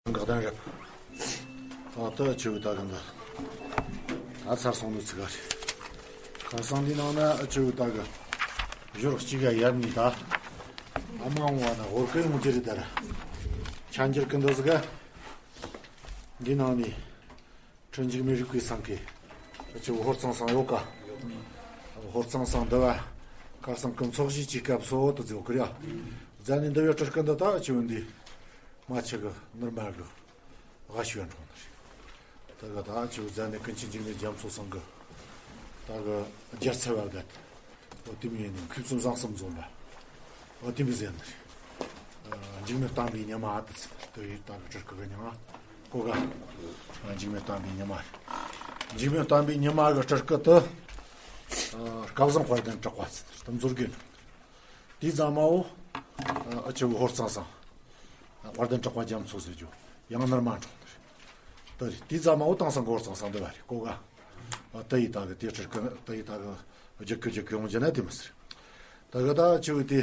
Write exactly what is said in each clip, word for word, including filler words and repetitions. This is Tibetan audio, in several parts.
གི་གདན་རབས། ད་ལྟ་ཨ་ཆེ་བོ་ད་གི་འདི། ད་ཚར་སོང་ནི་ཚིག་ག་རེད། ཁ་སང་འདི་ནང་ན་ཨ་ཆེ་བོ་ད་གི་ཞོར་གཅིག་ག་ཡར་ནི་ད། ཨ་མ་འོང་བ་ན་ཧོར་ཁ་ཡོང་རྒྱུ་རེད་ད་ར། ཆ་འགྱུར་གི་འདི་ཟིག་ག་འདི་ནང་ནས། ཁྲི་འཇིགས་མེད་རིག་པའི་སེང་གེ། ཨ་ཆེ་བོ་ཧོར་གཙང་སང་ཡོད་ཀ། ཧོར་གཙང་སང་འདི་བ། ཁ་སང་གི་ཚོགས་གཞིས་ཀྱི་སྐབས་སུ་དུ་ཟེར་གི་རེད། རྫ་ནས་འདི་བའི་སྤྲུལ་སྐུ་འདི་ད་ཨ་ཆེ་བོ་འདི། མ་ཆེ་གི་ནུར་མ་གི། ཝ་ཤུ་ཡན་གྲོང་ནི་རེད། ད་གི་ད་ཨ་ཆེ་བོ་རྫ་ནས་ཀུན་མཁྱེན་འཇིགས་མེད་རྒྱ་མཚོ་སང་གི། ད་གི་རྒྱལ་ཚབ་བ་ག། འོ་དེ་མིན་ནི་མཁས་བཙུན་བཟང་གསུམ་འཛོམས་པ། འོ་དེ་མི་ཟེར་ནི་རེད། འཇིགས་མེད་བསྟན་པའི་ཉི་མ་ཨ་ཏི་ཚེ་དེ་ཡི་ད་གི་སྤྲུལ་སྐུ་གི་མྱིང་ང་གོ་ག། འཇིགས་མེད་བསྟན་པའི་ཉི་མ་རེད། འཇིགས་མེད་བསྟན་པའི་ཉི་མ་གི་སྤྲུལ་སྐུ་དེ། སྐལ་བཟང་དཔལ་ལྡན་གྲགས་པ་ཚེ་དེ་མཛོད་དགེ་འགྲོ། དེའི་རྫ་མ་བོ། ཨ་ཆེ་བོ་ཧོར་གཙང་སང་། དཔལ་ལྡན་གྲགས་པ་རྒྱ་མཚོ་ཟེར་རྒྱུ། ཡང་ནུར་མ་གྲོང་ནི་རེད། དེ་རེད། དེའི་རྫ་མ་བོ་དེང་སང་གི་ཧོར་གཙང་སང་འདི་བ་རེད་གོ་ག། ཨ་དེ་ཡི་ད་གི་དེ་སྤྲུལ་སྐུ་དེ་ཡི་ད་གི་རྒྱུད་སྐུ་རྒྱུད་སྐུ་ཡོང་རྒྱུ་ན་དེ་མི་ཟེར། ད་གི་ད་ཆེ་བོ་དེ།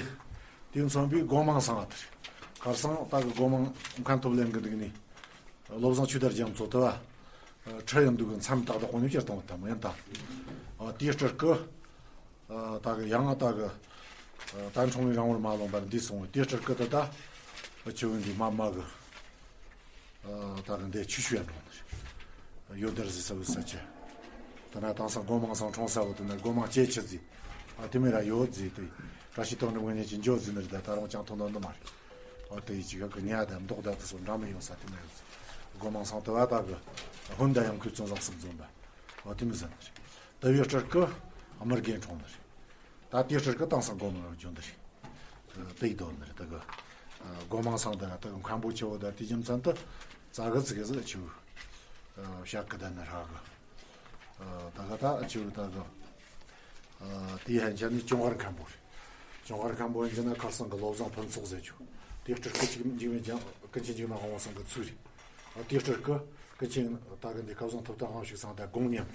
དེ་མཚོན་པའི་སྒོ་མང་སང་ཨ་དེ་རེད། ཁ་སང་ད་གི་སྒོ་མང་མཁན་ཐོབ་ལེན་གི་འདུག་ནི། བློ་བཟང་ཆོས་དར་རྒྱ་མཚོ་དེ་བ། ཁྲི་ཡིན་འདུག་གི་མཚམས་ཏག་ཏག་གོ་ནི་ཕྱིར་གཏོང་བ་དམ་ཡིན་ད། ཨ་དེའི་སྤྲུལ་སྐུ། ད་གི་ཡང་ང་ད་གི། ད་འཁྲུངས་ལས་རིང་བོར་མ་ལོངས་པར་འདས་སོང་བས་དེའི་སྤྲུལ་སྐུ་དེ་ད། ཨ་ཆེ་བོ་འདི་མ་མ་གི། ད་གི་འདི་ཆུ་ཤུ་ཡན་གྲོང་ནི་རེད། ཡོད་དར་ཟི་ས་བུ་ས་ཆེ། ད་ན་དེང་སང་སྒོ་མང་སང་གྲོང་ས་བོ་དེ་ན་སྒོ་མང་ཅེ་ཆི་ཟི། ཨ་དེ་མི་ར་ཡོད་ཟི་དེ། བཀྲ་ཤིས་དོན་གྲུབ་ངོས་ནས་ཀྱི་འཇོ་ཟི་ནི་རེད་ད་ད་རུང་ཅང་ཐོན་ནོ་འདི་མ་རེད། ཨ་དེ་ཡི་ཅི་ག་གི་ཉ་དང་མདོག་དང་དེ་ཚོ་འདྲ་མི་ཡོང་ས་དེ་མི་ཡོད་ཟི། སྒོ་མང་སང་དེ་བ་ད་གི། ཧུན་ད་ཡང་ཁུལ་ཚོན་བཟང་གསུམ་འཛོམས་པ། ཨ་དེ་མི་ཟ་ནི་རེད། དེ་བའི་སྤྲུལ་སྐུ་དམུ་རྒན་གྲོང་ནི་རེད། ད་དེའི་སྤྲུལ་སྐུ་དེང་སང་སྒོ་མང་རུ་འབྱོན་འདི་རེད། དེ་ཡི་དོན་འདི་རེད་དེ་གི། སྒོ་མང་སང་དེ་དེ་གི་མཁན་པོ་ཆེ་བོ་དེ་དེ་རྒྱུ་མཚན་དུ། རྩ་གི་ཚིག་གི་ཟི་ཆུ། ཞག་གི་དེ་ནི་ར་གི། ད་གི་ད་ཆུ་ད་གི། དེའི་ཧན་ཆ་ནི་ཅུང་ཧར་མཁན་པོ་རེད། ཅུང་ཧར་མཁན་པོ་ཡིན་རྒྱུ་ན་ཁ་སང་གི་བློ་བཟང་ཕུན་ཚོགས་ཟེར་རྒྱུ། དེའི་སྤྲུལ་སྐུ་གཅིག་འཇིགས་མེད་ཀྱང་ཀུན་མཁྱེན་འཇིགས་མེད་དབང་བོ་སང་གི་ཚུལ་རེད། དེའི་སྤྲུལ་སྐུ། ཀུན་མཁྱེན་ད་གི་འདི་སྐལ་བཟང་ཐུབ་བསྟན་དབང་ཕྱུག་སང་དེ་དགོངས་མཉམ་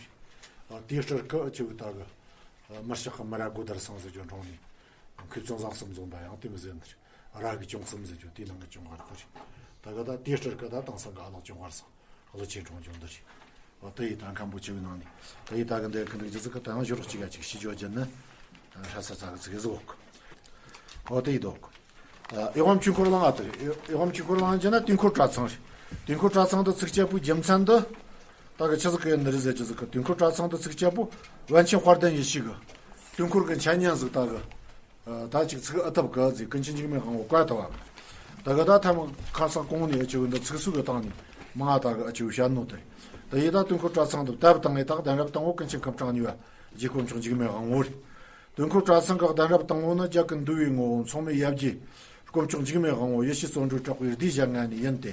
རེད། དེའི་སྤྲུལ་སྐུ་ཆུ་ད་གི། མི་ཤག་གི་མི་ར་དགོ་དར་སང་ཟེར་རྒྱུ་འབྲོང་ནི། མཁས་བཙུན་བཟང་གསུམ་འཛོམས་པ་ཡང་དེ་མི་ཟེར་ནི་རེད། ར་གི་ཅུང་གསུམ་ཟེར་རྒྱུ་དེའི་ནང་གི་ཅུང་ཧར་ཁོ་རེད། ད་གི་ད་དེའི་སྤྲུལ་སྐུ་ད་དེང་སང་གི་ཨ་ལགས་ཅུང་ཧར་སང་། ཨ་ལོ་ཆེ་གྲོང་ཆུང་འདི་རེད། འོ་དེ་ཡི་ད་མཁན་པོ་ཆེ་བའི་ནང་ནས་དེ་ཡི་ད་གི་འདི་གི་འདི་རྒྱུ་ཚིག་གི་ད་ཡང་ཞུ་རོགས་གཅིག་ག་གཅིག་ཤི་ཇོ་རྒྱུ་ནི། ཧྲ་ས་ཚ་གི་ཚིག་གི་ཟིག་འོག་འོ་དེ་ཡི་འདོག་ཨེ་ཝམ་ཆོས་འཁོར་གླིང་ཨ་དེ་རེད། ཨེ་ཝམ་ཆོས་འཁོར་གླིང་རྒྱུ་ན་དུས་འཁོར་གྲྭ་ཚང་རེད། དུས་འཁོར་གྲྭ་ཚང་དུ་ཚིག་བཅད་པོའི་རྒྱུ་མཚན་དུ། ད་གི་ཆི་ཟིག་གི་འདི་རེད་ཟེར་རྒྱུ་ཟིག་གི་དུས་འཁོར་གྲྭ་ཚང་དུ་ཚིག་བཅད་པོ། པཎ་ཆེན་དཔལ་ལྡན་ཡེ་ཤེས་གི། དུས་འཁོར་གི་འཆད་ཉན་ཟིག་ད་གི། ད་ཅིག་ཚིག་ཨ་ཐབ་ག་ཟིག་ཀུན་མཁྱེན་འཇིགས་མེད་དབང་བོ་བཀའ་ཐུབ་བམ། ད་ག་ད་ཐ་མ་ཁ་སང་གོང་ནས་ཨ་ཆེ་བོ་འདི་ཚིག་ཟུར་གི་སྟེང་ནས་མ་ད་གི་ཨ་ཆེ་བོ་བཤད་ནོ་དེ། ད་ཡི་ད་དུས་འཁོར་གྲྭ་ཚང་དུ་བཏབ་བཏང་ངེ་ད་གདན་རབས་དང་བོ་ཀུན་མཁྱེན་སྐུ་ཕྲེང་གཉིས་པ་རྗེ་དཀོན་མཆོག་འཇིགས་མེད་དབང་བོ་རེད། དུས་འཁོར་གྲྭ་ཚང་གི་གདན་རབས་དང་བོ་ནི་རྒྱ་གི་འདུལ་བའི་ངོ་བོ་མཚུངས་མེད་ཡབ་རྗེ་དཀོན་མཆོག་འཇིགས་མེད་དབང་བོ་ཡེ་ཤེས་བརྩོན་འགྲུས་གྲགས་པའི་གདུལ་བྱ་ལྔ་ནས་ཡིན་ཏེ།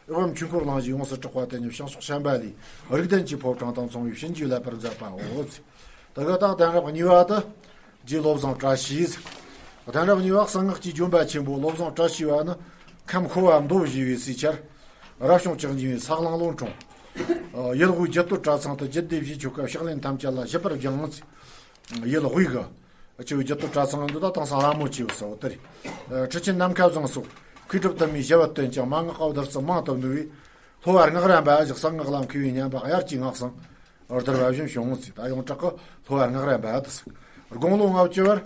ཨེ་ཝམ་ཆོས་འཁོར་གླིང་བཞི་ཡོངས་སུ་གྲགས་པ་དེ་ཉིད་བྱང་ཕྱོགས་ཤམྦྷ་ལའི་རིགས་ལྡན་གྱི་ཕོ་བྲང་དང་མཚུངས་པའི་བྱིན་གྱིས་བརླབ་པར་མཛད་པའོ། ད་ག་ད་གདན་རབས་གཉིས་པ་དུ། རྗེ་བློ་བཟང་བཀྲ་ཤིས། གདན་རབས་གཉིས་པ་གསང་སྔགས་ཀྱི་ལྗོན་པ་ཆེན་པོ་བློ་བཟང་བཀྲ་ཤིས་པ་ནི་ཁམས་ཁོ་བ་མདོ་བཞི་བའི་སྲས་ཆར། རབ་བྱུང་ལྕགས་འགྱིང་བའི་ས་གླང་ལོ་འཁྲུངས། ཡུལ་དབུས་རྒྱུད་སྟོད་གྲྭ་ཚང་དུ་རྒྱུད་སྡེ་བཞིའི་ཆོ་ག་ཕྱག་ལེན་ཐམས་ཅད་ལ་ཞིབ་པར་སྦྱངས། ཡུལ་དབུས་ཀྱི་ཆོས་རྒྱུད་སྟོད་གྲྭ་ཚང་འདི་དག་དེང་སང་ར་མོ་ཆེ་བའི་ས་བོ་དེ་རེད། ཁྲི་ཆེན་ནམ་མཁའ་བཟང་སོགས་མཁས་གྲུབ་དུ་མའི་ཞི་བ་བསྟན་ཅིང་མན་ངག་པ་བདུད་རྩི་མང་དུ་བསྣུབས་པས། ལྷོ་བ་སྔགས་རམས་པ་ཞིག་གསང་སྔགས་ལ་མཁས་པའི་སྙན་པ་དབྱར་གྱི་སྔགས་སང་བསྡུར་བ་བཞིན་བྱུང་ངོ་ཟེར། ད་ཡོངས་གྲགས་ཀྱི་ལྷོ་བ་སྔགས་རམས་པ་དེ་ཟེར། དགུང་ལོ་ལྔ་བཅུ་བར་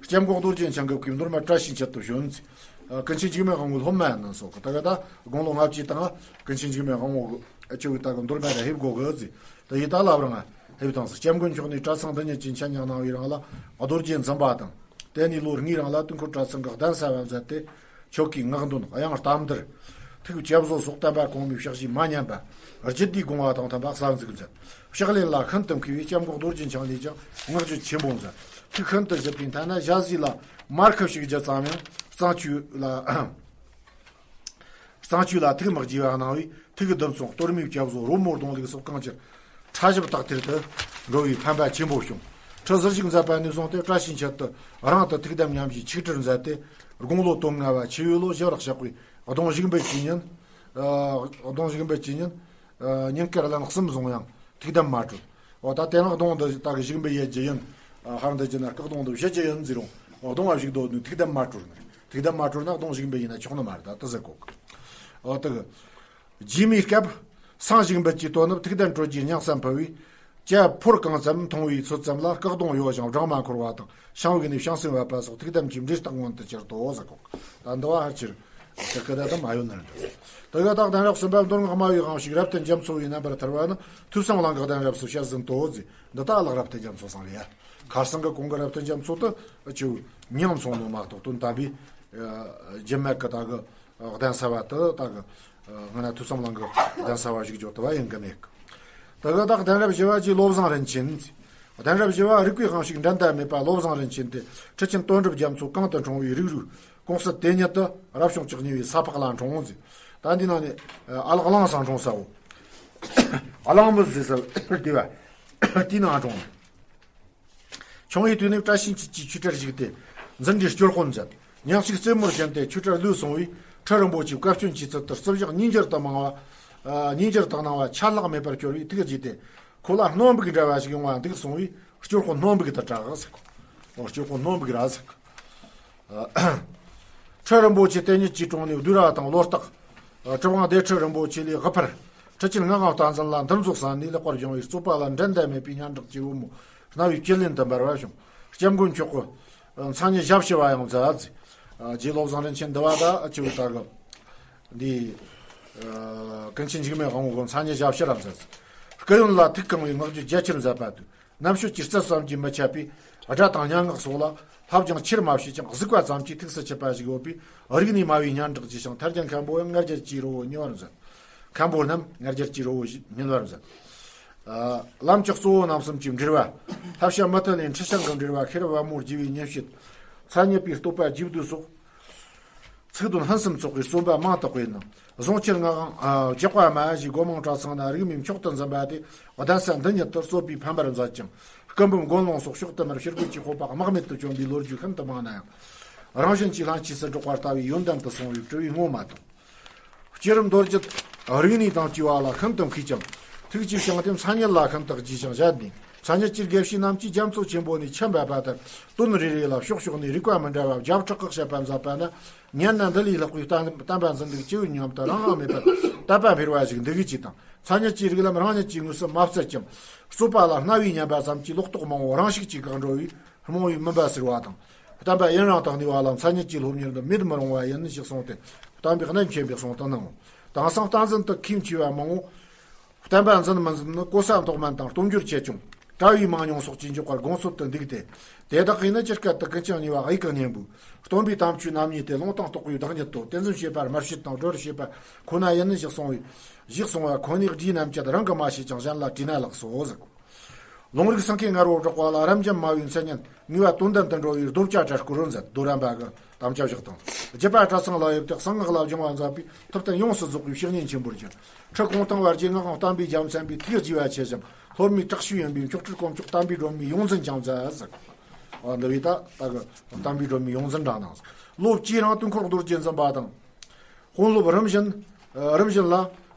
སྐྱབས་མགོན་རྡོ་རྗེ་འཆང་གི་སྐུའི་མདོ་སྨད་བཀྲ་ཤིས་འཁྱིལ་དུ་བྱོན་ཟེར། ཀུན་མཁྱེན་འཇིགས་མེད་དབང་བོའི་སློབ་མ་ཡིན་ནོ་སོགས་ཀྱི་ད་ག་ད་དགུང་ལོ་ལྔ་བཅུའི་སྟེང་ཀུན་མཁྱེན་འཇིགས་མེད་དབང་བོ་གི་ཆོས་ཀྱི་ད་ག་མདོ་སྨད་ལ་ཕེབས་དགོས་གི་ཟེར། ད་ཡི་ད་ལབ་རང་ཕེབས་དང་ཟེར། སྐྱབས་མགོན་མཆོག་ནས་གྲྭ་ཚང་འདི་ཉིད་ཀྱི་འཆད་ཉན་གནང་བའི་རིང་ལ་རྡོ་རྗེ་འཛིན་པ་དང་། དེ་ནས་ལོ་ལྔའི་རིང་ལ་དུས་འཁོར་གྲྭ་ཚང་གི་གདན་ས་བ་མཛད་དེ། ཆོ་གའི་སྔགས་འདོན། དབྱངས་རྟ་མདུར། ཐུགས་བསྐྱེད་བཟོ་སོགས་བསྟན་པ་གོང་མའི་ཕྱག་བཞེས་མ་ཉམས་པ། རྒྱུད་སྡེའི་དགོངས་པ་དང་མཐུན་པ་གསར་འཛུགས་མཛད། ཕྱག་ལེན་ལ་ཤིན་ཏུ་མཁས་པའི་སྐྱབས་མགོན་རྡོ་རྗེ་འཆང་ལས་ཀྱང་བསྔགས་བརྗོད་ཆེན་པོ་མཛད། ཐུགས་ཤིན་ཏུ་ཞིབ་པའི་མཐའ་ན་ཞྭ་བཟས་ལ་མར་ཁུ་བྱུག་རྒྱུ་ཙམ་ཡང་གཙང་ཆུ་ལ། གཙང་ཆུ་ལ་ཐུགས་མི་དགྱེས་པ་གནང་བས། ཐུགས་བདུད་མཚོན་གཏོར་མའི་སྐྱབས་བཟོ་རོལ་མོ་གདོང་ལེགས་སོགས་གང་ཅིར་ཕྲ་ཞབས་དག་ཐེར་དུ་འགྲོ་བའི་ཕན་པ་ཆེན་པོ་བྱུང་། ཁྲི་ཟུར་བཞུགས་མཛད་པ་ནས་བཟུང་སྟེ་བཀྲ་ཤིས་འཁྱིལ་དུ་རིང་དུ་ཐུགས་དམ་ཉམས་བཞེས་ཆིག་དྲིལ་མཛད་དེ། དགུང་ལོ་དོན་ལྔ་བ་ཆུ་ཡོས་ལོ་བཞི་བར་གཤེགས་པའི་གདོང་བཞུགས་འབུལ་གྱི་ཉིན། གདོང་བཞུགས་འབུལ་གྱི་ཉིན། ཉིན་དཀར་ལན་གསུམ་བཟུང་ཡང་ཐུགས་དམ་མ་གྲོལ། འོ་ད་དེ་རིང་གདོང་འདི་ད་གི་བཞུགས་འབུལ་ཡེད་རྒྱུ་ཡིན། ཧར་འདི་རྒྱུ་ན་སྐུ་གདོང་འདི་བཞུ་རྒྱུ་ཡིན་ཟེར་རུང་། འོ་གདོང་བ་བཞུགས་དོ་ནི་ཐུགས་དམ་མ་གྲོལ་ནི། ཐུགས་དམ་མ་གྲོལ་ན་གདོང་བཞུགས་འབུལ་ཡིན་ན་ཆོག་ནི་མ་རེད། ད་དེ་ཟེར་གོ། འོ་དེ་གི། རྗེས་མའི་སྐབས། སངས་ཞིག་འབུལ་གྱི་དོ་ནུབ་ཐུགས་དམ་སྤྲོད་རྒྱུའི་སྙིང་བསམ་ཕུལ་བས། ཇ་ཕོར་གང་ཙམ་འཐུང་བའི་ཚོད་ཙམ་ལ་སྐག་གདོང་གཡོ་ཞིང་སྦྲང་མ་འཁོར་བ་དང་ཤིང་བུ་གི་ནས་ཤིང་སྲིན་བབས་པ་སོགས་ཐུགས་དམ་གྱི་འབྲས་རྟགས་མངོན་དུ་གྱུར་ཏོ་ཟེར་གོ། ད་འདི་བ་ཧར་ཆེར་ཅི་སྐད་དམ་ཨ་ཡོད་ན་རེད། དེ་ག་དག་གདན་རབས་གསུམ་པ་མདོ་སྔགས་སྨྲ་བའི་དབང་ཕྱུག་རབ་བརྟན་རྒྱ་མཚོ་བའི་རྣམ་པར་ཐར་བ་ནི་ཐོས་བསམ་གླིང་གི་གདན་རབས་སུ་བཤད་ཟིན་ཏོ་ཟེར། འདི་ད་ལག་རབ་བརྟན་རྒྱ་མཚོ་ཚང་རེད་ཡ། ཁར་སང་གི་གོང་གི་རབ་བརྟན་རྒྱ་མཚོ་དུ་ཅིའུ་མྱང་མཚུངས་ནོ་མ་གཏོགས་དོན་དམ་པའི་རྒྱུད་སྨད་གི་ད་གི་གདན་ས་བ་དུ་ད་གི་ང་ན་ཐོས་བསམ་གླིང་གི་གདན་ས་བ་ཞིག་འཇོག་ཏུ་བ་ཡིན་གི་མེད་གི། ད་གི་ད་གདན་རབས་བཞི་བ་ཀྱི་བློ་བཟང་རིན་ཆེན། གདན་རབས་བཞི་བ་རིག་པའི་དབང་ཕྱུག་འགྲན་ཟླ་མེད་པ་བློ་བཟང་རིན་ཆེན་དེ་ཁྲི་ཆེན་དོན་གྲུབ་རྒྱ་མཚོ་གང་དུ་འཁྲུངས་པའི་རིགས་རུས་ཀུང་སི་དེ་ཉིད་དུ་རབ་བྱུང་བཅུ་གཉིས་པའི་ས་ཕག་ལ་འཁྲུངས་ཟེར། ད་འདི་ནང་ནས་ཨ་ལགས་གླང་སང་འཁྲུངས་ས་བོ། ཨ་གླང་མི་ཟེར་ས་བོ་དེ་བ་དེ་ནང་འཁྲུངས། ཆུང་བའི་དུས་ནས་བཀྲ་ཤིས་འཁྱིལ་གྱི་ཆོས་གྲྭར་ཞུགས་ཏེ་འཛིན་གྲྭའི་སྤྱོད་དཔོན་མཛད། ཉམས་ཞིབ་རྩེ་མོར་བྱོན་ཏེ་ཆོས་གྲྭར་ལུས་སོང་བས་ཁྲི་རིན་པོ་ཆེའི་བཀའ་བཀྱོན་གྱི་ཚུལ་དུ་རྩིབས་ཞག་ཉིས་འགྱུར་དུ་མང་བ། ཉིས་འགྱུར་དུ་སྣང་བ་ཆད་ལྷག་མེད་པར་གྱུར་བས་ཐུགས་དགྱེས་ཏེ། ཁོ་ལ་སྣོན་སྦུག་འདྲ་བ་ཞིག་ཡོང་བ་འདུག་གསུངས་པས་སྤྱོད་དཔོན་སྣོན་སྦུག་ཏུ་གྲགས་ཟེར་གོ། སྤྱོད་དཔོན་སྣོན་སྦུག་ར་ཟེར་གོ། ཁྲི་རིན་པོ་ཆེ་དེ་ཉིད་ཀྱི་དྲུང་ནས་བསྡུས་ར་དང་བློ་རྟགས། གྲུབ་དབང་སྡེ་ཁྲི་རིན་པོ་ཆེ་ལས་དབུ་ཕར། ཁྲི་ཆེན་ངག་དབང་བསྟན་འཛིན་ལ་འདུ་འཛོམས་ས་ནས་ལེགས་པར་བྱུང་བའི་རྩོད་པ་ལ་འགྲན་ཟླ་མེད་པའི་སྙན་གྲགས་ཀྱི་བུ་མོ་རྣ་བའི་བཅུད་ལེན་དུ་འབར་བ་བྱུང་། སྐྱབས་མགོན་མཆོག་གི་མཚན་སྙན་ཞབས་ཕྱི་བ་ཡང་མཛད། རྗེ་བློ་བཟང་རིན་ཆེན་འདི་བ་ད་ཨ་ཆུ་བོའི་ད་གི་འདི་ཀུན་མཁྱེན་འཇིགས་མེད་དབང་པོ་གི་མཚན་སྙན་ཞབས་ཕྱི་ར་མཛད། སྐུ་ཡོན་ལ་ཐུགས་གང་བའི་བསྔགས་བརྗོད་རྒྱ་ཆེར་མཛད་པ་དུས། རྣམ་དཔྱོད་ཀྱི་རྩལ་བསམ་གྱིས་མི་ཁྱབ་པས་སྒྲ་དང་སྙན་ངག་སོགས་ལ་བསླབ་སྦྱོང་ཆེར་མ་བྱས་ཀྱང་གཟིགས་པ་ཙམ་གྱིས་ཐུགས་སུ་ཆུད་པ་ཞིག་ཡོད་པས་རིག་གནས་སྨྲ་བའི་སྙན་གྲགས་ཆེ་ཞིང་ཐར་རྒྱན་མཁན་པོ་ཡང་ང་རྒྱལ་གྱི་རི་བོ་ཉེ་བར་མཛད། མཁན་པོ་རྣམས་ང་རྒྱལ་གྱི་རི་བོ་ཉེ་བར་མཛད། ལམ་གྱི་གཙོ་བོ་རྣམ་གསུམ་གྱི་འགྲེལ་བ། བསླབ་བྱ་མུ་མཐུད་ལས་ཁྲི་བྱང་གི་འགྲེལ་བ་ཤེས་རབ་བ་མོ་རྒྱས་པའི་ཉིན་བྱེད། མཚན་ཉིད་པའི་བསྟོད་པ་རྒྱས་བསྡུས་སོགས། ཚིག་དོན་ཕུན་སུམ་ཚོགས་པའི་རྩོམ་པ་མང་དུ་བཀོད་ནས་ཟུང་ཆེར་ངག་དབང་རྒྱག་པ་མ་ཞེས་སྒོ་མང་གྲྭ་ཚང་ན་རིགས་མིན་མཆོག་ཏུ་འཛིན་པ་དེ་གདན་ས་འདི་ཉིད་དུ་རྩོད་པའི་ཕན་པར་མཛད་ཅིང་སྐུ་འབུམ་དགོན་ལུང་སོགས་ཕྱོགས་དུ་མར་ཕྱིར་རྒོལ་གྱི་སྤོབས་པ་དམག་མེད་དུ་བྱོན་པའི་ལོ་རྒྱུས་ཤིན་ཏུ་མང་ན་ཡང་། རང་བཞིན་གྱིས་ལྷན་སྐྱེས་སུ་འགྲོགས་པ་ལྟ་བུའི་ཡོན་ཏན་དུ་སོང་བའི་གྲུབ་པའི་ངོ་མ་དང་། སྐྱེས་རབས་མདོ་རྒྱུད་རིག་གནས་དང་བཅས་པ་ལ་ཤིན་ཏུ་མཁས་ཀྱང་། ཐུགས་ཀྱི་ཤིང་རྟའི་མཚན་ཉིད་ལ་ཤིན་ཏུ་དགྱེས་ཤིང་བཞད་ནས་མཚན་ཉིད་ཀྱི་དགེ་བཤེས་རྣམས་ཀྱིས་རྒྱ་མཚོ་ཆེན་པོ་ནས་ཆུ་འབབ་པ་ལྟར་དོན་རེ་རེ་ལ་ཕྱོགས་ཕྱོགས་ནས་རིགས་པ་མི་འདྲ་བ་བརྒྱ་ཕྲག་གིས་དཔྱད་པ་མཛད་པ་ན་ཉན་ན་འདི་ལས་ལྷག་པའི་བསྟན་བསྟན་པ་འཛིན་སྟེགས་ཅི་ཡོད་སྙམ་དུ་རང་དབང་མེད་པར་དད་པ་འཕེར་བ་ཞིག་འདུག་གི་ཅིག་དང་མཚན་ཉིད་ཀྱི་རིགས་ལམ་རང་ཉིད་ཀྱི་ངོས་སུ་མ་བཙལ་ཀྱང་རྩོད་པ་ལ་རྣ་བས་ཉན་པ་ཙམ་གྱིས་ལོག་རྟོག་མང་བོ་རང་ཤུགས་ཀྱིས་བཀག་འགྲོ་བས། རྨོངས་པའི་མུན་པ་སེལ་བ་དང་། བསྟན་པ་ཡུན་རིང་དུ་གནས་པ་ལ་མཚན་ཉིད་ཀྱི་སློབ་གཉེར་འདི་མེད་མི་རུང་བ་ཡིན་ཞེས་གསུངས་ཏེ། བསྟན་པའི་གནད་མཁྱེན་པས་གསུངས་དུ་གནང་ངོ་། དེང་སང་བསྟན་འཛིན་དུ་མཁས་ཆེ་བ་མང་བོ། བསྟན་པ་འཛིན་མི་འཛིན་ནི་གོ་ས་མཐོ་དམན་དང་སྟོབས་འབྱོར་ཆེ་ཆུང་། གྲྭ་བའི་མང་ཉུང་སོགས་ཀྱིས་འཇོག་པར་དགོངས་ཚུལ་དུ་འདུག་སྟེ། དེ་དག་གིས་ནི་ཇི་སྐད་དུ་ཀུན་ཀྱང་ཉེ་བ་གཡུལ་གང་གཉེན་པོའི། སྟོན་པའི་དམ་ཆོས་རྣམ་གཉིས་ཏེ་ལུང་དང་རྟོགས་པའི་བདག་ཉིད་དོ། དེ་འཛིན་བྱེད་པར་དམར་བྱེད་དང་སྒྲོལ་བྱེད་པ་ཁོ་ན་ཡིན་ཞེས་གསུངས་པས། ཞེས་གསུངས་པ་ཁོ་ནའི་རྗེས་རྣམས་ཀྱང་རང་གིས་མ་ཤེས་ཀྱང་གཞན་ལ་དྲིས་ན་ལེགས་སོ་ཟེར། ལུང་རིགས་སེང་གེ་ངར་བོ་བསྒྲགས་པ་ལ་རབ་འབྱམས་སྨྲ་བའི་མཚན་ཉིད་ངེས་པ་དོན་ལྡན་དུ་འགྲོ་བའི་རྡོ་བཅའ་བྲལ་སྐུ་རོལ་མཛད། རྡོ་རམ་པ་གི་དམ་བཅའ་བཞག་དང་། རྒྱུད་པ་གྲྭ་ཚང་ལ་ཡོད་དེ་གསང་སྔགས་ལ་སྦྱོང་བ་མཛད་པའི་ཐུབ་བསྟན་ཡོངས་སུ་རྫོགས་པའི་བཤེས་གཉེན་ཆེན་པོར་གྱུར། ཁྲི་གུང་ཐང་བར་རྗེ་ངག་དབང་བསྟན་པའི་རྒྱལ་མཚན་པའི་ཐུགས་དགྱེས་པ་ཆེ་ཞིང་སློབ་མའི་དྲག་ཤུལ་ཡིན་པའི་མཆོག་སྤྲུལ་དཀོན་མཆོག་བསྟན་པའི་སྒྲོན་མེའི་ཡོངས་འཛིན་ཀྱང་མཛད་ཟེར། འོ་འདི་བས་ད་ད་གི་བསྟན་པའི་སྒྲོན་མེའི་ཡོངས་འཛིན་འདྲ་གནང་། ལོ་བཅུའི་རིང་དུས་འཁོར་རྡོ་རྗེ་འཛིན་པ་དང་། དཔོན་སློབ་རིམ་བཞིན། རིམ་བཞིན་ལ།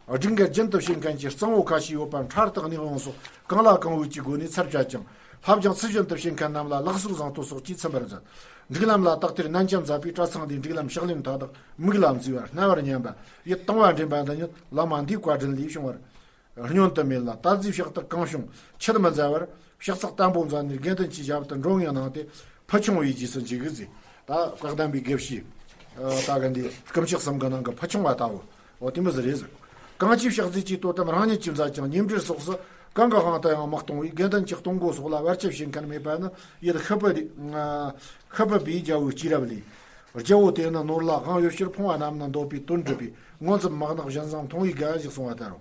སྒྲིག་འགལ་རྒྱུན་དུ་བྱེད་མཁན་གྱི་གཙང་བོ་ཁ་ཤས་ཡོད་པ་འཕྲལ་དུ་གནས་དབང་སོགས་གང་ལ་གང་འོས་ཀྱི་སྒོ་ནས་ཚར་བཅད་ཅིང་། ལྷབ་ཀྱང་ཚུལ་བཞིན་དུ་བྱེད་མཁན་རྣམས་ལ་ལག་སོར་བཟང་པོ་སོགས་ཀྱིས་ཚིམ་པར་མཛད། སྒྲིག་ལམ་ལ་དག་ཐེར་ནན་ཅན་མཛད་པའི་གྲྭ་ཚང་འདིའི་སྒྲིག་ལམ་ཕྱག་ལེན་མཐའ་དག་མིག་ལ་མཛེས་པ་རྣ་བར་སྙན་པ་ཡིད་དང་བ་འདྲེན་པ་འདི་ཉིད་བླ་མ་འདིའི་བཀའ་དྲིན་ལས་བྱུང་བར། བསྙོན་དུ་མེད་ལ་ད་རྫས་ཕྱག་རྟགས་གང་བྱུང་ཆད་མི་མཛད་པར་ཕྱག་རྟགས་བརྟན་པོ་མཛད་ནས་དགེ་འདུན་གྱི་ཞབས་ཏུ་འགྲོ་ངེས་གནང་སྟེ་ཕུ་ཆུང་བའི་རྗེས་སུ་འཇུག་གི་ཟེར། ད་བཀའ་གདམས་པའི་དགེ་བཤེས་ད་ག་འདི་སྐུ་མཆེད་གསུམ་གྱི་ནང་གི་ཕུ་ཆུང་བ་ལྟ་བུ་འོ་དེ་མོ་ཟིག་རེད་ཟེར། གང་ཅིའི་ཕྱག་རྫས་ཀྱི་དོ་དམ་རང་ཉིད་ཀྱིས་མཛད་ཅིང་ཉིན་བྲལ་སོགས་སུ་གང་གི་དབང་དུ་ཡང་མི་གཏོང་བས་དགེ་འདུན་གྱི་གཏོང་སྒོ་སོགས་ལ་བར་ཆད་བྱེད་མཁན་མེད་པ་ནི་ཡུལ་ཤི་པི་ཤི་པི་པའི་རྒྱལ་པོའི་སྐྱེས་རབས་ལས། རྒྱལ་པོ་དེ་ནི་ནོར་ལ་དབང་ཡོད་ཕྱིར་ཕོངས་པ་རྣམས་ནི་འདོད་པའི་དོན་སྒྲུབ་པའི་ངོ་འཛིན་དམག་ནག་གཞན་བཟང་མཐོང་བའི་དགའ་ཞིག་གསུང་བ་ལྟར་རོ།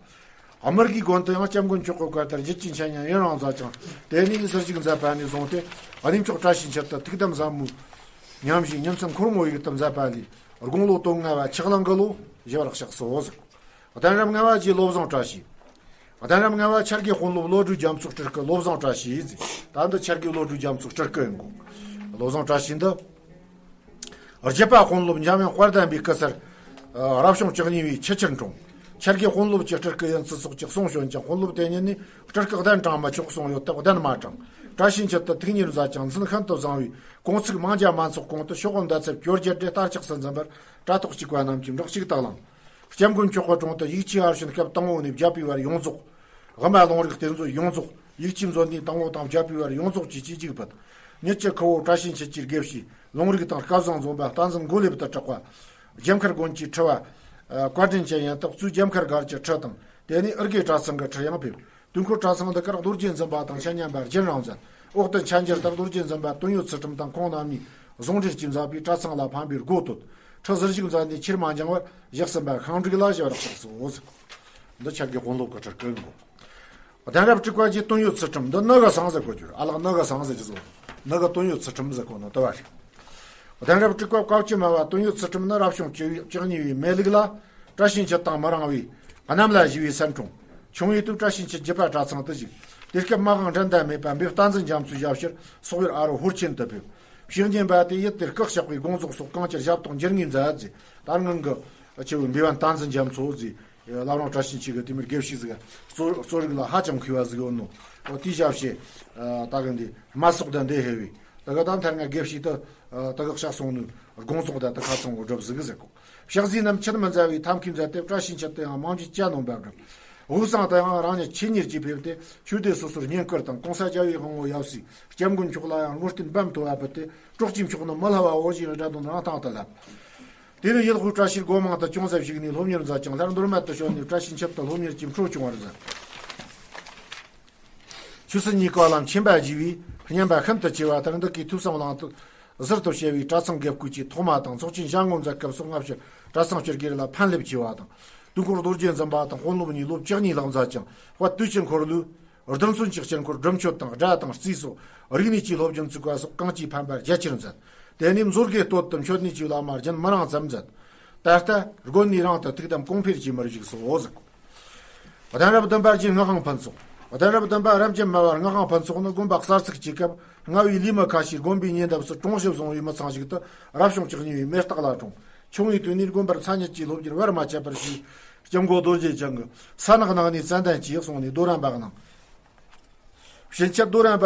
དམུ་རྒོད་དགོན་དུ་ཡང་སྐྱབས་མགོན་མཆོག་གི་བཀའ་ལྟར་རྒྱུད་ཀྱི་འཆད་ཉན་ཡུན་རིང་མཛད་ཅིང་། དེ་ནས་ཟུར་བཞུགས་མཛད་པ་ནས་བཟུང་སྟེ་གནས་མཆོག་བཀྲ་ཤིས་འཁྱིལ་དུ་ཐུགས་དམ་ཟབ་མོའི་ཉམས་བཞེས་ཉིན་མཚན་འཁོར་མོ་ཡུག་ཏུ་མཛད་པ་ལས་དགུང་ལོ་དོན་ལྔ་བ་ཆགས་གླིང་གི་ལོ་བཞི་བར་གཤེགས་སོ་ཟེར། གདན་རབས་ལྔ་བ་རྗེ་བློ་བཟང་བཀྲ་ཤིས། གདན་རབས་ལྔ་བ་ཆར་གི་དཔོན་སློབ་བློ་གྲོས་རྒྱ་མཚོ་སྤྲུལ་སྐུ་བློ་བཟང་བཀྲ་ཤིས་ཟེར། ད་འདི་ཆར་གི་བློ་གྲོས་རྒྱ་མཚོ་སྤྲུལ་སྐུ་ཡིན་གོ། བློ་བཟང་བཀྲ་ཤིས་འདི། རྒྱུད་པ་དཔོན་སློབ་འཇམ་དབྱངས་དཔལ་ལྡན་པའི་སྐུ་སར། རབ་བྱུང་བཅུ་གཉིས་པའི་ཆུ་ཁྱིར་འཁྲུངས། ཆར་གི་དཔོན་སློབ་ཀྱི་སྤྲུལ་སྐུ་ཡིན་ཚུལ་སོགས་ཀྱི་གསུང་བྱོན་ཀྱང་དཔོན་སློབ་དེ་ཉིད་ནས་སྤྲུལ་སྐུ་གདན་དྲངས་མི་ཆོག་གསུངས་ཡོད་སྟབས་གདན་མ་དྲངས། བཀྲ་ཤིས་འཁྱིལ་དུ་ཐུགས་གཉེར་མཛད་ཅིང་འཛིན་ཤིན་ཏུ་བཟང་བས་གུང་ཚིགས་མང་ཇ་མ་འཚོགས་གོང་དུ་ཤོག་འོམ་ཟླ་ཚེས་བཅོ་བརྒྱད་དྲེ་སྟར་ཆགས་སུ་འཛིན་པར་གྲྭ་ཐོག་གཅིག་པ་རྣམས་ཀྱིས་འབྲོག་གཅིག་ཏུ་བླངས། སྐྱབས་མགོན་མཆོག་གི་དྲུང་དུ་ཡིག་ཆའི་ཨར་ཤོན་སྐབས་དང་པོ་ནས་བརྒྱ་པའི་བར་ཡོངས་རྫོགས། དབུ་མ་ལུང་རིགས་གཏེར་མཛོད་ཡོངས་རྫོགས། ཡིག་ཆའི་མཛོད་འདི་དང་པོ་དང་བརྒྱ་པའི་བར་ཡོངས་རྫོགས་ཀྱི་ཆེད་ཅིག་ཕུལ། ཉིད་ཀྱི་ཁུ་བོ་བཀྲ་ཤིས་འཁྱིལ་གྱི་དགེ་བཤེས། ལུང་རིགས་དང་སྐལ་བཟང་རྫོང་པ་བསྟན་འཛིན་མགོན་ལེགས་དུ་གྲགས་པ། རྒྱལ་མཁར་དགོན་གྱི་ཁྲི་པ། བཀའ་དྲིན་ཅན་ཡིན་སྟབས་གཙོས་རྒྱལ་མཁར་སྒར་གྱི་ཁྲི་དང་། དེ་ནས་ཨིར་གེ་གྲྭ་ཚང་གི་ཁྲི་ཡང་ཕེབས། དུས་འཁོར་གྲྭ་ཚང་འདི་གར་རྡོ་རྗེ་འཛིན་པ་དང་འཆད་ཉན་པ་རྒྱུན་རིང་མཛད། འོག་ཏུ་འཆད་འགྱུར་ལྟར་རྡོ་རྗེ་འཛིན་པ་དོན་ཡོད་ཚུལ་ཁྲིམས་དང་ཁོང་རྣམ་གཉིས་ཟུང་འབྲེལ་གྱིས་མཛད་པའི་གྲྭ་ཚང་ལ་ཕན་པའི་སྒོ་བཏོད། ཁྲི་ཟུར་བཞུགས་མཛད་ནས་ཆེར་མ་འགྱངས་པར་བཞག་ཟིན་པ་ཤིང་འབྲུག་ལ་ཞེས་པར་གསུངས་སོ། འདི་ཆ་གི་དཔོན་སློབ་ཀྱི་ཁྲི་ཀུན་དགོ། གདན་རབས་དྲུག་པ་རྗེ་དོན་ཡོད་ཚུལ་ཁྲིམས། འདི་ནུ་གི་ཟངས་ཟེར་གོ་རྒྱུ་རེད། ཨ་ལགས་ནུ་གི་ཟངས་ཟེར་གྱི་བཟོ། ནུ་གི་དོན་ཡོད་ཚུལ་ཁྲིམས་ཟེར་གོ་ནོ་དུ་བ་རེད། གདན་རབས་དྲུག་པ་བཀའ་བཅུ་མ་པ་དོན་ཡོད་ཚུལ་ཁྲིམས་ནི་རབ་བྱུང་བཅུ་བཅུ་གཉིས་པའི་མེ་ལུག་ལ། བཀྲ་ཤིས་འཁྱིལ་དང་མི་རིང་བའི་གནམ་ལ་བཞུ་བའི་སེམས་ཁྲོང་། ཆུང་བའི་དུས་བཀྲ་ཤིས་འཁྱིལ་རྒྱུད་པ་གྲྭ་ཚང་དུ་བཞུགས། དེ་སྐབས་མ་འོངས་འགྲན་ཟླ་མེད་པ་འབེབས་བསྟན་འཛིན་རྒྱ་མཚོའི་ཞབས་ཕྱིར་སོག་ཡུལ་ཨ་རོ་ཧོར་ཆེན་དུ་ཕེབས། ཕྱིས་རྙིང་པ་དེ་ཡུལ་དེར་སྐུ་གཤེགས་པའི་དགོངས་རྫོགས་སོགས་གང་ཅིར་ཞབས་ཏོག་འགྱུར་ངེས་མཛད་རྗེས་ད་སྔོན་གྱི་ཆེ་བའི་འབེབས་བན་བསྟན་འཛིན་རྒྱ་མཚོ་ཟེར། བླ་བྲང་བཀྲ་ཤིས་འཁྱིལ་གྱི་དེ་མིར་དགེ་བཤེས་ཟིག་གཙོ་གཙོ་རིག་ལ་ཧ་ཅང་མཁས་པ་ཟིག་ཡོད་ནོ། འོ་དེའི་ཞབས་ཕྱི། ད་གི་འདི་རྨ་སོག་དང་འདི་ཧེ་བི། ད་གི་ད་མཐར་ང་དགེ་བཤེས་དུ་ད་གི་གཤེགས་སོང་ནོ། དགོངས་རྫོགས་དང་ད་ཁ་ཚང་བོ་སྒྲུབ་ཟིག་ཟེར་གོ། ཕྱག་རྫས་རྣམས་ཆེར་མི་མཛའ་བའི་ཐབས་མཁས་མཛད་དེ་བཀྲ་ཤིས་འཁྱིལ་དུ་ཡང་མང་ཇུས་བཅའ་ནོ་འབབ་སྒྲུབ། འུག་ཚང་དུ་ཡང་རང་ཉིད་ཆེད་གཉེར་གྱིས་ཕེབས་ཏེ་ཆོས་སྡེ་སོ་སོར་བསྙེན་བཀུར་དང་གོང་ས་རྒྱལ་བའི་དབང་པོ་ཡབ་སྲས་སྐྱབས་མགོན་མཆོག་ལ་ཡང་བསྔོ་རྟེན་འབུམ་ཐོབ་པ་ཕུལ་ཏེ་གྲོགས་ཀྱི་མཆོག་ནི་མི་བསླུ་བའོ་ཞེས་སྒྲ་དོན་རང་ཐང་དུ་བསླབས། དེ་ནས་ཡུལ་དབུས་བཀྲ་ཤིས་སྒོ་མང་དུ་ཅུང་ཟད་བཞུགས་ནས་སློབ་གཉེར་མཛད་ཅིང་སླར་མདོ་སྨད་དུ་བྱོན་ནས་བཀྲ་ཤིས་འཁྱིལ་དུ་སློབ་གཉེར་གྱི་འཕྲོ་བྱུང་བར་མཛད། ཆོས་སྲིད་གཉིས་ཀ་ལ་མཁྱེན་པ་རྒྱས་པས་སྙན་པ་ཤིན་ཏུ་ཆེ་བ་ལྟར་འདི་གའི་ཐོས་བསམ་གླིང་དུ་ཟུར་དུ་བྱས་པའི་གྲྭ་ཚང་དགེ་བསྐོས་ཀྱི་ཐོག་མ་དང་ཚོགས་ཆེན་བཞེངས་སྒོ་མཛད་སྐབས་སུ་སྔ་ཕྱིར་གྲྭ་ཚང་སྤྱི་སྒེར་ལ་ཕན་སླེབས་ཆེ་བ་དང་། དུས་འཁོར་རྡོ་རྗེ་འཛིན་པ་དང་དཔོན་སློབ་གཉིས་ལོ་བཅུ་གཉིས་ལྷག་མཛད་ཅིང་དཔལ་དུས་ཀྱི་འཁོར་ལོའི་རྡུལ་ཚོན་གྱི་དཀྱིལ་འཁོར་སྒྲུབ་མཆོད་དང་སྒྲ་དང་རྩིས་སོགས་རིག་གནས་ཀྱི་སློབ་སྦྱོང་བཙུགས་པ་སོགས་གང་ཅིའི་ཕན་པ་རྒྱ་ཆེར་མཛད། དེ་ནས་མཛོད་དགེ་སྟོད་དུ་མཆོད་གནས་ཀྱི་བླ་མ་རྒྱུན་མི་རིང་ཙམ་མཛད། ད་ལྟ་དགོན་ནས་རང་དུ་ཐུགས་དམ་གོང་འཕེལ་གྱིས་མི་བཞུགས་སོ་ཟེར། གདན་རབས་བདུན་པ་རྗེ་སྔགས་དབང་ཕུན་ཚོགས། གདན་རབས་བདུན་པ་རབ་འབྱམས་མ་པ་སྔགས་དབང་ཕུན་ཚོགས་ནི་དགོན་པ་གསར་བཙུགས་ཀྱི་སྐབས་རྔ་བའི་ལས་མི་ཁ་ཤས་དགོན་པའི་ཉེ་འདབས་སུ་གྲོང་གཞི་བཟུང་བའི་མི་ཚང་ཞིག་ཏུ་རབ་བྱུང་བཅུ་གཉིས་པའི་མེ་སྟག་ལ་འཁྲུངས། ཆུང་བའི་དུས་ནས་དགོན་པར་མཚན་ཉིད་ཀྱི་སློབ་གཉེར་བར་མ་ཆད་པར་བྱས། སྐྱབས་མགོན་རྡོ་རྗེ་འཆང་གིས་ས་ནག་ནང་ནས་ཙན་དན་གྱིས་གསུངས་ནས་རྡོ་རམ་པ་གནང་། ཕྱིན་ཆད་རྡོ་རམ་པ་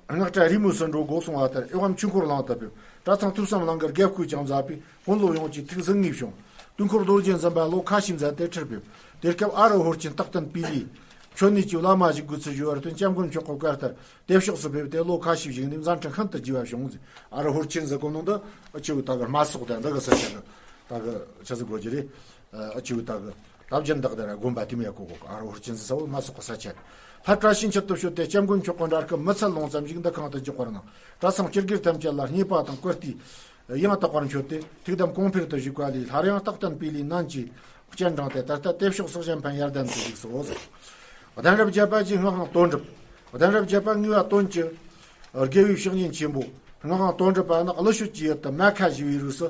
སྔགས་གྲྭ་རིས་མོས་སུ་འགྲོ་དགོས་གསུང་བ་ལྟར་ཨེ་ཝམ་ཆོས་འཁོར་གླིང་དུ་ཕེབས། གྲྭ་ཚང་ཐོས་བསམ་གླིང་གི་དགེ་བསྐོས་ཀྱང་མཛད་པས་དཔོན་སློབ་ཡོངས་ཀྱི་ཐུགས་གཟིགས་ངེས་བྱུང་། དུས་འཁོར་རྡོ་རྗེ་འཛིན་པ་ལོ་ཁ་ཤས་མཛད་དེ་ཁྲིར་ཕེབས། དེ་སྐབས་ཨ་རུ་ཧོར་ཆེན་རྟག་བརྟན་པའི་ལས་མཆོད་གནས་ཀྱི་བླ་མ་ཞིག་དགོས་ཚུལ་ཞུ་བར་བརྟེན་སྐྱབས་མགོན་མཆོག་གི་བཀའ་ལྟར་དེ་ཕྱོགས་སུ་ཕེབས་ཏེ་ལོ་ཁ་ཤས་བཞུགས་ནས་མཛད་འཕྲིན་ཤིན་ཏུ་རྒྱས་པ་བྱུང་། ཨ་རུ་ཧོར་ཆེན་ཟེར་གོ་ནོ་འདི་ཨ་ཆེ་བོ་ད་གི་རྨ་སོག་དང་འདི་གི་ས་ཆ་གི་ད་གི་ཆ་ཟིག་གོ་རྒྱུ་རེད། ཨ་ཆེ་བོ་ད་གི་ད་བརྒྱུད་འདི་གི་ད་ར་དགོན་པ་དེ་མོ་ཡ་གོ་གོ་ཨ་རུ་ཧོར་ཆེན་ཟེར་ས་བོ་རྨ་སོག་གི་ས་ཆ་རེད། ཕར་བཀྲ་ཤིས་འཁྱིལ་དུ་བྱོན་ཏེ་སྐྱབས་མགོན་མཆོག་གི་འདྲ་སྐུ་མི་ཚད་ལོང་ཙམ་ཞིག་འདི་ཁང་དུ་འཇོག་པར་གནང་། གྲྭ་ཚང་སྤྱི་སྒེར་ཐམས་ཅད་ལ་རྙེད་པ་དང་བཀུར་སྟི་ཡང་དག་པར་མཆོད་དེ་ཐུགས་དམ་གོང་འཕེལ་དུ་བཞུགས་པ་ལས་སླར་ཡང་རྟག་བརྟན་པའི་ལས་ནན་གྱིས་སྤྱན་དྲངས་ཏེ་ད་ལྟ་དེ་ཕྱོགས་སུ་གཞན་ཕན་ཡར་ལྡན་དུ་བཞུགས་སོ་ཟེར། གདན་རབས་བརྒྱད་པ་རྗེ་སྔགས་དབང་དོན་གྲུབ། གདན་རབས་བརྒྱད་པ་ངེས་པ་དོན་གྱི་དགེ་བའི་བཤེས་གཉེན་ཆེན་པོ་སྔགས་དབང་དོན་གྲུབ་པ་ནི་ཀླུ་ཤོད་ཀྱི་ཡུལ་དུ་མ་ཁ་ཞེས་པའི་རིགས་སུ་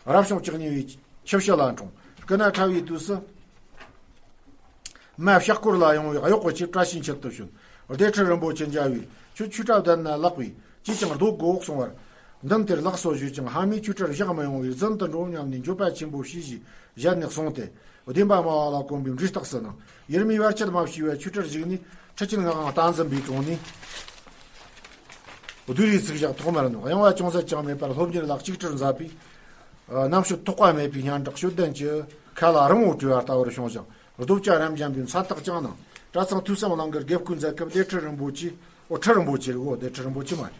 རབ་བྱུང་བཅུ་གཉིས་པའི་ཆུ་བྱི་ལ་འཁྲུངས། སྐུ་ན་ཕྲ་བའི་དུས་སུ། མ་ཕྱག་སྐོར་ལ་ཡོང་བའི་གཡོག་གི་ཆེད་བཀྲ་ཤིས་འཁྱིལ་དུ་བྱོན། སྡེ་ཁྲི་རིན་པོ་ཆེ་མཇལ་བས་ཁྱོད་ཆོས་གྲྭ་བསྡད་ན་ལེགས་པས་ཅིས་ཀྱང་སྡོད་དགོས་གསུང་བར། མདུན་དེར་ལགས་སོ་ཞུས་ཀྱང་ཕ་མས་ཆོས་གྲྭར་བཞག་མི་ཡོང་བས་རྫུན་དུ་འགྲོ་སྙམ་ནས་འགྱོད་པ་ཆེན་པོ་བྱས་ཞེས་ཞལ་ནས་གསུངས་ཏེ། བདེན་པ་སྨྲ་བ་ལ་གོམས་པའི་འབྲས་རྟགས་སུ་སྣང་། ཡུལ་མིའི་བར་ཆད་མ་ཞི་བར་ཆོས་གྲྭར་བཞུགས་ནས་ཁྲི་ཆེན་ངག་དབང་བསྟན་འཛིན་པའི་དྲུང་ནས། བདུད་རིགས་ཚིག་བཞག་ཐོག་མར་ནོག་གཡེང་བ་ཅུང་ཟད་ཀྱང་མེད་པར་སློབ་གཉེར་ལ་གཅིག་གྲིར་མཛད་པས། རྣམ་དཔྱོད་ཐོགས་པ་མེད་པའི་སྙན་གྲགས་ཤུགས་ལྡན་གྱི་མཁའ་ལ་རི་མོ་བྲིས་པ་ལྟ་བུར་བྱུང་ཞིང་རྡོ་བཅའ་རམ་འབྱམས་པའི་མཚན་རྟགས་ཀྱང་གནང་། གྲྭ་ཚང་ཐོས་བསམ་གླིང་གི་དགེ་བསྐོས་མཛད་སྐབས་སྡེ་ཁྲི་རིན་པོ་ཆེ། འོ་ཁྲི་རིན་པོ་ཆེ་རེད། འོ་སྡེ་ཁྲི་རིན་པོ་ཆེ་མ་རེད།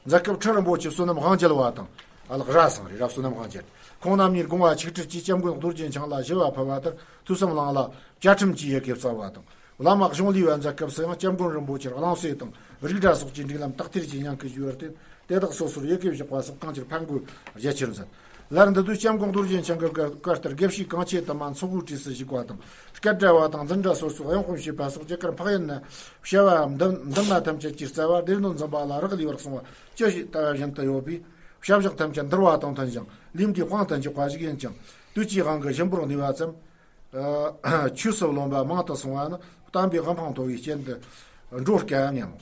མཛད་སྐབས་ཁྲི་རིན་པོ་ཆེ་བསོད་ནམས་དབང་རྒྱལ་བ་དང་། ཨ་ལགས་ར་སང་རེད་ར་བསོད་ནམས་དབང་རྒྱལ། ཁོང་རྣམ་གཉིས་དགོངས་པ་ཆིག་ཁྲིར་གྱིས་སྐྱབས་མགོན་རྡོ་རྗེ་འཆང་ལ་ཞུ་བ་ཕུལ་བ་ལྟར་ཐོས་བསམ་གླིང་ལ་བཅའ་ཁྲིམས་ཀྱི་ཡི་གེ་བསྩལ་བ་དང་། བླ་མ་གཞུང་ལས་པ་མཛད་སྐབས་སུ་ཡང་སྐྱབས་མགོན་རིན་པོ་ཆེར་གླང་སོས་དང་རིགས་འདྲ་སོགས་ཀྱི་སྒྲིག་ལམ་དག་ཐེར་གྱིས་ཉན་སྐུལ་ཞུས་པར་བརྟེན་དེ་དག་སོ་སོར་ཡི་གེ་བཞག་པ་སོགས་གང་ཅིར་ཕན་དགོས་རྒྱ་ཆེར་མཛད། སླར་འདི་དུས་སྐྱབས་མགོན་རྡོ་རྗེ་འཆང་གི་བཀའ་ལྟར་དགེ་བཤེས་གང་ཆེ་དུ་མ་ཚོགས་དབུའི་གྲས་སུ་བཞུགས་པ་དང་སྐད་བསྒྲགས་པ་དང་འཛིན་གྲྭ་སོ་སོར་གཡང་དཔོན་བྱེད་པ་སོགས་རྒྱ་གར་འཕགས་ཡུལ་ན་བྱ་བ་འདི་འདི་མ་ཐམས་ཅད་ཀྱི་རྩ་བ་སྡེ་སྣོད་འཛིན་པ་ལ་རག་ལས་པར་གསུངས་པ་ཅི་ཞིག་ལྟ་བ་བཞིན་དུ་ཡོད་པས་བྱ་བཞག་ཐམས་ཅད་འདུལ་བ་དང་མཐུན་ཞིང་ལས་འབྲས་དབང་དུ་འཇུག་པ་ཞིག་ཡིན་ཀྱང་དུས་ཀྱི་དབང་གིས་ཞིབ་པོར་གནས་པ་ཙམ། ཆོས་སུ་རློམ་པ་མང་དུ་སོང་བ་ནི་བསྟན་པའི་དབུ་འཕང་མཐོ་བའི་རྐྱེན་དུ་འགྲོ་དཀའ་སྙམ་མོ།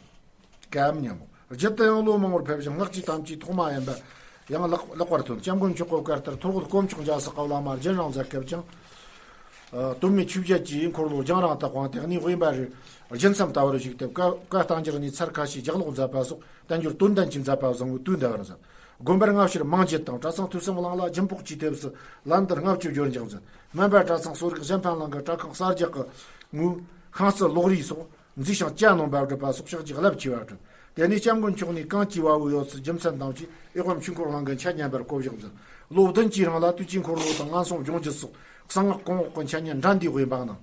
དཀའ་སྙམ་མོ། རྒྱུད་དུ་ཡང་ལོ་མང་པོར་ཕེབས་ཤིང་སྔགས་ཀྱི་དམ་ཆོས་ཐོག་མ་ཡིན་པ་ཡང་ལེགས་ལེགས་པར་ཐོན། སྐྱབས་མགོན་མཆོག་གི་བཀའ་ལྟར་ཐོར་བུ་དཀོན་མཆོག་འཇའ་ཟེར་གི་བླ་མ་རྒྱུན་རིང་མཛད་སྐབས་ཀྱང་། དོན་མེད་ཆོས་བརྒྱད་ཀྱི་འཁོར་ལོ་རྒྱང་རིང་དུ་སྤངས་ཏེ་གནས་དབེན་པ་རུ་རྒྱུན་མཚམས་ལྟ་བུར་བཞུགས་ཏེ་བཀའ་བཀའ་བསྟན་འགྱུར་ནས་ཚར་ཁ་ཤས་ལྗགས་ཀློག་མཛད་པ་སོགས་བསྟན་འགྱུར་དོན་ལྡན་གྱིས་མཛད་པ་བཟང་བོའི་དུས་འདའ་བར་མཛད། དགོན་པར་སྔ་ཕྱིར་མང་འགྱེད་དང་། གྲྭ་ཚང་ཐོས་བསམ་གླིང་ལ་སྦྱིན་ཕོགས་ཀྱིས་ཐེབས་སུ་ལན་བདར་ལྔ་བཅུ་འབྱོར་འཇགས་མཛད། སྨན་པ་གྲྭ་ཚང་གསོ་རིག་གཞན་ཕན་གླིང་གི་གྲྭ་ཁང་གསར་རྒྱག་གི་དངུལ་ཤིང་རྩི་གློག་རིས་སོགས་མཛེས་ཤིང་གྱ་ནོམ་པ་བསྒྲུབས་པ་སོགས་ཕྱག་རྗེས་རླབས་ཆེ་བ་བསྒྲུབས། དེ་ནས་སྐྱབས་མགོན་མཆོག་ནས་གང་ཅིའི་བ་འོས་ཡོད་ཚུལ་རྒྱུ་མཚན་དང་བཅས་ཨེ་ཝཾ་ཆོས་འཁོར་གླིང་གི་འཆད་ཉན་པར་བསྐོ་བཞག་མཛད། ལོ་བདུན་གྱི་རིང་ལ་དུས་ཀྱི་འཁོར་ལོ་དང་ངན་སོང་སྦྱོང་རྒྱུ་སོགས་གསང་སྔགས་གོང་འོག་གི་འཆད་ཉན་འགྲན་བསྡུར་དབེན་པ་གནང་།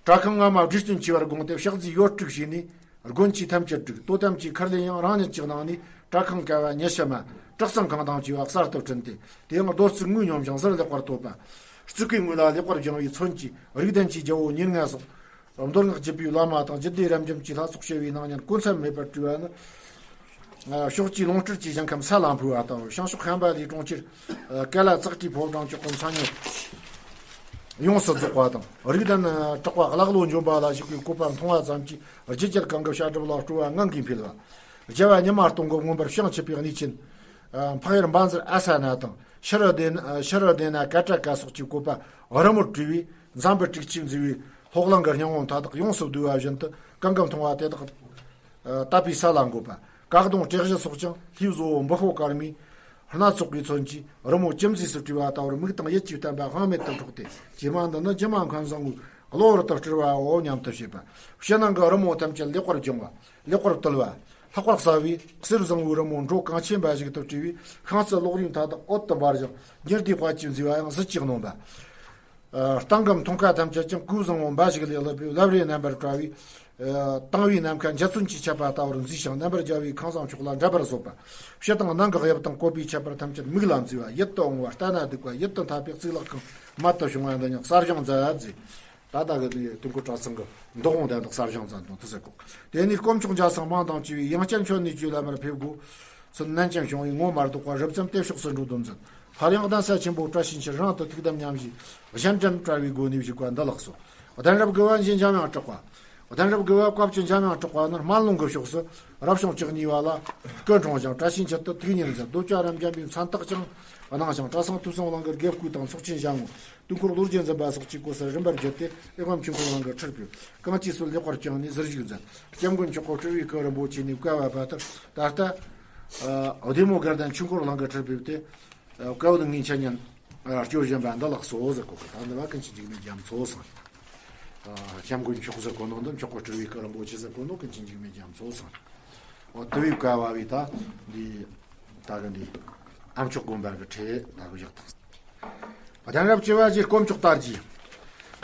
གྲྭ་ཁང་སྔ་མ་བགྲེས་སྟོན་ཆེ་བར་དགོངས་ཏེ་ཕྱག་རྫས་ཡོད་དྲུག་བྱས་ནས། དགོན་ཆས་ཐམས་ཅད་བསྒྲིགས། དོ་དམ་གྱི་ཁུར་ལེན་ཡང་རང་ཉིད་ཀྱིས་གནང་ནས། གྲྭ་ཁང་ཀ་བ་ཉི་ཤུ་མ། བྲག་ཚང་ཁང་དང་བཅས་པ་གསར་དུ་བསྐྲུན་ཏེ། དེ་ཡང་རྡོ་རྩིག་དངོས་སྙོམས་ཤིང་གཟུར་ལེགས་པར་བཏོད་པ། རྩིག་གི་ངོས་ལ་ལེགས་པར་བརྒྱང་བའི་མཚོན་གྱིས་རིགས་ལྡན་གྱི་རྒྱལ་པོ་ཉེར་ལྔ་སོགས། མདོ་སྔགས་བརྒྱུད་པའི་བླ་མ་དང་རྒྱུད་སྡེ་རབ་འབྱམས་ཀྱི་ལྷ་ཚོགས་བྱེ་བའི་སྣང་བརྙན་སྐུ་མཚམས་མེད་པར་བྲིས་པ་ནི། ཕྱོགས་བཅུའི་ལོངས་སྤྲུལ་གྱི་ཞིང་ཁམས་ས་ལ་འཕོས་པ་དང་། བྱང་ཕྱོགས་ཤམ་བྷ་ལའི་གྲོང་ཁྱེར་ཀ་ལ་ཙག་ཏྲའི་ཕོ་བྲང་ཅོག་གི་མཚན་སྙན་ཡོངས་སུ་རྫོགས་པ་དང་། རིགས་ལྡན་གྲགས་པ་ཀླ་ཀློ་འཇོམས་པ་ལ་ཞུགས་པའི་བཀོད་པ་མཐོང་བ་ཙམ་གྱིས་རྒྱུད་རྒྱལ་གང་གི་བྱ་གྲུབ་ལ་སྤྲོ་བ་ངང་གིས་འཕེལ་བ། རྒྱལ་བ་ཉི་མ་སྟོང་གི་མངོན་པར་བྱང་ཆུབ་པའི་གནས་ཆེན། འཕགས་ཡུལ་འབའ་ཟིར་ཨ་ས་ན་དང་ཤ་རུ་དེ་ན་ཤ་རུ་དེ་ན་ཀ་ཏྲ་ཀ་སོགས་ཀྱི་བཀོད་པ་རི་མོར་བྲིས་པས། འཛམ་བུ་དྲུག་ཅུས་མཛེས་པའི་ལྷོ་གླིང་གི་སྙིང་པོ་མཐའ་དག་ཡོངས་སུ་བསྡུས་པ་བཞིན་དུ་གང་གི་མཐོང་བ་དེ་དག་ཨ་དད་པའི་ས་ལ་འགོད་པ། ཀ་གདུང་བྲེ་བཞི་སོགས་ཀྱང་ལྷའི་བཟོ་བོ་འབུ་ཕོ་དཀར་མོའི་སྣ་ཚོགས་པའི་མཚོན་གྱིས་རི་མོ་ཅི་མཛེས་སུ་བྲིས་པ་ལྟ་བུར་མིག་དང་ཡིད་ཀྱི་བརྟན་པ་དཔག་མེད་དུ་འཕྲོག་སྟེ། ཀྱེ་མ་འདི་ནི་སྒྱུ་མ་མཁན་བཟང་པོའི་གློ་བུར་དུ་སྤྲུལ་པའོ་སྙམ་དུ་བྱེད་པ། ཕྱི་ནང་གི་རི་མོ་ཐམས་ཅད་ལེགས་པར་སྦྱོང་བ། ལེགས་པར་བཏུལ་བ། ལྷག་པར་གསལ་བའི་གསེར་བཟང་པོའི་རི་མོ་འགྲོ་གང་ཆེན་པ་ཞིག་ཏུ་བྲིས་པའི་ཤིང་རྩི་གློག་རིས་མཐའ་དག་འོད་དུ་འབར་ཞིང་ཉི་ཟླའི་དཔལ་གྱིས་མཛེས་པ་ཡང་གཟི་བརྗིད་སྣང་བ། ཨ་སྟེང་གི་མཐོང་ཁ་ཐམས་ཅད་ཀྱང་གོས་བཟང་པོ་འབའ་ཞིག་ལས་ལྷག་པའི་ལབ་རེ་རྣམ་པར་བཀྲ་བའི་ཨ་དང་བའི་ནམ་མཁའ་འཇའ་ཚོན་གྱིས་ཁྱབ་པ་ལྟ་བུར་མཛེས་ཤིང་རྣམ་པར་རྒྱལ་བའི་ཁང་བཟང་མཆོག་ལ་འདྲ་པར་བཟོད་པ། ཕྱི་དང་ནང་གི་དབྱིབས་དང་བཀོད་པའི་ཁྱད་པར་ཐམས་ཅད་མིག་ལ་མཛེས་པ། ཡིད་དུ་འོང་བ། ལྟ་ན་སྡུག་པ། ཡིད་དུ་འཐད་པའི་གཙུག་ལག་ཁང་རྨད་དུ་བྱུང་བ་འདི་ཉིད་གསར་བཞེངས་མཛད་མཛད། ད་ལྟ་གི་ནི་དུས་འཁོར་གྲྭ་ཚང་གི་འདུ་ཁང་དེ་འདི་གསར་བཞེངས་མཛད་འདུག་དེ་ཟེར་གོ། དེ་ནས་དཀོན་མཆོག་འཇའ་ཚོན་མང་དང་བཅས་པའི་དབྱངས་ཅན་ཁྱོན་ནས་བརྗོད་ལ་མར་ཕེབས་དགོས། ཚུལ་ནན་ཅན་བྱུང་བའི་ངོ་མ་ལྡོག་པ་རབ་འབྱམས་དེ་ཕྱོགས་སུ་འགྲོ་དོན་མཛད། སླར་ཡང་གདན་ས་ཆེན་པོ་བཀྲ་ཤིས་འཁྱིལ་རང་དུ་ཐུགས་དམ་མཉམ་བཞེས་གཞན་དྲིན་བྲལ་བའི་སྒོ་ནས་བཞུགས་པ་འདི་ལགས་སོ། གདན་རབས་དགུ་པ་འཇིགས་འཇམ་དབྱངས་གྲགས་པ། གདན་རབས་དགུ་པ་བཀའ་བརྒྱུད་འཇམ་དབྱངས་གྲགས་པ་ནི་སྨན་ལུང་གི་ཕྱོགས་སུ་རབ་བྱུང་བཅུ་གཉིས་པ་ལ་སྐུ་འཁྲུངས་ཤིང་བཀྲ་ཤིས་འཁྱིལ་དུ་ཐུགས་ཉིད་མཛད། རྡོ་ལྕགས་རབ་འབྱམས་པའི་མཚན་རྟགས་ཀྱང་གནང་ཞིང་གྲྭ་ཚང་ཐོས་བསམ་གླིང་གི་དགེ་བསྐོས་དང་ཚོགས་ཆེན་ཞལ་ངོ་དུས་འཁོར་ལོ་རྒྱུས་འཛིན་པ་སོགས་ཀྱི་སྐོར་སར་རིམ་པར་བརྒྱུད་དེ་ཨེ་ཝཾ་ཆོས་འཁོར་གླིང་གི་ཁྲིར་ཕེབས། གང་ཅིའི་སྲོལ་ལེགས་པར་བསྐྱངས་ནས་ཟུར་བཞུགས་མཛད། སྐྱབས་མགོན་མཆོག་གི་སྤྲུལ་པའི་སྐུ་རིན་པོ་ཆེ་ནས་བསྐལ་པ་བར་དུ་ད་ལྟ་ཨ་བདེ་མོ་དགའ་ལྡན་ཆོས་འཁོར་གླིང་གི་ཁྲིར་ཕེབས་ཏེ་ཨ་སྐལ་བ་ལྡན་ངའི་འཆད་ཉན་ཨ་སྐྱོར་བཞིན་པ་འདི་ལགས་སོ་ཟེར་གོ་གི། ད་འདི་བ་ཀུན་མཁྱེན་འཇིགས་མེད་རྒྱ་མཚོ་ཟེར། ཨ་སྐྱབས་མགོན་མཆོག་ཟེར་གོ་ནོ་འདི་མཆོག་གི་སྤྲུལ་པའི་སྐུ་རིན་པོ་ཆེ་ཟེར་གོ་ནོ་ཀུན་མཁྱེན་འཇིགས་མེད་རྒྱ་མཚོ་ཟེར། འོ་དེ་བས་བསྐལ་པ་བས་ད་འདི་ད་གི་འདི་ཨ་མཆོག་དགོན་པ་གི་ཁྲི་ད་གི་བཞག་དང་། གདན་རབས་བཅུ་པ་རྗེ་དཀོན་མཆོག་དར་རྒྱས།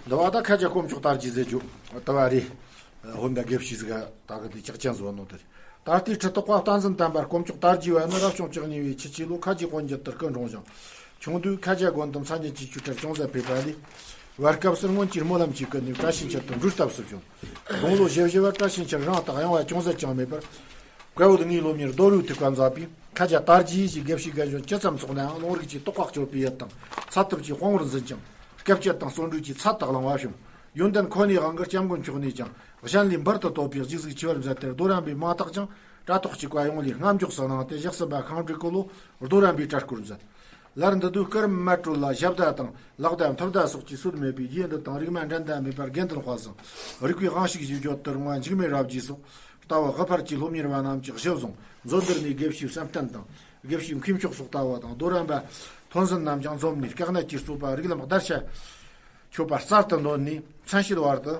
འདི་བ་ད་ཁ་ཆེ་དཀོན་མཆོག་དར་རྒྱས་ཟེར་རྒྱུ་ད་བ་རེད། ཧོན་ད་དགེ་བཤེས་ཟིག་ད་གི་འདི་ལྕགས་ཅན་བཟོ་ནོ་དེ་རེད། ད་ལྟའི་ཁྲི་ཐོག་པ་བསྟན་འཛིན་དམ་པ་དཀོན་མཆོག་དར་རྒྱས་བ་ནི་རབ་བྱུང་བཅུ་གཉིས་པའི་ཆུ་བྱི་ལོ་ཁ་ཆེ་དབོན་རྒྱལ་དུ་སྐུ་འཁྲུངས་ཤིང་། ཆུང་དུས་ཁ་ཆེ་དགོན་དུ་མཚན་ཉིད་ཀྱི་ཆོས་ཁྲིར་ཅུང་ཟད་ཕེབས་པ་ལས། བར་སྐབས་སུ་སྔོན་གྱི་སྨོན་ལམ་གྱི་སྐུ་ནས་བཀྲ་ཤིས་འཁྱིལ་དུ་འབྲུ་བཏབ་སུ་བྱོན། དགུང་ལོ་བཞི་བཞི་བར་བཀྲ་ཤིས་འཁྱིལ་རང་དང་གཡེང་བ་ཅུང་ཟད་ཀྱང་མེད་པར། བཀའ་བོད་ངའི་སློབ་གཉེར་རྡོ་རུའི་ཐིགས་པ་མཛད་པས། ཁ་ཆེ་དར་རྒྱས་ཀྱི་དགེ་བཤེས་རྒན་གཞོན་ཇི་ཙམ་ཚོགས་ནའང་ལུང་རིགས་ཀྱི་རྟོགས་པ་སྐྱོབ་པའི་ཡུལ་དང་ཚད་ཐུབ་ཀྱི་དཔང་པོར་འཛིན་ཅིང་། སྐུ་སྤྱི་དང་བརྩོན་འགྲུས་ཀྱི་ཚད་དུ་བླངས་པ་བྱུང་། ཡོན་ཏན་ཁོ་ནའི་དབང་གིས་སྐྱབས་མགོན་མཆོག་ནས་ཀྱང་གཞན་ལས་འབུར་དུ་ཐོབ་པའི་གཟིགས་གཟིགས་ཆེ་བར་མཛད་དེ། རྡོ་རམས་པའི་མིང་བཏགས་ཀྱང་དྲ་ཐོག་གཅིག་པ་ཡོངས་ལས་རྔམ་འཇོག་སུ་གནང་སྟེ། ཞེ་གསུམ་པ་ཤིང་འབྲས་ཀྱི་ལོ་རྡོ་རམས་པའི་གྲྭ་སྐོར་མཛད། སླར་འདི་དུས་སྐུ་རིམ་མལ་གྲོལ་ལ་ཞབས་བརྡ་དང་ལག་བརྡ་འཐུར་བརྡ་སོགས་ཀྱི་སྲོལ་མེད་པས། རྗེ་འདི་དང་རིག་མ་འགྲན་ཟླ་མེད་པར་དགེ་འདུན་དཔལ་བཟང་། རིག་པའི་དབང་ཕྱུག་ཞེས་བརྗོད་དུ་རུང་བ་འཇིགས་མེད་རབ་རྒྱས་སོགས་ལྟ་བུ་དབུ་ཕར་གྱི་སློབ་གཉེར་བ་རྣམས་ཀྱིས་གཞི་བཟུང་། མཛོད་འདིར་ནས་དགེ་བཤེས་བསམ་གཏན་དང་། དགེ་བཤེས་མཁས་མཆོག་སོགས་ལྟ་བུ་དང་། རྡོ་རམས་པ་ཐོན་ཟིན་རྣམས་ཀྱང་འཛོམས་ནས། དཀའ་གནད་ཀྱི་རྩོད་པ་རིགས་ལམ་བརྡར་ཤ་ཆོད་པ་གསར་དུ་འདོན་ནས། མཚན་ཕྱེད་བར་དུ་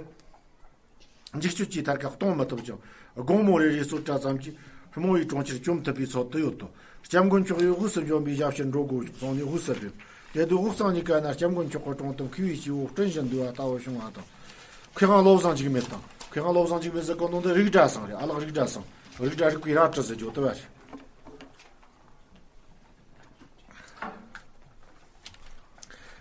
འཇིག་སྤྱོད་ཀྱི་ཐར་ཁ་གཏོང་མི་ཐུབ་ཀྱང་། དགོང་མོ་རེ་རེ་གསོལ་གྲྭ་ཙམ་གྱིས་རྨོ་བོའི་གྲོང་ཁྱེར་བཅོམ་ཐུབ་པའི་ཚོད་དུ་ཡོད་དོ། སྐྱབས་མགོན་མཆོག་གིས་དབུས་སུ་འབྱོན་པའི་ཞབས་ཕྱིར་འགྲོ་དགོས་གསུངས་ནས་དབུས་སུ་བྲོས། དེ་དུས་དབུས་གཙང་གཉིས་ཀ་ན་སྐྱབས་མགོན་མཆོག་གི་དྲུང་དུ་མཁས་པའི་སྐྱེ་བོ་སྤྲིན་བཞིན་འདུས་པ་ལྟ་བུ་བྱུང་བ་དང་། མཁས་དབང་བློ་བཟང་འཇིགས་མེད་དང་། མཁས་དབང་བློ་བཟང་འཇིགས་མེད་ཟེར་གོ་ནོ་འདི་རིགས་འདྲ་ཚང་རེད། ཨ་ལགས་རིགས་འདྲ་ཚང་། རིགས་འདྲ་རིགས་པའི་རལ་གྲི་ཟེར་རྒྱུ་དེ་བ་རེད།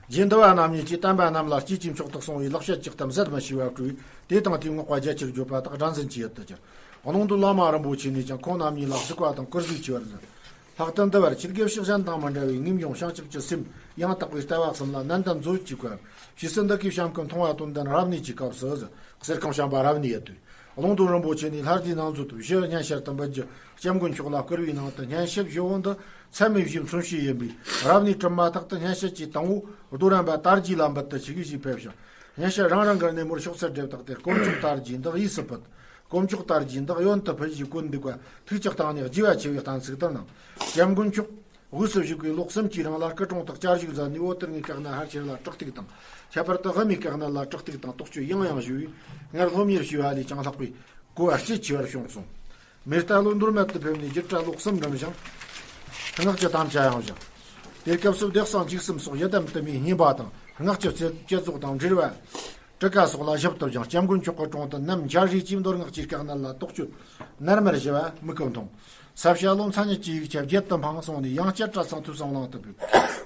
རྗེ་འདི་བ་རྣམ་གཉིས་ཀྱིས་བསྟན་པ་རྣམས་ལ་སྐྱེས་ཀྱི་མཆོག་ཏུ་གསུངས་པའི་ལེགས་བཤད་ཀྱི་གཏམ་ཟད་མི་ཤེས་པ་བཀྲོལ། དེ་དང་དེའི་བསྔགས་པ་རྒྱ་ཆེར་བརྗོད་པ་དག་སྒྲ་འཛིན་གྱི་ཡུལ་དུ་གྱུར། གླང་མདོ་བླ་མ་རིན་པོ་ཆེ་ནས་ཀྱང་ཁོང་རྣམ་གཉིས་ལ་གཟིགས་པ་དང་བཀུར་གཟིགས་ཆེ་བར་མཛད། ལྷག་ཏུ་འདི་བར་ཆེད་དགེ་བཤེས་གཞན་དང་མི་འདྲ་བའི་ངེས་འབྱུང་བྱང་ཆུབ་ཀྱི་སེམས་ཡང་དག་པའི་ལྟ་བ་གསུམ་ལ་ནན་ཏན་མཛོད་ཀྱི་བཀའ། ཕྱིས་སུ་འདི་གའི་བྱམས་སྐུ་མཐོང་བ་དོན་ལྡན་རབ་གནས་ཀྱི་སྐབས་སུ། གསེར་ཁང་བྱམས་པ་རབ་གནས་ཡོད་དུས། གླང་མདོ་རིན་པོ་ཆེ་ནས་ལྷ་རྗེ་ནང་མཛོད་བཞི་སྙན་ཤལ་དུ་འབུལ་རྒྱུ། སྐྱབས་མགོན་མཆོག་ལ་བསྐུར་བའི་ནང་དུ་སྙན་ཤལ་བཞི་བོ་འདི་ཚད་མེད་བཞིའི་མཚོན་བྱེད་ཡིན་པས། རབ་གནས་གྲུབ་མ་ཐག་ཏུ་སྙན་ཤལ་གྱི་དང་པོ་རྡོ་རམས་པ་དར་རྒྱས་ལ་འབུལ་དུ་བཅུག་ཞེས་ཕེབས་ཤིང་། སྙན་ཤལ་རང་རང་གི་སྣེ་མོར་ཕྱོགས་ཚད་སྒྲིལ་བཏགས་ཏེ། དཀོན་མཆོག་དར་རྒྱས་འདི་གཡས་སུ་ཕུད། དཀོན་མཆོག་དར་རྒྱས་འདི་གཡོན་དུ་ཕུལ་ཞིང་བཀོད་འདུག་པ། ཐུགས་ཀྱི་སྟེང་ནས་དགྱེས་པ་ཆེ་བའི་གཏན་ཚིགས་ལྟར་ན། སྐྱབས་མགོན་མཆོག་དབུས་སུ་བཞུགས་པའི་ལོ་གསུམ་གྱི་རིང་ལ་སྐུ་གྲོངས་དང་བསྐྱར་བཞུགས་མཛད་ནས། བོད་དེ་སྔའི་སྐབས་ན་ཕལ་ཆེར་ལ་དྲག་ཏུ་དང་། ཁྱད་པར་དུ་དབུ་མའི་སྐབས་ན་ལ་དྲག་ཏུ་དང་རྟོག་དཔྱོད་ཡང་ཡང་ཞུ་བས། སྔར་སློབ་གཉེར་ཞུས་པ་ལས་ཀྱང་ལྷག་པའི་གོ་བ་སྐྱེད་ཆེ་བར་བྱུང་གསུངས། མེ་རྟ་ལོ་འདོར་མེད་དུ་ཕེབས་ནས་བརྒྱུད་གྲྭ་ལོ་གསུམ་རིམ་བཞིན་སྔགས་ཀྱི་དམ་བཅའ་ཡང་བཞེངས། དེ་སྐབས་སུ་བདེ་གསང་འཇིགས་གསུམ་སོགས་ཡི་དམ་དུ་མའི་བསྙེན་པ་དང་སྔགས་ཀྱི་བསྐྱེད་རྫོགས་དང་འབྲེལ་བ། ཊཱི་ཀ་སོགས་ལ་ཞིབ་ཏུ་སྦྱངས། སྐྱབས་མགོན་མཆོག་གི་དྲུང་དུ་ནམ་འཆར་རེ་ཅིག་མདོ་སྔགས་ཀྱི་དཀའ་གནད་ལ་རྟོག་དཔྱོད་ནར་མར་ཞི་བ་མིག་གིས་མཐོང་། ས་བྱ་ལོ་མཚན་ཉིད་ཀྱི་ཡིག་ཆ་བརྒྱད་དུ་འཕངས་སོང་ནས། ཡང་བསྐྱར་གྲྭ་ཚང་ཐོས་བསམ་གླིང་དུ་ཕེབས།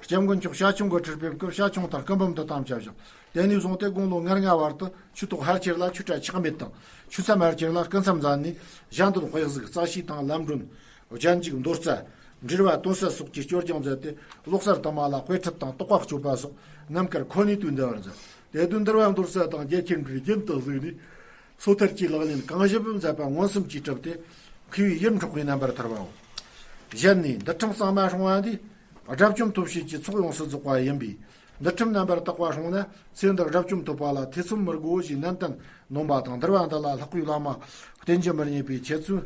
སྐྱབས་མགོན་མཆོག་བྱ་ཁྱུང་གི་ཁྲིར་ཕེབས་སྐབས། བྱ་ཁྱུང་དང་སྐུ་འབུམ་དུ་དམ་བཅའ་བཞག། དེ་ནས་བཟུང་སྟེ་དགུང་ལོ་ང་ལྔ་བར་དུ་ཆོས་ཐོག་ཕལ་ཆེར་ལ་ཆོས་གྲྭ་ཆག་མེད་དང་། ཆོས་མཚམས་ཕལ་ཆེར་ལ་སྐུ་མཚམས་མཛད་ནས། ཞལ་འདོན་དཔེ་གཟིགས། རྩ་ཤེས་དང་ལམ་སྒྲོན། རྒྱན་འཇུག། མདོ་རྩ། འགྲེལ་པ། དོན་གསལ་སོགས་ཀྱི་སྐྱོར་སྦྱོང་མཛད་དེ། ལོ་གསར་དུ་མ་ལ་དཔེ་ཁྲིད་དང་རྟོགས་པ་སྤྱོད་པ་སོགས་རྣམ་དཀར་ཁོ་ནའི་དུས་འདའ་བར་མཛད། དེ་དུས་འདུལ་བ་མདོ་རྩ་དང་རྒྱལ་ཁྱེར་འབྲིའི་རྒྱན་དུ་གཟིགས་ནས། སོ་ཐར་གྱི་ལག་ལེན་གང་ཞིབ་མཛད་པ་མངོན་སུམ་གྱིས་གྲུབ་སྟེ། མཁས་པའི་ཡིད་འཕྲོག་པའི་རྣམ་པར་ཐར་བའོ། གཞན་ནས། འདུལ་ཁྲིམས་གཙང་མ་སྲུང་བ་འདིས། དགྲ་བཅོམ་སྟོབས་བྱེད་ཀྱི་ཚོགས་ཡོངས་སུ་རྫོགས་པ་ཡིན་པས། འདུལ་ཁྲིམས་རྣམ་པར་དག་པ་སྲུང་ན། ཚེ་འདིར་དགྲ་བཅོམ་ཐོབ་པ་ལ་ཐེ་ཚོམ་མི་དགོས་ཞེས་ནན་ཏན་ནོན་པ་དང་། འདུལ་བ་འདི་ལ་ལྷག་པའི་བླ་མ་བསྟེན་རྒྱུ་མི་རྙེད་པས། ཁྱེད་ཚོས་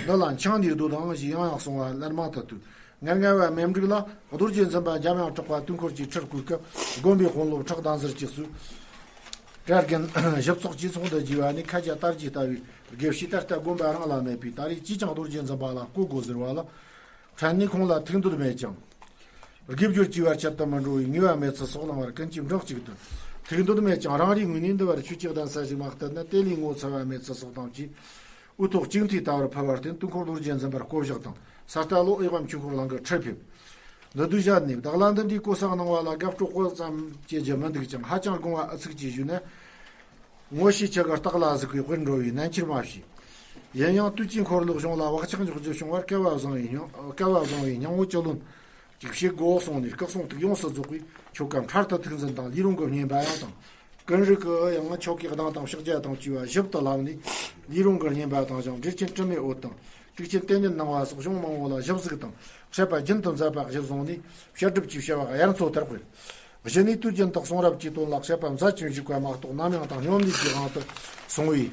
འདི་ལ་འཆིང་ནས་སྡོད་དང་ཞེས་ཡང་ཡང་གསུང་བ་ལན་མང་དུ་བཏོན། ངར་ངར་བ་མེ་འབྲུག་ལ་རྡོ་རྗེ་འཛིན་པ་འཇམ་དབྱངས་གྲགས་པ་དུས་འཁོར་གྱི་ཁྲིར་བསྐོས་སྐབས། དགོན་པའི་དཔོན་སློབ་ཁྲག་དང་ཟུར་གྱི་སུ། གྲྭ་རྒན་ཞིབ་ཚོགས་ཀྱིས་ཚོགས་འདུ་བགྱིས་པ་ནས། མཁའ་ཁྱབ་དར་རྒྱས་ལྟ་བུའི་དགེ་བཤེས་ད་ལྟ་དགོན་པ་རང་ལ་མེད་པས། ད་རེས་ཅིས་ཀྱང་རྡོ་རྗེ་འཛིན་པ་ལ་བསྐོ་དགོས་ཟེར་བ་ལ། ཕྲན་ནི་ཁོང་ལ་ཐུགས་འདོད་མེད་ཀྱང་། དགེ་སྦྱོར་གྱི་བར་ཆད་དུ་མི་འགྲོ་བའི་ངེས་པ་མེད་ཚུལ་སོགས་གླེང་བར་ཀུན་གྱིས་མགྲིན་གཅིག་ཏུ། ཐུགས་འདོད་མེད་ཀྱང་རང་རེའི་ངོས་ནས་འདི་བར་ཆོས་ཀྱི་གདན་ས་ཞིག་མ་གཏད་ན་དེ་ལས་ངོ་ཚ་བ་མེད་ཚུལ་སོགས་དང་བཅས། འུ་ཐོག་གཅིག་མཐུན་ལྟ་བུར་ཕུལ་བར་བརྟེན། དུས་འཁོར་རྡོ་རྗེ་འཛིན་པར་བསྐོ་བཞག་དང་། ས་རྟ་ལོ་ཨེ་ཝམ་ཆོས་འཁོར་གླིང་གི་ཁྲིར་ཕེབས། འདི་དུས་ཞལ་ནས། བདག་ལ་འདི་འདྲའི་གོ་ས་གནང་བ་ལ་དགའ་སྤྲོ་དཔེ་ཙམ་བྱེད་རྒྱུ་མི་འདུག་ཀྱང་། ཧ་ཅང་དགོངས་པ་ཨ་ཚུགས་ཀྱིས་ཞུས་ན། ངོ་ཤེས་ཁྱི་གི་སྟག་ལ་ཟུག་པའི་དཔེར་འགྲོ་བའི་ནན་ཁྱེར་མ་བྱས། ཡིན་ཡང་དུས་ཀྱི་འཁོར་ལོའི་གཞུང་ལ་བག་ཆགས་འཇོག་རྒྱུ་བྱུང་བར། སྐལ་བ་བཟང་བའི་སྙིང་སྐལ་བ་བཟང་བའི་སྙིང་བོ་ཅི་ལོན་ཅིག་བྱེད་དགོས་གསུངས་ནས། སྐུ་གསུང་ཐུགས་ཡོངས་སུ་རྫོགས་པའི་ཆོ་ག་འཕྲལ་དུ་ཐུགས་འཛིན་དང་ལས་རུང་གི་བསྙེན་པ་ཡང་དང་། ཀུན་རིག་གི་ཡང་ཆོ་གའི་གདངས་དང་ཕྱག་རྒྱ་དང་བཅས་པ་ཞིབ་ཏུ་བསླབས་ནས། ལས་རུང་གི་བསྙེན་པ་དང་། ཞིང་བསྒྲུབ་ཆེན་དྲི་མེད་འོད་དང་། དྲུག་ཅུ་ཏིང་ངེ་འཛིན་གནང་བ་སོགས་གཞུང་མང་བོ་ལ་ཞིབ་གཟིགས་དང་། བཤད་པ་རྒྱུན་དུ་མཛད་པ་གཞིར་བཟུང་ནས། བཤད་སྒྲུབ་ཀྱི་བྱ་བ་དབྱར་མཚོ་ལྟར་སྤེལ། གཞི་ནས་དུས་རྒྱུན་དུ་གསུང་རབ་ཀྱི་དོན་ལ་དཔྱད་པ་མཛད་ཅིང་བཞུགས་པ་མ་གཏོགས། ནམ་ཡང་དང་སྙོམས་ལས་ཀྱི་དབང་དུ་སོང་བའི་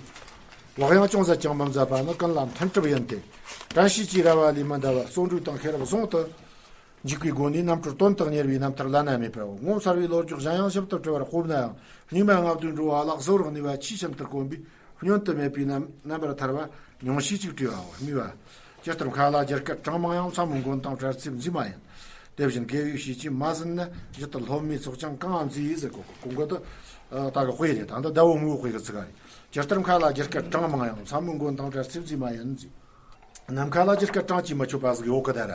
བག་ཡངས་ཅུང་ཟད་ཀྱང་མི་མཛད་པ་ནི་ཀུན་ལ་མཐུན་གྲུབ་ཡིན་ཏེ། དྲན་ཤེས་ཀྱི་ར་བ་ལས་མི་འདའ་བར་བརྩོན་འགྲུས་དང་ཤེས་རབ་ཟུང་དུ་འཇུག་པའི་སྒོ་ནས་རྣམ་གྲོལ་དོན་དུ་གཉེར་བའི་རྣམ་ཐར་བླ་ན་མེད་པའོ། ངོ་མཚར་བའི་ལོ་རྒྱུས་གཞན་ཡང་ཞིབ་ཏུ་བྲི་བར་སྤོབས་ན་ཡང་། སྙིགས་མ་ལྔ་བདོའི་འགྲོ་བ་ལ་གཟུ་བོར་གནས་པ་ཆེས་ཤིན་ཏུ་དཀོན་པས། བསྙོན་དུ་མེད་པའི་རྣམ་རྣམ་པར་ཐར་བ་ཉུང་ཤས་ཅིག་བྲིས་པའོ། སྨྲས་པ། ཇི་ལྟར་མཁའ་ལ་རྒྱུ་སྐར་གྲངས་མང་ཡང་། མཚན་མོའི་མགོན་དང་བྲལ་ཚེ་མཛེས་མ་ཡིན། དེ་བཞིན་དགེ་བའི་བཤེས་ཀྱིས་མ་ཟིན་ན། ཇི་ལྟར་སློབ་མའི་ཚོགས་ཀྱང་གང་མཛེས་ཟེར། གོ་གོང་གོ་དུ་ད་གི་དཔེ་རེད། ད་འདི་ཟླ་བོ་དངོས་པོའི་དཔེ་གི་ཚིག་རེད། ཇི་ལྟར་མཁའ་ལ་རྒྱུ་སྐར་གྲངས་མང་ཡང་། མཚན་མོའི་མགོན་དང་བྲལ་ཚེ་མཛེས་མ་ཡིན་ཟེར། ནམ་མཁའ་ལ་རྒྱུ་སྐར་གྲངས་ཀྱིས་མི་ཆོད་པ་ཟིག་ཡོད་གི་ད་ར།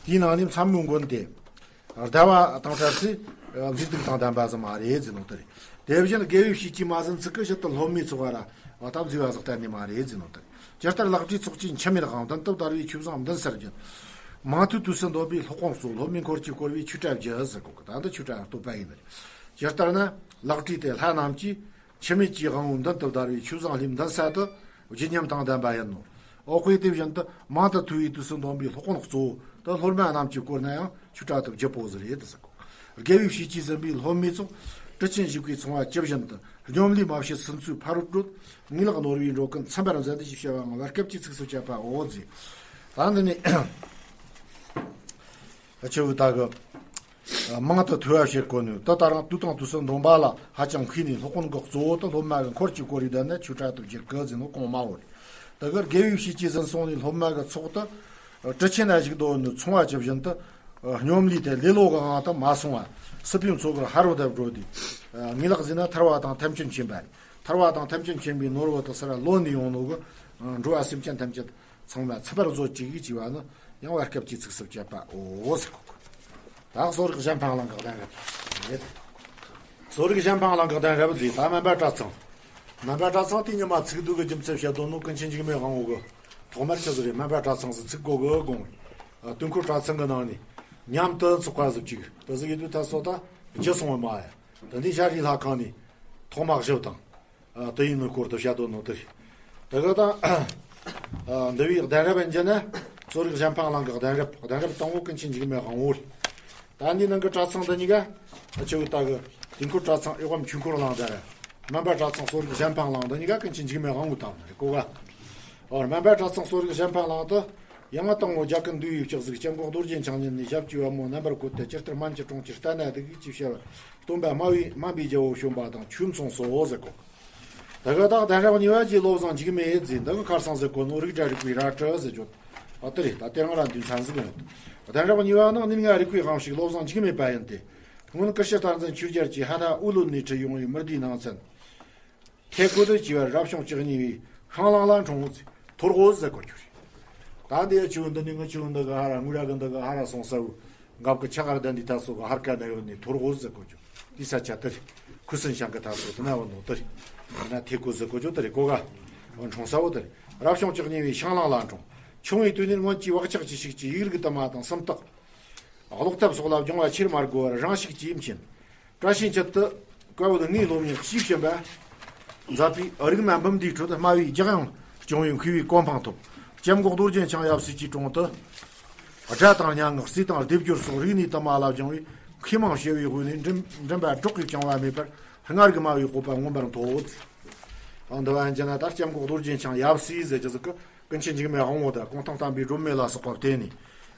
དེའི་ནང་ནས་མཚན་མོའི་མགོན་དེ། ཟླ་བ་དང་བྲལ་ཚེ་མཛེས་སྡུག་དང་ལྡན་པ་ཟིག་མ་རེད་ཟེར་ནོ་དེ་རེད། དེ་བཞིན་དགེ་བའི་བཤེས་ཀྱིས་མ་ཟིན་ཚིག་གི་ཇི་ལྟར་སློབ་མའི་ཚོགས་པ་ར་བ་དམ་མཛེས་པ་ཟིག་གཏན་ནས་མ་རེད་ཟེར་ནོ་དེ་རེད། ཇི་ལྟར་ལག་བྲིས་ཚོགས་ཀྱི་འཆི་མེད་དབང་། མདུན་དུ་བདར་བའི་ཆོས་བཟང་མདུན་སར་བརྒྱན། མང་ཐོས་དུས་སུ་འདོམས་པའི་སློབ་དཔོན་གཙོ། སློབ་མའི་འཁོར་གྱིས་བསྐོར་བའི་ཆོས་གྲྭ་བརྒྱུད་ཟེར་གོ་གི། ད་འདི་ཆོས་གྲྭ་བསྟོད་པ་ཡིན་ནི་རེད། ཇི་ལྟར་ན་ལག་བྲིས་དེ་ལྷ་རྣམས་ཀྱིས། འཆི་མེད་ཀྱི་དབང་པོ་མདུན་དུ་བདར་བའི་ཆོས་བཟང་ལྷའི་མདུན་ས་དུ། བརྗིད་ཉམས་དང་ལྡན་པ་ཡིན་ནོ། འོ་དཔེ་དེ་བཞིན་དུ་མང་དུ་ཐོས་པའི་དུས་སུ་འདོམས་པའི་སློབ་དཔོན་གཙོ་བོ་དེ་སློབ་མ་རྣམས་ཀྱིས་བསྐོར་ན་ཡང་ཆོས་གྲྭ་དུ་བརྒྱུད་པོ་ཟིག་རེད་དུ་ཟེར་གོ། དགེ་བའི་བཤེས་ཀྱིས་ཟིན་པའི་སློབ་མའི་ཚོགས། དྲི་ཆེན་བཞུགས་པའི་ཚོང་བ་ཇི་བཞིན་དུ། སྙོམས་ལས་མ་བྱས་ཟིན་ཚུལ་ཕ་རོལ་བགྲོད། ངེས་ལེགས་ནོར་བུའི་འགྲོ་ཀུན་ཚིམ་པར་མཛད། འདི་ཞེས་བྱ་བའང་བར་སྐབས་ཀྱི་ཚིགས་སུ་བཅད་པའོ་ཟེར། ད་འདི་ནི། ཆེ་བོ་ད་གི། མང་དུ་ཐོས་པ་བྱེད་དགོས་ནས། དེ་ལྟར་དུས་དང་དུས་སུ་འདོམས་པ་ལ་ཧ་ཅང་མཁས་ནས། སློབ་དཔོན་གྱི་གཙོ་བོ་དེ་སློབ་མ་གི་འཁོར་གྱིས་བསྐོར་རེ་བསྡད་ན་ཆོས་གྲྭ་དུ་བསྒྱུར་དགོས་ཟེར་ནོ་གོང་མ་བོ་རེད། དེ་གར་དགེ་བའི་བཤེས་ཀྱིས་ཟིན་སོང་ནས་སློབ་མ་གི་ཚོགས་དེ་དྲི་ཆེན་ན་བཞུགས་དོ་ནི་ཚོང་བ་ཇི་བཞིན་དུ། སྙོམས་ལས་དེ་ལེ་ལོ་གི་དབང་དུ་མ་སོང་བ། སྲིད་པའི་མཚོ་གར་ཕ་རོལ་ཏུ་བགྲོད་དེ། ངེས་ལེགས་ཟིན་ན་ཐར་བ་དང་ཐམས་ཅད་མཁྱེན་པ་རེད། ཐར་བ་དང་ཐམས་ཅད་མཁྱེན་པའི་ནོར་བུ་དེ་ཚུར་ལོན་ནས་ཡོང་ནོ་གི། འགྲོ་བ་སེམས་ཅན་ཐམས་ཅད་ཚང་མ་ཚུད་པར་མཛོད་ཅིག་ཅེས་པ་ནི་ཡང་བར་སྐབས་ཀྱི་ཚིགས་སུ་བཅད་པའོ་ཟེར་གོ། ད་གསོ་རིག་གཞན་ཕན་གླིང་གི་གདན་རབས་རེད། གསོ་རིག་གཞན་ཕན་གླིང་གི་གདན་རབས་ཟེར། ད་སྨན་པ་གྲྭ་ཚང་། སྨན་པ་གྲྭ་ཚང་དེ་ཉི་མ་ཚིག་སྡུད་ཀྱི་རྒྱུ་མཚན་བཤད་དོན་ནོ་ཀུན་མཁྱེན་འཇིགས་མེད་དབང་པོ་གི། ཐོག་མར་ཆི་ཟིག་རེད། སྨན་པ་གྲྭ་ཚང་ཟེར་ཚིག་གོ་གི་དགོངས། དུས་འཁོར་གྲྭ་ཚང་གི་ནང་ནས་ཉམས་དུ་ཚོགས་པ་ཟིག་ཅིག་དེ་ཟིག་ཡིན་དུས་ད་སོ་ད་བརྗེད་སོང་བ་མ་ཡ། དེ་འདི་ཤར་རི་ལྷ་ཁང་ནས་ཐོག་མ་བཞི་དང་། དེ་ཡིན་ནི་སྐོར་དུ་བཤད་དོ་ནོ་དེ་རེད། དེ་ག་ད། འདི་བའི་གདན་རབས་ཡིན་རྒྱུ་ན། གསོ་རིག་གཞན་ཕན་གླིང་གི་གདན་རབས། གདན་རབས་དང་པོ་ཀུན་མཁྱེན་འཇིགས་མེད་དབང་པོ་རེད། ད་འདི་ནང་གི་གྲྭ་ཚང་འདི་གཉིས་ཀ་ཆེ་བོ་ད་གི་དུས་འཁོར་གྲྭ་ཚང་ཨེ་ཝམ་ཆོས་འཁོར་གླིང་གདན་རབས། སྨན་པ་གྲྭ་ཚང་གསོ་རིག་གཞན་ཕན་གླིང་འདི་གཉིས་ཀ་ཀུན་མཁྱེན་འཇིགས་མེད་དབང་པོས་བཏབ་ནི་རེད་གོ་ག། ཨོ་སྨན་པ་གྲྭ་ཚང་གསོ་རིག་གཞན་ཕན་གླིང་དུ་ཡང་དང་པོ་རྒྱ་གར་འདུལ་བའི་ཕྱག་གཟིགས་སྐྱབས་མགོན་རྡོ་རྗེ་འཆང་ཉིད་ནས་ཞབས་ཀྱི་པད་མོ་རྣམ་པར་བཀོད་དེ། ཇི་ལྟར་སྨན་གྱི་གྲོང་ཁྱེར་ལྟ་ན་སྡུག་ཅེས་བྱ་བ་སྟོན་པ་སྨན་པའི་སྨན་པའི་རྒྱལ་པོ་བྱོན་པ་དང་ཆོས་མཚུངས་སོ་ཟེར་གོ། ད་ག་དག་གདན་རབས་གཉིས་པ་གྱི་བློ་བཟང་འཇིགས་མེད་ཟེར་འདི་གི་ཁར་སང་ཟེར་གོ་ནོ་རིགས་འདྲ་རིགས་པའི་རལ་གྲི་ཟེར་རྒྱུ། ཨ་དེ་རེད། ད་དེ་རང་ར་འདུས་ཚན་ཟིག་ཡོང་། གདན་རབས་གཉིས་པ་ནང་གནས་ལྔ་རིག་པའི་དབང་ཕྱུག་བློ་བཟང་འཇིགས་མེད་པ་ཡིན་ཏེ། སྔོན་ཀིརྟི་ཤི་སྟག་འཛིན་ཆོས་རྒྱལ་གྱིས་ཧ་ད་ཨུ་ལུ་ནས་ཁྲིད་ཡོང་བའི་མི་སྡེའི་ནང་ཚན། ཐེ་ཀོ་དུ་བྱས་པར་རབ་བྱུང་བཅུ་གཉིས་པའི་ཤང་ལང་ལ་འཁྲུངས། ཐོར་གོ་ཟེར་གོ་རྒྱུ་རེད། ད་འདི་ཆུ་འདི་ནི་ངི་ཆུ་འདི་ག་ཧ་ར་ངུ་ར་གི་འདི་ག་ཧ་ར་སོང་ས་བུ། འགབ་ཀྱི་ཆ་གར་ལྡན་འདི་ད་སོ་ག་ཧར་ཀ་ན་ཡོད་ནི་ཐོར་གོ་ཟེར་གོ་རྒྱུ། འདི་ས་ཆ་དེ་རེད། ཁུ་སིན་ཤང་གི་ད་སོ་དེ་ན་བུ་ནོ་དེ་རེད། འདི་ན་ཐེ་ཀོ་ཟེར་གོ་རྒྱུ་དེ་རེད་གོ་ག། འཁྲུངས་ས་བོ་དེ་རེད། རབ་བྱུང་བཅུ་གཉིས་པའི་ཤང་ལང་ལ་འཁྲུངས། ཆུང་བའི་དུས་ནས་སྔོན་གྱི་བག་ཆགས་ཀྱི་ཤུགས་ཀྱིས་ཡིག་རིགས་དུ་མ་དང་སུམ་རྟགས། ཀློག་ཐབས་སོགས་ལ་སྦྱོང་བ་ཆེར་མ་དགོས་པར་རང་ཤུགས་ཀྱིས་མཁྱེན། བཀྲ་ཤིས་འཁྱིལ་དུ་བཀའ་བོད་ལྔའི་སློབ་གཉེར་ཞུས་ཕྱིན་པ། མཛད་པའི་རིག་གནས་འབུམ་འདིའི་ཁྲོད་སྨྲ་བའི་རྒྱགས་དབྱངས་སྐྱོང་བའི་མཁས་པའི་གོ་འཕང་ཐོབ། སྐྱབས་མགོན་རྡོ་རྗེ་འཆང་ཡབ་སྲས་ཀྱི་དྲུང་དུ། སྒྲ་དང་སྙན་ངག་རྩིས་དང་སྡེབ་སྦྱོར་སོགས་རིག་གནས་དུ་མ་ལ་སྦྱངས་པས་མཁས་མང་ཞི་བའི་དབུས་ནས་མགྲིན་མགྲིན་པ་སྒྲོག་གིས་བཅིངས་པ་མེད་པར་སྔར་གྱི་སྨྲ་བའི་སྤོབས་པ་མངོན་པར་མཐོ། འདི་བ་ཡིན་ན་ད་སྐྱབས་མགོན་རྡོ་རྗེ་འཆང་ཡབ་སྲས་ཟེར་གྱི་ཟིག་གི། ཀུན་མཁྱེན་འཇིགས་མེད་དབང་པོ་དང་གུང་ཐང་བསྟན་པའི་སྒྲོན་མེ་ལ་སོགས་པ་བསྟེན་ནས།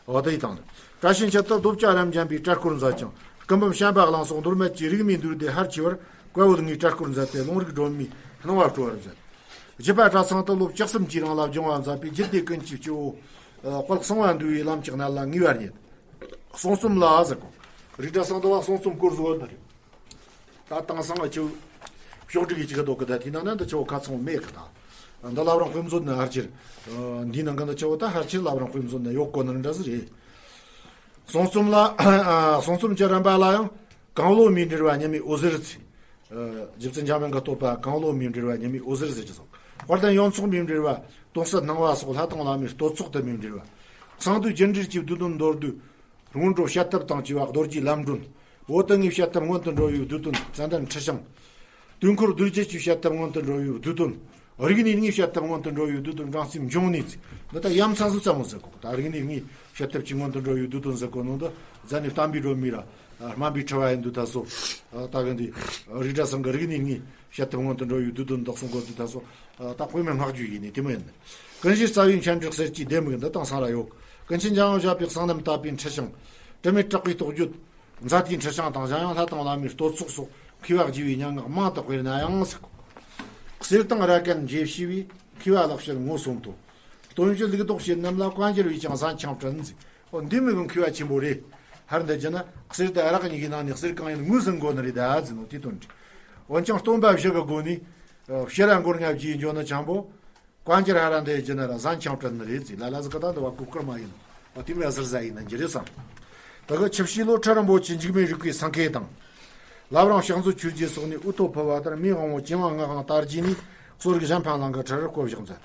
འོ་དེ་ཡི་དང་། བཀྲ་ཤིས་འཁྱིལ་དུ་རྡོ་སྐྱ་རབ་འབྱམས་པའི་གྲལ་སྐོར་མཛད་ཅིང་སྐུ་འབུམ་བྱམས་པ་གླིང་སོགས་མདོ་སྨད་ཀྱི་རིག་གནས་འདུས་སྡེ་ཕལ་ཆེ་བར་བཀའ་བོད་ལྔའི་གྲལ་སྐོར་མཛད་དེ་ལུང་རིགས་སྒྲོན་མེའི་སྣང་བ་སྤྲོ་བར་མཛད། བརྒྱུད་པ་གྲྭ་ཚང་དུ་ལོ་བཅུ་གསུམ་གྱི་རིང་ལ་སྦྱོང་བ་མཛད་པས་རྒྱུད་སྡེ་ཀུན་གྱི་སྤྱི་བོ། དཔལ་གསང་བ་འདུས་པའི་ལམ་གྱི་གནད་ལ་ངེས་པར་རྙེད། གསུང་རྩོམ་ལ་ཟེར་གོ། རིགས་གྲྭ་ཚང་དུ་བ་གསུང་རྩོམ་སྐོར་བཟོ་བ་འདི་རེད། ད་དེང་སང་ཨ་ཆུ་ཕྱོགས་སྒྲིག་གི་ཅིག་འདུག་གི། ད་དེ་ནང་ན་འདི་ཆུ་ཁ་ཚང་མེད་གི། ད་འདི་བླ་བྲང་དཔེ་མཛོད་ནས་ཧར་ཅིར། འདི་ནང་གི་འདི་ཆུ་ད་ཧར་ཅིར་བླ་བྲང་དཔེ་མཛོད་ནས་ཡོད་གོ་ནི་འདྲ་ཟིག་རེད། གསུང་རྩོམ་ལ། གསུང་རྩོམ་གྱི་རིམ་པ་ལ་ཡང་གང་བློ་མིའི་འབྲེལ་བ་ཉི་མའི་འོད་ཟེར་ཚེ། རྗེ་བཙུན་འཇམ་དབྱངས་ཀྱི་བསྟོད་པ་གང་བློ་མིའི་འབྲེལ་བ་ཉི་མའི་འོད་ཟེར་ཟེར་གྱི་སོགས། དཔལ་ལྡན་ཡོངས་རྫོགས་མིའི་འབྲེལ་བ་དོན་སྲིད་སྣང་བ་སོགས་ལྷ་དང་བླ་མའི་བསྟོད་ཚོགས་དུ་མིའི་འབྲེལ་བ། གསང་འདུས་རྒྱུ་འབྲས་ཀྱི་བསྡུས་དོན་མདོར་བསྡུས། སྔོན་འགྲོ་བཤད་ཐབས་དང་བཅས་པ་རྡོ་རྗེའི་ལམ་སྒྲོན། བོད་དུ་ངེས་བཤད་ཐབས་སྔོན་དུ་འགྲོ་བའི་བསྡུས་དོན་ཙན་དན་ཁྲི་བྱང་། དུས་འཁོར་རྡོ་རྗེ་ཆོས་བཤད་ཐབས་སྔོན་དུ་འགྲོ་བའི་བསྡུས་དོན། རིག་གནས་ངེས་བཤད་ཐབས་སྔོན་དུ་འགྲོ་བའི་བསྡུས་དོན་འབྲང་རྩིས་འབྱུང་གནས་ཚིག་འདི་ལྟ་ཡ་མཚན་སུ་ཙམ་མོ་ཟེར་གོ། ད་རིག་གནས་ངེས་བཤད་ཐབས་ཀྱི་སྔོན་དུ་འགྲོ་བའི་བསྡུས་དོན་ཟེར་གོ་ནོ་འདི་རྫ་ནས་བསྟན་པའི་སྒྲོན་མེ་ར། སྨན་པའི་ཁྲི་བ་ཡིན་འདུག་ད་སོ། ད་གི་འདི་རིགས་གྲྭ་ཚང་གི་རིག་གནས་ངེས་བཤད་ཐབས་སྔོན་དུ་འགྲོ་བའི་བསྡུས་དོན་འདི་གསུང་གོ་འདུག་ད་སོ། ད་དཔེ་མེད་བསྔགས་བརྗོད་ཡིན་ནི་དེ་མོ་ཡིན། ཀུན་གཞི་རྩ་བའི་མཁྱེན་བརྩེ་གསེར་གྱི་ལྡེ་མིག་འདི་དང་སང་ར་ཡོད། ཀུན་མཁྱེན་འཇམ་དབྱངས་བཞད་པའི་གསང་རྣམ་དད་པའི་ཁྲི་བྱང་། དྲི་མེད་གྲགས་པའི་རྟོགས་བརྗོད། མཛད་དེའི་ཁྲི་བྱང་དང་གཞན་ཡང་ལྷ་དང་བླ་མའི་བསྟོད་ཚོགས་སོགས་མཁས་པ་དགྱེས་པའི་སྙན་ངག་མང་དུ་སྤེལ་ན་ཡང་ཟེར་གོ། གསེར་དང་ར་ཀན་འབྱེད་ཤེས་པའི་མཁས་པ་ལག་བཤད་ངོ་སོམ་དོ། སྟོན་བཤད་ལུགས་ལྡོག་བྱེད་རྣམས་ལ་བཀའ་འགྱུར་བས་ཀྱང་གཟན་ཆང་སྤྲད་ཟེར། འོ་འདི་མི་གི་མཁས་པ་ཆེན་པོ་རེད། ཧར་འདི་རྒྱུ་ན་གསེར་དང་ར་ཀན་གཉིས་ཀྱི་ནང་ནས་གསེར་གང་ཡིན་ངོས་ཟིན་དགོས་ནི་རེད་ད་ཟེར་ནོ་དེ་དོན་རེད། འོན་ཀྱང་སྟོན་པ་བཞི་གི་སྒོ་ནས་ཕྱིར་ར་མགོར་ང་བགྱིས་འཇོག་ནི་ཆང་པོ། བཀའ་འགྱུར་ཧ་ར་འདི་རྒྱུ་ན་ར་གཟན་ཆང་སྤྲད་ནི་རེད་ཟེར། ལ་ལ་ཟིག་གི་ད་འདི་བ་གོ་སྐར་མ་ཡིན་ནོ། འོ་དེ་མི་ཟུར་ཟ་ཡིན་ན་འགྱུར་རེད་བསམ། ད་གི་ཆུ་བྱའི་ལོ་ཁྲི་རིན་པོ་ཆེ་འཇིགས་མེད་རིག་པའི་སེང་གེ་དང་། བླ་བྲང་ཕྱག་མཛོད་ཆོས་རྗེ་སོགས་ནས་དབུ་ཐོག་ཕུལ་བ་ལྟར་མིའི་དབང་བོ་ཅིན་ཝང་ངག་དབང་དར་རྒྱས་ནས་གསོ་རིག་གཞན་ཕན་གླིང་གི་ཁྲི་རུ་བསྐོ་བཞག་མཛད།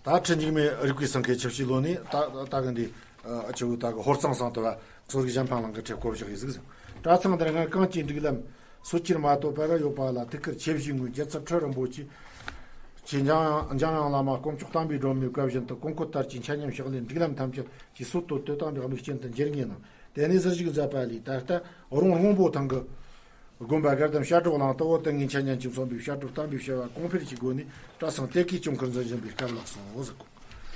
ད་ཁྲི་འཇིགས་མེད་རིག་པའི་སེང་གེ་ཆུ་བྱའི་ལོ་ནས་ད་ད་གི་འདི་ཨ་ཆུ་བོ་ད་གི་ཧོར་གཙང་སང་དུ་བ་གསོ་རིག་གཞན་ཕན་གླིང་གི་ཁྲི་བསྐོ་བཞག་ཡིན་ཟིག་ཟིན། གྲྭ་ཚང་འདིར་སྔར་གངས་ཀྱི་སྒྲིག་ལམ་སོ་ཁྱིར་མ་གཏོགས་པ་ར་ཡོད་པ་ལ་ཐུགས་ཁུར་ཆེ་བཞེས་ངོས་རྒྱལ་ཚབ་ཁྲི་རིན་པོ་ཆེ་ཆེ་འཇམ་དབྱངས་འཇམ་དབྱངས་བླ་མ་དཀོན་མཆོག་བསྟན་པའི་སྒྲོན་མེའི་བཀའ་བཞིན་དུ་ཀོང་ཀོ་དར་གྱི་འཆད་ཉན་ཕྱག་ལས་སྒྲིག་ལམ་ཐམས་ཅད་ཀྱི་སྲོལ་གཏོད་དེ་དང་འབྲེལ་ལུགས་ཅན་དུ་འགྱུར་ངེས་གནང་། དེ་ནས་ཟུར་ཞུགས་མཛད་པ་ལས་ད་ལྟ་རོང་སྔོན་པོ་ཐང་གི་དགོན་པ་དགའ་ལྡན་བཤད་སྒྲུབ་གླིང་དུ་བོད་དུ་ངེས་འཆད་ཉན་གྱི་མཚོན་པའི་བཤད་སྒྲུབ་བསྟན་པའི་བྱ་བ་གོང་འཕེལ་གྱི་སྒོ་ནས་གྲྭ་ཚང་དེ་གའི་སྐྱོང་ཁུར་འཛིན་བཞིན་པའི་སྐབས་ལགས་སོ་ཟེར་གོ།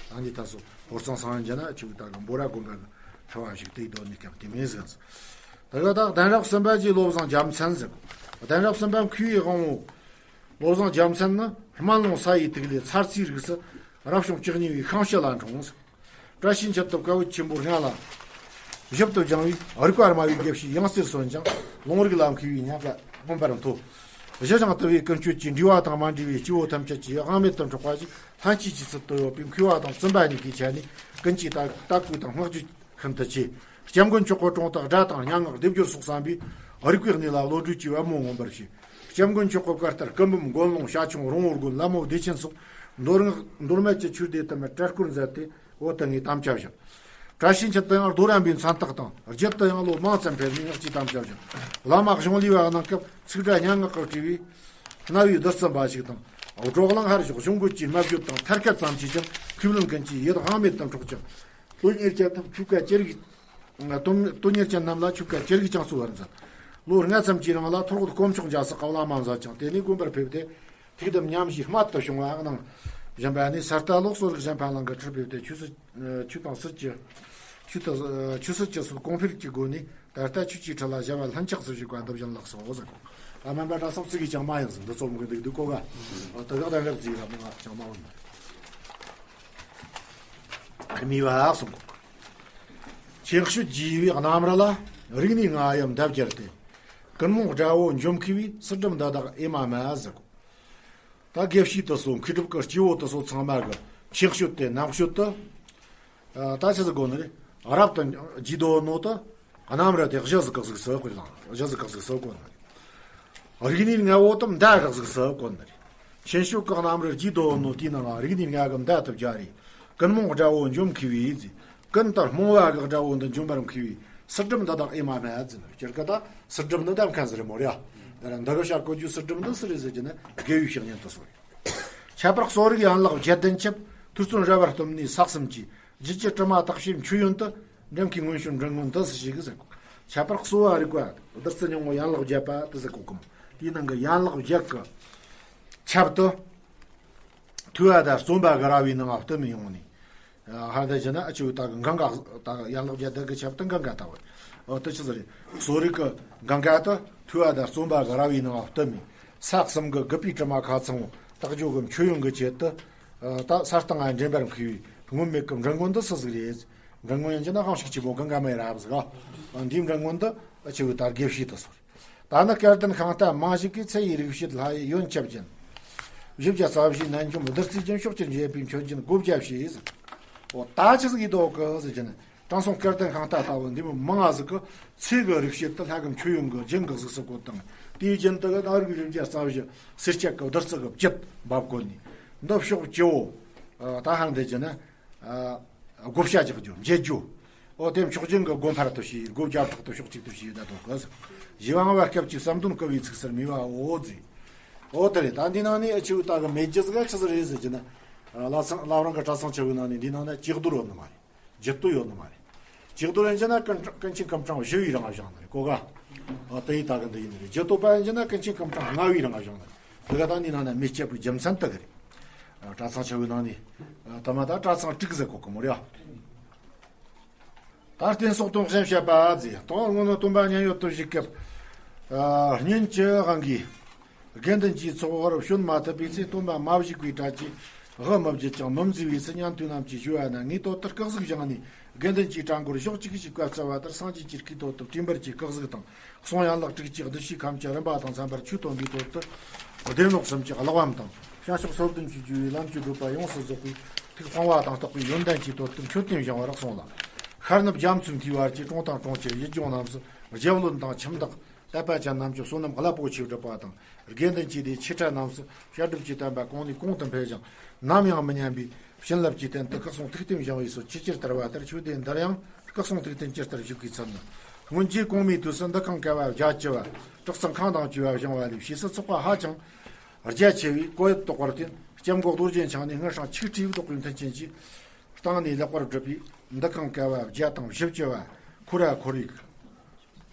ཨ་ནི་ད་སོ་ཧོར་གཙང་སང་ཡང་རྒྱ་ན་ཆུ་ད་གི་འབོ་ར་དགོན་པ་གི་ཁྲི་བ་ཞིག་དེའི་སྡོད་ནས་སྐབས་དེ་མིན་ཟེར། ད་ག་ད་གདན་རབས་གསུམ་པ་གྱི་བློ་བཟང་རྒྱལ་མཚན་ཟེར་གོ། གདན་རབས་གསུམ་པ་མཁས་པའི་དབང་བོ། བློ་བཟང་རྒྱལ་མཚན་ནི་སྨན་ལུང་ས་ཡི་ཐིག་ལེ་ཚར་རྩིའི་རིགས་སུ་རབ་བྱུང་བཅུ་གཉིས་པའི་ཤིང་བྱི་ལ་འཁྲུངས། བཀྲ་ཤིས་འཁྱིལ་དུ་བཀའ་བོད་ཆེན་པོ་ལྔ་ལ་ཞིབ་ཏུ་སྦྱངས་པས་རིག་པ་སྨྲ་བའི་དགེ་བཤེས་ཡང་རྩེར་སོན་ཅིང་ལུང་རིགས་ལ་མཁས་པའི་སྙན་པ་མངོན་པར་མཐོ། གཞི་ཞིང་དུལ་བའི་ཀུན་སྤྱོད་ཀྱིས་འདྲིས་པ་དང་མ་འདྲིས་པའི་སྐྱེ་བོ་ཐམས་ཅད་ཀྱི་དབང་མེད་དུ་འཕྲོག་པ་ཞིག་ལྷན་སྐྱེས་ཀྱི་ཚུལ་དུ་ཡོད་པས་མཁས་པ་དང་བཙུན་པ་གཉིས་ཀྱི་ཆ་ནས་ཀུན་གྱིས་ལྟ་ལྟ་སྐུལ་དང་བསྔགས་བརྗོད་ཤིན་ཏུ་ཆེ། སྐྱབས་མགོན་མཆོག་གི་དྲུང་དུ་སྒྲ་དང་སྙན་ངག་སྡེབ་སྦྱོར་སོགས་བསམ་པས་རིག་པའི་གནས་ལ་བློ་གྲོས་ཀྱི་པད་མོ་མངོན་པར་བྱས། སྐྱབས་མགོན་མཆོག་གི་བཀའ་ལྟར་སྐུ་འབུམ་དགོན་ལུང་བྱ་ཁྱུང་རོང་བོ་དགོན་ལ་མོ་བདེ་ཆེན་སོགས་མདོ་སྔགས་མདོ་སྨད་ཀྱི་ཆོས་སྡེ་དུ་མར་གྲལ་བསྐོར་མཛད་དེ་བོད་དུ་ངེས་དམ་བཅའ་བཞག་བཀྲ་ཤིས་འཁྱིལ་དུ་ཡང་རྡོ་རམ་པའི་མཚན་རྟགས་དང་རྒྱུད་དུ་ཡང་ལོ་མང་ཙམ་ཕེབས་ནས་སྔགས་ཀྱི་དམ་བཅའ་བཞག་བླ་མ་གཞུང་ལས་པ་གནང་སྐབས་ཚིག་སྒྲ་སྙན་ངག་གིས་བྲིས་པའི་རྣ་བའི་བདུད་རྩི་འབའ་ཞིག་དང་། འབྲོག་གླིང་ཧར་ཞོག་གཞུང་རྒོད་ཀྱི་སྨྲ་བརྗོད་དང་ཐར་སྐད་ཙམ་གྱིས་ཀྱང་མཁས་བླུན་ཀུན་གྱི་ཡིད་དབང་མེད་དུ་འཕྲོག་ཅིང་། དོན་གཉེར་ཅན་རྣམས་ཆོས་བཀའ་ཅི་རིགས། དོན་དོན་གཉེར་ཅན་རྣམས་ལ་ཆོས་བཀའ་ཅི་རིགས་ཀྱང་གསོལ་བར་མཛད། ལོ་ལྔ་ཙམ་གྱི་རིང་ལ་ཐོར་གོད་དཀོན་མཆོག་འཇའ་སོགས་ཀྱི་བླ་མ་མཛད་ཅིང་། དེ་ནས་དགོན་པར་ཕེབས་ཏེ། ཐུགས་དམ་ཉམས་བཞེས་རྨད་དུ་བྱུང་བ་གནང་། གཞན་པ་ནི་ས་རྟ་ལོག་སོག་རིགས་གཞན་ཕན་གླིང་གི་ཁྲིར་ཕེབས་ཏེ། ཆོས་སྲིད་ཆོས་དང་སྲིད་ཀྱི་ཆོས་དང་ཆོས་སྲིད་ཀྱི་སྲོལ་གོང་འཕེལ་གྱི་སྒོ་ནས། ད་ལྟ་ཆོས་ཀྱི་ཁྲི་ལ་བྱ་བ་ལྷན་ཆགས་སུ་བཞུགས་པ་འདི་བཞིན་ལགས་སོ་ཟེར་གོ། ད་སྨན་པ་གྲྭ་ཚང་ཚིག་གིས་ཀྱང་མ་ཡིན་ཟིན་འདི་ཚོ་མི་འདུག་འདུག་གོ་ག་ཨ་དེ་ག་ད་རབ་ཟིག་རབ་ང་ཅང་མ་འོང་། མི་བ་གསུང་གོ། ཆེན་ཤོད་རྒྱས་པའི་རྣམ་ར་ལ། རིག་གནས་ལྔ་ཡི་མདའ་བརྒྱར་ཏེ། ཀུན་རྨོངས་དགྲ་བོ་འཇོམས་མཁས་པའི། སྲིད་སྒྲུབ་འདི་དག་ཨེ་མ་མེད་ཟེར་གོ། ད་དགེ་བཤེས་དེ་ཚོ་མཁས་གྲུབ་ཀྱི་སྐྱེས་བུ་དེ་ཚོ་ཚང་མ་གི་ཆེན་ཤོད་དེ་རྣམ་ཤོད་དུ། ཨ་ད་ཆི་ཟིག་གོ་ནི་རེད། རབ་ཏུ་རྒྱས་དོ་ནོ་དུ། རྣམ་ར་དེ་གཞི་ཟིག་ག་ཟིག་སུ་གོ་ལ། གཞི་ཟིག་ག་ཟིག་སུ་གོ་ནི་རེད། རིག་གནས་ལྔ་བོ་དུ་མདའ་ག་ཟིག་སུ་གོ་ནི་རེད། ཆེན་ཤོད་ཀྱི་རྣམ་ར་རྒྱས་དོ་ནོ་དེའི་ནང་ང་རིག་གནས་ལྔ་གི་མདའ་དུ་སྦྱར་རེ། ཀུན་རྨོངས་དགྲ་བོ་འཇོམས་མཁས་པའི་ཟེར། ཀུན་ཏུ་རྨོངས་པ་གི་དགྲ་བོ་འདི་འཇོམས་པར་མཁས་པའི། སྲིད་སྒྲུབ་འདི་དག་ཨེ་མ་མེད་ཟེར་ནས། སྤྱིར་གི་ད་སྲིད་སྒྲུབ་འདི་འདེམས་མཁན་ཟིག་རེད་མོ་རེད་ཡ། འདི་ར་འདི་གི་ཤར་བཀོད་རྒྱུ་སྲིད་སྒྲུབ་འདི་སུ་རེད་ཟེར་གྱི་ན་དགེ་བའི་བཤེས་གཉེན་དུ་སོང་རེད། ཁྱད་པར་གསོ་རིག་ཡན་ལག་བརྒྱད་ལྡན་ཆབ། ཐོས་བརྩོན་ར་བར་གཏུམ་ནས་ས་གསུམ་གྱི། རྒྱུད་ཀྱི་དྲི་མ་དག་བྱེད་མཆོད་ཡོན་དུ། འགྲེམས་མཁས་མངོན་ཤེས་མགྲིན་སྔོན་དུ་སུ་ཞིག་ཟེར་གོ། ཁྱད་པར་གསོ་བ་རིག་པ་བདུད་རྩི་སྙིང་པོ་ཡན་ལག་བརྒྱད་པ་དུ་ཟེར་གོ་གི་མོ། དེའི་ནང་གི་ཡན་ལག་བརྒྱད་ཀྱི་ཆབ་དུ། ཐོས་པ་དང་བརྩོན་པ་གི་ར་བའི་ནང་ང་གཏུམ་ཡོང་ནས། ཧར་དེ་བྱས་ན་ཨ་ཆུ་ད་གི་གང་ག་ད་གི་ཡན་ལག་བརྒྱད་དུ་གི་ཆབ་དུ་གང་ག་ལྟ་བུ། ཨོ་དུ་ཆི་ཟེར་རེད། གསོ་རིག་གི་གང་ག་དུ་ཐོས་པ་དང་བརྩོན་པ་གི་ར་བའི་ནང་ང་གཏུམ་མི། ས་གསུམ་གི་རྒུད་པའི་དྲི་མ་ཁ་ཚང་བོ་དག་འཇོག་གི་མཆོད་ཡོན་གི་ཆེད་དུ། ད་ས་སྟེང་ང་འདྲེན་པར་མཁས་པའི་སྔོན་མེད་ཀྱི་མགྲིན་སྔོན་འདི་སུ་ཟིག་རེད། མགྲིན་སྔོན་ཡིན་གྱི་ན་དབང་ཕྱུག་ཆེན་པོ་གང་ག་མེད་རབ་ཟིག་ཨ། འདིའི་མགྲིན་སྔོན་འདི་ཨ་ཆུ་ད་དགེ་བཤེས་དུ་སོང་། ད་ནི་སྐལ་ལྡན་ཤིང་རྟ་མང་ཞིག་གིས། ཚེ་ཡི་རིག་བྱེད་ལྷ་ཡི་ཡོན་ཆབ་ཅན། བཞི་བརྒྱ་རྩ་བཞིའི་རྣལ་འབྱོར་བདུད་རྩིའི་རྒྱུན་ཤོག་ཅིག་འབྱེད་པའི་མཆོད་སྦྱིན་བགོ་བརྒྱ་བྱས་ཟེར། འོ་ད་ཆི་ཟིག་ཡིན་དོ་གི་ཟེར་གྱི་ན། དྲང་སྲོང་སྐལ་ལྡན་ཤིང་རྟ་ལྟ་བུ་འདི་མོ་མང་ང་ཟིག་གི་ཚེ་གི་རིག་བྱེད་དུ་ལྷ་གི་མཆོད་ཡོན་གི་རྒྱུན་གི་གཟུགས་སུ་བཀོད་དང་། དེའི་རྒྱུན་དུ་གི་ནང་རིག་བཞི་བརྒྱ་རྩ་བཞི་སེར་སྐྱ་གི་བདུད་རྩི་གི་བཅུད་འབབ་བཀོད་ནས། འདི་ཕྱོགས་བཅུ་བོ། ད་ཧང་དེ་གྱི་ན། བགོ་བཤའ་རྒྱག་རྒྱུ་འབྱེད་རྒྱུ། ཨོ་དེ་ཕྱོགས་སྦྱིན་གྱི་སྒོ་འཕར་དུ་བྱས། སྒོ་བརྒྱ་ཕྲག་ཏུ་ཕྱོགས་གཅིག་ཏུ་བྱས་ད་དོ་གི་ཟེར། ཞི་བ་ལྔ་བ་སྐབས་ཀྱི་བསམ་དོན་བསྐུལ་བའི་ཚིག་ཟུར་མི་བ་འོ་ཟེར། ཨོ་དེ་རེད། ད་འདི་ནང་ནས་ཨ་ཆུ་ད་གི་མེ་ལྕེ་ཟིག་ཆི་ཟིག་རེད་ཟེར་གྱི་ན། ལ་ཚང་ལ་རང་གི་གྲྭ་ཚང་ཆེ་བའི་ནང་ནས་འདི་ནང་ན་ཅིག་རྡོར་ཡོད་ནི་མ་རེད། ཇི་ལྟོ་ཡོད་ནི་མ་རེད། ཅིག་རྡོར་ཡིན་གྱི་ན་ཀུན་ཀུན་མཁྱེན་ཀུན་སྤྲང་བཞི་བའི་རང་བཞེངས་ནི་རེད་གོ་ག་ཨོ་དེ་ཡི་ད་གི་འདི་ཡིན་ནི་རེད། ཇི་ལྟོ་པ་ཡིན་གྱི་ན་ཀུན་མཁྱེན་ཀུན་སྤྲང་ལྔ་བའི་རང་བཞེངས་ནི་རེད། དེ་ག་ད་འདི་ནང་ན་མེ་ལྕེ་བའི་རྒྱུ་མཚན་དེ་གི་རེད། གྲྭ་ཚང་ཆེ་བའི་ནང་ནས། ད་མ་ད་གྲྭ་ཚང་དྲུག་ཟེར་གོ་གི་མོ་རེད། ད་རྟེན་སོགས་དོན་གཞན་བཤད་པ་ཟེར། དང་སྔོན་ནི་སྟོན་པ་མཉན་ཡོད་དུ་བཞུགས་སྐབས། ཨ་གཉེན་གྱི་དབང་གིས། དགེ་འདུན་གྱི་ཚོགས་དབར་བྱོན་མ་ཐུབ་པའི་ཚེ། སྟོན་པ་མ་བཞུགས་པའི་གྲལ་གྱི་དབུ་མི་བརྒྱུད་ཅིང་མི་མཛེས་པའི་ཚུལ་ཉན་ཐོས་རྣམས་ཀྱིས་ཞུ་བ་ན། ངེས་དོན་དུ་སྐུ་གཟུགས་བཞེངས་ནས་དགེ་འདུན་གྱི་གྲལ་མགོར་ཞོག་ཅིག་ཞིག་བཀའ་སྩལ་བ་ལྟར། སངས་རྒྱས་ཀྱི་སྐུའི་དོན་དུ་བསྟན་པར་གྱི་སྐུ་གཟུགས་དང་། གསུང་ཡན་ལག་དྲུག་ཅུའི་བདུད་བཞིའི་ཁམས་ཀྱི་རིམ་པ་དང་འཚམ་པར་ཆོས་སྟོན་པའི་དོན་དུ། བདེ་སློང་གསུམ་གྱི་གླེགས་བམ་དང་། བྱང་ཕྱོགས་སོ་བདུན་གྱི་རྒྱུ་བའི་ལམ་གྱི་བགྲོད་པ་ཡོངས་སུ་རྫོགས་པའི་ཐུགས་སྤང་བ་དང་རྟོགས་པའི་ཡོན་ཏན་གྱི་དོན་དུ་མཆོད་རྟེན་བཞེངས་པར་གསུངས་ལ། ཤར་ནུབ་རྒྱ་མཚོའི་མཐའི་བར་གྱི་གྲོང་དང་གྲོང་ཁྱེར་ཡུལ་ལྗོངས་རྣམས་སུ་རྒྱལ་བློན་དང་ཁྱིམ་བདག་དད་པ་ཅན་རྣམས་ཀྱི་བསོད་ནམས་རླབས་པོ་ཆེ་བསྒྲུབ་པ་དང་། དགེ་འདུན་གྱི་སྡེ་ཆེ་ཕྲ་རྣམས་སུ་བཤད་སྒྲུབ་ཀྱི་བསྟན་པ་གོང་ནས་གོང་དུ་འཕེལ་ཞིང་ནམ་ཡང་མི་ཉམས་པའི་བྱིན་རླབས་ཀྱི་རྟེན་དུ་སྐུ་གསུང་ཐུགས་རྟེན་བཞེངས་པའི་སྲོལ་ཇི་ཆེར་དར་བ་ལྟར། ཆོས་སྡེ་འདིར་ཡང་སྐུ་གསུང་ཐུགས་རྟེན་ཇི་ལྟར་བཞུགས་པའི་ཚུལ་ནི། སྔོན་རྗེ་གོང་མའི་དུས་སུ་འདུ་ཁང་ཀ་བ་བརྒྱད་བཅུ་བ། གྲྭ་ཚང་ཁང་དང་བཅས་པ་བཞེངས་པ་ལས་ཕྱིས་སུ་ཚོགས་པ་ཧ་ཅང་རྒྱ་ཆེ་བའི་བཀོད་དོགས་པར་བརྟེན། སྐྱབས་མགོན་རྡོ་རྗེ་འཆང་ནས་སྔར་བྱང་ཆིག་ཁྲིའི་བདོག་པའི་མཐུན་རྐྱེན་གྱིས་བཏང་ནས་ལེགས་པར་བསྒྲུབས་པའི་འདུ་ཁང་ཀ་བ་བརྒྱ་དང་བཞི་བཅུ་བ། ཁོ་ར་ཁོར་ཡུག་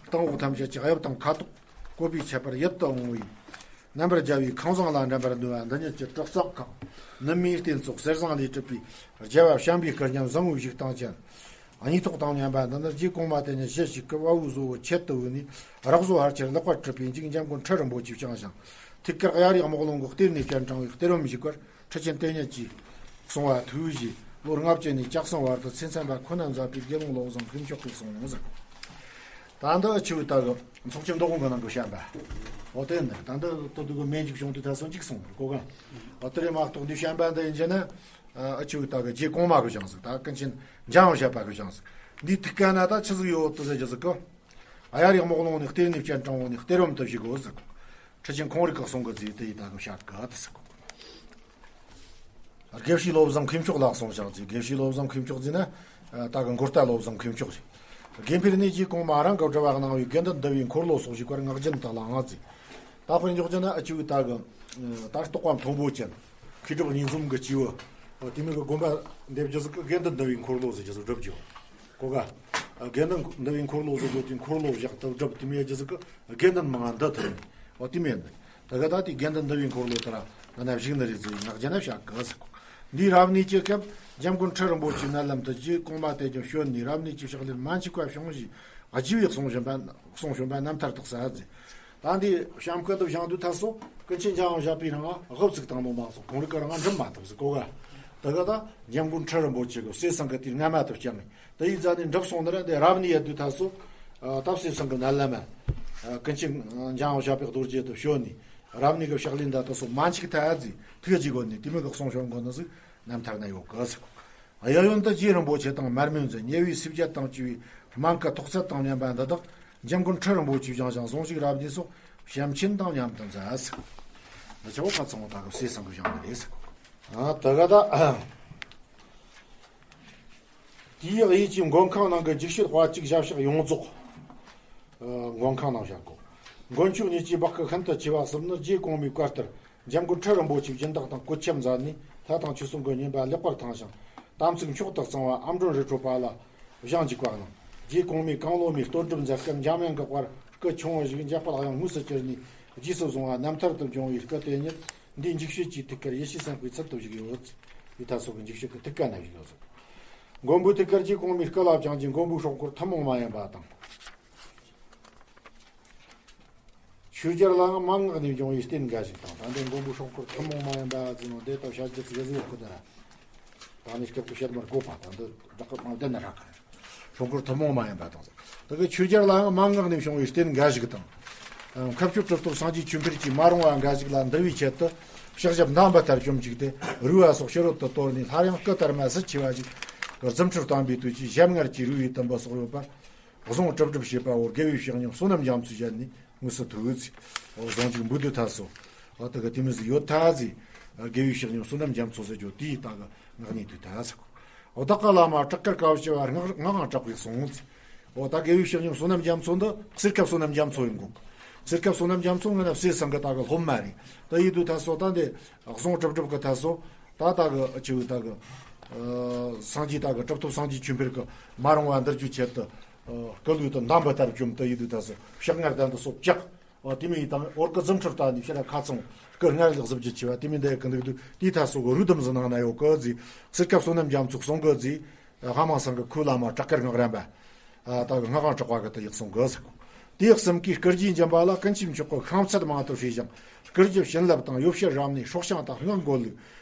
སྟེང་འོག་ཐམས་ཅད་ཀྱི་གཡབ་དང་ཁ་དོག་བཀོད་པའི་ཁྱད་པར་ཡིད་དུ་འོང་བའི་རྣམ་པར་རྒྱལ་བའི་ཁང་བཟང་ལ་འགྲན་པར་འདུན་པ་འདི་ཉིད་ཀྱི་གྲུབ་རྩེ་ཁང་ནུབ་མོའི་རྟེན་ཚོགས་གསེར་ཟངས་ལས་གྲུབ་པའི་རྒྱལ་བ་བྱམས་པའི་སྐུ་བརྙན་བཟང་བོའི་བཞུགས་སྟངས་ཅན། གཉིས་ཐོག་དང་མཉམ་པ་འདི་ནི་རྗེ་གོང་མ་དེ་ཉིད་གཞི་ཞིག་གི་དབའ་བོའི་བཟོ་བོ་ཆེད་དུ་བོས་ནས་རག་བཟོ་ཕལ་ཆེར་ལེགས་པར་གྲུབ་པའི་འཇིག་འཇམ་མགོན་ཁྲི་རིན་པོ་ཆེས་བསྐྱངས་ཤིང་། ཐུགས་ཀར་གཡའ་རིགས་རྨོག་རླུང་གི་གཏེར་ནས་སྤྱན་དྲངས་པའི་གཏེར་བུམ་བཞུགས་པར་ཁྲི་ཆེན་དེ་ཉིད་ཀྱིས་གསུངས་པ་ཐུགས་བཞེས། ལོ་ལྔ་བཅུ་ནས་བཅུ་གསུམ་བར་དུ་ཚེ་ཚན་པ་ཁོ་ན་མཛད་པའི་དགེ་སློང་བློ་བཟང་ཕུན་ཚོགས་ཀྱིས་གསུངས་ཟེར། ད་འདི་ཨ་ཆུ་ད་གི་ཚོགས་ཆེན་འདུ་ཁང་གི་ནང་གི་བཤད་པ། འོ་དེ་ནི་ད་འདི་ཏོ་དུ་གི་མེ་འཇིག་བྱུང་དུས་ད་སོ་འཇིག་སོང་གོ་ག་འོ་དེ་རེད་མ་གཏོགས་འདི་བཤད་པ་འདི་ཡིན་གྱི་ན། ཨ་ཆུ་ད་གི་རྗེ་གོང་མ་གི་བཞེངས་ཟིག་ད་ཀུན་མཁྱེན་འཇམ་དབྱངས་བཞད་པ་གི་བཞེངས་ཟིག་འདི་ཐུགས་ཀ་ན་ད་ཆི་ཟིག་ཡོད་དུ་ཟེར་གྱི་ཟིག་གི་ཨ་ཡར་ཡང་རྨོག་རླུང་ནས་གཏེར་ནས་སྤྱན་དྲངས་འོང་ནས་གཏེར་བུམ་དུ་བཞུགས་གོ་ཟིག་ཁྲི་ཆེན་ཁོང་རིག་གི་གསུང་གི་ཟིག་དེ་ཡི་ད་གི་བཤད་གི་དུ་ཟིག་དགེ་བཤེས་བློ་བཟང་མཁས་མཆོག་ལ་གསུངས་བཞག་ཅིག་དགེ་བཤེས་བློ་བཟང་མཁས་མཆོག་ཟེར་ན། ད་གི་མགོ་རྟ་བློ་བཟང་མཁས་མཆོག་རེད། དགེ་འཕེལ་ནས་རྗེ་གོང་མ་རང་གི་དྲི་བ་གནང་བའི་དགེ་འདུན་འདུལ་བའི་འཁོར་ལོ་སོགས་ཞིག་པར་ངག་རྒྱུན་དུ་བླངས་ཟེར། ད་དཔེར་འཇོག་རྒྱུ་ན་ཨ་ཅུ་ད་གི་ད་རྟོགས་པ་མཐོན་པོ་ཅན། མཁས་གྲུབ་གཉིས་འཛོམས་ཀྱི་སྐྱེས་བུ། དེ་མིན་གྱི་དགོན་པ་འདེབས་རྒྱུ་ཟིག་གི་དགེ་འདུན་འདུལ་བའི་འཁོར་ལོ་ཟེར་རྒྱུ་ཟིག་སྒྲུབ་རྒྱུ། གོ་ག་དགེ་འདུན་འདུལ་བའི་འཁོར་ལོ་ཟེར་རྒྱུ་དེ་འཁོར་ལོ་བཞག་སྟེ་སྒྲུབ་དེ་མོ་ཡེ་རྒྱུ་ཟིག་གི་དགེ་འདུན་མང་ང་འདུ་ཐུབ་ནས་འོ་དེ་མོ་ཡིན། ད་ག་ད་དེ་དགེ་འདུན་འདུལ་བའི་འཁོར་ལོ་དེ་ར་ང་ན་བཞུགས་ནི་རེད་ཟེར་ངག་རྒྱ་ན་བཤད་གི་ཟེར་གོ། འདིའི་རབ་གནས་ཀྱི་སྐབས་འཇམ་མགོན་ཁྲི་རིན་པོ་ཆེའི་མནལ་ལམ་དུ་རྗེ་གོང་མ་དེ་ཀྱང་བྱོན་ནས་རབ་གནས་ཀྱི་ཕྱག་ལེན་མན་ཆད་པ་བྱུང་ཞེས་རྗེ་བའི་གསུང་བྱོན་པ་གསུང་བྱོན་པ་རྣམ་ཐར་དུ་གསལ་ཟེར། ད་འདི་བྱམས་སྐུ་འདི་བཞེངས་དུས་ཐད་སོ་ཀུན་མཁྱེན་འཇམ་དབྱངས་བཞད་པའི་རིང་ལ་དབུ་བཙུགས་བཏང་ནོ་མ་སོང་། ཁོང་རང་གི་རང་འགྲུབ་མ་ཐུབ་ཟེར་གོ་ག། ད་ག་ད་འཇམ་མགོན་ཁྲི་རིན་པོ་ཆེ་གི་གསེར་ཟངས་གི་དུས་སྔ་མ་དུ་བསྐྱངས་ནས་ད་ཡི་ཛ་ནས་འགྲུབ་སོང་ནི་ར། འདི་རབ་གནས་ཡེ་དུས་ཐད་སོ་ད་གསེར་ཟངས་གི་མནལ་ལམ་མ་ཀུན་མཁྱེན་འཇམ་དབྱངས་བཞད་པའི་རྡོ་རྗེ་དུ་བྱོན་ནས་རབ་གནས་གི་ཕྱག་ལེན་ད་ད་སོ་མན་ཆད་ཐད་ཟེར་ཐུགས་རྗེ་དགོངས་ནས་དེ་མོ་གི་གསུང་བྱོན་གོ་ནི་ཟིག་རྣམ་ཐར་ན་ཡོད་གི་ཟེར་གོ། གཡས་གཡོན་དུ་རྗེ་རིན་པོ་ཆེ་དང་མར་མེ་མཛད། ཉེ་བའི་སྲིབ་རྒྱལ་དང་བཅས་པའི་སྨན་བཀའ་ཐོག་ཚད་དང་མཉམ་པ་འདི་དག་འཇམ་མགོན་ཁྲི་རིན་པོ་ཆེས་བཞེངས་ཤིང་གཟུངས་གཞུག་རབ་གནས་སོགས་བྱམས་ཆེན་དང་མཉམ་དུ་མཛད་ཟེར། འདི་ཆ་བོ་ཁ་ཚང་བོ་ད་གི་གསེར་ཟངས་གི་བཞེངས་ནི་རེད་ཟེར། ཨ་ད་ག་ད་དེའི་གཡས་ཀྱི་མགོན་ཁང་ནང་གི་འཇིགས་བྱེད་དཔའ་གཅིག་ཞབས་ཕྱག་ཡོངས་རྫོགས་མགོན་ཁང་ནང་བཞག་གོ། མགོན་ཆོས་ཉིད་ཀྱི་བག་གི་ཤིན་ཏུ་ཆེ་བ་གསུམ་ནི་རྗེ་གོང་མའི་བཀའ་ལྟར་འཇམ་མགོན་ཁྲི་རིན་པོ་ཆེའི་སྦྱིན་བདག་དང་བཀོད་ཁྱབ་མཛད་ནས་ལྷ་དང་ཆོས་སྲུང་གི་བསྙེན་པ་ལེགས་པར་ཐང་ཞིང་དམ་ཚིག་མཆོག་ཏུ་གཙང་བ་ཨ་མྲོ་རི་ཁྲོད་པ་ལ་བཞེངས་འཇུག་པ་གནང་། རྗེ་གོང་མའི་གང་བློ་མའི་གཏོར་སྒྲུབ་མཛད་སྐབས་འཇམ་དབྱངས་ཀྱི་དཔལ་སྐུ་ཆུང་བ་ཞིག་འཇམ་དཔལ་དབྱངས་དངོས་སུ་གྱུར་ནས་རྗེས་སུ་བཟུང་བ་རྣམ་ཐར་དུ་བྱུང་བའི་སྐུ་དེ་ཉིད་འདིའི་འཇིགས་བྱེད་ཀྱི་ཐུགས་ཀར་ཡེ་ཤེས་སེམས་དཔའི་ཚུལ་དུ་བཞུགས་ཡོད། འདི་ད་སོགས་ཀྱི་འཇིགས་བྱེད་ཀྱི་ཐུགས་ཀ་ན་བཞུགས་ཡོད། མགོན་པོའི་ཐུགས་ཀར་རྗེ་གོང་མའི་སྐུ་ལ་བཅངས་ཀྱིན་མགོན་པོའི་སྲུང་འཁོར་ཐུན་མོང་མ་ཡིན་པ་དང་། ཆོས་རྒྱལ་ལའང་མན་ངག་ནས་བྱུང་བའི་རྟེན་འགའ་ཞིག་དང་། ད་ལྟའི་མགོན་པོའི་སྲུང་འཁོར་ཐུན་མོང་མ་ཡིན་པ་ཟེར་ནོ་དེ་ལྟར་བྱ་རྒྱུ་ཚིག་བཟོ་ཁུ་དེ་ར། ད་ནི་སྐབས་ཀྱི་བཤད་མར་དགོས་པ་དང་འདི་བདག་གི་མང་ལྡན་ན་རག་གི་རེད། སྲུང་འཁོར་ཐུན་མོང་མ་ཡིན་པ་དང་། ད་གི་ཆོས་རྒྱལ་ལའང་མན་ངག་ནས་བྱུང་བའི་རྟེན་འགའ་ཞིག་དང་། མཁའ་སྤྱོད་གྲུབ་ཐོབ་སངས་རྒྱས་ཆོས་འཕེལ་གྱིས་མ་རུངས་པ་འགའ་ཞིག་ལ་འདུལ་བའི་ཆེད་དུ་ཕྱག་ཞབས་འདམ་བུ་ལྟར་བཅོམ་བཅུག་སྟེ་རུས་པ་སོགས་ཕྱི་རོལ་དུ་གཏོར་ནས་སླར་ཡང་སྐུ་དར་མ་ཟིལ་ཆེ་བ་ཞིག་གི་རྫུ་འཕྲུལ་དམ་པའི་དུས་ཀྱི་ཞབས་ངར་གྱི་རུས་པའི་དུམ་བུ་སོགས་ཡོད་པར། གཟུངས་གྲུབ་གྲུབ་བྱེད་པ་བོ་དགེ་བའི་བཤེས་གཉེན་བསོད་ནམས་རྒྱ་མཚོའི་ཞལ་ནས་དངོས་སུ་ཐོས་ཟིག། འོ་གཟུངས་གཅིག་འབུལ་དུས་ཐད་སོ། འོ་དེ་གི་དེ་མི་ཟིག་ཡོད་ཐ་ཟིག། དགེ་བའི་བཤེས་གཉེན་བསོད་ནམས་རྒྱ་མཚོ་ཟེར་རྒྱུ་དེའི་ད་གི་ངག་ནས་དུས་ཐད་ཟིག། འོ་བདག་གི་བླ་མ་བྲག་དཀར་དཀའ་བ་སྤྱད་པ་ངག་ངག་དབང་གྲགས་པས་གསུངས་ཟིག། འོ་ད་དགེ་བའི་བཤེས་གཉེན་བསོད་ནམས་རྒྱ་མཚོ་འདི་གསེར་ཁ་བསོད་ནམས་རྒྱ་མཚོ་ཡིན་གོ། གསེར་ཁ་བསོད་ནམས་རྒྱ་མཚོ་ངོས་ན་གསེར་ཟངས་གི་ད་གི་སློབ་མ་རེད། ད་ཡིན་དུས་ཐད་སོ་ད་འདི་གཟུངས་གྲུབ་གྲུབ་གི་ཐད་སོ། ད་ད་གི་ཆེ་བའི་ད་གི་སངས་རྒྱས་ད་གི་གྲུབ་ཐོབ་སངས་རྒྱས་ཆོས་འཕེལ་གི་མ་རུངས་པ་འདུལ་རྒྱུའི་ཆེད་དུ། སྐུ་ལུས་དུ་འདམ་བུ་ལྟར་བཅོམ་དུ་ཡི་དུས་ད་སོ་ཕྱག་ངར་ལྡན་དུ་སོ་བཅག། འོ་དེ་མིན་ཡི་དང་འོར་གི་རྫུ་འཕྲུལ་ལྟ་ནས་ཕྱིར་ཁ་ཚང་སྐུ་ངར་ལེགས་གཟབ་རྒྱུ་ཆེ་བ་དེ་མིན་འདའ་གི་འདུག་དུས་དེའི་ཐད་སོ་གི་རུས་དུམ་ཟི་ནང་ན་ཡོད་གི་ཟིག། གསེར་ཁ་བསོད་ནམས་རྒྱ་མཚོ་གསུང་གི་ཟིག། ལྷ་མང་སང་གི་ཁོའི་བླ་མ་བྲག་དཀར་སྔགས་རམས་པ། ད་གི་ངག་དབང་གྲགས་པ་གི་ད་ཡག་གསུང་གི་ཟིག། དེ་ཡག་གསུམ་གིས་སྐུ་རྗེས་འཇིམ་པ་ལ་ཀུན་མཁྱེན་མཆོག་གི་ཤིང་ཚད་མང་དུ་བྱས་ཤིང་སྐུ་རྒྱུ་བྱིན་རླབས་དང་ཡོ་བྱད་རབ་གནས་སྲོག་ཤིང་དང་སྔགས་འགོད་ལུགས།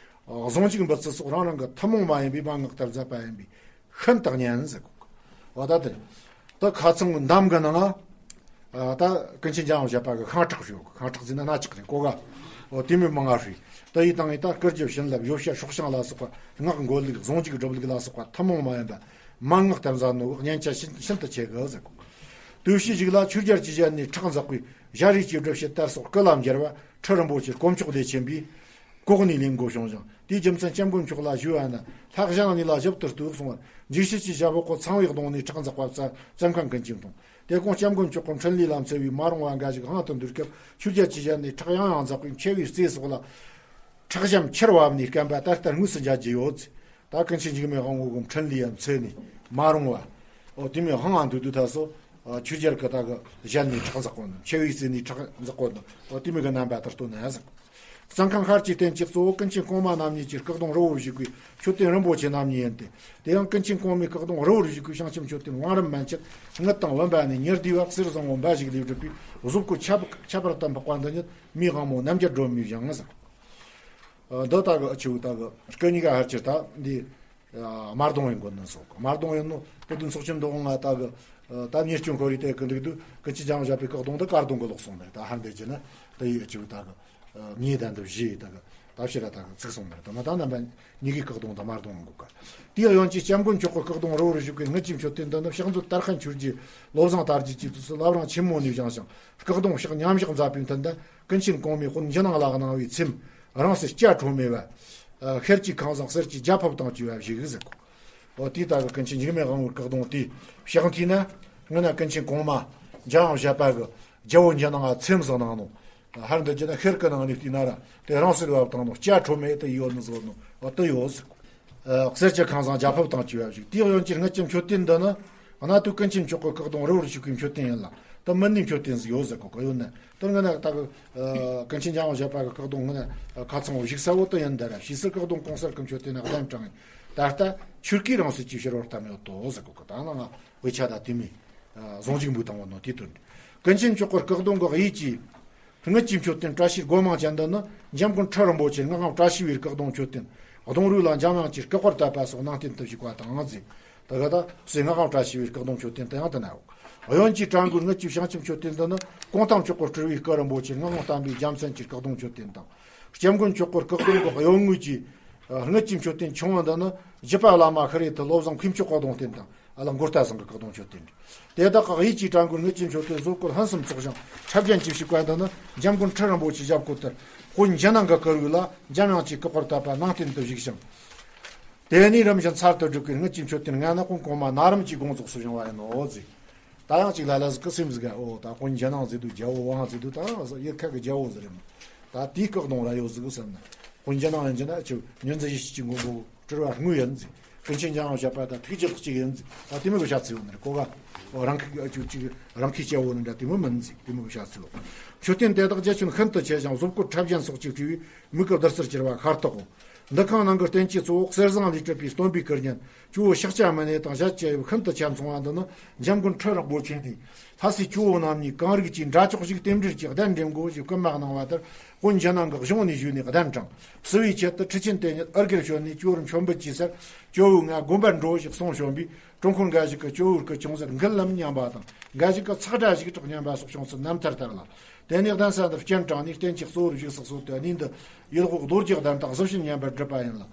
གཟུངས་གཅིག་འབུལ་ཚུལ་སོགས་རང་རང་གི་ཐུན་མོང་མ་ཡིན་པའི་མན་ངག་ལྟར་མཛད་པ་ཡིན་པས་ཤིན་ཏུ་སྙན་ཟེར་གོ། འོ་ད་དེ་ད་ཁ་ཚང་གི་འདམ་གི་ནང་ང་ད་ཀུན་མཁྱེན་འཇམ་དབྱངས་བཞད་པ་གི་ཤིང་བྲག་ཞིག་ཡོད་གི། ཤིང་བྲག་ཟེར་ན་སྣ་ཆགས་རེད་གོ་ག། འོ་དེ་མོ་མང་ང་ཞིག་ད་ཡི་དང་ཡི་ད་སྐུ་རྒྱུ་བྱིན་རླབས་ཡོ་བྱད་སྲོག་ཤིང་ལ་སོགས་པ་སྔགས་འགོད་ལུགས་གཟུངས་གཅིག་སྒྲུབ་ལུགས་ལ་སོགས་པ་ཐུན་མོང་མ་ཡིན་པ་མན་ངག་ལྟར་མཛད་ནོ་སྙན་ཆ་ཤིན་ཤིན་ཏུ་ཆེ་གི་ཟེར་གོ། དུས་ཕྱིས་ཤིག་ལ་ཆོས་རྒྱལ་གྱི་ཞལ་ནས་ཁྲག་འཛག་པའི་ཞལ་རས་ཀྱི་སྒྲུབ་བྱེད་དར་སོགས་སྐུ་ལ་འགྱུར་བ་ཁྲི་རིན་པོ་ཆེ་དཀོན་མཆོག་ལས་ཆེན་པོས། ལྐོག་ནས་ལེན་དགོས་བྱུང་ཞིང་དེའི་རྒྱུ་མཚན་སྐྱབས་མགོན་མཆོག་ལ་ཞུས་པ་ན་ལྷ་གཞན་གཉིས་ལ་ཞིབ་ཏུ་ལྟོས་གསུང་བར་འཇིགས་བྱེད་ཀྱི་ཞབས་འོག་གི་ཚངས་པའི་གདོང་ནས་ཁྲག་འཛག་པ་བཙན་ཁང་ཀུན་མཁྱེན་དང་དེ་གོང་སྐྱབས་མགོན་མཆོག་གི་འཕྲིན་ལས་ལ་འཚེ་བའི་མ་རུངས་པ་འགའ་ཞིག་དབང་དུ་འདུས་སྐབས་ཆོས་རྒྱལ་གྱི་ཞལ་ནས་ཁྲག་ཡང་ཡང་འཛག་པའི་མཆེ་བའི་རྩེ་སོགས་ལ་ཁྲག་ཞྭ་མཆེར་བབས་ནས་བསྐམས་པ་ད་ལྟ་དངོས་སུ་མཇལ་རྒྱུ་ཡོད། ད་ཀུན་མཁྱེན་འཇིགས་མེད་དབང་པོ་གི་འཕྲིན་ལས་ལ་འཚེ་ནས་མ་རུངས་པ། འོ་དེ་མོ་དབང་ང་འདུས་དུས་ད་སོ། ཆོས་རྒྱལ་གྱི་ད་གི་ཞལ་ནས་ཁྲག་འཛག་གོ་ནོ་མཆེ་བའི་རྩེ་ནས་ཁྲག་འཛག་གོ་ནོ་འོ་དེ་མོ་གི་རྣམ་པ་ལྟར་སྟོན་ན་ཟེར། བཙན་ཁང་ཤར་གྱི་རྟེན་གྱི་གཙོ་བོ་ཀུན་མཁྱེན་གོང་མ་རྣམ་གཉིས་ཀྱི་སྐུ་གདུང་རི་བོར་བཞུགས་པའི་མཆོད་རྟེན་རིན་པོ་ཆེ་རྣམ་གཉིས་ཡིན་ཏེ། དེ་ཡང་ཀུན་མཁྱེན་གོང་མའི་སྐུ་གདུང་རི་བོར་བཞུགས་པའི་བྱང་ཆུབ་མཆོད་རྟེན་བང་རིམ་མན་ཆད་དངུལ་དང་བུམ་པ་ནས་ཉི་ཟླའི་བ་གསེར་བཟང་པོ་འབའ་ཞིག་ལས་གྲུབ་པའི་གཟུགས་སྐུ་ཁྱད་ཁྱད་པར་དུ་འཕགས་པ་འདི་ཉིད་མིའི་དབང་མོ་རྣམ་རྒྱལ་སྒྲོལ་མས་བཞེངས་ཟེར། འདི་ད་གི་ཨ་ཆུ་ད་གི་སྐུ་གཉིས་ཀ་ཧར་ཆེར་ད་འདི། དམར་གདུང་ཡིན་དགོས་ནི་སོགས། དམར་གདུང་ཡིན་ནོ་དེ་དུས་ཚོགས་ཆེན་འདུ་ཁང་ང་ད་གི་ད་ཉེར་སྤྱོད་ཁོར་ཡུག་དེ་གི་འདུག་དུས་ཀུན་མཁྱེན་འཇམ་དབྱངས་བཞད་པའི་སྐུ་གདུང་འདི་དཀར་གདུང་གི་ལོག་སོང་ནས་ད་ཧར་འདེད་ཀྱི་ན་དེ་ཡི་ཨ་ཆུ་ད་གི་ངའི་གདན་དུ་བཞེས་ད་གི་ད་ཕྱིར་ད་གི་ཚིག་སོང་ནས་ད་མ་ད་རྣམ་པ་གཉིས་ཀའི་སྐུ་གདུང་དམར་གདུང་ཡིན་དགོས་ཀ། དེའི་གཡོན་གྱི་སྐྱབས་མགོན་མཆོག་གི་སྐུ་གདུང་རི་བོར་བཞུགས་པའི་དངུལ་གྱི་མཆོད་རྟེན་འདི་ནི་ཕྱག་མཛོད་དར་ཧན་ཆོས་རྗེ་བློ་བཟང་དར་རྒྱས་ཀྱིས་དུས་སུ་བླ་བྲང་ཆེན་མོ་ནས་བཞེངས་ཤིང་སྐུ་གདུང་ཕྱག་མཉམ་བཞག་མཛད་པའི་མཐུ་ལྡན་ཀུན་མཁྱེན་གོང་མའི་དཔོན་འཇིགས་སྣང་ལ་གནང་བའི་ཚེམས། རང་སྲིད་སྐྱ་ཁྲོ་མེ་བ། ཤེལ་གྱི་ཁང་བཟང་གསེར་གྱི་རྒྱ་ཕིབས་དང་བཅས་པ་བཞུགས་ཟེར་གོ། འོ་དེའི་ད་གི་ཀུན་མཁྱེན་འཇིགས་མེད་དབང་པོའི་སྐུ་གདུང་དེའི་ཕྱག་མཐིལ་ན། སྔོན་ན་ཀུན་མཁྱེན་གོང་མ་འཇམ་དབྱངས་བཞད་པ་གི་རྒྱལ་པོ་འཇིགས་སྣང་ང་ཚེམས་བཟང་གནང་ནོ། ཧར་འདི་རྒྱུ་ན་ཤེལ་གི་ནང་ནས་བལྟས་ན་ར་དེ་རང་སྲིད་བབས་བཏང་ནོ་སྐྱ་ཁྲོ་མེ་དེ་ཡོད་ནི་བཟོ་ནོ་འོ་དེ་ཡོད་ཟེར་གོ། གསེར་གྱི་ཁང་བཟང་རྒྱ་ཕིབས་དང་བཅས་པ་བཞུགས། དེའི་གཡོན་གྱི་དངུལ་གྱི་མཆོད་རྟེན་འདི་ནི། གནའ་དུས་ཀུན་མཁྱེན་མཆོག་གི་བཀག་སྡོམ་རི་བོར་བཞུགས་པའི་མཆོད་རྟེན་ཡིན་ལ། ད་མི་སྣའི་མཆོད་རྟེན་ཟིག་ཡོད་ཟེར་གོ་གི་ཡོད་ནི། ད་ང་ན་ད་གི་ཀུན་མཁྱེན་འཇམ་དབྱངས་བཞད་པ་གི་བཀག་སྡོམ་ང་ན་ཁ་ཚང་བོ་བཞུགས་ས་བོ་དེ་ཡིན་ད་ར། ཕྱིས་སུ་བཀག་སྡོམ་གོང་གསལ་གི་མཆོད་རྟེན་ནི་གདན་དྲངས། ད་ལྟ་ཆོས་སྐུའི་རང་སྲིད་ཀྱི་ཕྱི་རོལ་གཏམ་ཡོད་དོ་ཟེར་གོ་གི། ད་ང་དབུས་ཆ་ད་དེ་མི་ཟུང་འཇུག་འབུལ་དང་བ་ནོ་དེ་དོན། ཀུན་མཁྱེན་མཆོག་གི་བཀག་སྡོམ་གི་དབྱིས་ཀྱི་དངུལ་གྱི་མཆོད་རྟེན་བཀྲ་ཤིས་སྒོ་མང་ཅན་འདི་ནི་འཇམ་མགོན་ཁྲི་རིན་པོ་ཆེ་མངའ་དབང་བཀྲ་ཤིས་པའི་བཀག་སྡོམ་མཆོད་རྟེན། གདུང་རུས་ལ་འཇམ་དབྱངས་ཀྱི་སྐུ་པར་བཏབ་པ་སོགས་ནང་རྟེན་དུ་བཞུགས་པ་དང་ཟེར། ད་ག་ད་སོའི་མངའ་དབང་བཀྲ་ཤིས་པའི་བཀག་སྡོམ་མཆོད་རྟེན་དུ་ཡང་དུ་ནའོ། གཡོན་གྱི་བྲག་མགོའི་དངུལ་གྱི་བྱང་ཆུབ་མཆོད་རྟེན་འདི་ནི་གོང་ཐང་མཆོག་གི་སྤྲུལ་བའི་སྐུ་རིན་པོ་ཆེ་མངའ་དབང་བསྟན་པའི་རྒྱལ་མཚན་གྱི་བཀག་སྡོམ་མཆོད་རྟེན་དང་། སྐྱབས་མགོན་མཆོག་གི་བཀག་སྡོམ་གི་གཡོན་ངོས་ཀྱི་དངུལ་གྱི་མཆོད་རྟེན་ཆུང་བ་འདི་ནི་བཞི་པ་བླ་མ་ཤཱ་རི་ཐུ་བློ་བཟང་མཁས་མཆོག་བཀག་སྡོམ་རྟེན་དང་། ཨ་ལ་མགོ་རྟ་ཚང་གི་བཀག་སྡོམ་མཆོད་རྟེན་རེད། དེ་དག་གི་དབྱིས་ཀྱི་བྲག་མགོའི་དངུལ་གྱི་མཆོད་རྟེན་བཟོ་བཀོད་ལྷན་གསུམ་ཚོགས་ཤིང་འཁྲབ་རྒྱན་གྱིས་ཕྱུག་པ་འདི་ནི་འཇམ་མགོན་ཁྲི་རིན་པོ་ཆེའི་ཞབས་སྐུ་ལྟར་དཔོན་འཇིགས་སྣང་གི་སྐུ་རུས་ལ་འཇམ་དབྱངས་ཀྱི་སྐུ་པར་བཏབ་པ་ནང་རྟེན་དུ་བཞུགས་ཤིང་། དེ་ནས་རིམ་བཞིན་ཚར་དུ་བསྒྲིགས་པའི་དངུལ་གྱི་མཆོད་རྟེན་ལྔ་ནི་ཀུན་གོང་མ་ན་རིམ་གྱིས་དགོངས་རྫོགས་སུ་བྱུང་བ་ཡིན་ནོ་ཟེར། ད་ཡང་ཅིག་ལ་ལ་ཟིག་གི་སེམས་ཟིག་ག་ཨོ་ད་དཔོན་འཇིགས་སྣང་ཟེར་དུས་རྒྱལ་པོ་དབང་ཟེར་དུས་ད་ཡང་ཡུལ་ཁ་གི་རྒྱལ་པོ་ཟིག་རེད་མོ། ད་དེའི་བཀག་སྡོམ་ར་ཡོད་ཟིག་གི་བསམ་ན། དཔོན་འཇིགས་སྣང་ཡིན་གྱི་ན་ཨ་ཆུ་མྱུར་མཛད་ཡེ་ཤེས་ཀྱི་མགོན་པོ་སྤྲུལ་བ་དངོས་ཡིན་ཟིག། ཀུན་མཁྱེན་འཇམ་དབྱངས་བཞད་པ་ད་ཐུགས་རྗེ་གཅིག་ཡིན་ཟིག། ད་དེ་མོ་གི་བཤད་ཚུལ་ཡོད་ནི་རེད་གོ་ག། ཨོ་རང་ཁུལ་གྱི་ཨ་ཆུ་གཅིག་རང་ཁུལ་སྐྱེ་བོ་ནི་འདྲ་དེ་མོ་མིན་ཟིག། དེ་མོ་གི་བཤད་ཚུལ། མཆོད་རྟེན་དེ་དག་རྒྱ་ཁྱོན་ཤིན་ཏུ་ཆེ་ཞིང་བཟོ་བཀོད་འཁྲབ་རྒྱན་སོགས་ཀྱིས་སྤྲས་པའི་མིག་གི་བདུད་རྩིར་གྱུར་པ་ཤ་སྟག་གོ། འདུ་ཁང་ནང་གི་རྟེན་གྱི་གཙོ་བོ་གསེར་ཟངས་ལས་གྲུབ་པའི་སྟོན་པའི་སྐུ་བརྙན་ཇོ་བོ་ཤཱཀྱ་མུ་ནེ་དང་ཞལ་གྱེས་པའི་ཤིན་ཏུ་ཆ་ཚང་བ་འདི་ནི་འཇམ་མགོན་ཁྲི་རིན་པོ་ཆེ་འདིས་ལྷ་སྲས་ཇོ་བོ་རྣམ་གཉིས་གང་རིགས་ཀྱི་འདྲ་ཅོག་ཞིག་རྟེན་འབྲེལ་གྱི་གདན་འདྲེན་དགོས་ཞེས་བསྐུལ་མ་གནང་བ་ལྟར་དཔོན་འཇིགས་སྣང་གིས་གཞུང་ནས་ཞུས་ནས་གདན་དྲངས། བསུ་བའི་ཆེད་དུ་ཁྲི་ཆེན་དེ་ཉིད་ཨར་གིར་བྱོན་ནས་ཇོ་བོར་མཆོད་འབུལ་གྱིས་ཟེར། ཇོ་བོས་ང་དགོན་པར་འགྲོ་ཞེས་གསུངས་བྱོན་པས། དྲུང་འཁོར་འགའ་ཞིག་གིས་ཇོ་བོའི་སྐུ་ཅུང་ཟད་འགུལ་ལམ་སྙམ་པ་དང་། འགའ་ཞིག་གིས་ཚག་སྒྲ་ཞིག་གྲགས་སྙམ་པ་སོགས་བྱུང་ཚུལ་རྣམ་ཐར་ལྟར་ལ། དེ་ནས་གདན་ས་འདིར་སྤྱན་དྲངས་ནས་རྟེན་གྱི་གཙོ་བོར་བཞུགས་སུ་གསོལ་ཏེ། གནས་འདི་ཡུལ་འོག་རྡོ་རྗེ་གདན་དང་གཟི་བྱིན་མཉམ་པར་བསྒྲིགས་པ་ཡིན་ལ།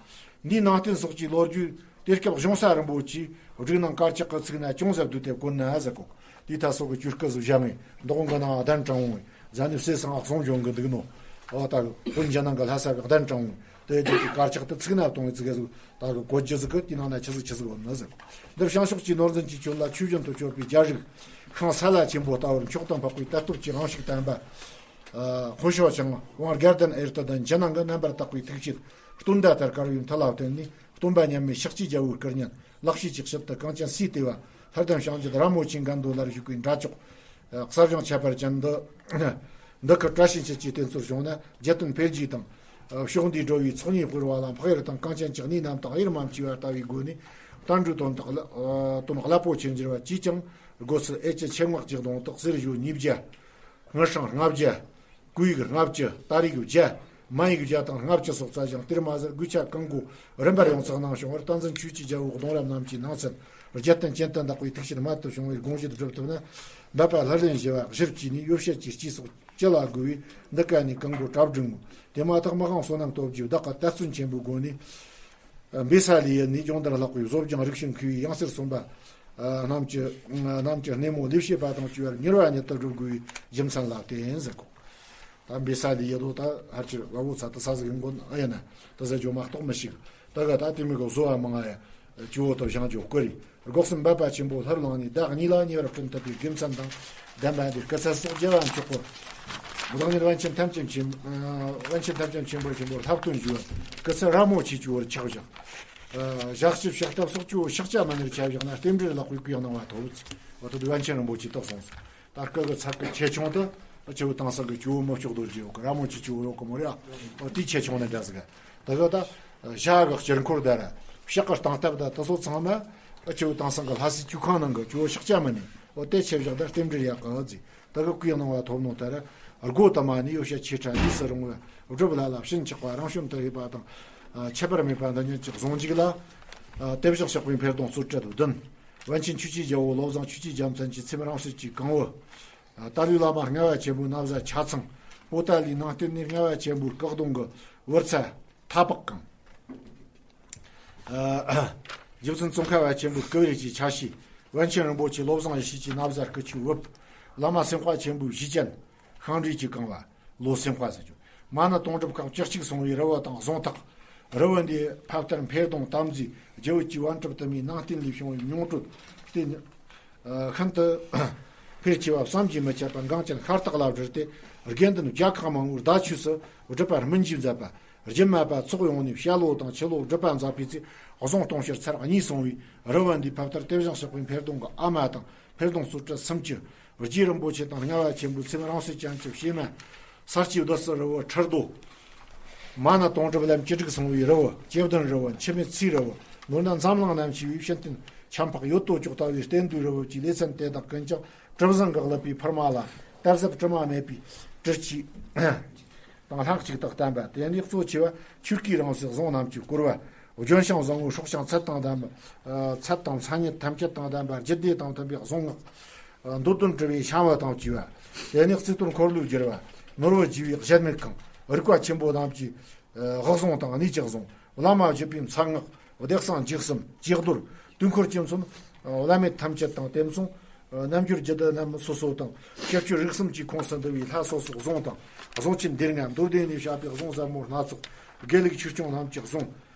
འདིའི་ནང་རྟེན་སོགས་ཀྱི་ལོ་རྒྱུས་དེ་སྐབས་གཞུང་ས་རིན་པོ་ཆེས་བསྒྲིགས་གནང་དཀར་ཆག་གི་ཚིག་སྣ་ཅུང་ཟད་བསྡུས་ཏེ་བཀོད་ན་ཟེར་གོ། དེའི་ཐད་སོགས་ཀྱི་ཇུས་སྐུལ་བཟོས་བཞག་ངེས་འདུག་གོང་གི་ནང་གདན་དྲངས་འོང་ངེས་ཟ་ནས་བསེ་སང་ཨག་སོང་འཇོན་གི་འདུག་ནོ། ཨོ་ད་དཔོན་འཇིགས་སྣང་གི་ལྷ་ས་གི་གདན་དྲངས་འོང་། དེ་རྒྱུད་ཀྱི་དཀར་ཆག་ཏུ་ཚིག་སྣ་གཏོང་བའི་ཚིག་ག་ཟིག་ད་གི་གོ་རྒྱུ་ཟིག་གི་དེའི་ནང་ན་ཆི་ཟིག་ཆི་ཟིག་ཡོད་ནི་ཟེར། འདིར་བྱང་ཕྱོགས་ཀྱི་ནོར་འཛིན་གྱི་ཁྱོན་ལ་ཆོས་བཞིན་དུ་སྤྱོད་པའི་རྒྱལ་རིགས་ཤིང་སཱ་ལ་ཆེན་པོ་ལྟ་བུར་མཆོག་དང་འཕགས་པའི་དར་སྟོབས་ཀྱི་དབང་ཕྱུག་དམ་པ། ཨ་དཔོན་ཤོ་ཆང་དབང་བརྒྱ་ལྡན་ཨེར་ཏི་དང་འཇིགས་སྣང་གི་རྣམ་པར་དག་པའི་ཐུགས་བསྐྱེད་སྟོན་ཟླ་ལྟར་དཀར་བའི་མཐུ་ལ་བརྟེན་ནས། སྟོན་པ་མཉམ་མེད་ཤཱཀྱའི་རྒྱལ་པོའི་སྐུ་བརྙན་ལག་ཤེས་ཀྱི་དཔྱད་དུ་གངས་ཅན་སའི་ལྟེ་བ་ལྷ་ལྡན་བྱང་རྒྱུད་ར་མོ་ཆེའི་འགལ་འདུ་ལ་བཞུགས་པའི་འདྲ་ཅོག་གསར་བྱུང་ཁྱད་པར་ཅན་འདི། འདི་ཁུར་བཀྲ་ཤིས་འཁྱིལ་གྱི་རྟེན་གཙོར་བྱུང་ན་རྒྱལ་དོན་འཕེལ་རྒྱས་དང་། ཕྱོགས་འདིའི་འགྲོ་བའི་ཚོགས་གཉིས་སྤེལ་བ་ལ་འཕགས་ཡུལ་དང་གངས་ཅན་གྱི་གནས་རྣམས་དང་གཡེར་མ་མཆིས་པ་ལྟ་བུའི་སྒོ་ནས་བསྟན་འགྲོའི་དོན་དག་ལ་དོན་རླབས་པོ་ཆེར་འགྱུར་བ་བཅས་ཀྱང་དགོས་ཚུལ་ཨེ་ཅི་ཆེད་མངགས་ཀྱི་གདོང་དག་གསེར་ཞོ་ཉིས་བརྒྱ། དངུལ་སྲང་ལྔ་བརྒྱ། བཀོད་ཡིག་ལྔ་བཅུ། ཏཱ་རིག་བརྒྱ། མན་ཡིག་བརྒྱ་དང་ལྔ་བཅུ་སོགས་རྩ་ཞིང་གཏེར་མ་ཟེར་དགོས་ཆ་ཀུན་བགོས་རིམ་པར་ཡོངས་སུ་གནང་བྱུང་བར་བསྟན་འཛིན་ཆོས་ཀྱི་རྒྱལ་པོ་གདུང་རབས་རྣམས་ཀྱི་ནང་ཚན་རྒྱལ་བསྟན་ཅན་དུ་འདེགས་པའི་ཐུགས་བསྐྱེད་རྨད་དུ་བྱུང་བའི་དགོངས་བཞེད་སྒྲུབ་ཐུབ་ན། འབད་པ་ལྷུར་ལེན་ཞུ་བ་གཞིར་བཅོལ་ནས་ཡོ་བྱད་ཀྱི་སྤྱི་སོགས་སྤྱི་ལ་དགོས་པའི་འདི་ཀ་ནས་ཀུན་བགོས་གྲ་སྒྲིག་ངོ་། དེ་མ་ཐག་མི་དབང་བསོད་ནམས་སྟོབས་རྒྱས་བདག་གི་དད་བརྩོན་ཆེན་པོའི་སྒོ་ནས། འབེ་ས་ལི་ཡི་ནས་སྦྱོང་བརྡར་ལྷག་པའི་བཟོ་སྦྱོང་རིགས་ཤིང་མཁས་པའི་ཡང་སྲིད་གསུམ་པ་རྣམས་ཀྱི་རྣམས་ཀྱི་སྣེ་མོ་ལས་བྱེད་པ་དང་བཅས་པར་མྱུར་བ་ཉིད་དུ་སྒྲུབ་དགོས་པའི་རྒྱུ་མཚན་ལ་བརྟེན་ཟེར་གོ། ད་འབེ་ས་ལི་ཡི་ལོ་ད་ཧར་ཆེར་ལ་བོ་ཚ་ད་ས་ཟིག་ཡིན་དགོན་ཨ་ཡ་ན་ད་ཟེར་རྒྱུ་མ་གཏོགས་མི་ཤེས། ད་ག་ད་དེ་མི་གི་བཟོ་བ་མང་ང་ཡ་ཇོ་བོ་དང་བྱང་ཇོ་བོ་སྐུ་རེད། སྒོ་གསུམ་འབད་པ་ཆེན་པོ་ལྷུར་བླངས་ནས་བདག་ཉིད་ལ་ཉེ་བར་བསྐྲུན་ཐུབ་པའི་རྒྱུ་མཚན་དང་ལྡན་པ་འདི་སྐུ་ཚེ་སྲོག་རྒྱལ་བ་མཆོག་གི་བདག་ཉིད་པཎ་ཆེན་ཐམས་ཅད་མཁྱེན་པ་པཎ་ཆེན་ཐམས་ཅད་མཁྱེན་པ་ཆེན་པོར་ལྷག་དོན་ཞུ་བ་སྐུ་ཚེ་ར་མོ་ཆེ་ཆུ་བོར་ཆགས་བཞག། ཞག་གཅིག་ཕྱག་བཏབ་སོགས་ཆུ་བོ་ཤཱཀྱ་མུ་ནེར་ཆ་བཞག་ན་རྟེན་འབྲེལ་ལག་པའི་གུ་ཡངས་གནང་བ་ཐོབ། འོ་ཐོབ་པའི་པཎ་ཆེན་རིན་པོ་ཆེ་རྟོགས་སོང་ཟེར། ད་སྐུ་གི་ཚད་ཀྱི་ཆེ་ཆུང་དུ་ཆུ་བོ་དེང་སང་གི་ཆུ་བོ་མི་ལྕོགས་རྡོ་རྗེ་ཡོད་གི་ར་མོ་ཆེ་ཆུ་བོ་ཡོད་གི་མོ་རེད། འོ་དེའི་ཆེ་ཆུང་ནི་འདྲ་ཟིག། ད་གི་ད་ཞྭ་གི་དཀྱིལ་འཁོར་ད་ར་ཕྱག་གི་སྟེང་ཐབ་ད་དེ་ཚོ་ཚང་མ་ཆུ་བོ་དེང་སང་གི་ལྷ་སའི་ཆུ་ཁང་ནང་གི་ཆུ་བོ་ཤཱཀྱ་མུ་ནེ་འོ་དེ་ཆེ་བཞག་ད་རྟེན་འབྲེལ་ཡག་གི་ཟིག། ད་གི་གུ་ཡངས་གནང་བ་ཐོབ་ནོ་ད་ར་སྒོ་དུ་མ་ནས་ཡོ་བྱད་ཆེ་ཕྲ་ལས་སུ་རུང་བ་སྒྲུབ་ལ་ལ་ཕྱིན་ཆགས་པ་རང་བྱོན་དུ་ཡོད་པ་དང་། ཁྱད་པར་མེད་པ་འདི་ཉིད་ཀྱི་གཟུངས་འཇུག་ལ། དེ་བཞག་ཕྱག་དཔེ་འཕེལ་གདུང་རྩོད་གྲལ་བདུན། པཎ་ཆེན་ཆོས་ཀྱི་རྒྱལ་པོ་བློ་བཟང་ཆོས་ཀྱི་རྒྱལ་མཚན་གྱི་ཚེམས་རང་སྲིད་ཀྱི་གང་བུ། ཏཱ་ལའི་བླ་མ་རྔ་བ་ཆེན་པོའི་ན་བཟའ་ཆ་ཚང་། པོ་ཏཱ་ལའི་ནང་རྟེན་ནས་རྔ་བ་ཆེན་པོའི་བཀག་སྡོམ་གྱི་བུར་ཚ་མཐའ་དཔག་གང་། རྗེ་བཙུན་ཙོང་ཁ་པ་ཆེན་པོའི་སྐུ་བེར་གྱི་ཆ་ཤས། པཎ་ཆེན་རིན་པོ་ཆེ་བློ་བཟང་ཡེ་ཤེས་ཀྱི་ན་བཟའ་སྐུ་ཆུ་བུབ། བླ་མ་སེམས་དཔའ་ཆེན་པོའི་གཞུ་ཅན། ཤིང་འབྲས་ཀྱི་གང་བ། ལོ་སེམས་དཔའ་ཟེར་རྒྱུ། མ་ཎི་དུང་སྒྲུབ་ཁག་བཅུ་གཅིག་སོང་བའི་རི་བོ་དང་གཟུངས་ཐག། རི་བོ་འདིའི་ཕ་བསྟར་འཕེལ་གདུང་དམ་རྫས་རྒྱལ་བུ་ཀྱི་པཎ་གྲུབ་དུ་མའི་ནང་རྟེན་ལས་བྱུང་བའི་མྱོང་གྲོལ་རྟེན། ཤིན་ཏུ་འཕེལ་ཆེ་བ་བསམ་གྱིས་མི་ཁྱབ་པ་འགངས་ཅན་ཤ་སྟག་ལ་བསྒྲིལ་ཏེ། དགེ་འདུན་བརྒྱ་ཁག་མང་པོས་ཟླ་ཆོས་སུ་སྒྲུབ་པ་སྨིན་གྱིས་མཛད་པ། རྒྱུད་སྨད་པ་ཚོགས་ཡོངས་ནས་ཞལ་ལོ་དང་ཕྱི་ལོ་སྒྲུབ་པ་མཛད་པའི་ཚེ་གཟུངས་སྟོང་ཕྱིར་ཚར་གཉིས་སོང་བས། རི་བོ་འདིའི་ཕབ་ལྟར་དེ་བཞིན་གཤེགས་པའི་འཕེལ་གདུང་གི་ཨ་མ་དང་འཕེལ་གདུང་གཙོ་གྲས་སུམ་ཅུ། རྗེ་རིན་པོ་ཆེ་དང་རྔ་བ་ཆེན་པོའི་ཚེམས་རང་སྲས་བྱང་ཆུབ་བྱེ་མ། ས་སྐྱའི་བདུད་རྩི་རི་བོ་ཁྲི་རྡོ། མ་ཎི་དོན་གྲུབ་ལམ་བཅུ་དྲུག་སོང་བའི་རི་བོ། ཇེ་བདུན་རི་བོ། འཆི་མེད་ཚེའི་རི་བོ། ནོར་ན་འཛམ་གླིང་རྣམ་ཤེས་པའི་ཤིན་ཏུ་ཆབ་འཕགས་ཡོད་དོ་ཅོག་ལྟ་བུའི་བསྟན་འདུས་རི་བོ་བཅས་ལེ་ཚན་དེ་དག་ཀུན་ཀྱང་གྲུ་གཟིངས་འགག་ལུས་པའི་ཕུར་མ་ལ་གཏེར་ཟབ་དྲི་མ་མེད་པའི་སྤྲུལ་གྱི་དང་ལྷན་ཅིག་ཏུ་བསྟན་པ། དེ་ནས་གཙོ་ཆེ་བ་ཆོས་སྐུའི་རང་སའི་གཟུངས་རྣམས་ཀྱིས་བསྐོར་བ། ལྗོན་ཤིང་བཟང་པོའི་སྲོག་ཤིང་ཚད་དང་ལྡན་པ། ཚད་དང་མཚན་ཉིད་ཐམས་ཅད་དང་ལྡན་པ། རྒྱུད་སྡེ་དང་མཐུན་པའི་གཟུངས་སྔགས། འདོད་དོན་སྒྲུབ་པའི་ཤམ་བུ་དང་བཅས་པ། དེ་ནས་རྩི་ཏོར་འཁོར་ལོས་སྒྱུར་བ། ནོར་བུ་རྒྱས་པའི་གཞལ་མེད་ཁང་། རིག་པ་ཆེན་པོ་རྣམས་ཀྱི་འོད་གཟུངས་དང་གནས་ཀྱི་གཟུངས། བླ་མ་བརྒྱུད་པའི་མཚན་སྔགས། བདེ་གསང་འཇིགས་གསུམ་ཇེ་རྡོར། དུས་འཁོར་གྱི་མཚོན། བླ་མེད་ཐམས་ཅད་དང་དེ་མཚུངས། རྣལ་འབྱོར་རྒྱུད་སྡེ་རྣམས་སོ་སོ་དང་། ཞབས་ཀྱུ་རིགས་གསུམ་གྱི་ཁོངས་སུ་འདུ་བའི་ལྷ་སོ་སོའི་གཟུངས་དང་། གཟུངས་ཆེན་སྡེ་ལྔ། མདོ་སྡེ་ནས་བཤད་པའི་གཟུངས་ཟབ་མོ་སྣ་ཚོགས། དགེ་ལུགས་ཆོས་སྐྱོང་རྣམས་ཀྱི་གཟུངས།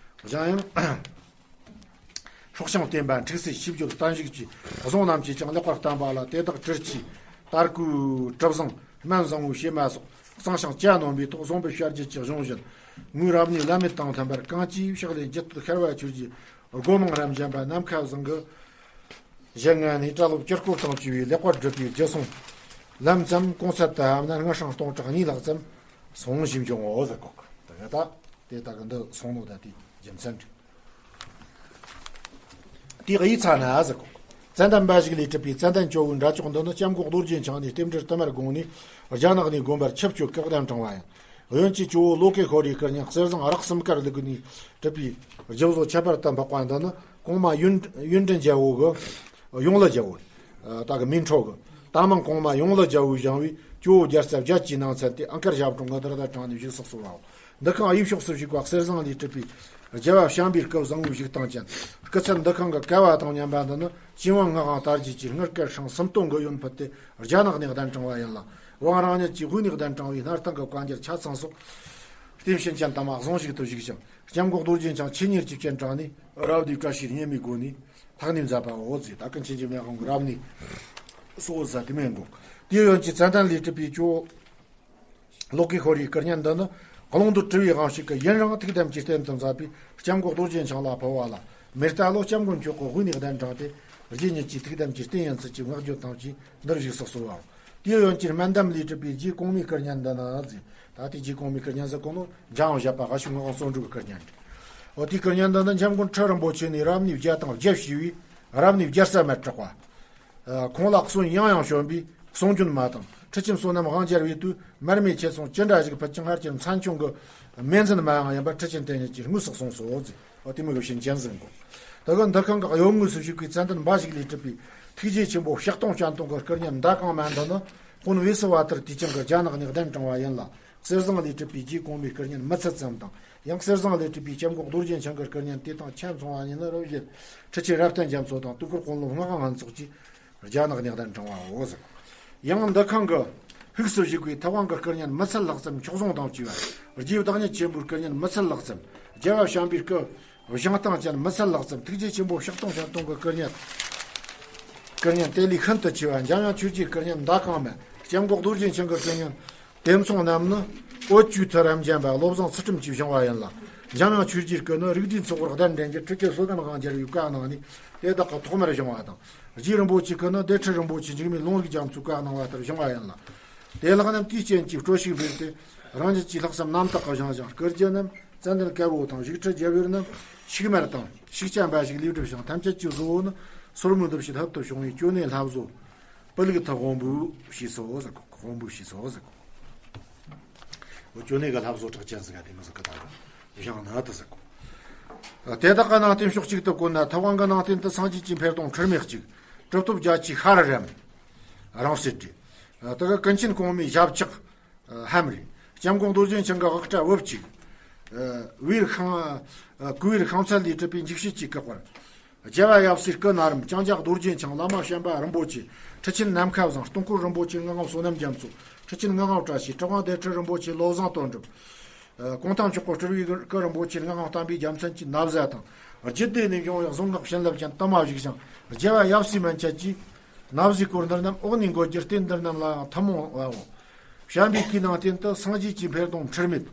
གཞན་ཡང་། སྲོག་ཤིང་བསྟེན་པ། འཁྲུགས་སའི་ཞིབ་བརྗོད་བརྟན་བཞུགས་ཀྱི་གཟུངས་རྣམས་ཀྱིས་ཀྱང་ལེགས་པར་བསྟན་པ་ལ། དེ་དག་སྤྲུལ་གྱི་དར་གོས་གྲུ་གཟིངས་སྨན་བཟང་པོའི་བྱེ་མ་སོགས་གཙང་ཞིང་གྱ་ནོམ་པའི་ཐོག་བཟང་པོའི་བྱ་རྒྱུད་ཀྱི་གཞུང་བཞིན་ངོས་རབ་གནས་བླ་མེད་དང་མཐུན་པར། གང་ཅིའི་ཕྱག་ལས་རྒྱུད་སྟོད་ཤར་བ་ཆོས་རྗེ་སྒོ་མང་རབ་འབྱམས་པ་ནམ་མཁའ་བཟང་གི་ཞལ་སྔ་ནས་གྲྭ་སློབ་བཅུ་སྐོར་དང་བཅས་པས་ལེགས་པར་བསྒྲུབས་པའི་རྒྱུད་གསུང་ལམ་ཙམ་གོང་ཚད་དུ་བབས་ན་ལྔ་ཤིང་སྟོང་ཕྲག་གཉིས་ལྷག་ཙམ་སོང་ཞེས་འབྱུང་ངོ་ཟེར་གོ། ད་ག་ད་དེ་ལྟ་གི་འདི་སོང་ནོ་ད་དེ་རྒྱུ་མཚན་རེད། དེ་ཡི་ཚ་ན་ཟེར་གོ། ཙན་དན་འབའ་ཞིག་ལས་གྲུབ་པའི་ཙན་དན་ཇོ་བོའི་འདྲ་ཅོག་འདི་ནི་སྐྱབས་མགོན་རྡོ་རྗེ་འཆང་ནས་རྟེན་འབྲེལ་དུ་མར་དགོངས་ནས་རྒྱ་ནག་ནས་དགོན་པར་ཆིབས་བསྐྱོད་སྐབས་གདན་དྲངས་པ་ཡིན། གཡོན་གྱི་ཇོ་བོ་ལོ་ཀེ་ཧོ་རིའི་སྐུ་བརྙན་གསེར་ཟངས་རག་གསུམ་དཀར་ལུགས་ནས་གྲུབ་པའི་རྒྱུ་བཟོ་ཁྱད་པར་དུ་འཕགས་པ་འདི་ནི་གོང་མ་ཡོན་ཡོན་ཏན་རྒྱལ་པོ་གི་ཡོང་ལ་རྒྱལ་པོ། ད་གི་མིང་འཕྲོ་གི་ད་མང་གོང་མ་ཡོང་ལ་རྒྱལ་པོས་བཞེངས་པའི་ཇོ་བོ་བརྒྱ་རྩ་བརྒྱད་ཀྱི་ནང་ཚན་ཏེ་ཨང་ཀར་ཞབས་དྲུང་གི་དར་དར་དྲངས་ནས་བཞུགས་སུ་གསོལ་བའོ། འདུ་ཁང་དབུས་ཕྱོགས་སུ་བཞུགས་པ་གསེར་ཟངས་ལས་གྲུབ་པའི་རྒྱལ་བ་བྱམས་པའི་སྐུ་བཟང་པོའི་བཞུགས་སྟངས་ཅན། སྐུ་ཚད་འདུ་ཁང་གི་ཀ་བ་དང་མཉམ་པ་འདི་ནི་ཅིན་ཝང་ངག་དབང་དར་རྒྱས་ཀྱིས་དངུལ་དཀར་ཤིང་གསུམ་སྟོང་གི་ཡོན་ཕུལ་ཏེ་རྒྱ་ནག་ནས་གདན་དྲངས་པ་ཡིན་ལ། ཝང་རང་ཉིད་ཀྱིས་དབུས་ནས་གདན་དྲངས་པའི་སྣར་ཐང་གི་བཀའ་འགྱུར་ཆ་ཚང་སོགས་རྟེན་བྱིན་ཅན་དུ་མ་གཟུངས་ཤིག་ཏུ་བཞུགས་ཤིང་། སྐྱབས་མགོན་རྡོ་རྗེ་འཆང་ཆོས་ཉིད་ཀྱི་སྤྱན་དྲངས་ནས་རབ་འདིའི་བཀྲ་ཤིས་སྙེ་མའི་སྒོ་ནས་ལྷག་ནས་མཛད་པའོ་ཟེར། ད་ཀུན་མཁྱེན་གྱི་མེས་དབང་གི་རབ་གནས་སོགས་ཟ་དེ་མེད་འགོག། དེའི་ཡོན་གྱི་ཙན་དན་ལས་གྲུབ་པའི་ཇོ་ལོ་ཀེ་ཧོ་རིའི་སྐུ་བརྙན་འདི་ནི་ཀློང་རྡོལ་དྲིལ་བུའི་དབང་ཕྱུག་གིས་ཡུན་རིང་ཐུགས་དམ་གྱི་རྟེན་དུ་མཛད་པའི་སྐྱབས་མགོན་རྡོ་རྗེ་འཆང་ལ་ཕུལ་བ་ལ། མེ་རྟ་ལོ་སྐྱབས་མགོན་མཆོག་གི་དབུས་ནས་གདན་དྲངས་ཏེ་རྗེ་ཉིད་ཀྱི་ཐུགས་དམ་གྱི་རྟེན་ཡིན་ཚུལ་གྱི་བསྔགས་བརྗོད་དང་བཅས་འདིར་བཞུགས་སུ་གསོལ་བའོ། དེའི་ཡོན་གྱི་སྨན་འདམ་ལས་གྲུབ་པའི་རྗེ་གོང་མའི་སྐུ་བརྙན་འདི་ནི་ཟེར། ད་ལྟའི་རྗེ་གོང་མའི་སྐུ་བརྙན་ཟེར་གོ་ནོ་འཇམ་དབྱངས་བཞད་པ་ཨ་ཤུ་ངག་དབང་བརྩོན་འགྲུས་ཀྱི་སྐུ་བརྙན་རེད། འོ་དེའི་སྐུ་བརྙན་འདི་ནི་འཇམ་མགོན་ཁྲི་རིན་པོ་ཆེ་ནས་རབ་གནས་བརྒྱ་དང་བརྒྱད་བྱས་པའི་རབ་གནས་བརྒྱ་རྩ་མེད་གྲགས་པ། ཁོང་ལ་གསུང་ཡང་ཡང་བྱོན་པའི་གསུང་རྒྱུན་མ་དང་ཁྲི་ཆེན་བསོད་ནམས་དབང་རྒྱལ་བའི་དུས་མར་མེ་ཁྱེད་ཚོང་ཅི་འདྲ་ཞིག་ཕུལ་ཀྱང་སྔར་གྱི་མཚན་ཆུང་གི་མེ་འཛིན་མ་ཡང་ཡིན་པར་ཁྲི་ཆེན་དེ་ཉིད་ཀྱིས་དངོས་སུ་གསུངས་སོ་ཟེར། འོ་དེ་མོ་གི་བྱིན་ཅན་ཟིན་གོ། ད་གི་འདུ་ཁང་གི་གཡོ་ངོས་སུ་བཞུགས་པའི་ཙན་དན་འབའ་ཞིག་ལས་གྲུབ་པའི་ཐུགས་རྗེ་ཆེན་པོ་ཕྱག་སྟོང་སྤྱན་སྟོང་གི་སྐུ་བརྙན་མདའ་གང་མ་འདི་ནི་དཔོན་བེ་སི་བ་ཏུར་དུས་ཆེན་གྱི་རྒྱ་ནག་ནས་གདན་དྲངས་པ་ཡིན་ལ། གསེར་ཟངས་ལས་གྲུབ་པའི་རྗེ་གོང་མའི་སྐུ་བརྙན་མི་ཚད་ཙམ་དང་། ཡང་གསེར་ཟངས་ལས་གྲུབ་པའི་སྐྱབས་མགོན་རྡོ་རྗེ་འཆང་གི་སྐུ་བརྙན་དེ་དང་ཆ་མཚུངས་པ་ཡིན་ན་རབ་བཞེད་ཁྲི་ཆེན་རབ་བརྟན་རྒྱ་མཚོ་དང་དུས་འཁོར་དཔོན་སློབ་སྔགས་དབང་ཚོགས་ཀྱིས་རྒྱ་ནག་ནས་གདན་དྲངས་པའོ་ཟེར། ཡང་འདུ་ཁང་གི་ཕུགས་སུ་བཞུགས་པའི་ཐུབ་དབང་གི་སྐུ་བརྙན་མི་ཚད་ལྷག་ཙམ་མཆོག་ཟུང་དང་བཅས་པ། རྗེ་བདག་ཉིད་ཆེན་པོའི་སྐུ་བརྙན་མི་ཚད་ལྷག་ཙམ། རྒྱལ་བ་བྱམས་པའི་སྐུ་བཞེངས་སྟངས་ཅན་མི་ཚད་ལྷག་ཙམ། ཐུགས་རྗེ་ཆེན་པོ་ཕྱག་སྟོང་སྤྱན་སྟོང་གི་སྐུ་བརྙན། སྐུ་བརྙན་དེ་ལས་ཤིན་ཏུ་ཆེ་བ་འཇམ་དབྱངས་ཆོས་རྗེའི་སྐུ་བརྙན་མདའ་གང་མ། སྐྱབས་མགོན་རྡོ་རྗེ་འཆང་གི་སྐུ་བརྙན་དེ་མཚུངས་རྣམས་ནི་འོད་བཅུའི་མཐུ་རབ་འབྱམས་པ་བློ་བཟང་ཚུལ་ཁྲིམས་ཀྱིས་བཞེངས་པ་ཡིན་ལ། འཇམ་དབྱངས་ཆོས་རྗེའི་སྐུ་ནི་རིགས་འདྲའི་ཚོགས་པར་གདན་འདྲེན་གྱི་ཁྲི་ཆེན་བསོད་ནམས་དབང་རྒྱལ་བའི་བཀའ་གནང་ནས་དེ་དག་གི་ཐོག་མར་བཞེངས་པ་དང་། རྗེ་རིན་པོ་ཆེའི་སྐུ་ནི་སྡེ་ཁྲི་རིན་པོ་ཆེ་འཇིགས་མེད་ལུང་རིགས་རྒྱ་མཚོའི་བཀའ་གནང་བ་ལྟར་བཞེངས་པ་ཡིན་ལ། དེ་ལྷག་རྣམས་དུས་ཅན་གྱི་སྤྲོ་ཞིག་འཕེལ་ཏེ་རང་ཉིད་ཀྱིས་ལྷག་བསམ་རྣམ་དག་གིས་བཞེངས་ཤིང་། སྐུ་རྒྱན་རྣམས་ཙན་དན་དཀར་པོ་དང་བཞུགས་ཁྲི་རྒྱབ་ཡོལ་རྣམས་ཤིག་དམར་དང་ཤིག་སྐྱ་འབའ་ཞིག་ལས་གྲུབ་ཤིང་། ཐམས་ཅད་ཀྱི་གཟུགས་པོ་ནི་སོར་མོའི་འདུ་བྱེད་ལྷབ་ཏུ་བྱུང་བའི་ཅོ་ནེ་ལྷ་བཟོ། སྤུ་ལུག་ཐུ་དབང་པོའི་ཞེས་སོ་ཟེར་གོ། དབང་པོའི་ཞེས་སོ་ཟེར་གོ། འོ་ཅོ་ནེ་གི་ལྷ་བཟོ་གྲགས་ཅན་ཟིག་ག་དེ་མི་ཟིག་གི་ད་གི་བཞེངས་ན་དུ་ཟེར་གོ། དེ་དག་གི་ནང་རྟེན་ཕྱོགས་གཅིག་ཏུ་བཀོད་ན་ཐུབ་དབང་གི་ནང་རྟེན་དུ་སངས་རྒྱས་ཀྱི་འཕེལ་གདུང་ཁྲི་རྨེག་གཅིག། གྲུབ་ཐོབ་རྒྱ་ཆེའི་ཤ་རི་རམ། རང་སྲིད་འདྲེ། དེ་གི་ཀུན་མཁྱེན་གོང་མའི་ཞབས་ཆག། ཧམ་རི། སྐྱབས་མགོན་རྡོ་རྗེ་འཆང་གི་དབུ་སྐྲ་འོབ་ཅིག། བེར་ཤང་། གུ་བེར་ཤང་ཚད་ལས་གྲུབ་པའི་འཇིགས་བྱེད་ཀྱི་བཀའ་བར། རྒྱལ་བ་ཡབ་སྲས་སྐུ་ན་རམ་ལྕང་སྐྱ་རྡོ་རྗེ་འཆང་། བླ་མ་བྱམས་པ་རིན་པོ་ཆེ། ཁྲི་ཆེན་ནམ་མཁའ་བཟང་། སྟོང་འཁོར་རིན་པོ་ཆེ། ངག་དབང་བསོད་ནམས་རྒྱ་མཚོ། ཁྲི་ཆེན་ངག་དབང་བཀྲ་ཤིས། གྲུབ་དབང་སྡེ་ཁྲི་རིན་པོ་ཆེ། བློ་བཟང་དོན་གྲུབ། ཨ། གུང་ཐང་མཆོག་གི་སྤྲུལ་པའི་སྐུ་རིན་པོ་ཆེ་ངག་དབང་བསྟན་པའི་རྒྱལ་མཚན་གྱི་ན་བཟའ་དང་། རྒྱུད་སྡེ་ནས་འབྱུང་བའི་གཟུངས་སྔགས་བྱིན་རླབས་ཅན་དུ་མ་བཞུགས་ཤིང་། རྒྱལ་བ་ཡབ་སྲས་མན་ཆད་ཀྱི་ན་བཟའི་སྐོར་འདིར་རྣམས་འོག་ནས་འགོད་རྒྱུར་བརྟེན་འདིར་རྣམས་ལའང་ཐུན་མོང་བའོ། བྱམས་པའི་སྐུའི་ནང་རྟེན་དུ་སངས་རྒྱས་ཀྱི་འཕེལ་གདུང་འཁྲུལ་མེད།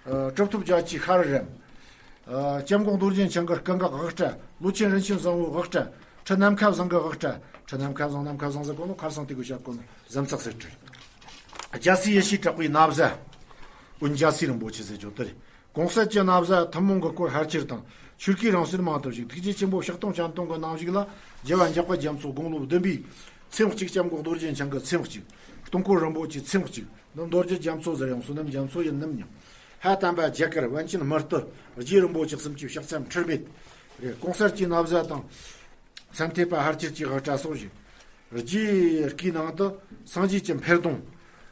ཨ་གྲུབ་ཐོབ་རྒྱལ་གྱི་ཤ་རུ་རམ། ཨ་སྐྱབས་མགོན་རྡོ་རྗེ་འཆང་གི་སྐུ་འགག་དབུ་སྐྲ། ལོ་ཆེན་རིན་ཆེན་བཟང་པོའི་དབུ་སྐྲ། ཁྲི་ནམ་མཁའ་བཟང་གི་དབུ་སྐྲ། ཁྲི་ནམ་མཁའ་བཟང་། ནམ་མཁའ་བཟང་ཟེར་གོ་ནོ་ཁར་སང་དེ་གོ་བཤད་གོ་ནོ་གཟི་མཚག་ཟེར་བྲིས། རྒྱལ་སྲས་ཡེ་ཤེས་གྲགས་པའི་ན་བཟའ། འོན་རྒྱལ་སྲས་རིན་པོ་ཆེ་ཟེར་ཆོག་དེ་རེད། གོང་གསལ་གྱི་ན་བཟའ་ཐུན་མོང་གི་སྐོར་ཕལ་ཆེར་དང་ཆོས་སྐུའི་རང་གསལ་མང་དུ་བཞུགས། ཐུགས་རྗེ་ཆེན་པོ་ཕྱག་སྟོང་སྤྱན་སྟོང་གི་རྣམ་བཞུགས་ལ། རྒྱལ་བ་འཇམ་དཔལ་རྒྱ་མཚོ་དགུང་ལོ་བདུན་པའི་ཚེམས་གཅིག་སྐྱབས་མགོན་རྡོ་རྗེ་འཆང་གི་ཚེམས་གཅིག་སྟོང་འཁོར་རིན་པོ་ཆེའི་ཚེམས་གཅིག་ནི་རྡོ་རྗེ་རྒྱ་མཚོ་ཟེར་ཡང་བསོད་ནམས་རྒྱ་མཚོ་ཡིན་ནམ་སྙམ། ཕ་དམ་པ་རྒྱ་གར་པཎ་ཆེན་དམུ་སྟེ་རྗེ་རིན་པོ་ཆེ་གསུམ་གྱི་ཕྱག་མཚན་འཁྲུལ་མེད་རེད། གོང་གསལ་གྱི་ན་བཟའ་དང་མཚན་ཐེབས་པ་ཕལ་ཆེར་གྱི་དབུ་སྐྲ་སོགས་བཞིན། རྒྱལ་སྲས་སྐུའི་ནང་དུ་སངས་རྒྱས་ཀྱི་འཕེལ་གདུང་།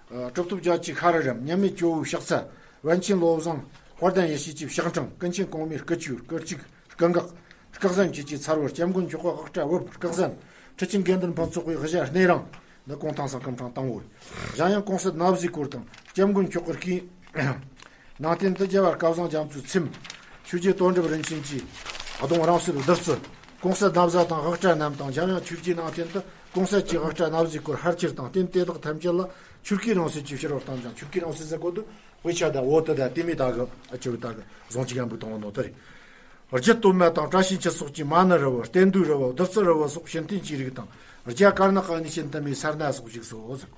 ཨ་གྲུབ་ཐོབ་རྒྱལ་གྱི་ཤ་རུ་རམ། མཉམ་མེད་ཇོ་བོའི་ཕྱག་འཚལ། པཎ་ཆེན་བློ་བཟང་དཔལ་ལྡན་ཡེ་ཤེས་ཀྱི་ཕྱག་འཕྲེང་། ཀུན་མཁྱེན་གོང་མའི་སྐུ་ཆོས་སྐུ་གཅིག་སྐུ་འགག་སྐུ་གཟན་བཅས་ཀྱི་ཚར་བར། སྐྱབས་མགོན་མཆོག་གི་དབུ་སྐྲ་འོབས་སྐུ་གཟན། ཁྲི་ཆེན་དགེ་འདུན་ཕུན་ཚོགས་པའི་དབུ་ཞྭ་སྣེ་རིང་། འདི་གུང་ཐང་སང་སྐུ་ཕྲེང་དང་པོ་རེད། གཞན་ཡང་གོང་གསལ་ན་བཟའི་སྐོར་དང་སྐྱབས་མགོན་མཆོག་གི་སྐུའི་ནང་རྟེན་དུ་རྒྱལ་བ་སྐལ་བཟང་རྒྱ་མཚོའི་ཚེམས། ཆོས་རྗེ་དོན་གྲུབ་རིན་ཆེན་གྱི་གདུང་རིང་བསྲེལ་བདུད་རྩི། གོང་གསལ་ན་བཟའ་དང་དབུ་སྐྲ་རྣམས་དང་། འཇམ་དབྱངས་ཆོས་རྗེའི་ནང་རྟེན་དུ་གོང་གསལ་གྱི་དབུ་སྐྲ་ན་བཟའི་སྐོར་ཕལ་ཆེར་དང་། རྟེན་དེ་དག་ཐམས་ཅད་ལ་ཆོས་སྐུའི་རང་གསལ་གྱི་ཕྱི་རོལ་གཏམ་ཞིང་། ཆོས་སྐུའི་རང་གསལ་ཟེར་གོ་དུ་དཔེ་ཆ་དང་འོ་དེ་དང་དེ་མོ་དག་གི་ཨ་ཅོ་དག་གི་གཟུངས་ཅིག་ཡང་འབུལ་བཏང་བ་ནོ་དེ་རེད། རྒྱུད་སྟོད་སྨད་དང་བཀྲ་ཤིས་འཁྱིལ་སོགས་ཀྱི་མ་ཎི་རི་བོ། རྟེན་འབྲེལ་རི་བོ། བདུད་རྩི་རི་བོ་སོགས་ཤིང་རྟེན་གྱི་རིགས་དང་། རྒྱ་དཀར་ནག་གི་གནས་ཆེན་དུ་མའི་སར་ན་སོགས་བཞུགས་སོ་ཟེར།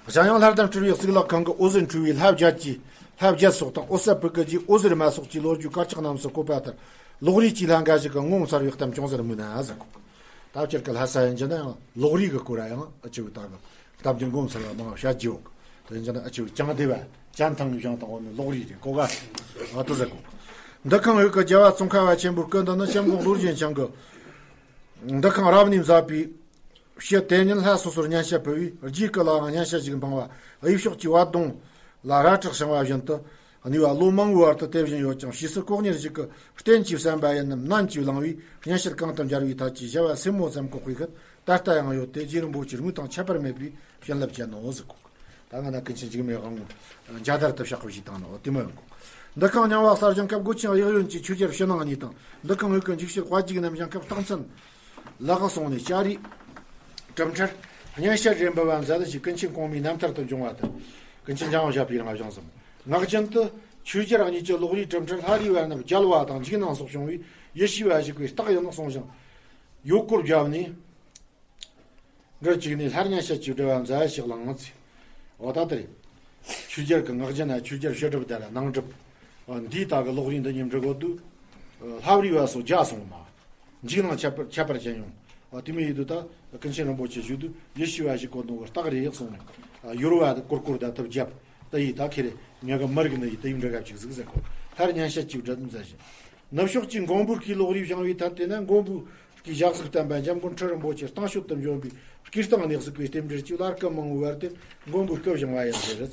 གཞན་ཡང་ལྷ་ལྡན་སྤྲུལ་པའི་གཙུག་ལག་ཁང་གི་འོད་ཟེར་འཕྲོ་བའི་ལྷ་བརྒྱད་ཀྱི་ལྷ་བརྒྱད་སོགས་དང་། འོད་གསལ་བུ་སྐུ་རྗེས་འོད་ཟེར་མ་སོགས་ཀྱི་ལོ་རྒྱུས་དཀར་ཆག་རྣམས་སུ་བཀོད་པ་ལྟར། ལོགས་རིས་ཀྱི་ལྷ་འགའ་ཞིག་གི་ངོ་མཚར་བའི་གཏམ་ཅུང་ཟད་སྨོས་ན་ཟེར། ད་ཕྱིར་གི་ལྷ་ས་ཡིན་གྱི་ན་ཡང་ལོགས་རིས་ཀྱི་སྐོར་ཡང་ཨ་ཅི་བའི་ད་གི་གཏམ་རྒྱུད་ངོ་མཚར་བ་མང་བ་བཤད་རྒྱུ་ཡོད། དེ་ཡིན་གྱི་ན་ཨ་ཅི་བའི་ཅང་དེ་བ་ཅན་ཐང་གི་བཞེངས་དང་འོ་ནི་ལོགས་རིས་རེད་གོ་ག་ཨ་ཏི་ཟེར་གོ། འདུ་ཁང་འོག་གི་རྒྱལ་བ་ཙོང་ཁ་པ་ཆེན་པོའི་སྐུ་འདི་ནི་སྐྱབས་མགོན་རྡོ་རྗེ་འཆང་གི་འདུ་ཁང་རབ་གནས་མཛད་པའི་ཕྱི་དེ་ཉིད་ལྷ་སོ་སོར་སྙན་ཞུ་ཕུལ་བས། རྗེའི་སྐུ་ལའང་སྙན་ཞུ་ཞིག་འཕངས་པ། དབུས་ཕྱོགས་ཀྱི་བ་དུང་ལ་རལ་གྲི་བྱིང་བ་བཞིན་དུ། གནས་པ་ལོ་མང་པོའི་བར་དུ་དེ་བཞིན་ཡོད་ཀྱང་། ཕྱིས་སུ་ལྐོག་ཉར་ཞིག་གིས་རྟེན་གྱི་བསམ་པ་ཡིན་ནམ་ནན་གྱིས་བླངས་པས། སྙན་ཞུ་གང་དུ་འབྱར་བའི་ཐད་ཀྱི་བྱ་བ་སེན་མོ་ཙམ་བཀོག་པའི་ཁུལ། ད་ལྟ་ཡང་ཡོད་དེ། རྗེ་རིན་པོ་ཆེའི་དངོས་དང་ཁྱད་པར་མེད་པའི་བྱིན་རླབས་ཅན་ནོ་ཟེར་གོ། ད་ང་ན་ཀུན་མཁྱེན་འཇིགས་མེད་དབང་མོ་མཇལ་དར་དུ་བཞག་པ་ཞིག་བཏང་ནོ་དེ་མོ་ཡང་གོ། འདུ་ཁང་རྙིང་བ་གསར་བཞེངས་སྐབས་སྒོ་ཆེན་གཡས་གཡོན་གྱི་ཆོས་རྒྱལ་ཕྱི་ནང་གཉིས་དང་། འདུ་ཁང་འོག་གི་འཇིགས་བྱེད་དཔལ་གྱི་རྣམ་བཞེངས་སྐབས་རྟགས་མཚན་ལག་སོང་ནས་ལྕགས་རིའི་གྲུབ་འཕྲུལ་སྙན་ཞུ་རེ་འབུལ་བ་མཛད་ལ་ཞིག་ཀུན་མཁྱེན་གོང་མའི་རྣམ་ཐར་དུ་འབྱུང་བ་དང་། ཀུན་མཁྱེན་འཇམ་དབྱངས་བཞད་པའི་རང་བཞེངས་སམ། ངག་རྒྱུན་དུ་ཆོས་རྒྱལ་གཉིས་ཀྱི་ལོགས་རིས་གྲུབ་འཕྲུལ་ལྷ་རིས་པ་རྣམས་རྒྱལ་བ་དང་འཇིགས་སྣང་སོགས་བྱུང་བས་ཡེ་ཤེས་པ་ཞིག་པའི་རྟགས་ཡིན་ནོ་གསུངས་ཤིང་། ཡོལ་སྐོར་བརྒྱབ་ནས། འགར་གཅིག་ནས་ལྷར་སྙན་ཞུ་གཅིག་འབྲི་བ་མཛད་ཞིག་བླངས་ཚེ། འོ་ད་དེ་རེད། ཆོས་རྒྱལ་གྱི་ངག་རྒྱུན་ན་ཆོས་རྒྱལ་ཕྱི་སྒྲུབ་དང་ནང་སྒྲུབ། འོ་འདིའི་དག་གི་ལོགས་རིས་འདི་གཉིས་འབྲི་གོ་དུས། ལྷ་རིས་པ་སོགས་རྒྱལ་སོང་མ། འཇིགས་སྣང་ཁྱད་པར་ཁྱད་པར་ཅན་ཡོང་། འོ་དེ་མོ་ཡིན་དུས་ད་ཀུན་མཁྱེན་རིན་པོ་ཆེ་བཞུགས་དུས་ཡེ་ཤེས་པ་ཞིག་གོ་ནོ་གི་རྟགས་རེད་གསུངས་ནས། ཡོལ་བ་ཀོར་ཀོར་ད་ཐུབ་རྒྱབ། ད་ཡིས་ད་ཁེ་རེ་ཉག་གི་མི་རིགས་ནི་ཡིས་ད་ཡིས་འབྲི་ག་ཅིག་ཟིག་ཟེར་གོ། ལྷར་སྙན་ཞུ་གཅིག་འབྲི་མཛད་ཞིང་། ནུབ་ཕྱོགས་ཀྱི་མགོན་པོའི་སྐུའི་ལོགས་རིས་བཞེངས་པའི་ཐད་དེ་ན་མགོན་པོའི་སྐུའི་ཞལ་གཟིགས་བསྟན་པ་འཇམ་མགོན་ཁྲི་རིན་པོ་ཆེ་གཏིང་ཤོད་དུ་འབྱོན་པའི་སྐུའི་རྟིང་གནས་སུ་བཀོད་རྟེན་འབྲེལ་གྱི་བླ་སྐུ་མང་པོའི་བར་དེར་མགོན་པོའི་སྐུ་བཞེངས་པ་ཡང་ཟེར་རེད།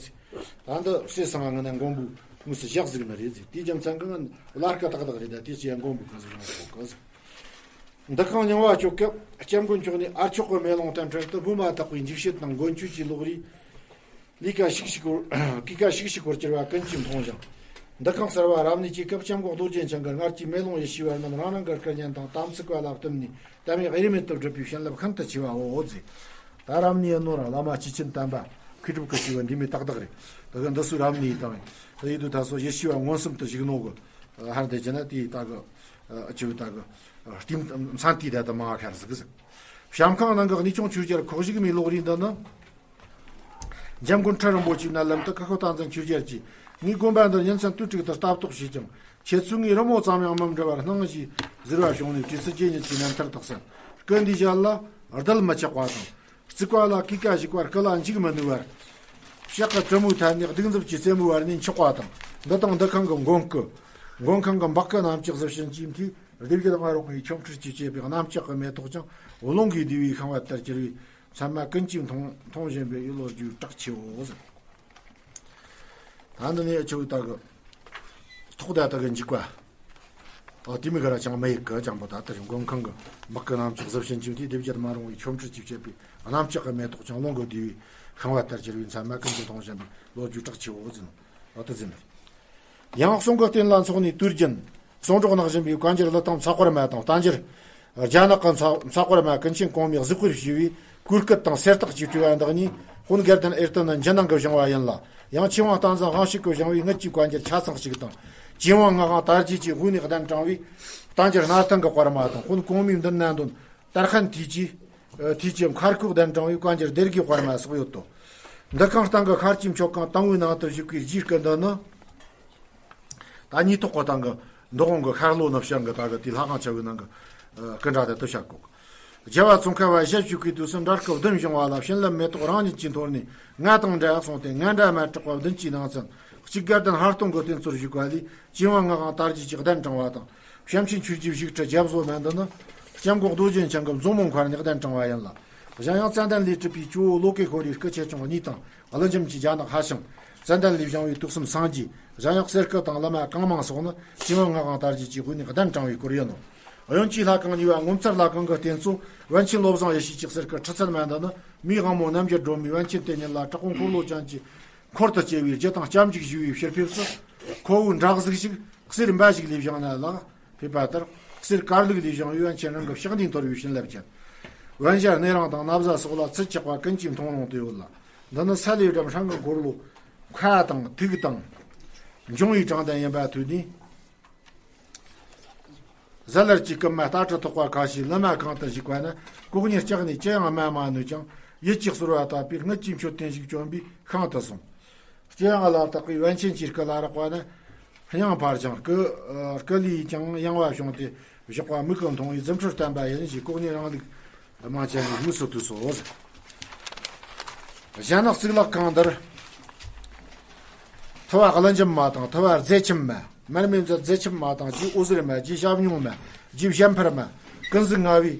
ད་འདི་སྲས་སང་ང་ནས་མགོན་པོའི་དངོས་སུ་ཞལ་གཟིགས་ནི་རེད་ཟེར། དེའི་རྒྱུ་མཚན་གྱིས་ང་བླ་སྐུ་ཏག་ཏག་རེད། ད་དེ་ཅི་ཡང་མགོན་པོའི་སྐུ་ཟེར་ཡང་ཞོག་གི་ཟེར། འདུ་ཁང་རྙིང་བ་སྐྱོད་སྐབས་སྐྱབས་མགོན་མཆོག་ནས་ཨ་མཆོག་གི་མེ་ལོང་དང་འཕྲལ་དུ་བོད་མ་དག་པའི་འཇིགས་བྱེད་དང་མགོན་ཆོས་ཀྱི་ལོགས་རིས། ལས་ཀ་ཤིག་ཤིག་གོ། སྐུ་ཀ་ཤིག་ཤིག་གོ་གྱུར་བ་ཀུན་གྱིས་མཐོང་ཞིང་། འདུ་ཁང་གསར་བ་རབ་གནས་ཀྱི་སྐབས་སྐྱབས་མགོན་རྡོ་རྗེ་འཆང་གིས་སྔར་གྱི་མེ་ལོང་ཡེ་ཤེས་པ་རྣམས་རང་རང་གི་སྐུ་བརྙན་དང་དམ་ཚིག་པ་ལ་བསྟིམ་ནས་དམ་ཡེ་རིས་མེད་དུ་བསྒྲུབས་པའི་བྱིན་རླབས་ཤིན་ཏུ་ཆེ་བའོ་ཟེར། ད་རབ་གནས་ཡིན་ནོ་རང་བླ་མ་སྐྱེས་ཆེན་དམ་པ་མཁས་གྲུབ་ཀྱི་སྐྱེས་བུ་འདི་མོ་ཏག་ཏག་རེད། ད་གི་འདི་སུ་རབ་གནས་ཡིན་དང་། ད་ཡིན་དུས་ད་སོ་ཡེ་ཤེས་པ་མངོན་སུམ་དུ་བཞུགས་ནོ་གི། ཧར་འདི་ཅི་ན་དེའི་ད་གི་ཨ་ཅི་བའི་ད་གི་རྟིང་མཚན་དེའི་ད་ད་མང་ཁར་ཟིག་ཟིག། བྱམས་ཁང་ནང་གི་གནས་ཆུང་ཆོས་རྒྱལ་ཁོག་ཞུགས་མའི་ལོགས་རིས་འདི་ནི། འཇམ་མགོན་ཁྲི་རིན་པོ་ཆེའི་མནལ་ལམ་དུ་ཀ་ཁོ་སྟག་འཛིན་ཆོས་རྒྱལ་གྱིས། ངའི་དགོན་པ་འདིར་ཉིན་མཚན་དུས་དྲུག་ཏུ་ལྟ་རྟོག་བྱས་ཀྱང་། ཁྱེད་ཚོས་ངའི་རི་མོ་ཙམ་ཡང་མི་འབྲི་བར་སྣང་ཞེས་ཟེར་བ་བྱུང་ནས། བྲིས་ཚུལ་རྗེ་ཉིད་ཀྱི་རྣམ་ཐར་དག་ས། སྐུ་འདིའི་ཞལ་ལ་རྡུལ་མི་ཆགས་པ་དང་། རྩིག་པ་ལ་སྐུ་ཀ་ཞིག་པར་སྐུ་ལ་འཇུག་མི་ནུས་པར། ཕྱག་གི་གྲི་མོའི་ཐད་ནས་གདུགས་འཛུབ་ཀྱི་རྩེ་མོའི་བར་ནས་འཁྱོག་པ་དང་། འདི་དང་འདུ་ཁང་གི་མགོན་སྐུ། མགོན་ཁང་གི་འབག་གི་གནམ་ལྕགས་གཟི་བྱིན་གྱི་མཐིལ། སྡེ་བརྒྱད་མ་རུངས་པའི་ཆོ་འཕྲུལ་གྱིས་བཅད་པའི་གནམ་ལྕགས་ཀྱི་མེ་ཏོག་ཀྱང་། རླུང་གིས་བསྡུས་པའི་ཤིང་བལ་ལྟར་གྱུར་པའི། མཚན་མ་ཀུན་གྱིས་མཐོང་མཐོང་བཞིན་པའི་ཡུལ་ལོ་རྒྱུས་གྲགས་ཆེའོ་ཟེར། ད་འདི་ནས་ཆུ་བོའི་ད་གི་ཐོག་ད་ད་གི་འཇིགས་པ། ཨ་དེ་མི་ག་ར་ཅང་མི་ཡི་གི་ཅང་པོ་ད་ལྟར་མགོན་ཁང་གི་འབག་གི་གནམ་ལྕགས་གཟི་བྱིན་གྱི་མཐིལ། སྡེ་བརྒྱད་མ་རུངས་པའི་ཆོ་འཕྲུལ་གྱིས་བཅད་པའི། གནམ་ལྕགས་ཀྱི་མེ་ཏོག་ཀྱང་། རླུང་གིས་བསྡུས་པའི་ཤིང་བལ་ལྟར་གྱུར་པའི། མཚན་མ་ཀུན་གྱིས་མཐོང་བཞིན་པའི་ལོ་རྒྱུས་གྲགས་ཆེའོ་ཟེར་ནོ། ཨ་དེ་ཟེར་ནི། ཡང་གསུང་གི་རྟེན་ལ་འཚོགས་ནས་དུས་རྒྱུན། གསུང་སྒྲོག་གནང་བཞིན་པའི་བཀའ་འགྱུར་གླུ་ཐུང་ཚ་དཀར་མ་དང་། རྟ་འགྱུར་རྒྱ་ནག་གི་ཚ་ཚ་དཀར་མ་ཀུན་མཁྱེན་གོང་མས་གཟིགས་སྐོར་ཞུས་པའི་གོས་སྐུ་དང་གསེར་རྟགས་ཀྱི་སྤྲུལ་པ་འདི་གཉིས་ དཔོན་དགེ་ལྡན་ཨེར་ཏེ་ནི་འཇུ་ནང་གི་བཞེངས་པ་ཡིན་ལ། ཡང་ཆོས་དབང་བསྟན་འཛིན་དབང་ཕྱུག་གི་བཞེངས་པའི་དངུལ་གྱི་བཀའ་འགྱུར་ཆ་ཚང་ཞིག་དང་། ཆོས་དབང་ངག་དབང་དར་རྒྱས་ཀྱི་དབུས་ནས་གདན་དྲངས་པའི་བསྟན་འགྱུར་སྣར་ཐང་གི་དཔར་མ་དང་། དཔོན་གོང་མའི་མདུན་ན་འདོན་དར་ཧན་ཐིག་ཅེས། ཐིག་ཅེས་མཁར་ཁུག་གདན་དྲངས་པའི་བཀའ་འགྱུར་སྡེ་དགེའི་དཔར་མ་སོགས་ཡོད་དོ། འདི་ཁང་སྟེང་གི་ཤར་གྱི་མཆོད་ཁང་དང་པོའི་ནང་དུ་བཞུགས་པའི་རྗེའི་སྐུ་འདི་ནི། ད་ཉིས་ཐོག་གི་སྟེང་གི་མདོ་དབང་གི་ཤར་ལྷོ་ནུབ་བྱང་གི་ད་གི་དེ་ལྷ་ཁང་ཆེ་བའི་ནང་གི་སྐུ་འདྲ་དེ་དུ་བྱ་གོ། རྒྱལ་བ་ཙོང་ཁ་པ་ཞལ་བཞུགས་པའི་དུས་སུ་འདྲ་སྐུ་བདུན་བཞེངས་པ་ལ་བྱིན་རླབས་མེ་ཏོག་རང་ཉིད་ཀྱིས་འཐོར་ནས་ང་དང་འདྲ་གསུངས་ཏེ། ང་འདྲ་མ་གྲགས་པ་བདུན་གྱི་ནང་ཚན། གཅིག་དགའ་ལྡན་ལྷ་སྟོང་གི་རྟེན་གཙོར་བཞུགས་པ་ལས་ཆོས་དབང་ངག་དབང་དར་རྒྱས་ཀྱི་གདན་དྲངས་པ་དང་། བྱམས་ཆེན་ཆོས་རྗེ་བཞུགས་ཁྲི་རྒྱ་བཟོ་མ་འདི་ནི། སྐྱབས་མགོན་རྡོ་རྗེ་འཆང་གི་མཛོ་མོ་མཁར་ནས་གདན་དྲངས་པ་ཡིན་ལ། གཞན་ཡང་ཙན་དན་ལས་གྲུབ་པའི་ཇོ་བོ་ལོ་ཀེ་ཤྭ་རའི་སྐུ་ཆེ་ཆུང་གཉིས་དང་། ཀླུ་འཇམ་གྱི་རྒྱ་ནག་ཧ་ཤང་། ཙན་དན་ལས་བཞེངས་པའི་དུག་གསུམ་སངས་རྒྱས། གཞན་ཡང་གསེར་སྐུ་དང་ལི་མ་གང་མང་སོགས་ནི་ཆོས་དབང་ངག་དབང་དར་རྒྱས་ཀྱི་དབུས་ནས་གདན་དྲངས་པའི་སྐོར་ཡིན་ནོ། གཡོན་གྱི་ལྷ་ཁང་གཉིས་པ་ངོ་མཚར་ལྷ་ཁང་གི་རྟེན་གཙོ་པཎ་ཆེན་བློ་བཟང་ཡེ་ཤེས་ཀྱི་གསེར་སྐུ་ཁྲི་ཚད་མ་འདི་ནི་མིའི་དབང་མོ་རྣམ་རྒྱལ་སྒྲོལ་མའི་པཎ་ཆེན་དེ་ཉིད་ལ་དྲག་པོ་འཁོར་ལོ་ཅན་གྱི་འཁོར་དུ་སྐྱེ་བའི་རྒྱུ་དང་སྐྱབས་འཇུག་ཞུ་བའི་ཕྱིར་ཕེབས་སུ། ཁོ་བོའི་འདྲ་གཟུགས་ཤིག་གསེར་འབའ་ཞིག་ལས་བཞེངས་ན་ལ་ཕེབས་པ་ལྟར། གསེར་དཀར་ལུག་ལས་བཞེངས་པའི་པཎ་ཆེན་རང་གི་ཕྱག་མདུན་འཐོར་བའི་བྱིན་རླབས་ཅན། པཎ་ཞྭ་སྣེ་རིང་དང་ན་བཟའ་སོགས་ལ་ཚད་ཆག་པ་ཀུན་གྱིས་མཐོང་རུང་དུ་ཡོད་ལ། འདི་ནི་ས་ལེའི་སྒྲ་སྲང་གི་འཁོར་ལོ་མཁའ་དང་ཐིག་དང་འབྱུང་བའི་དྲང་དོན་ཡིན་པ་ཐོས་ནས། གཟའ་ལར་གྱི་སྐུ་མ་རྟ་ཁྲི་ཐོགས་པ་ཁ་ཤས་ལི་མ་གང་དུ་བཞུགས་པ་ན། ལྐོག་ནས་ལྕགས་ནས་ཅི་ཡང་སྨྲ་མ་ནུས་ཀྱང་། ཡིད་ཀྱིས་གསོལ་བ་བཏབ་པས་དངུལ་གྱི་མཆོད་རྟེན་ཞིག་བྱོན་པའི་ཤིང་དུ་སོང་། ལྕི་ཡང་ལ་བཏགས་པའི་པཎ་ཆེན་གྱི་སྐུ་ལ་རེག་པ་ན། སྙིང་འཕར་ཞིང་སྐུ། སྐུ་ལས་ཀྱང་ཡངས་པ་བྱུང་སྟེ་བཞག་པ་མིག་གིས་མཐོང་བས་རྫུ་འཕྲུལ་བསྟན་པ་ཡིན་ཞེས་ལྐོག་ནས་རང་ལུགས་མང་ཆེ་བའི་དངོས་སུ་བཏུས་སོ། གཞན་ནག་གཙུག་ལག་ཁང་འདིར། ཐུ་བ་ཀླུ་འཇམ་མ་དང་ཐུ་བ་རྫས་ཁྱིམ་མ། མར་མེ་མཛད་རྫས་ཁྱིམ་མ་དང་རྗེ་འོད་ཟེར་མ། རྗེ་ཞབས་སྙུང་མ། རྗེ་བྱམས་འཕེལ་མ། ཀུན་གཟིགས་ལྔ་བའི་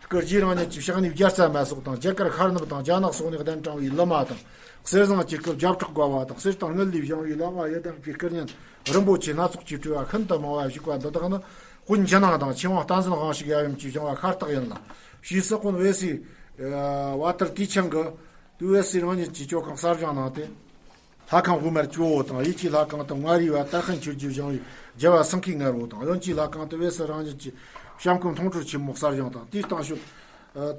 སྐུ། རྗེ་རང་ཉིད་ཀྱི་ཕྱག་ནུས་བརྒྱ་རྩ་མ་སོགས་དང་། རྒྱ་གར་ཤར་ནུབ་དང་རྒྱ་ནག་སོགས་ནས་གདན་དྲངས་པའི་ལི་མ་དང་། གསེར་ཟངས་ཀྱི་སྐུ་བརྒྱ་ཕྲག་བརྒལ་བ་དང་། གསེར་དང་དངུལ་ལས་བཞེངས་པའི་ལྷ་ཁང་ཡི་དམ་གྱི་སྐུ་བརྙན་རིན་པོ་ཆེ་སྣ་ཚོགས་ཀྱིས་སྤྲས་པ་ཤིན་ཏུ་མང་བ་བཞུགས་པ་འདི་དག་ནི། དཔོན་འཇུ་ནང་དང་ཆོས་དབང་བསྟན་འཛིན་དབང་ཕྱུག་ཡབ་ཡུམ་གྱིས་བཞེངས་པ་ཤ་སྟག་ཡིན་ལ། ཕྱིས་སུ་དཔོན་ཝེ་སི། ཝ་ཏར་ཏི་ཆང་གི། དུ་ཝེ་སི་རང་ཉིད་ཀྱིས་ཇོ་ཁང་གསར་བཞེངས་གནང་སྟེ། ལྷ་ཁང་དབུ་མར་ཇོ་བོ་དང་། གཡས་ཀྱི་ལྷ་ཁང་དུ་མངའ་རིས་པ་དར་ཧན་ཆོས་རྗེས་བཞེངས་པའི་རྒྱལ་བ་སེང་གེའི་ངར་བོ་དང་། གཡོན་གྱི་ལྷ་ཁང་དུ་ཝེ་སི་རང་ཉིད་ཀྱིས་བྱམས་སྐུ་མཐོང་གྲོལ་ཆེན་མོ་གསར་བཞེངས་དང་། དེའི་སྟེང་ཤོད་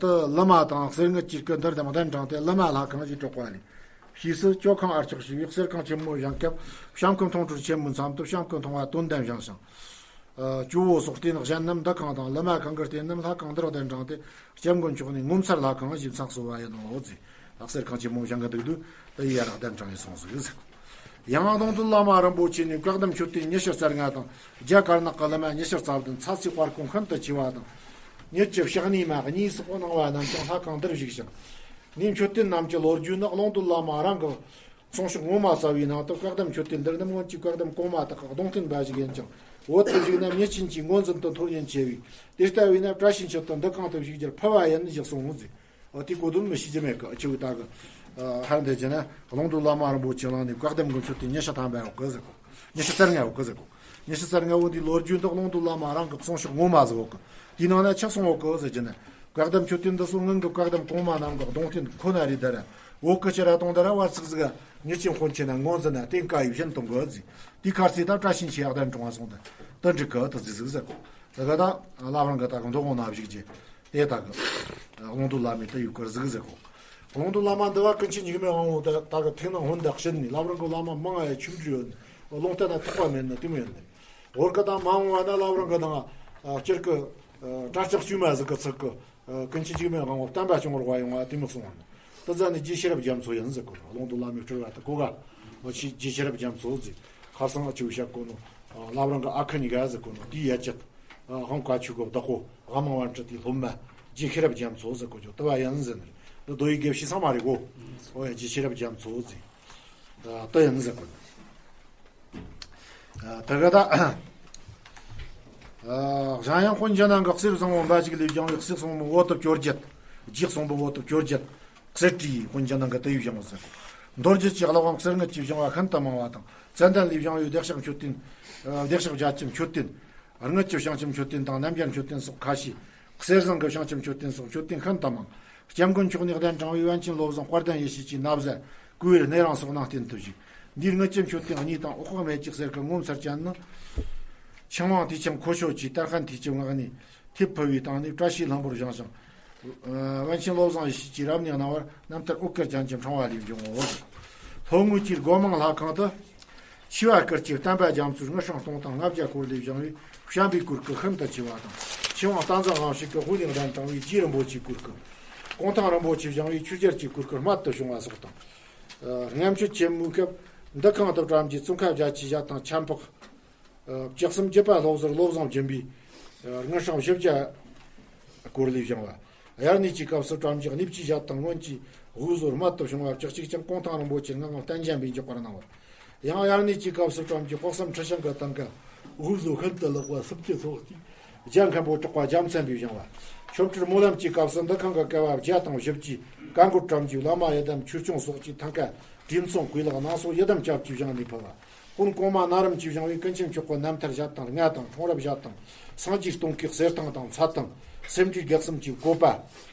དུ་ལི་མ་དང་གསེར་དངུལ་གྱི་སྐུ་འདིར་དམ་གདན་དྲངས་ཏེ་ལི་མ་ལྷ་ཁང་ཞེས་གྲགས་པ་ལས། ཕྱིས་སུ་ཇོ་ཁང་ཨར་ཆག་ཞུས་པའི་གསེར་ཁང་ཆེན་མོ་བཞེངས་སྐབས་བྱམས་སྐུ་མཐོང་གྲོལ་ཆེན་མོའི་མཚམས་དུ་བྱམས་སྐུ་མཐོང་བ་དོན་ལྡན་བཞེངས་ཤིང་། ཇོ་བོ་སོགས་རྟེན་གཞན་རྣམས་འདུ་ཁང་དང་ལི་མ་ཁང་གི་རྟེན་རྣམས་ལྷ་ཁང་འདིར་གདན་དྲངས་ཏེ། སྐྱབས་མགོན་མཆོག་ནས་ངོ་མཚར་ལྷ་ཁང་ཞེས་མཚན་གསོལ་བ་ཡིན་ནོ་ཟེར། ལྷག་གསེར་ཁང་ཆེན་མོ་བཞེངས་ཀྱི་འདུག་དུས་དེ་ཡི་ཡར་གདན་དྲངས་ཡིན་སོང་ཟིག་ཟེར། ཡང་ཀློང་རྡོལ་བླ་མ་རིན་པོ་ཆེ་ནས་བཀའ་གདམས་མཆོད་རྟེན་ཉི་ཤུ་རྩ་ལྔ་དང་། རྒྱ་དཀར་ནག་གི་ལི་མ་ཉི་ཤུ་རྩ་བདུན། ཚ་སའི་དཔལ་གོང་ཤིན་ཏུ་ཆེ་བ་དང་། ཉིད་ཀྱི་ཕྱག་ནུས་མ་གཉིས་སོགས་གནང་བ་རྣམས་ཀྱང་ལྷ་ཁང་འདིར་བཞུགས་ཤིང་། ནས་མཆོད་རྟེན་རྣམས་ཀྱི་ལོ་རྒྱུས་ནི་ཀློང་རྡོལ་བླ་མ་རང་གི་གསུང་ཆོག་ངོ་མ་རྩ་བའི་ནང་དུ། བཀའ་གདམས་མཆོད་རྟེན་འདིར་ནི་སྔོན་གྱི་བཀའ་གདམས་གོང་མ་དག་གི་གདུང་རྟེན་འབའ་ཞིག་ཡིན་ཀྱང་། འོད་དུ་བཞུགས་ན་མྱི་ཆེན་གྱི་ངོས་འཛིན་དུ་མཐོ་ཡིན་ཆེ་བས། དེ་ལྟ་བས་ན་བཀྲ་ཤིས་འཁྱིལ་དུ་འདུ་ཁང་དུ་བཞུགས་རྒྱུར་ཕུལ་བ་ཡིན་ཞེས་གསུངས་ཟེར། འོ་དེ་གོ་དོན་མི་ཤེས་ཀྱི་མེད་ཀི། ཨ་ཆེ་བའི་ད་གི་ཧར་འདི་བྱས་ན་ཀློང་རྡོལ་བླ་མ་རིན་པོ་ཆེ་གླིང་ནས་བཀའ་གདམས་ཀྱི་མཆོད་རྟེན་ཉི་ཤུ་ཐམ་པ་ཡོད་ཀི་ཟེར་གོ། ཉི་ཤུ་རྩ་ལྔ་ཡོད་ཀི་ཟེར་གོ། ཉི་ཤུ་རྩ་ལྔ་བོ་འདིའི་ལོ་རྒྱུས་འདི་ཀློང་རྡོལ་བླ་མ་རང་གི་གསུང་ཆོག་ངོ་མ་ཟིག་ཡོད་ཀི། དེའི་ནང་ན་ཆགས་སོང་ཡོད་ཀི་ཟེར་གྱི་ནི། བཀའ་གདམས་མཆོད་རྟེན་འདི་ཚོ་སྔོན་གྱི་བཀའ་གདམས་གོང་མ་རྣམས་ཀྱི་གདུང་རྟེན་ཁོ་ན་རེད། ད་ར་བོད་ཀྱི་ཕྱིར་ར་གཏོང་ད་ར་བར་ཚིག་ཟིག་ག་མྱི་ཆེན་དཔོན་ཆེན་ན་ངོས་འཛིན་ན་བསྟེན་དཀའ་ཡི་བཞིན་གཏོང་གི་ཟིག། དེའི་ཁར་ཚེ་ད་བཀྲ་ཤིས་འཁྱིལ་ཡག་གདན་དྲངས་སོང་ད་ད་འགྲིག་གི་ད་ཟིག་ཟིག་ཟེར་གོ། ད་ག་ད་བླ་བྲང་གི་ད་གི་མདོ་དབང་ན་བཞུགས་རྗེས། དེ་ད་གི་ཀློང་རྡོལ་བླ་མའི་ད་ཡུལ་སྐོར་ཟིག་ཟེར་གོ། ཀློང་རྡོལ་བླ་མ་འདི་བ་ཀུན་མཁྱེན་འཇིགས་མེད་དབང་པོ་ད་ད་གི་ཐུགས་ནང་ཧོན་དག་ཕྱིན་ནས། བླ་བྲང་གི་བླ་མ་མང་ང་ཡ་ཆུང་འདྲི་ཡོད་ནི། ལུང་བསྟན་ན་ཐོགས་པ་མེད་ནི་དེ་མོ་ཡོད་ནི། འོར་གི་ད་མ་འོང་བ་ན་བླ་བྲང་གི་ནང་སྤྱིར་གི་གྲྭ་ཆག་བཅུ་མ་ཟིག་གི་ཚིག་གི་ཀུན་མཁྱེན་འཇིགས་མེད་དབང་པོ་བསྟན་པ་སྐྱོང་བར་བ་ཡོང་བ་དེ་མོ་གསུངས་པ་ནི། ད་ཟ་ནི་རྗེ་ཤེས་རབ་རྒྱ་མཚོ་ཡིན་ཟེར་གོ་ནོ། ཀློང་རྡོལ་བླ་མའི་སྤྲུལ་བ་ད་གོ་ག་ཨོ་ཆི་རྗེ་ཤེས་རབ་རྒྱ་མཚོ་ཟེར། ཁར་སང་ཨ་ཆུ་བཤད་གོ་ནོ། བླ་བྲང་གི་ཨ་ཁུ་གཉིས་ཀ་ཟེར་གོ་ནོ། དེའི་ཡ་ཅད། དབང་བཀའ་ཆོས་གི་བདག་པོ་དབང་མང་པཎ་ཆེན་དེའི་སློབ་མ་རྗེ་ཤེས་རབ་རྒྱ་མཚོ་ཟེར་གོ་ཆོ། དེ་བ་ཡིན་ཟེར་ནི། འདི་རྡོ་ཡི་དགེ་བཤེས་ཚང་མ་རེད་གོ། ཨོ་ཡ་རྗེ་ཤེས་རབ་རྒྱ་མཚོ་ཟེར། ད་ཡིན་ཟེར་གོ་ནི། ད་ག་ད། གཞན་ཡང་དཔོན་འཇུ་ནང་གི་གསེར་བཟང་པོ་འབའ་ཞིག་ལས་བཞེངས་པའི་གསེར་གསུང་འབུམ་འོད་དུ་བཅོ་བརྒྱད། རྗེ་གསུང་འབུམ་འོད་དུ་བཅོ་བརྒྱད། གསེར་བྲིས་དཔོན་འཇུ་ནང་གི་དེ་ཡིས་བཞེངས་པ་ཟེར། མདོ་རྒྱུད་ཀྱི་བཀླག་དབང་གསེར་དངུལ་གྱིས་བཞེངས་པ་ཤིན་ཏུ་མང་བ་དང་། ཙན་དན་ལས་བཞེངས་པའི་བདེ་གཤེགས་མཆོད་རྟེན། བདེ་གཤེགས་བརྒྱ་བྱིན་མཆོད་རྟེན། དངུལ་གྱི་བཤང་གཅི་མཆོད་རྟེན་དང་རྣམ་རྒྱལ་མཆོད་རྟེན་སོགས་ཁ་ཤས། གསེར་ཟངས་ཀྱི་བཤང་གཅི་མཆོད་རྟེན་སོགས་མཆོད་རྟེན་ཤིན་ཏུ་མང་། སྐྱབས་མགོན་མཆོག་ནས་གདན་དྲངས་པའི་པཎ་ཆེན་བློ་བཟང་དཔལ་ལྡན་ཡེ་ཤེས་ཀྱི་ན་བཟའ་བཀོད་པའི་སྣེ་རིང་སོགས་ནང་རྟེན་དུ་བཞུགས། འདིའི་དངུལ་གྱི་མཆོད་རྟེན་གཉིས་དང་འོག་མེད་ཀྱི་གསེར་གྱི་ངོ་མཚར་ཅན་ནི། ཆིང་ཝང་ཏི་ཆང་ཁོ་ཤོ་ཆུའི་དར་ཧན་ཐིག་ཅེས་ངག་ནས་ཐེབས་ཕུལ་བའི་སྟེང་ནས་བཀྲ་ཤིས་ལྷུན་པོར་བཞེངས་ཤིང་། པཎ་ཆེན་བློ་བཟང་ཡེ་ཤེས་ཀྱིས་རབ་གནས་གནང་བར། རྣམ་ཐར་ཨོ་དཀར་ཅན་གྱི་ཕྲེང་བ་ལས་འབྱུང་ངོ་། ལྷོ་ངོས་ཀྱི་སྒོ་མང་ལྷ་ཁང་དུ། ཆེ་བ་བཀུར་གྱི་བསྟན་པ་རྒྱ་མཚོའི་དངུལ་སྲང་སྟོང་དང་ལྔ་བརྒྱ་སྐོར་ལས་བཞེངས་པའི་བྱམས་པའི་གུར་དཀར་ཤིན་ཏུ་ཆེ་བ་དང་། ཆོས་དབང་བསྟན་འཛིན་དབང་ཕྱུག་གི་དབུ་ལས་གདན་དྲངས་པའི་རྗེ་རིན་པོ་ཆེའི་གུར་དཀར། གུང་ཐང་རིན་པོ་ཆེ་བཞེངས་པའི་ཆོས་རྒྱལ་གྱི་གུར་དཀར་རྨད་དུ་བྱུང་བ་སོགས་དང་། ཨ། ལྔ་མཆོད་ཆེན་མོའི་སྐབས་འདུ་ཁང་དུ་བཀྲམ་གྱི་ཙོང་ཁ་བརྒྱད་ཅུའི་ཞལ་དང་ཁྱད་འཕགས། ཨ། བཅུ་གསུམ་བརྒྱུད་པ་སློབ་ཟུར་བློ་བཟང་སྦྱིན་པའི། ཨ། དངུལ་སྲང་བཞི་བརྒྱ་སྐོར་ལས་བཞེངས་པ། དབྱར་གནས་ཀྱི་སྐབས་སུ་བཀྲམ་གྱི་གནས་བཅུའི་ཞལ་དང་སྔོན་གྱི་དབུ་བཟོ་རྨད་དུ་བྱུང་བ་བཅུ་གཅིག་ཀྱང་གུང་ཐང་རིན་པོ་ཆེའི་སྔགས་ལམ་བསྟན་བྱམས་པས་མགྱོགས་པར་གནང་བར། ཡང་དབྱར་གནས་ཀྱི་སྐབས་སུ་བཀྲམ་གྱི་དཔག་བསམ་ཁྲི་ཤིང་གི་སྟེང་གི་དབུ་བཟོ་ཤིན་ཏུ་ལེགས་པ་སུམ་ཅུ་སོགས་ཀྱིས་རྒྱལ་མཁན་པོ་གྲགས་པ་རྒྱལ་མཚན་པས་བཞེངས་པ། ཆོ་འཕྲུལ་སྨོན་ལམ་གྱི་སྐབས་སུ་འདུ་ཁང་གི་ཀ་བ་བརྒྱ་དང་བཞི་བཅུའི་ཀ་མགོར་བཀྲམ་གྱི་བླ་མ་ཡི་དམ་ཆོས་སྐྱོང་སོགས་ཀྱི་ཐང་ཀ་དྲི་མཚུངས་གོས་ལག་སྣ་ཚོགས་ཡི་དམ་སྐྱབས་ཀྱིས་བཞེངས་ནས་ཕུལ་བ། དཔོན་གོང་མ་ན་རིམ་གྱིས་བཞེངས་པའི་ཀུན་མཁྱེན་མཆོག་གི་རྣམ་ཐར་ཞལ་དང་ལྔ་དང་འཁྲུངས་རབས་ཞལ་དང་སངས་རྒྱས་སྟོང་གི་གསེར་ཐང་དང་ཚད་དང་སེམས་འགྲེལ་དགེ་གསུམ་གྱི་བཀོད་པ།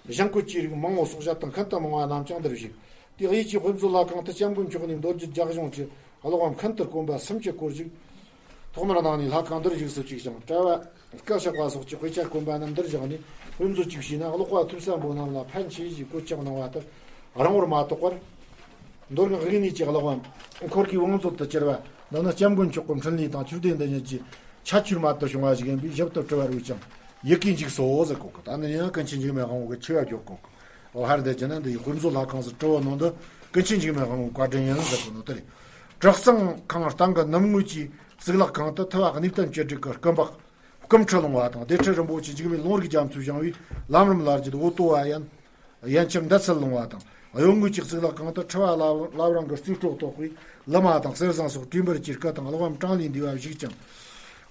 བཞེངས་བཀོད་ཀྱི་རིགས་མང་བོ་སོགས་ཞལ་དང་ཤིན་ཏུ་མང་བ་རྣམས་ཀྱང་འདིར་བཞུགས། དེ་དབུས་ཀྱི་དཔེ་མཛོད་ལྷ་ཁང་དུ་སྐྱབས་མགོན་མཆོག་ནས་མདོ་རྒྱུད་རྒྱ་གཞུང་གི་ཀློག་པ་ཤིན་ཏུ་དཀོན་པ་སུམ་ཅུ་སྐོར་ཞིག་ཐོག་མར་གནང་ནས་ལྷ་ཁང་འདིར་བཞུགས་སུ་བཅུག་ཅིང་། གྲྭ་བ་བཀའ་ཤག་པ་སོགས་ཀྱི་དཔེ་ཆ་དཀོན་པ་རྣམས་འདིར་བཞག་ནས་དཔེ་མཛོད་ཅིག་བྱས་ན་ཀློག་པ་ཐོས་བསམ་པོ་རྣམས་ལ་ཕན་ཆེ་ཞེས་བཀོད་ཁྱབ་གནང་བ་ལྟར་རིང་བོར་མ་གཏོགས་པར། མདོ་སྔགས་རིག་གནས་ཀྱི་ཀློག་པ་འཁོར་གྱི་བང་མཛོད་དུ་གྱུར་པ་འདི་ནི་སྐྱབས་མགོན་མཆོག་གི་འཕྲིན་ལས་དང་ཆོས་སྡེ་འདི་ཉིད་ཀྱི་ཁྱད་ཆོས་རྨད་དུ་བྱུང་བ་ཞིག་ཡིན་པས་ཞིབ་ཏུ་དྲི་བར་འོས་ཀྱང་ཡི་གེ་འཇིགས་སོ་ཟེར་གོ་གི། ད་ནི་ཡང་ཀུན་མཁྱེན་འཇིགས་མེད་དབང་པོ་གི་ཆེ་བ་བརྗོད་གོ་གི། འོ་ཧར་འདི་ཅི་ན་འདི་ཡི་དཔེ་མཛོད་ལྷ་ཁང་སུ་དྲི་བ་ནང་དུ་ཀུན་མཁྱེན་འཇིགས་མེད་དབང་པོའི་བཀའ་དྲིན་ཡིན་ཟེར་གོ་ནོ་དེ་རེད། གྲྭ་ཚང་ཁང་སྟེང་གི་ནུབ་ངོས་ཀྱི་གཙུག་ལག་ཁང་དུ་ཐུབ་པ་གནས་བརྟན་བཅུ་དྲུག་གི་སྐུ་འབག་སྐུ་ཁྲི་ལོང་བ་དང་། སྡེ་ཁྲི་རིན་པོ་ཆེ་འཇིགས་མེད་ལུང་རིགས་རྒྱ་མཚོས་བཞེངས་པའི་ལམ་རིམ་ལ་བརྒྱུད་འོད་དོ་བ་ཡན། ཡན་ཆད་མདའ་ཚད་ལོང་བ་དང་། གཡོན་ངོས་ཀྱི་གཙུག་ལག་ཁང་དུ་ཁྲི་བ་བླ་བླ་བྲང་གི་རྩིས་སྤྲོད་ཐོག་གི་ལི་མ་དང་གསེར་ཟངས་སོགས་བྲིས་འབུར་གྱི་སྐུ་དང་ཀློག་པ་གྲངས་ལས་འདས་པ་བཞུགས་ཀྱང་།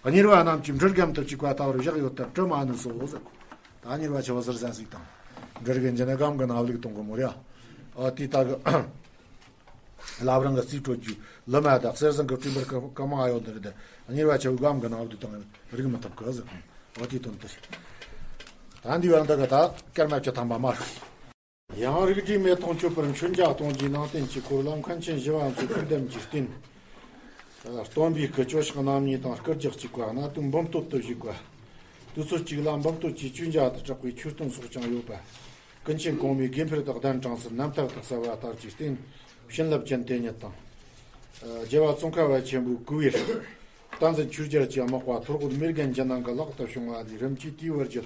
གཉེར་བ་རྣམས་ཀྱིས་འབྲུ་སྒམ་དུ་བཅུག་པ་ལྟ་བུར་བཞག་ཡོད་སྟབས་དྲི་མ་ནུས་སོ་ཟེར་གོ། ད་གཉེར་བ་ཆེ་བ་ཟུར་ཟན་ཟིག་དང་། འབྲུ་རིགས་འཇི་ནས་སྒམ་གི་ནང་བླུགས་གཏོང་གི་མོ་རེད། ཨ་དེ་ལྟ་གི། བླ་བྲང་གི་རྩིས་སྤྲོད་རྒྱུ་ལི་མ་དང་གསེར་ཟངས་ཀྱི་བྲིས་འབུར་ཀ་མ་ཡོད་འདིར་དེ། གཉེར་བ་ཆེ་བའི་སྒམ་གྱི་ནང་དུ་དང་རིག་མི་ཐུབ་གི་ཟེར། འོ་དེའི་དོན་དེ་རེད། ད་འདི་བར་འདི་ག་ད་སྐར་མ་བཅུ་ཐམ་པ་མ་ཧྲུག་ཡང་རིགས་བསྒྲེས་མེ་ཏོག་མཆོད་པར་མཆོད་མཇལ་གཏོང་རྒྱུའི་ནང་རྟེན་གྱི་སྐོར་ལ་མཁན་ཆེན་ཞི་བ་འཚོས་ཐུགས་དམ་གྱི་རྟེན། སྟོན་པའི་སྐུ་ཆོས་ཕྱག་རྣམ་གཉིས་དང་སྐུ་རྒྱགས་གཅིག་པ་གནད་དོན་འབུམ་སྟོད་དུ་བཞུགས་པ། དུས་ཚོད་གཅིག་ལ་འབུམ་སྟོད་ཀྱི་བཅོས་མཇལ་དུ་གྲགས་པའི་མཆོད་རྟེན་སོགས་ཀྱང་ཡོད་པ། ཀུན་མཁྱེན་གོང་མའི་དགེ་འཕེལ་དུ་གདན་དྲངས་སུ་རྣམ་ཐར་དུ་གསལ་བ་ལྟར་གྱི་རྟེན་བྱིན་རླབས་ཅན་དེ་ཉིད་དང་། རྒྱལ་བ་ཙོང་ཁ་པ་ཆེན་པོའི་སྐུ་པར། བསྟན་འཛིན་ཆོས་རྒྱལ་གྱི་དམག་པ་ཐོར་བུ་མེ་རྒན་གྱི་ནང་གི་ལག་ཏུ་བྱུང་བ་ལས་རིམ་གྱིས་དེའི་བར་གྱི་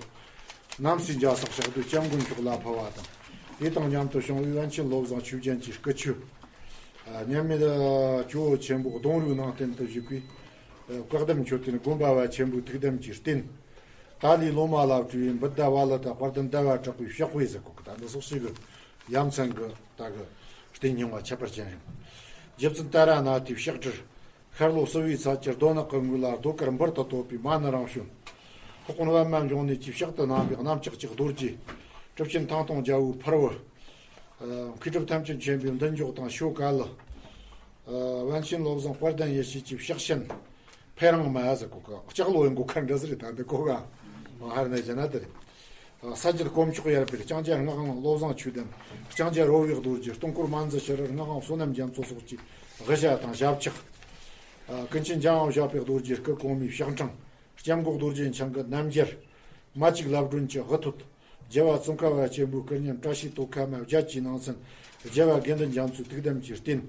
རྣམ་སྲས་འཇའ་ཟག་ཞག་སྡོད་སྐྱབས་མགོན་མཆོག་ལ་ཕུལ་བ་དང་། དེ་དང་མཉམ་དུ་བྱུང་བའི་པཎ་ཆེན་བློ་བཟང་ཆོས་རྒྱན་གྱི་སྐུ་ཆོས། མཉམ་མེད་ཇོ་བོ་ཆེན་པོ་གདུང་རུས་ནང་རྟེན་དུ་བཞུགས་པའི་བཀའ་གདམས་མཆོད་རྟེན་དགོན་པ་བ་ཆེན་པོའི་ཐུགས་དམ་གྱི་རྟེན། ཏཱ་ལའི་ལོ་མ་ལ་སྤྲུལ་བའི་བུདྡྷ་བ་ལི་ཏ་དཔལ་ལྡན་ཟླ་བ་གྲགས་པའི་ཕྱག་དཔེ་ཟེར་གོ་གི། ད་འདི་སོགས་ཤིག་གི་ཡ་མཚན་གྱི་ད་གི་རྟེན་རྙིང་བ་ཁྱད་པར་ཅན་རེད། རྗེ་བཙུན་ཏཱ་ར་ནཱ་ཐའི་ཕྱག་བྲིས། ཤར་ལྷོ་བསིལ་བའི་ཚལ་གྱི་རྡོ་ནག་གི་ངོས་ལ་རྡོ་དཀར་འབུར་དུ་གཏོད་པའི་མ་ཎི་རང་བྱོན། ཕོ་བྲང་པདྨ་འབྱུང་གནས་ཀྱི་ཕྱག་ཏུ་བསྣམས་པའི་གནམ་ལྕགས་ཀྱི་རྡོ་རྗེ། གྲུབ་ཆེན་ཐང་སྟོང་རྒྱལ་པོའི་ཕུར་བུ། མཁས་གྲུབ་ཐམས་ཅད་མཁྱེན་པའི་མདུན་ཅོག་དང་ཤོ་ཀ་ལི། པཎ་ཆེན་བློ་བཟང་དཔལ་ལྡན་ཡེ་ཤེས་ཀྱི་ཕྱག་ཆེན། འཕེལ་རིང་མ་ཟེར་གོ་གི། ལྕགས་ལོ་ཡིན་གོ་ཁ་འདྲ་ཟེར་ད་འདི་གོ་ག་ཧར་ནས་བྱས་ན་དེ་རེད། ས་སྐྱ་དཀོན་མཆོག་ཡར་འཕེལ། ལྕང་སྐྱ་སྔགས་དབང་བློ་བཟང་ཆོས་ལྡན། ལྕང་སྐྱ་རོལ་བའི་རྡོ་རྗེ། སྟོང་སྐོར་སྨན་རྩི་ཤྲཱི། སྔགས་དབང་བསོད་ནམས་རྒྱ་མཚོ་སོགས་ཀྱི་དབུ་ཞྭ་དང་ཞབས་ཕྱག་གངས་ཅན་ལྗང་དབང་ཞབས་པད་རྡོ་རྗེ་སྐུ་གོང་མའི་ཕྱག་འཕྲེང་། སྐྱབས་མགོན་རྡོ་རྗེ་འཆང་གི་རྣམ་རྒྱལ། མ་གཅིག་ལབ་སྒྲོན་གྱི་དབུ་ཐོད། རྒྱལ་བ་ཙོང་ཁ་པ་ཆེན་པོའི་སྐུ་བརྙན་བཀྲ་ཤིས་ཏོག་ཁ་མ་བརྒྱད་ཀྱི་ནང་ཚན། རྒྱལ་བ་དགེ་འདུན་རྒྱ་མཚོའི་ཐུགས་དམ་གྱི་རྟེན།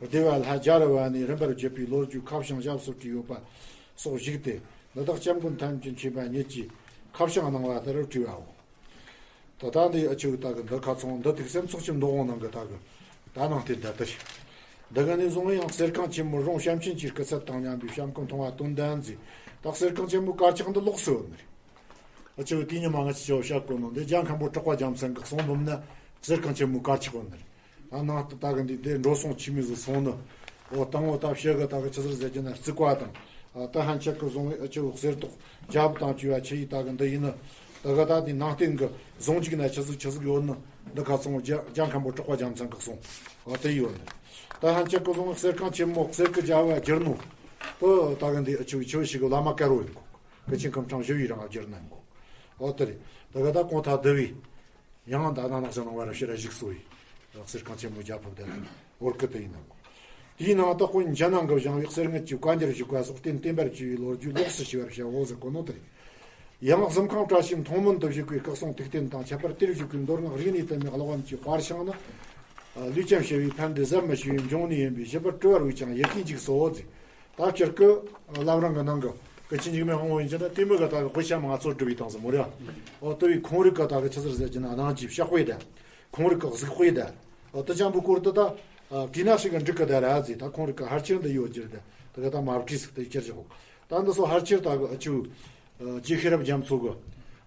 སྡེ་པ་ལྷ་རྒྱ་རི་བ་ནས་རིམ་པར་བརྒྱུད་པའི་ལོ་རྒྱུས་ཁ་བྱང་ཞབས་སུ་བྲིས་ཡོད་པ་སོགས་བཞུགས་ཏེ། འདི་དག་སྐྱབས་མགོན་ཐམས་ཅད་མཁྱེན་པ་ཉིད་ཀྱིས་ཁ་བྱང་གནང་བ་ལྟར་བྲིས་པའོ། ད་ལྟ་འདི་ཨ་ཆུ་ད་གི་འདི་ཁ་ཚོང་འདི་ཐུགས་སེམས་ཚོགས་ཆེན་མདོ་དབང་ནང་གི་ད་གི་ད་ནང་བསྟན་ད་ལྟར། འདི་ག་ནས་བཟུང་ཡང་གསེར་ཁང་ཆེན་མོ་རོང་བྱམས་ཆེན་གྱི་སྐུ་ཚད་དང་མཉམ་པའི་བྱམས་སྐུ་མཐོང་བ་དོན་ལྡན་མཛད། ད་གསེར་ཁང་ཆེན་མོའི་དཀར་ཆག་འདི་ལོགས་སུ་ཡོད་ནི་རེད། ཨ་ཆུ་དེ་ཉི་མ་ང་ཆི་ཆེ་བ་བཤད་དགོས་ནོ་འདི་རྒྱལ་མཁན་པོ་གྲགས་པ་རྒྱལ་མཚན་གྱི་གསུང་འབུམ་ན་གསེར་ཁང་ཆེན་མོའི་དཀར་ཆག་ཡོད་ནི་རེད། ད་ནང་དུ་ད་གི་འདི་དེ་འགྲོ་སོང་ཆི་མི་ཟིག་སོང་ནི། འོ་དང་འོ་ད་ཕྱི་གི་ད་གི་ཆི་ཟིག་ཟེར་གྱི་ན་རྩིག་པ་དང་། ཨ་ད་ཧན་ཆད་གི་བཟུང་བའི་ཨ་ཆུ་གསེར་ཏོག་རྒྱབ་དང་བཅུ་བ་ཆི་ཡི་ད་གི་འདི་ཡིན་ནི། ད་གི་ད་དེ་ནང་རྟེན་གི་བཟུང་འཇུག་ན་ཆི་ཟིག་ཆི་ཟིག་ཡོད་ནི། འདི་ཁ་ཚང་རྒྱ་རྒྱལ་མཁན་པོ་གྲགས་པ་རྒྱལ་མཚན་གི་གསུང་། འོ་དེ་ཡོད་ནི། ད་ཧན་ཆད་གི་བཟུང་བའི་གསེར་ཁང་ཆེན་མོ་གསེར་གི་རྒྱབ་བ་བསྒྱུར་ནོ། ད་ད་གི་འདི་ཨ་ཆུ་ཆི་བ་ཞིག་གི་བླ་མ་དཀར་བོ་ཡིན་གོ། སྐུ་ཆེན་སྐུ་ཕྲེང་བཞི་བའི་རིང་བསྒྱུར་ནི་ཡིན་གོ། འོ་དེ་རེད། ད་གི་ད་གོང་ཐག་བསྡུ་བའི། ཡང་ད་ནང་ནག་ཅག་ནང་བར་ཕྱིར་ར་བཞུགས་སོ་ཡི། གསེར་ཁང་ཆེན་མོ་རྒྱ་ཕུབ་དེ་འོར་སྐུ་དེ་ཡིན་ནམ་གོ། དེའི་ནང་དུ་དཔོན་འཇམ་ནང་གི་བཞེངས་པའི་གསེར་དངུལ་གྱི་བཀའ་འགྱུར་བཞུགས་པ་སོགས་རྟེན་བརྟེན་པར་བཅས་པའི་ལོ་རྒྱུས་ལོགས་སུ་ཞུ་བར་བྱའོ་ཟེར་གོ་ནོ་དེ་རེད། ཡང་གཟིམ་ཁང་བཀྲ་ཤིས་མཐོང་སྨོན་དུ་བཞུགས་པའི་སྐུ་གསུང་ཐུགས་རྟེན་དང་ཁྱད་པར་དེར་བཞུགས་པའི་མདོ་སྔགས་རིག་གནས་དུ་མའི་གླེགས་བམ་གྱི་དཔར་ཤིང་ནི། ལུས་ཅན་ཞི་བའི་ཕན་བདེ་ཟད་མི་ཤེས་པའི་འབྱུང་གནས་ཡིན་པས་ཞི་བར་སྤྲོ་བར་བས་ཀྱང་ཡིད་ཀྱིས་འཇིགས་སོ་ཟེར། ད་སྤྱིར་གི་བླ་བྲང་གི་ནང་གི་ཀུན་མཁྱེན་འཇིགས་མེད་དབང་པོ་ཡིན་གྱི་ན་དེ་མོ་གི་ད་གི་དཔེ་ཆ་མང་ཚོ་བསྒྲུབས་པའི་སྟངས་སུ་མོ་རེད། འོ་དེ་བས་ཁོང་རིགས་གི་ད་གི་ཆི་ཟེར་ཟེར་གྱི་ན་གནང་གྱི་ཕྱག་དཔེ་དང་། ཁོང་རིགས་གི་གཟིགས་དཔེ་དང་། འོ་དེ་ཅན་པོའི་སྐོར་དུ་ད་བྲིས་ན་ཞིག་གི་འགྲིག་གི་ད་ར་ཟེར། ད་ཁོང་རིགས་གི་ཕལ་ཆེར་འདི་ཡོད་ཀྱི་རེད། ད་གི་ད་མ་བྲིས་ཟིག་དེ་ཁྱེར་བཞག་ད་འདི་སོ་ཕལ་ཆེར་ད་གི་ཨ་ཆུ། རྗེ་ཤེས་རབ་རྒྱ་མཚོ་གི་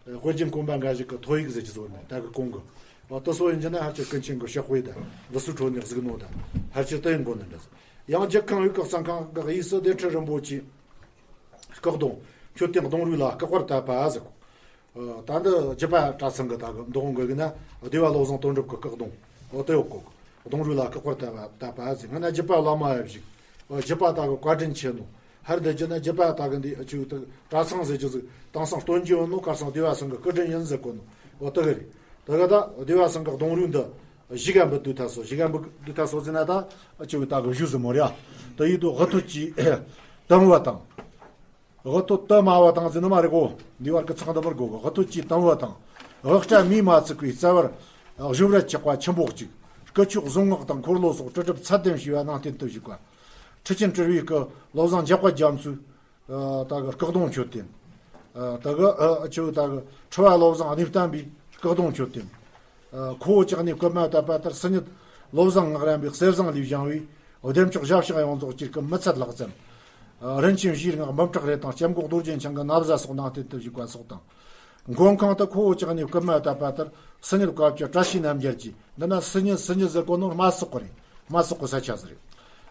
དཔེ་རྒྱན་གོམ་པ་འགའ་ཞིག་གི་ཐོ་ཡིག་ཟེར་གྱི་བཟོ་ནས་ད་གི་གོང་གི། འོ་དེ་སོ་ཡིན་གྱི་ན་ཕལ་ཆེར་ཀུན་མཁྱེན་གི་ཕྱག་དཔེ་དང་འདི་སུ་ཁྲོད་ནས་གཟིགས་ནོ་དང་ཕལ་ཆེར་དེ་ཡིན་དགོས་ནི་འདྲ། ཡང་རྒྱལ་ཁང་ཡུལ་གི་གཙང་ཁང་གི་དབུས་སུ་བདེ་ཁྲི་རིན་པོ་ཆེ་སྐུ་གདུང་མཆོད་རྟེན་གདུང་རུས་ལ་བཀག་པར་བཏབ་པ་ཟེར་གོ། ད་འདི་རྒྱུད་པ་གྲྭ་ཚང་གི་ད་གི་འདུ་ཁང་གི་ཡིན་ན་སྡེ་པ་བློ་བཟང་དོན་གྲུབ་ཀྱི་བཀག་གདུང་འོ་དེ་ཡོད་གོ། གདུང་རུས་ལ་བཀག་པར་བཏབ་པ་བཏབ་པ་ཟེར། སྔ་ན་རྒྱུད་པ་བླ་མ་ཡབ་ཞིག་རྒྱུད་པ་ད་གི་བཀའ་དྲིན་ཆེ་ནོ། ཧར་འདི་རྒྱུ་ན་རྒྱུད་པ་ད་གི་འདི་ཨ་ཆུ་ད་གྲྭ་ཚང་ཟེར་རྒྱུ་ཟིག་དེང་སང་སྟོན་རྒྱུ་ཡོད་ནོ། ཁར་སང་སྡེ་པ་ཚང་གི་བཀའ་དྲིན་ཡིན་ཟེར་གོ་ནོ་འོ་དེ་གི་རེད། ད་གི་ད་སྡེ་པ་ཚང་གི་གདུང་རུས་འདི་གཞི་ག་འབུད་དུས་ད་སོ་གཞི་ག་འབུད་དུས་ད་སོ་ཟེར་ན་ད་ཨ་ཆུ་ད་གི་བཞུགས་ཟེར་མོ་རེད། ད་ཡིད་དུ་དབུ་ཐོད་ཀྱི་དང་བ་དང་། དབུ་ཐོད་དུ་མ་བ་དང་ཟེར་ནི་མ་རེད་གོ། འདི་བར་གྱི་ཚང་འདི་མར་གོ་གི། དབུ་ཐོད་ཀྱི་དང་བ་དང་། དབུ་སྐྲ་མིས་མ་ཚིག་པའི་རྩ་བར་གཞོབ་རལ་ཆགས་པ་ཆེན་པོ་གཅིག། སྐུ་མཆོག་གཟུངས་སྔགས་དང་འཁོར་ལོ་སོགས་སྤྲུལ་སྒྲུབ་ཚད་ལྡན་ཞེས་པ་ནང་བསྟན་དུ་བཞུགས་པ། ཁྲི་ཆེན་སྤྲུལ་པའི་སྐུ་བློ་བཟང་འཇམ་དཔལ་རྒྱ་མཚོའི་ད་གི་སྐུ་གདུང་མཆོད་རྟེན། ད་གི་ཨ་ཆུ་ད་གི་ཁྲི་པ་བློ་བཟང་གནས་བརྟན་པའི་སྐུ་གདུང་མཆོད་རྟེན། ཁོ་བོ་ཅག་ནས་བཀོད་མ་བཏབ་པ་ལྟར་སིལ་སྙན་བློ་བཟང་སྔགས་རམས་པའི་གསེར་ཟངས་ལས་བཞེངས་པའི་བདེ་མཆོག་ཞབས་ཕྱག་ཡོངས་རྫོགས་ཅིར་སྐུ་མི་ཚད་ལྷག་ཙམ། རིན་ཆེན་བཞིའི་སྔགས་འབུམ་ཕྲག་རེ་དང་སྐྱབས་མགོན་རྡོ་རྗེ་འཆང་གི་ན་བཟའ་སོགས་ནང་བསྟན་དུ་བཞུགས་པ་སོགས་དང་། མགོན་ཁང་དུ་ཁོ་བོ་ཅག་ནས་བཀོད་མ་བཏབ་པ་ལྟར་སིལ་སྙན་བཀའ་བརྒྱུད་བཀྲ་ཤིས་རྣམ་རྒྱལ་གྱི། འདི་ན་སིལ་སྙན་སིལ་སྙན་ཟེར་གོ་ནོ་རྨ་སོག་གི་རེད། རྨ་སོག་གི་ས་ཆ་ཟིག་རེད།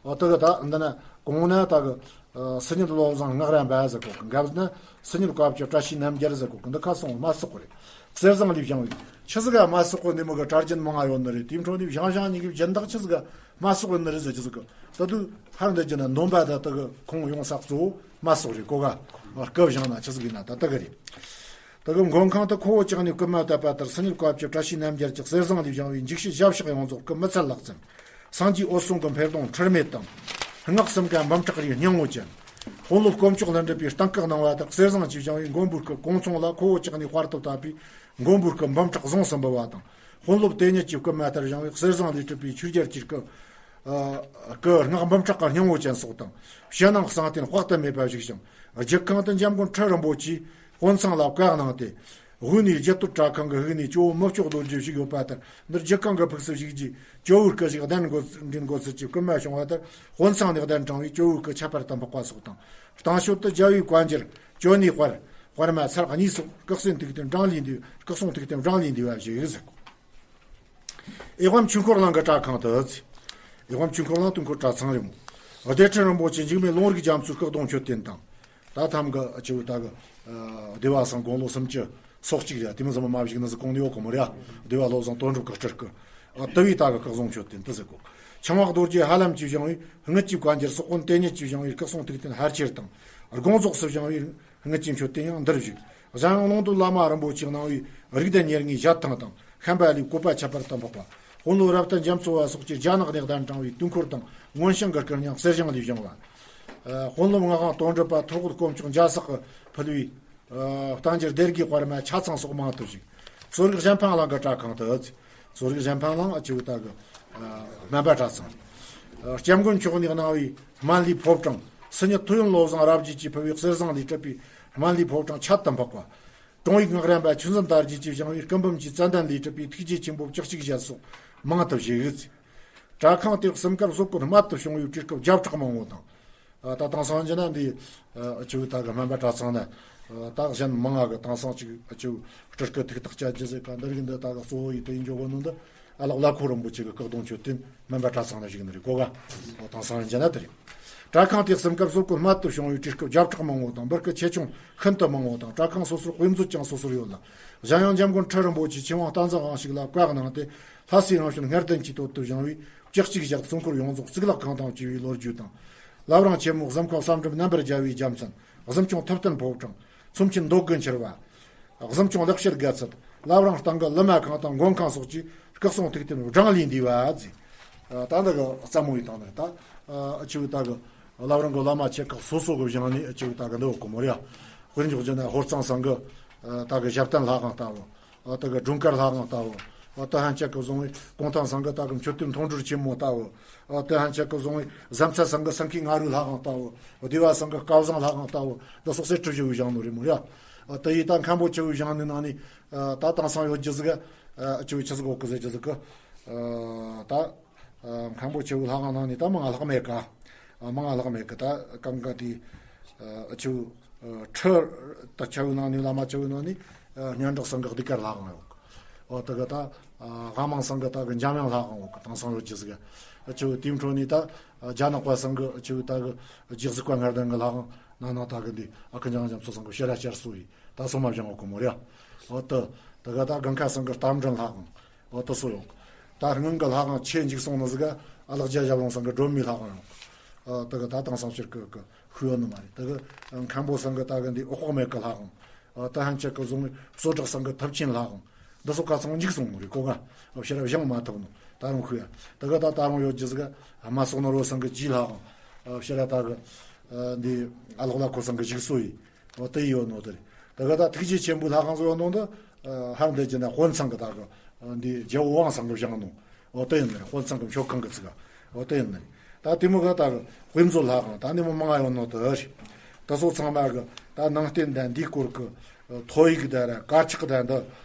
འོ་དེ་གི་ད་འདི་ན་གོང་ན་ད་གི་སིལ་སྙན་བློ་བཟང་སྔགས་རམས་པ་ཟེར་གོ་གི། འགབ་ན་སིལ་སྙན་བཀའ་བརྒྱུད་བཀྲ་ཤིས་རྣམ་རྒྱལ་ཟེར་གོ་གི། འདི་ཁ་སོང་རྨ་སོག་གི་རེད། གསེར་ཟངས་ལས་བཞེངས་པའི་ཆི་ཟིག་ག་རྨ་སོག་གི་ནི་མོ་གི་གྲྭ་རྒྱུན་མང་ང་ཡོད་ནི་རེད། དེའི་འཕྲོ་ནས་བཞེངས་བཞེངས་ཉིན་གི་སྦྱིན་བདག་ཆི་ཟིག་ག་རྨ་སོག་གི་ནི་རེད་ཟེར་གྱི་ཟིག་གི། ད་དུ་ཧར་འདི་རྒྱུ་ན་འདོན་པ་ད་ད་གི་ཁོང་ཡོང་ས་གཙོ་བོ་རྨ་སོག་རེད་གོ་ག། སྐུ་བཞེངས་ན་ཆི་ཟིག་ཡིན་ན་ད་ད་གི་རེད། ད་གི་མགོན་ཁང་དུ་ཁོ་བོ་ཅག་ནས་བཀོད་མ་བཏབ་པ་ལྟར་སིལ་སྙན་བཀའ་བརྒྱུད་བཀྲ་ཤིས་རྣམ་རྒྱལ་གྱི་གསེར་ཟངས་ལས་བཞེངས་པའི་འཇིགས་བྱེད་ཞབས་ཕྱག་ཡོངས་རྫོགས་སྐུ་མི་ཚད་ལྷག་ཙམ། སངས་རྒྱས་འོད་སྲུང་གི་འཕེལ་གདུང་ཁྲི་མེད་དང་། སྔགས་གསུམ་ཀ་འབུམ་ཕྲག་རེའི་སྙིང་བོ་ཅན། དཔོན་སློབ་དཀོན་མཆོག་ལྷུན་གྲུབ་པའི་སྟེང་བཀའ་གནང་བ་ལྟར་གསེར་ཟངས་ཀྱིས་བཞེངས་པའི་མགོན་པོའི་སྐུ་གུང་ཚང་ལ་ཁོ་བོ་ཅག་ནས་དཔར་དུ་བཏབ་པའི་མགོན་པོའི་སྐུ་འབུམ་ཕྲག་ཟུང་སུ་འབུལ་བ་དང་། དཔོན་སློབ་དེ་ཉིད་ཀྱིས་བཀོད་མ་ལྟར་བཞེངས་པའི་གསེར་ཟངས་ལས་གྲུབ་པའི་ཆོས་རྒྱལ་གྱི་སྐུ། ཨ་སྐུ་སྔགས་འབུམ་ཕྲག་གི་སྙིང་བོ་ཅན་སོགས་དང་། ཕྱི་ནང་གསང་རྟེན་དཔག་ཏུ་མེད་པ་བཞུགས་ཤིང་། རྒྱུད་ཁང་དུ་འཇམ་མགོན་ཁྲི་རིན་པོ་ཆེས་དཔོན་ཚང་ལ་བཀའ་གནང་སྟེ། དབུས་ནས་རྒྱུད་སྟོད་གྲྭ་ཁང་གི་དབུས་ནས་ཇོ་བོ་མི་བསྐྱོད་རྡོ་རྗེ་བཞུགས་ཡོད་པ་ལྟར་འདིར་རྒྱུད་ཁང་གི་ཕུགས་སུ་བཞུགས་རྗེས་ཇོ་བོའི་སྐུ་ཞིག་གདན་འགོད་འདྲེན་འགོད་ཚུལ་གྱི་བསྐུལ་མ་བྱུང་བ་ལྟར་དཔོན་ཚང་ནས་གདན་དྲངས་པས་ཇོ་བོའི་སྐུ་ཁྱད་པར་དུ་འཕགས་པ་སོགས་དང་། རྟིང་ཤོད་དུ་རྒྱལ་བའི་བཀའ་འགྱུར་ཇོ་ནེའི་དཔལ་དཔལ་མ་ཚར་གཉིས་སོགས་སྐུ་གསུང་ཐུགས་རྟེན་བགྲང་ལས་འདས། སྐུ་གསུང་ཐུགས་རྟེན་བགྲང་ལས་འདས་པ་བཞུགས་ཟེར། འོག་མ་ཆོས་འཁོར་གླིང་གི་གྲྭ་ཁང་དུ། འོག་མ་ཆོས་འཁོར་གླིང་དུས་འཁོར་གྲྭ་ཚང་རེད་མོ། བདེ་ཁྲི་རིན་པོ་ཆེ་འཇིགས་མེད་ལུང་རིགས་རྒྱ་མཚོའི་སྐུ་གདུང་མཆོད་རྟེན་དང་། ད་ཐམ་གི་ཆུ་བོ་ད་གི་སྡེ་པ་སང་དགུང་ལོ་སུམ་ཅུ་སོ་གཅིག་རེད། དེ་མི་ཟིན་མ་མ་བཞུགས་ན་ཟིག་གོང་ནས་ཡོད་གོ་མོ་རེད། སྡེ་པ་བློ་བཟང་དོན་གྲུབ་ཀྱི་སྤྲུལ་སྐུ། ཨ་དུ་བའི་ད་གི་སྐུ་གཟུངས་མཆོད་རྟེན་དུ་ཟེར་གོ། ཆང་བ་རྡོ་རྗེ་ཧ་ལམ་གྱིས་བཞེངས་པའི་དངུལ་གྱི་བཀའ་འགྱུར་སོགས་དཔོན་དེ་ཉིད་ཀྱིས་བཞེངས་པའི་སྐུ་གསུང་ཐུགས་རྟེན་ཕལ་ཆེར་དང་། དགོངས་རྫོགས་སུ་བཞེངས་པའི་དངུལ་གྱི་མཆོད་རྟེན་ཡང་འདིར་བཞུགས། གཞན་ཡང་ལུང་སྟོན་བླ་མ་རིན་པོ་ཆེས་གནང་བའི་རིགས་ལྡན་ཉེར་ལྔའི་ཞལ་ཐང་དང་། ཤམ་བྷ་ལའི་བཀོད་པ་ཁྱད་པར་དུ་འཕགས་པ། དཔོན་སློབ་རབ་བརྟན་རྒྱ་མཚོ་བ་སོགས་ཀྱིས་རྒྱ་ནག་ནས་གདན་དྲངས་པའི་དུས་འཁོར་དང་མངོན་བྱང་གི་སྐུ་བརྙན་གསེར་ཞིང་ལས་བཞེངས་པ། ཨ་དཔོན་སློབ་ངག་དབང་དོན་གྲུབ་པ་ཐོར་བུ་དཀོན་མཆོག་འཇའ་སག་གིས་ཕུལ་བའི་ཨ་རྟ་མགྱེས་སྡེ་དགེའི་དཔར་མ་ཆ་ཚང་སོགས་མང་དུ་བཞུགས། གསོ་རིག་གཞན་ཕན་གླིང་གི་གྲྭ་ཁང་དུ། གསོ་རིག་གཞན་ཕན་གླིང་ཨ་ཆུ་བོ་ད་གི་ཨ་སྨན་པ་གྲྭ་ཚང་། ཨ་སྐྱབས་མགོན་མཆོག་ནས་གནང་བའི་སྨན་བླའི་ཕོ་བྲང་། སིལ་སྙན་ཐུབ་ཡོན་བློ་བཟང་རབ་རྒྱས་ཀྱིས་ཕུལ་བའི་གསེར་ཟངས་ལས་གྲུབ་པའི་སྨན་བླའི་ཕོ་བྲང་ཁྱད་དུ་འཕགས་པ། དྲུང་ཡིག་སྔགས་རམས་པ་ཆོས་འཛིན་དར་རྒྱས་ཀྱིས་བཞེངས་པའི་སྐུ་འབུམ་གྱི་ཙན་དན་ལས་གྲུབ་པའི་ཐུགས་རྗེ་ཆེན་པོ་བཅུ་གཅིག་ཞལ་སོགས་མང་དུ་བཞུགས། གྲྭ་ཁང་དེར་གསུམ་ཀར་བཟོ་བཀོད་རྨད་དུ་བྱུང་བའི་བྲིས་སྐུ་བརྒྱ་ཕྲག་མང་པོ་དང་། ཨ་ད་དེང་སང་ཡིན་ན་འདི་ཨ་ཆུ་བོ་ད་གི་སྨན་པ་གྲྭ་ཚང་ན་ཨ་ད་གཞན་མང་ང་གི་དེང་སང་ཅིག་ཨ་ཆུ་བོ་སྤྲུལ་སྐུ་ཐུགས་ཐག་བཅད་རྒྱུ་ཟེར་ག་འདི་རིགས་འདི་ད་གི་གཙོ་བོ་ཡི་དེ་ཡིན་འཇོག་གི་ནོ་འདི་ཨ་ལགས་བླ་ཁོ་རིན་པོ་ཆེ་གི་སྐུ་གདུང་མཆོད་རྟེན་སྨན་པ་གྲྭ་ཚང་ན་བཞུགས་ནི་རེད་གོ་ག། ཨོ་དེང་སང་ཡིན་ན་དེ་རེད། གྲྭ་ཁང་དེ་གསུམ་ཀར་བཟོ་བཀོད་རྨད་དུ་བྱུང་བའི་བྲིས་སྐུ་བརྒྱ་ཕྲག་མང་པོ་དང་འབུར་སྐུ་ཆེ་ཆུང་ཤིན་ཏུ་མང་པོ་དང་གྲྭ་ཁང་སོ་སོར་དཔེ་མཛོད་ཀྱང་སོ་སོར་ཡོད་ལ། གཞན་ཡང་འཇམ་མགོན་ཁྲི་རིན་པོ་ཆེས་ཆོས་དབང་བསྟན་འཛིན་དབང་ཕྱུག་ལ་བཀའ་གནང་སྟེ་ལྷ་སའི་རང་བྱོན་ལྔ་ལྡན་གྱི་དོད་དུ་བཞེངས་པའི་བཅུ་གཅིག་ཞལ་གསུང་འཁོར་ཡོངས་རྫོགས་གཙུག་ལག་ཁང་དང་བཅས་པའི་ལོ་རྒྱུས་དང་། བླ་བྲང་ཆེན་མོ་གཟིམ་ཁང་གསར་འགྲེམས་རྣམ་པར་རྒྱལ་བའི་རྒྱལ་མཚན། གཟིམ་ཆུང་ཐུབ་བསྟན་ཕོ་བྲང་། ཚོམས་ཆེན་མདོ་དགུ་འཁྱིལ་བ། གཟིམ་ཆུང་ལེགས་བཤད་དགའ་ཚལ། བླ་བྲང་སྟེང་གི་ལི་མ་ཁང་དང་མགོན་ཁང་སོགས་ཀྱི་སྐུ་གསུང་ཐུགས་རྟེན་བགྲང་ལས་འདས་པ་ཟེར། ད་འདི་གི་རྩ་མོ་ཡི་དང་ནི་ད་ཨ་ཆུ་བོ་ད་གི་བླ་བྲང་གི་བླ་མ་ཆེ་ཁག་སོ་སོ་གི་བཞེངས་ནས་ཨ་ཆུ་བོ་ད་གི་འདི་འོག་གི་མོ་རེད། དཔེར་འཇོག་བྱས་ན་ཧོར་གཙང་ཚང་གི་ ཨ་ད་གི་ཞབས་བརྟན་ལྷ་ཁང་ལྟ་བུ། ཨ་ད་གི་སྒྲོལ་དཀར་ལྷ་ཁང་ལྟ་བུ། ཨ་ད་ཧན་ཆད་གི་བཟུང་བའི་གུང་ཐང་ཚང་གི་ད་གི་མཆོད་རྟེན་མཐོང་གྲོལ་ཆེན་མོ་ལྟ་བུ། ཨ་ད་ཧན་ཆད་གི་བཟུང་བའི་གཟབ་ཚད་ཚང་གི་སེང་གེ་མངའ་རིས་ལྷ་ཁང་ལྟ་བུ། སྡེ་བ་ཚང་གི་སྐལ་བཟང་ལྷ་ཁང་ལྟ་བུ། འདི་སོགས་སེ་ཁྲི་བཞི་བའི་ཞང་ནོ་རེད་མོ་ཡ། ཨ་ད་ཡི་ད་མཁན་པོ་ཆེ་བའི་ཞང་ནི་ནང་ནི། ཨ་ད་དེང་སང་ཡོད་རྒྱུ་ཟིག་ཨ་ཆེ་བའི་ཆི་ཟིག་གོ་གི་ཟེར་རྒྱུ་ཟིག་གི། ཨ་ད། མཁན་པོ་ཆེ་བོའི་ལྷ་ཁང་ནང་ནས་ད་མང་ང་ལྷག་མེད་ཀ། མང་ང་ལྷག་མེད་ཀ་ད་གང་ག་དེ། ཆེ་བོ། ཁྲི། ད་ཆེ་བོའི་ནང་ནས་བླ་མ་ཆེ་བོའི་ནང་ནས། སྙན་གྲགས་སེང་གེ་གདུགས་དཀར་ལྷ་ཁང་ཡོད་ཀ། འོ་ད་ག་ད། དབང་མང་སེང་གེ་ད་གི་འཇམ་དབྱངས་ལྷ་ཁང་ཡོད་ཀ་དེང་སང་ཡོད་རྒྱུ་ཟིག་ཆེ་བོ་དེའི་འཕྲོ་ནས་ད། རྒྱ་ནག་པ་སེང་གེ་ཆེ་བོ་ད་གི་རྗེ་གཟིགས་པ་ལྔ་ལྡན་གི་ལྷ་ཁང་ནང་ན་ད་གི་འདི་ཨ་ཁུ་འཇམ་འཇམ་ཚོ་སེང་གེ་ཕྱི་ར་བཅར་སོ་ཡི་ད་སོ་མ་བཞེངས་ཡོད་ཀ་མོ་རེད། འོ་ད། ད་ག་ད་གང་ཁ་སེང་གེ་རྟ་མགྲིན་ལྷ་ཁང་། འོ་དེ་སོགས་ཡོད། ད་སྔོན་གྱི་ལྷ་ཁང་ཆེ་འཇིག་སོང་ནི་ཟིག་ག་ཨ་ལགས་རྒྱ་ཞབས་ལུང་སེང་གེ་སྒྲོལ་མའི་ལྷ་ཁང་ཡོད། ཨ་དེ་ག་ད་དེང་སང་ཕྱིར་གི་གི་ཤུལ་ཡོད་ནི་མ་རེད། དེ་གི་མཁན་པོ་སེང་གེ་ད་གི་འདི་འོག་མེད་གི་ལྷ་ཁང་། ཨ་ད་ཧན་ཆད་གི་བཟུང་བའི་གཙོ་བྲག་སེང་གེ་ཐུབ་ཆེན་ལྷ་ཁང་། འདི་སོགས་ཁ་ཚང་འཇིག་སོང་ནི་རེད་གོ་ག་ཨ་ཕྱིར་བཞེངས་མ་ཐུབ་ནོ་ད་རུང་ཤུལ་ཡ། དེ་གི་ད་ད་རུང་ཡོད་རྒྱུ་ཟིག་ག་ཨ་མ་སོག་ནོར་བུ་སེང་གེ་རྗེ་ལྷ་ཁང་། ཨ་ཕྱིར་ད་གི་ཨ་འདི་ཨ་ལགས་ལ་ཁོ་སེང་གེ་འཇིག་སོ་ཡི། འོ་དེ་ཡོད་ནོ་དེ་རེད། དེ་ག་ད་ཐུགས་རྗེ་ཆེན་པོའི་ལྷ་ཁང་བཟོ་ཡོད་ནོ་འདི། ཧར་འདི་ཀྱི་ན་དཔོན་ཚང་གི་ད་གི་འདི་རྒྱལ་པོ་དབང་སེང་གེ་བཞེངས་ནོ། འོ་དེ་ཡིན་ནི་རེད། དཔོན་ཚང་གི་མཆོད་ཁང་གི་ཚིག་ག་འོ་དེ་ཡིན་ནི་རེད། ད་དེ་མོ་ག་ད་གི་དཔེ་མཛོད་ལྷ་ཁང་ད་ནི་མོ་མང་ང་ཡོད་ནོ་དེ་རེད། ད་སོ་ཚང་མ་གི་ད་ནང་རྟེན་དང་འདིའི་སྐོར་གི་ཐོ་ཡིག་དང་ར་དཀར་ཆག་དང་འདི།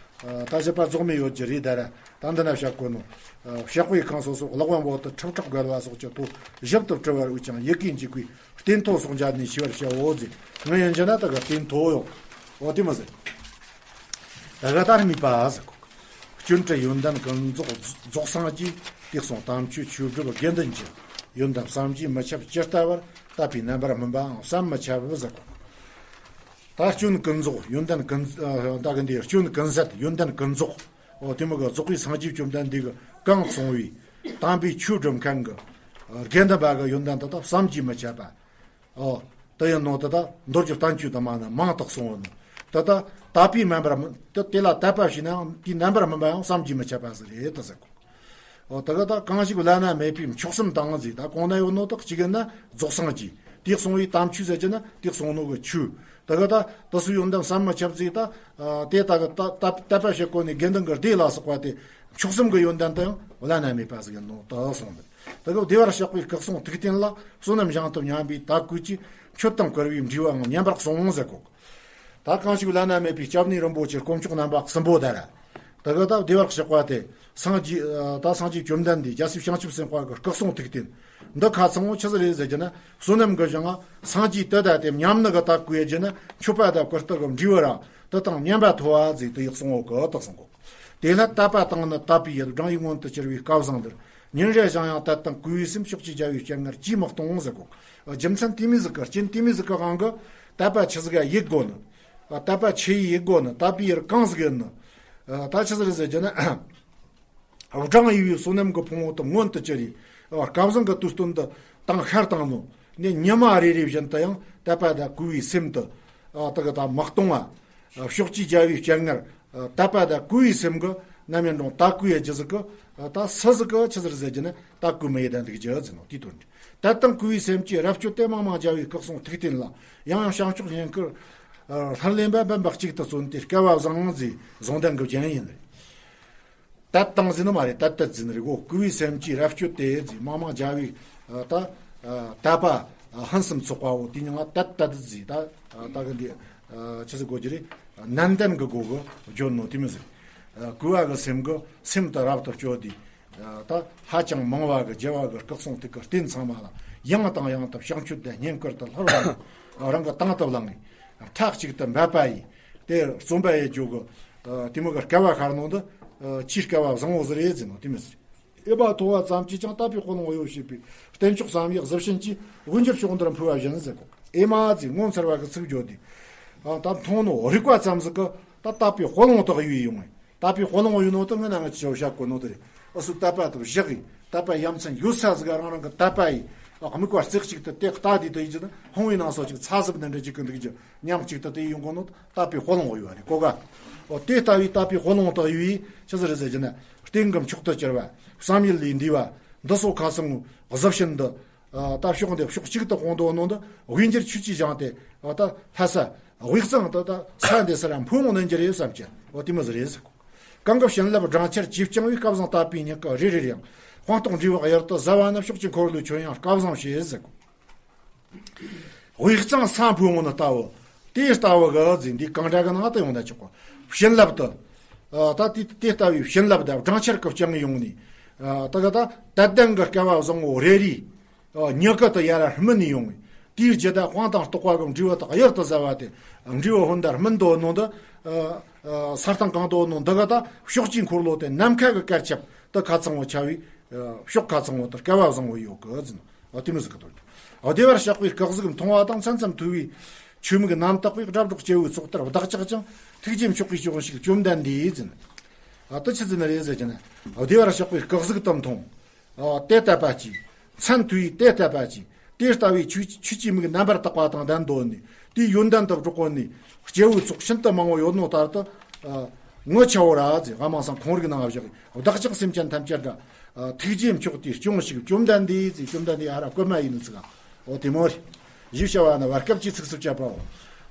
ད་བཞི་པ་རྫོགས་མེད་ཡོད་ཀྱི་རེད་ད་ར། ད་འདི་ན་བཤད་དགོས་ནོ། བཤད་པའི་ཁང་སོ་སོ་གློག་བམ་འོག་ཏུ་ཁྲག་ཁྲག་བརྒལ་བ་སོགས་ཀྱི་ཐོ་ཞིབ་ཏུ་བྲི་བར་འོས་ཀྱང་ཡི་གེ་འཇིག་པའི་རྟེན་ཐོ་སོགས་མཇལ་ནས་ཤེས་པར་བྱའོ་ཟེར། ངས་ཡང་བྱས་ན་ད་ག་རྟེན་ཐོ་ཡོང་། འོ་དེ་མ་ཟེར། ད་ག་ད་ར་མི་པ་ཟེར་གོ། སྐྱོན་བྲལ་ཡོན་ཏན་ཀུན་རྫོགས་རྫོགས་སངས་རྒྱས། དེ་གསུང་དམ་ཆོས་ཆོས་སྒྲུབ་དགེ་འདུན་གྱི། ཡོན་ཏན་བསམ་གྱིས་མི་ཁྱབ་ཇི་ལྟ་བར། དད་པས་རྣམ་པར་སྨིན་པའང་བསམ་མི་ཁྱབ་ཟེར་གོ། ད་སྐྱོན་ཀུན་རྫོགས་ཡོན་ཏན་ཀུན། ད་གི་འདི་སྐྱོན་ཀུན་ཟད་ཡོན་ཏན་ཀུན་རྫོགས། འོ་དེ་མོ་གི་རྫོགས་པའི་སངས་རྒྱས་བཅོམ་ལྡན་འདས་ཀྱིས་གང་གསུངས་པའི་དམ་པའི་ཆོས་སྒྲུབ་མཁན་གྱི་དགེ་འདུན་པ་གི་ཡོན་ཏན་དེ་དག་བསམ་གྱིས་མི་ཁྱབ་པ། འོ་དེ་ཡིན་ནོ་དེ་དག་མདོ་རྒྱུད་བསྟན་བཅོས་དུ་མ་ན་མང་དག་གསུངས་ཡོད་ནོ། དེ་དག་དད་པས་སྨིན་པར་སྨིན། དེ་དེ་ལ་དད་པ་བྱས་ནའང་དེའི་རྣམ་པར་སྨིན་པ་ཡང་བསམ་གྱིས་མི་ཁྱབ་པ་ཟིག་རེད་དེ་ཟེར་གོ། འོ་དེ་ག་ད་གང་ཞིག་བླ་ན་མེད་པའི་མཆོག་གསུམ་དང་ཟེར། ད་གོང་ན་ཡོད་ནོ་དག་གཅིག་ཡིན་ན་རྫོགས་སངས་རྒྱས། དེ་གསུང་བའི་དམ་ཆོས་ཟེར་གྱི་ན་དེ་གསུང་ནོ་གི་ཆོས། དེ་ག་ད་དེ་སུ་ཡོན་ཏན་བསམ་མི་ཁྱབ་ཟེར། ད་དེ་ད་གི་ད་ད་དད་པ་བྱེད་གོ་ནི་དགེ་འདུན་གྱི་སྡེ་ལ་སོགས་པ་དེ་མཆོག་གསུམ་གྱི་ཡོན་ཏན་དེ་ཡང་བླ་ན་མེད་པ་ཟིག་ཡིན་ནོ་ད་གསུངས་འདུག་དེ་ག་བདེ་བར་གཤེགས་པའི་སྐུ་གསུང་ཐུགས་རྟེན་ལ་བསོད་ནམས་བཞེངས་ཐུབ་སྙམ་པའི་དད་གུས་ཀྱིས་མཆོད་དང་བཀུར་བའི་འབྲེལ་བའང་ཉན་པར་གསུངས་ཟེར་གོ། ད་གང་ཞིག་བླ་ན་མེད་པའི་སྐྱབས་གནས་རིན་པོ་ཆེ་དཀོན་མཆོག་རྣམ་པ་གསུམ་པོ་དེ་ར། དེ་ག་ད་བདེ་བར་གཤེགས་པ་དེ་སངས་རྒྱས། ད་སངས་རྒྱས་བཅོམ་ལྡན་འདས་རྒྱལ་སྲས་བྱང་ཆུབ་སེམས་དཔའ་གི་སྐུ་གསུང་ཐུགས་རྟེན་འདི་ཁ་ཚང་བོ་ཆི་ཟིག་རེད་ཟེར་གྱི་ན། བསོད་ནམས་ཀྱི་ཞིང་ང་སངས་རྒྱས་དེ་དང་དེ་མཉམ་ནི་གི་དད་གུས་ཡེད་གྱི་ན་མཆོད་པ་དང་བཀུར་སྟི་གི་འབྲས་བུ་ར་དེ་དང་མཉམ་པ་ཐོབ་བ་ཟེར་དེ་ཡི་གསུང་འོ་གི་དག་གསུང་གོ། དེ་ལ་དད་པ་དང་ནི་དད་པའི་ཡུལ་བགྲང་ཡིག་མངོན་དུ་གྱུར་པའི་སྐལ་བཟང་འདིར་ཉིན་རེ་བཞིན་ཡང་དད་དང་གུས་པའི་སེམས་ཕྱོགས་ཀྱི་རྒྱལ་བའི་སྤྱན་སྔར་ཅིས་མི་གཏོང་ཟེར་གོ། རྒྱུ་མཚན་དེ་མོ་ཟིག་གི་རྐྱེན་དེ་མོ་ཟིག་གི་དབང་གི་དད་པ་ཆི་ཟིག་ཡེད་དགོ་ནི། དད་པ་ཆི་ཡེད་དགོ་ནི་དད་པའི་ཡུལ་གང་ཟིག་ཡིན་ནི། ད་ཆི་ཟིག་རེད་ཟེར་གྱི་ན། བགྲང་ཡོད་པའི་བསོད་ནམས་ཀྱི་ཕུང་པོ་དེ་མངོན་དུ་གྱུར་རེ། སྐལ་བཟང་གི་དུས་སྟོན་དུ་དང་ཤར་དང་ནོ། ནས་ཉི་མ་རེ་རེ་བཞིན་དུ་ཡང་དད་པ་དང་གུས་པའི་སེམས་དུ། ཨ་དེ་ག་ད་མི་གཏོང་བ། ཕྱོགས་ཀྱི་རྒྱལ་བའི་སྤྱན་སྔར། དད་པ་དང་གུས་པའི་སེམས་ཀྱིས་ནམ་ཡིན་རུང་དད་གུས་ཡེད་རྒྱུ་ཟིག་གི། ད་སུ་ཟིག་གི་ཆི་ཟིག་ཟེར་གྱི་ན་དད་གུས་མི་ཡེད་དང་འདུག་རྒྱུ་ཟེར་ནོ་དེའི་དོན་རེད། དད་དང་གུས་པའི་སེམས་ཀྱིས་རབ་བསྐྱོད་དེ་མང་མང་རྒྱལ་བའི་སྐུ་གསུང་ཐུགས་རྟེན་ལ་ཡང་ཡང་བྱང་ཕྱོགས་བསྙེན་བཀུར། ལྷུར་ལེན་པ་འབུམ་པ་གཅིག་ཏུ་བརྩོན་ཏེ་སྐལ་བ་བཟང་ཟེར་གཟུངས་ལྡན་གྱི་རྒྱན་ཡིན། དད་དང་ཟེར་ནི་མ་རེད། དད་དད་ཟེར་ནི་རེད་གོ། གུས་པའི་སེམས་ཀྱིས་རབ་བསྐྱོད་དེ་ཟེར། མང་མང་རྒྱལ་བའི་ད་དད་པ་ཕུན་སུམ་ཚོགས་པའོ། དེ་ཉིད་ང་དད་དད་ཟེར། ད་ད་གི་འདི་ཆི་ཟེར་དགོས་ཀྱི་རེད། ནན་ཏན་གི་སྒོ་གི་བརྗོད་ནོ་དེ་མོ་ཟིག་གུས་པ་གི་སེམས་གི་སེམས་དེ་རབ་ཏུ་བསྐྱོད་དེ། ད་ཧ་ཅང་མང་བ་གི་རྒྱལ་བ་གི་སྐུ་གསུང་ཐུགས་ཀྱི་རྟེན་ཚང་མ་ལ་ཡང་དང་ཡང་དུ་བྱང་ཆུབ་དང་བསྙེན་བཀུར་དུ་ལྷུར་བ། རང་གི་དང་དུ་བླངས་ནས་མཐའ་གཅིག་ཏུ་འབད་པ་ཡིས། དེ་རྩོམ་པ་ཡི་རྒྱུ་གི། དེ་མོ་གི་སྐལ་བ་ཤར་ནོ་འདི། ཆེས་སྐལ་བ་བཟང་བོ་ཟིག་རེད་ཟེར་ནོ་དེ་མོ་ཟེར། ཨེ་མ་མཐོང་བ་ཙམ་གྱིས་ཀྱང་དད་པའི་དཔལ་ལོངས་ཡོད་ཞེས་པའི་རྟེན་མཆོག་བསམ་ཡས་གཟི་བྱིན་གྱིས་དབུས་འགྱུར་ཕྱོགས་འདིར་འཕོས་པ་བཞིན་ཟེར་གོ། ཨེ་མ་ཟེར་ངོ་མཚར་བ་གི་ཚིག་བརྗོད་དེ། ད་མཐོང་ནོ་རིག་པ་ཙམ་ཟིག་གི་ད་དད་པའི་དཔལ་ལོངས་དག་ཡོད་ཡོང་ངེ། དད་པའི་དཔལ་ལོངས་ཡོད་ནོ་དེ་སྔོན་ན་ང་ཅི་བྱ་བྱ་གོ་ནོ་དེ་རེད། ཨ་སུ་དད་པ་དང་བཞག་གི་དད་པ་ཡ་མཚན་ཡོད་ས་ཟིག་རང་རང་གི་དད་པ་ཡི་དམིགས་པ་རྩེ་གཅིག་ཏུ་དེ་ལྟ་དེ་དུ་ཡིན་གྱི་ན་ཧོང་བའི་ནང་སོ་ཅིག་ཚ་ཟིབ་ནི་འདྲ་ཅིག་གི་འདུག་རྒྱུ་མཉམ་གཅིག་ཏུ་དེ་ཡོང་གོ་ནོ་དད་པའི་དཔལ་ལོངས་ཡོད་བ་རེད་གོ་ག་འོ་དེ་ལྟ་བུའི་དད་པའི་དཔལ་ལོངས་དག་ཡོད་ཡི་ཆི་ཟིག་རེད་ཟེར་གྱི་ན་རྟེན་གྱི་མཆོག་ཏུ་གྱུར་བ་བསམ་ཡུལ་ལས་འདས་པ་འདི་སོགས་ཁ་སང་གཟི་བྱིན་འདི། ད་ཕྱོགས་འདི་ཕྱོགས་གཅིག་ཏུ་སྤུངས་འདུག་ནོ་འདི་དབུས་འགྱུར་ཆོས་ཀྱི་ཞིང་དེ་ད་ལྷ་ས་ དབུས་གཙང་དུ་ད་ས་འདི་སར་འཕོ་འོང་ནི་འགྱུར་རེ་བསམ་གྱི། འོ་དེ་མོ་ཟིག་རེད་ཟེར་གོ། གང་གི་བྱིན་རླབས་སྦྲང་ཆར་གྱིས་བསྐྱངས་པའི། སྐལ་བཟང་དད་པའི་མྱུ་གུ་རེ་རེར་ཡང་། དཔང་རྟགས་འབྲས་བུ་གཡུར་དུ་ཟ་བ་ནི། ཕྱོགས་ཀྱི་འཁོར་ལོའི་ཁྱོན་ཡང་སྐལ་བཟང་བྱེད་ཟེར་གོ། དབུས་གཙང་ས་འཕོ་འོང་ནི་ལྟ་བུ། དེ་ལྟ་བུ་གི་ཟིག་འདི་གང་འདྲ་གི་ནང་དུ་ཡོང་ན་ཆོག་གོ། བྱིན་རླབས་དུ། ཨ། ད་དེ་དེ་ལྟ་བུའི་བྱིན་རླབས་དང་སྦྲང་ཆར་གྱིས་བསྐྱངས་ཡོང་ནི། ཨ། ད་ག་ད་དད་ལྡན་གྱི་སྐལ་བ་བཟང་བོ་རེ་རེའི། ཨ། མྱུ་གུ་དེ་ཡར་ར་སྨིན་ནས་ཡོང་བས། དེའི་རྒྱུ་དང་དཔང་དང་རྟགས་པ་གི་འབྲས་བུ་དག་གཡུར་དུ་ཟ་བ་དེ། འབྲས་བུ་ཧོན་དར་སྨིན་དོ་ནོ་འདི། ཨ། ས་སྟེང་གང་དོ་ནོ་འདི་ག་ད་ཕྱོགས་ཀྱི་འཁོར་ལོ་དེ་ནམ་མཁའ་གི་གར་ཁྱབ་དུ་ཁ་ཚང་བོ་ཆ་བའི། ཕྱོགས་ཁ་ཚང་བོ་དུ་སྐལ་བ་བཟང་བོ་ཡོད་གི་ཟིན། ཨ། དེ་མོ་ཟིག་གི་དོན། ཨ། བདེ་བར་གཤེགས་པའི་སྐུ་གཟུགས་མཐོང་བ་དང་། མཚན་ཙམ་ཐོས་པའི་ཆོས་མིག་རྣམ་དག་པའི། སྒྲ་སྒྲོགས་སྐྱེ་བོའི་ཚོགས་ལྟར་བདག་ཅག་ཀྱང་། ཐུགས་རྗེ་མཆོག་གིས་སྐྱོངས་ཤིག་བཅོམ་ལྡན་འདས་ཟིན། ཨ། དེ་ཆི་ཟིག་ནི་རེད་ཟེར་གྱི་ན། བདེ་བར་གཤེགས་པའི་སྐུ་གཟུགས་དེ་མཐོང་། ཨ། དེ་དད་པ་གྱིས། མཚན་ཐོས་དེ་དད་པ་གྱིས། དེ་ལྟ་བུའི་ཆོས་ཆོས་ཀྱི་མིག་རྣམ་པར་དག་པ་དང་ལྡན་དོ་ནི། དེའི་ཡོན་ཏན་དུ་སྒྲོག་གོ་ནི་སྐྱེ་བོའི་ཚོགས་ཤིན་ཏུ་མང་བོ་ཡོད་ནོ་ལྟར་དུ། ཨ། ངོ་ཆ་བོ་ར་ཟེར། ཨ། མ་སང་ཁོང་རིགས་ནང་བཞག་བདག་ཅག་སེམས་ཅན་ཐམས་ཅད་ར། ཨ། ཐུགས་རྗེ་མཆོག་གིས་སྐྱོངས་ཤིག་བཅོམ་ལྡན་འདས་ཟེར། བཅོམ་ལྡན་འདས་ཧ་ར་བཀོད་མ་ཡིན་ནི་ཟིག་འོ་དེ་མོ་རེད། ཞེས་བྱ་བ་ནི་བར་སྐབས་ཀྱི་ཚིགས་སུ་བཅད་པའོ།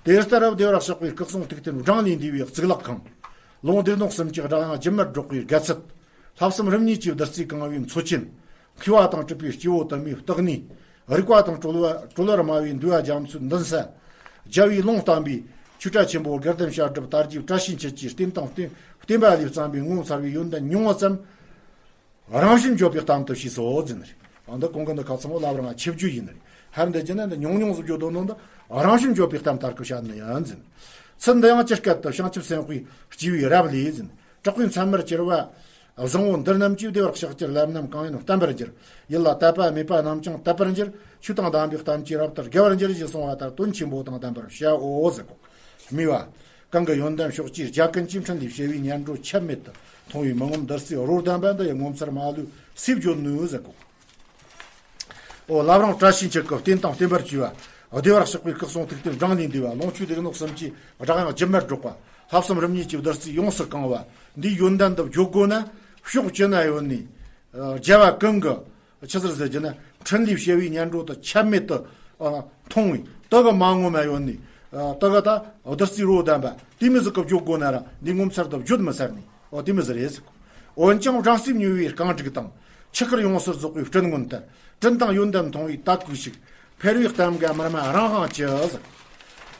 དེ་ལྟར་བདེ་བར་གཤེགས་པའི་སྐུ་གསུང་ཐུགས་རྟེན་བགྲང་ལས་འདས་པའི་གཙུག་ལག་ཁང་། ལུང་སྡེ་སྣོད་གསུམ་གྱི་སྒྲ་དབྱངས་ལྗིད་མར་སྒྲོག་པའི་དགའ་ཚལ། ལྷག་བསམ་རིམ་གཉིས་ཀྱི་བདུད་རྩིས་གང་བའི་མཚོ་ཆེན། མཁས་པ་དང་གྲུབ་པའི་སྐྱེ་བོ་དུ་མའི་སྟེགས་གནས། རིག་པ་དང་གྲོལ་བ་གྲོལ་བར་སྨྲ་བའི་འདུལ་བ་རྒྱ་མཚོའི་མདུན་ས། རྒྱལ་བའི་ལུང་བསྟན་པའི་ཆོས་གྲྭ་ཆེན་པོ་དགེ་ལྡན་བཤད་སྒྲུབ་དར་རྒྱས་བཀྲ་ཤིས་འཁྱིལ་གྱི་རྟེན་དང་བརྟེན་བརྟེན་པ་ལས་བརྩམས་པའི་ངོ་མཚར་བའི་ཡོན་ཏན་ཉུང་ངུ་ཙམ། རང་བཞིན་བརྗོད་པའི་གཏམ་དུ་ཞུས་སོ་ཟེར་ནི་རེད། ཨ། འདི་གོང་གི་འདི་ཁ་ཚང་བོ་བླ་བྲང་ང་ཆིབས་བརྗོད་ཡིན་ནི་རེད། ཧར་འདི་བརྒྱུད་ནི་འདི་ཉུང་ཉུང་ཟིག་བརྗོད་དོ་ནོ་འདི་རང་བཞིན་བརྗོད་པའི་གཏམ་ལྟར་གི་བཤད་ནི་ཡིན་ཟེར། ཚུལ་འདི་ཡང་ཇི་སྐད་དུ། བྱང་ཆུབ་སེམས་དཔའི་སྐྱེ་བོའི་རབ་ལས་ཟེར། དྲག་པོའི་མཚན་མར་གྱུར་པ་བཟང་བོ་འདི་རྣམས་ཀྱིས། བདེ་བར་གཤེགས་ཀྱི་ལམ་རྣམས་གང་ཡིན་བསྟན་པར་འགྱུར། ཡིད་ལ་དད་པ་མེད་པ་རྣམས་ཀྱང་དད་པར་འགྱུར། ཆོས་དང་ལྡན་པའི་གཏམ་གྱིས་རབ་ཏུ་རྒྱལ་བར་འགྱུར་ཞེས་གསུངས་པ་ལྟར་དོན་ཆེན་པོ་དང་ལྡན་པར་བྱའོ་ཟེར་གོ། སྨྲས་པ། གང་གི་ཡོན་ཏན་ཕྱོགས་བཅུའི་རྒྱ་ཀུན་གྱིས། འཕྲིན་ལས་བྱེ་བའི་སྙན་སྒྲོན་ཆད་མེད་དུ། མཐོང་བའི་མི་ངོམས་བདུད་རྩིའི་རོ་ལྡན་པ། འདི་ཡི་ངོ་མཚར་མ་ལུས་སུས་བརྗོད་ནུས་ཟེར་གོ། ཨོ། བླ་བྲང་བཀྲ་ཤིས་འཁྱིལ་གྱི་རྟེན་དང་བརྟེན་པར་བཅས་པ། བདེ་བར་གཤེགས་པའི་སྐུ་གསུང་ཐུགས་རྟེན་བགྲང་ལས་འདས་པ། ལོངས་སྤྱོད་སྡེ་སྣོད་གསུམ་གྱི་སྒྲ་དབྱངས་ལྗིད་མར་སྒྲོག་པ། ལྷག་བསམ་རིམ་གཉིས་ཀྱི་བདུད་རྩིས་ཡོངས་སུ་གང་བ། འདིའི་ཡོན་ཏན་དུ་བརྗོད་དགོས་ན། ཕྱོགས་བཅུ་ན་ཡོད་ནི། ཨ། རྒྱལ་བ་ཀུན་གྱི། ཆི་ཟེར་ཟེར་གྱི་ན། འཕྲིན་ལས་བྱེ་བའི་སྙན་སྒྲོན་དུ་ཆད་མེད་དུ། ཨ། མཐོང་བའི་དེ་གི་མ་ངོམས་ཡོད་ནི། ཨ། དེ་གི་ད་བདུད་རྩིའི་རོ་ལྡན་པ་དེ་མོ་ཟིག་གི་བརྗོད་དགོས་ན་ར་འདི་ངོ་མཚར་དུ་བརྗོད་མི་ཚར་ནི། ཨོ། དེ་མོ་ཟིག་རེད་ཟེར་གོ། འོན་ཀྱང་སྦྲང་རྩིས་མྱོས་པའི་རྐང་དྲུག་དང་། ཆུ་ཁར་ཡོངས་སུ་རྫོགས་པའི་སྤྲིན་སྔོན་ལྟར། དྲིན་དང་ཡོན་ཏན་མཐོང་བས་དད་གུས་ཤིག་ཕེར་བའི་གཏམ་འགའ་མི་སྨྲ་རང་དབང་གྱིས་ཟེར།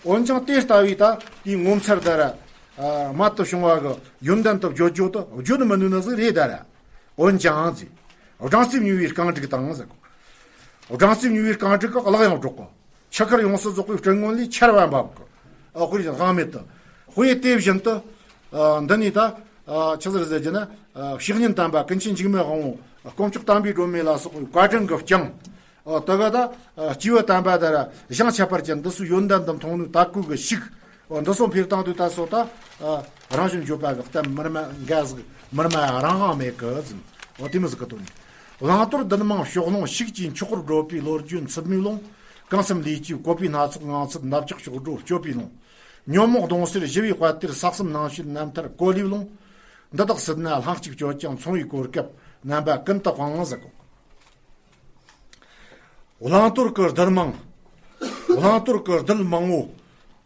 འོན་ཀྱང་དེ་ལྟ་བུའི་ད་དེའི་ངོ་མཚར་ད་ར། ཨ། རྨད་དུ་བྱུང་བ་གི་ཡོན་ཏན་དུ་བརྗོད་རྒྱུ་དུ་བརྗོད་མི་ནུས་ནི་ཟིག་རེད་ད་ར། འོན་ཀྱང་ཟེར། སྦྲང་རྩིས་མྱོས་པའི་རྐང་དྲུག་དང་ཟེར་གོ། སྦྲང་རྩིས་མྱོས་པའི་རྐང་དྲུག་གི་གླགས་ཡང་སྒྲོག་གོ། ཆུ་ཁར་ཡོངས་སུ་རྫོགས་པའི་སྤྲིན་སྔོན་ལས་ཆར་བ་འབབ་གི། ཨ། དཔེ་རིས་དབང་མེད་དུ། དཔེ་དེ་བཞིན་དུ། ཨ། འདི་ནི་ད། ཨ། ཆི་ཟེར་ཟེར་གྱི་ན། ཨ། བཤེས་གཉེན་དམ་པ་ཀུན་མཁྱེན་འཇིགས་མེད་དབང་པོ་དཀོན་མཆོག་དམ་པའི་སྒྲོན་མེ་ལ་སོགས་པའི་བཀའ་དྲིན་གྱི་བསྐྱངས། ཨ། དེ་ག་ད། ཨ། སྐྱེས་བུ་དམ་པ་དེ་ར་བཞེངས་ཆ་བར་གྱི་འདི་ཚོའི་ཡོན་ཏན་དུ་མཐོང་ནས་དད་གུས་ཀྱིས་ཤིག་འདི་ཚོ་འཕེལ་བཏང་དུས་ད་སོ་ད། ཨ། རང་བཞིན་བརྗོད་པ་གི་གཏམ་མི་སྨྲ་འགའ་ཟིག་མི་སྨྲ་རང་དབང་མེད་གི་ཟེར། འོ་དེ་མོ་ཟིག་གི་དོན། བླང་དོར་འདུལ་མང་ཕྱོགས་ལྷུང་ཤུགས་ཀྱིས་འཁྱོག་པར་བགྲོད་པའི་ལོ་རྒྱུས་འཚུབ་མའི་ལུང་། གང་འཚམ་ལས་ཀྱིས་བཀོད་པའི་སྣ་ཚོགས་ངང་ཚུལ་འདབ་ཆགས་གཤོག་སྒྲོ་གཅོད་པའི་ལུང་། ཉོན་མོངས་གདུང་སེལ་ཞི་བའི་དཔལ་དེར། ཟག་གསུམ་སྣང་བྱེད་རྣམ་ཐར་གོ་ལའི་ལུང་། འདི་དག་སྲིད་ན་ལྷན་ཅིག་སྤྱོད་ཀྱང་། མཚུངས་པའི་གོ་སྐབས་རྣམ་པ་ཀུན་ཏུ་སྤང་ཟེར་གོ། བླང་དོར་གྱི་འདུལ་མང་། བླང་དོར་གྱི་འདུལ་མང་བོ་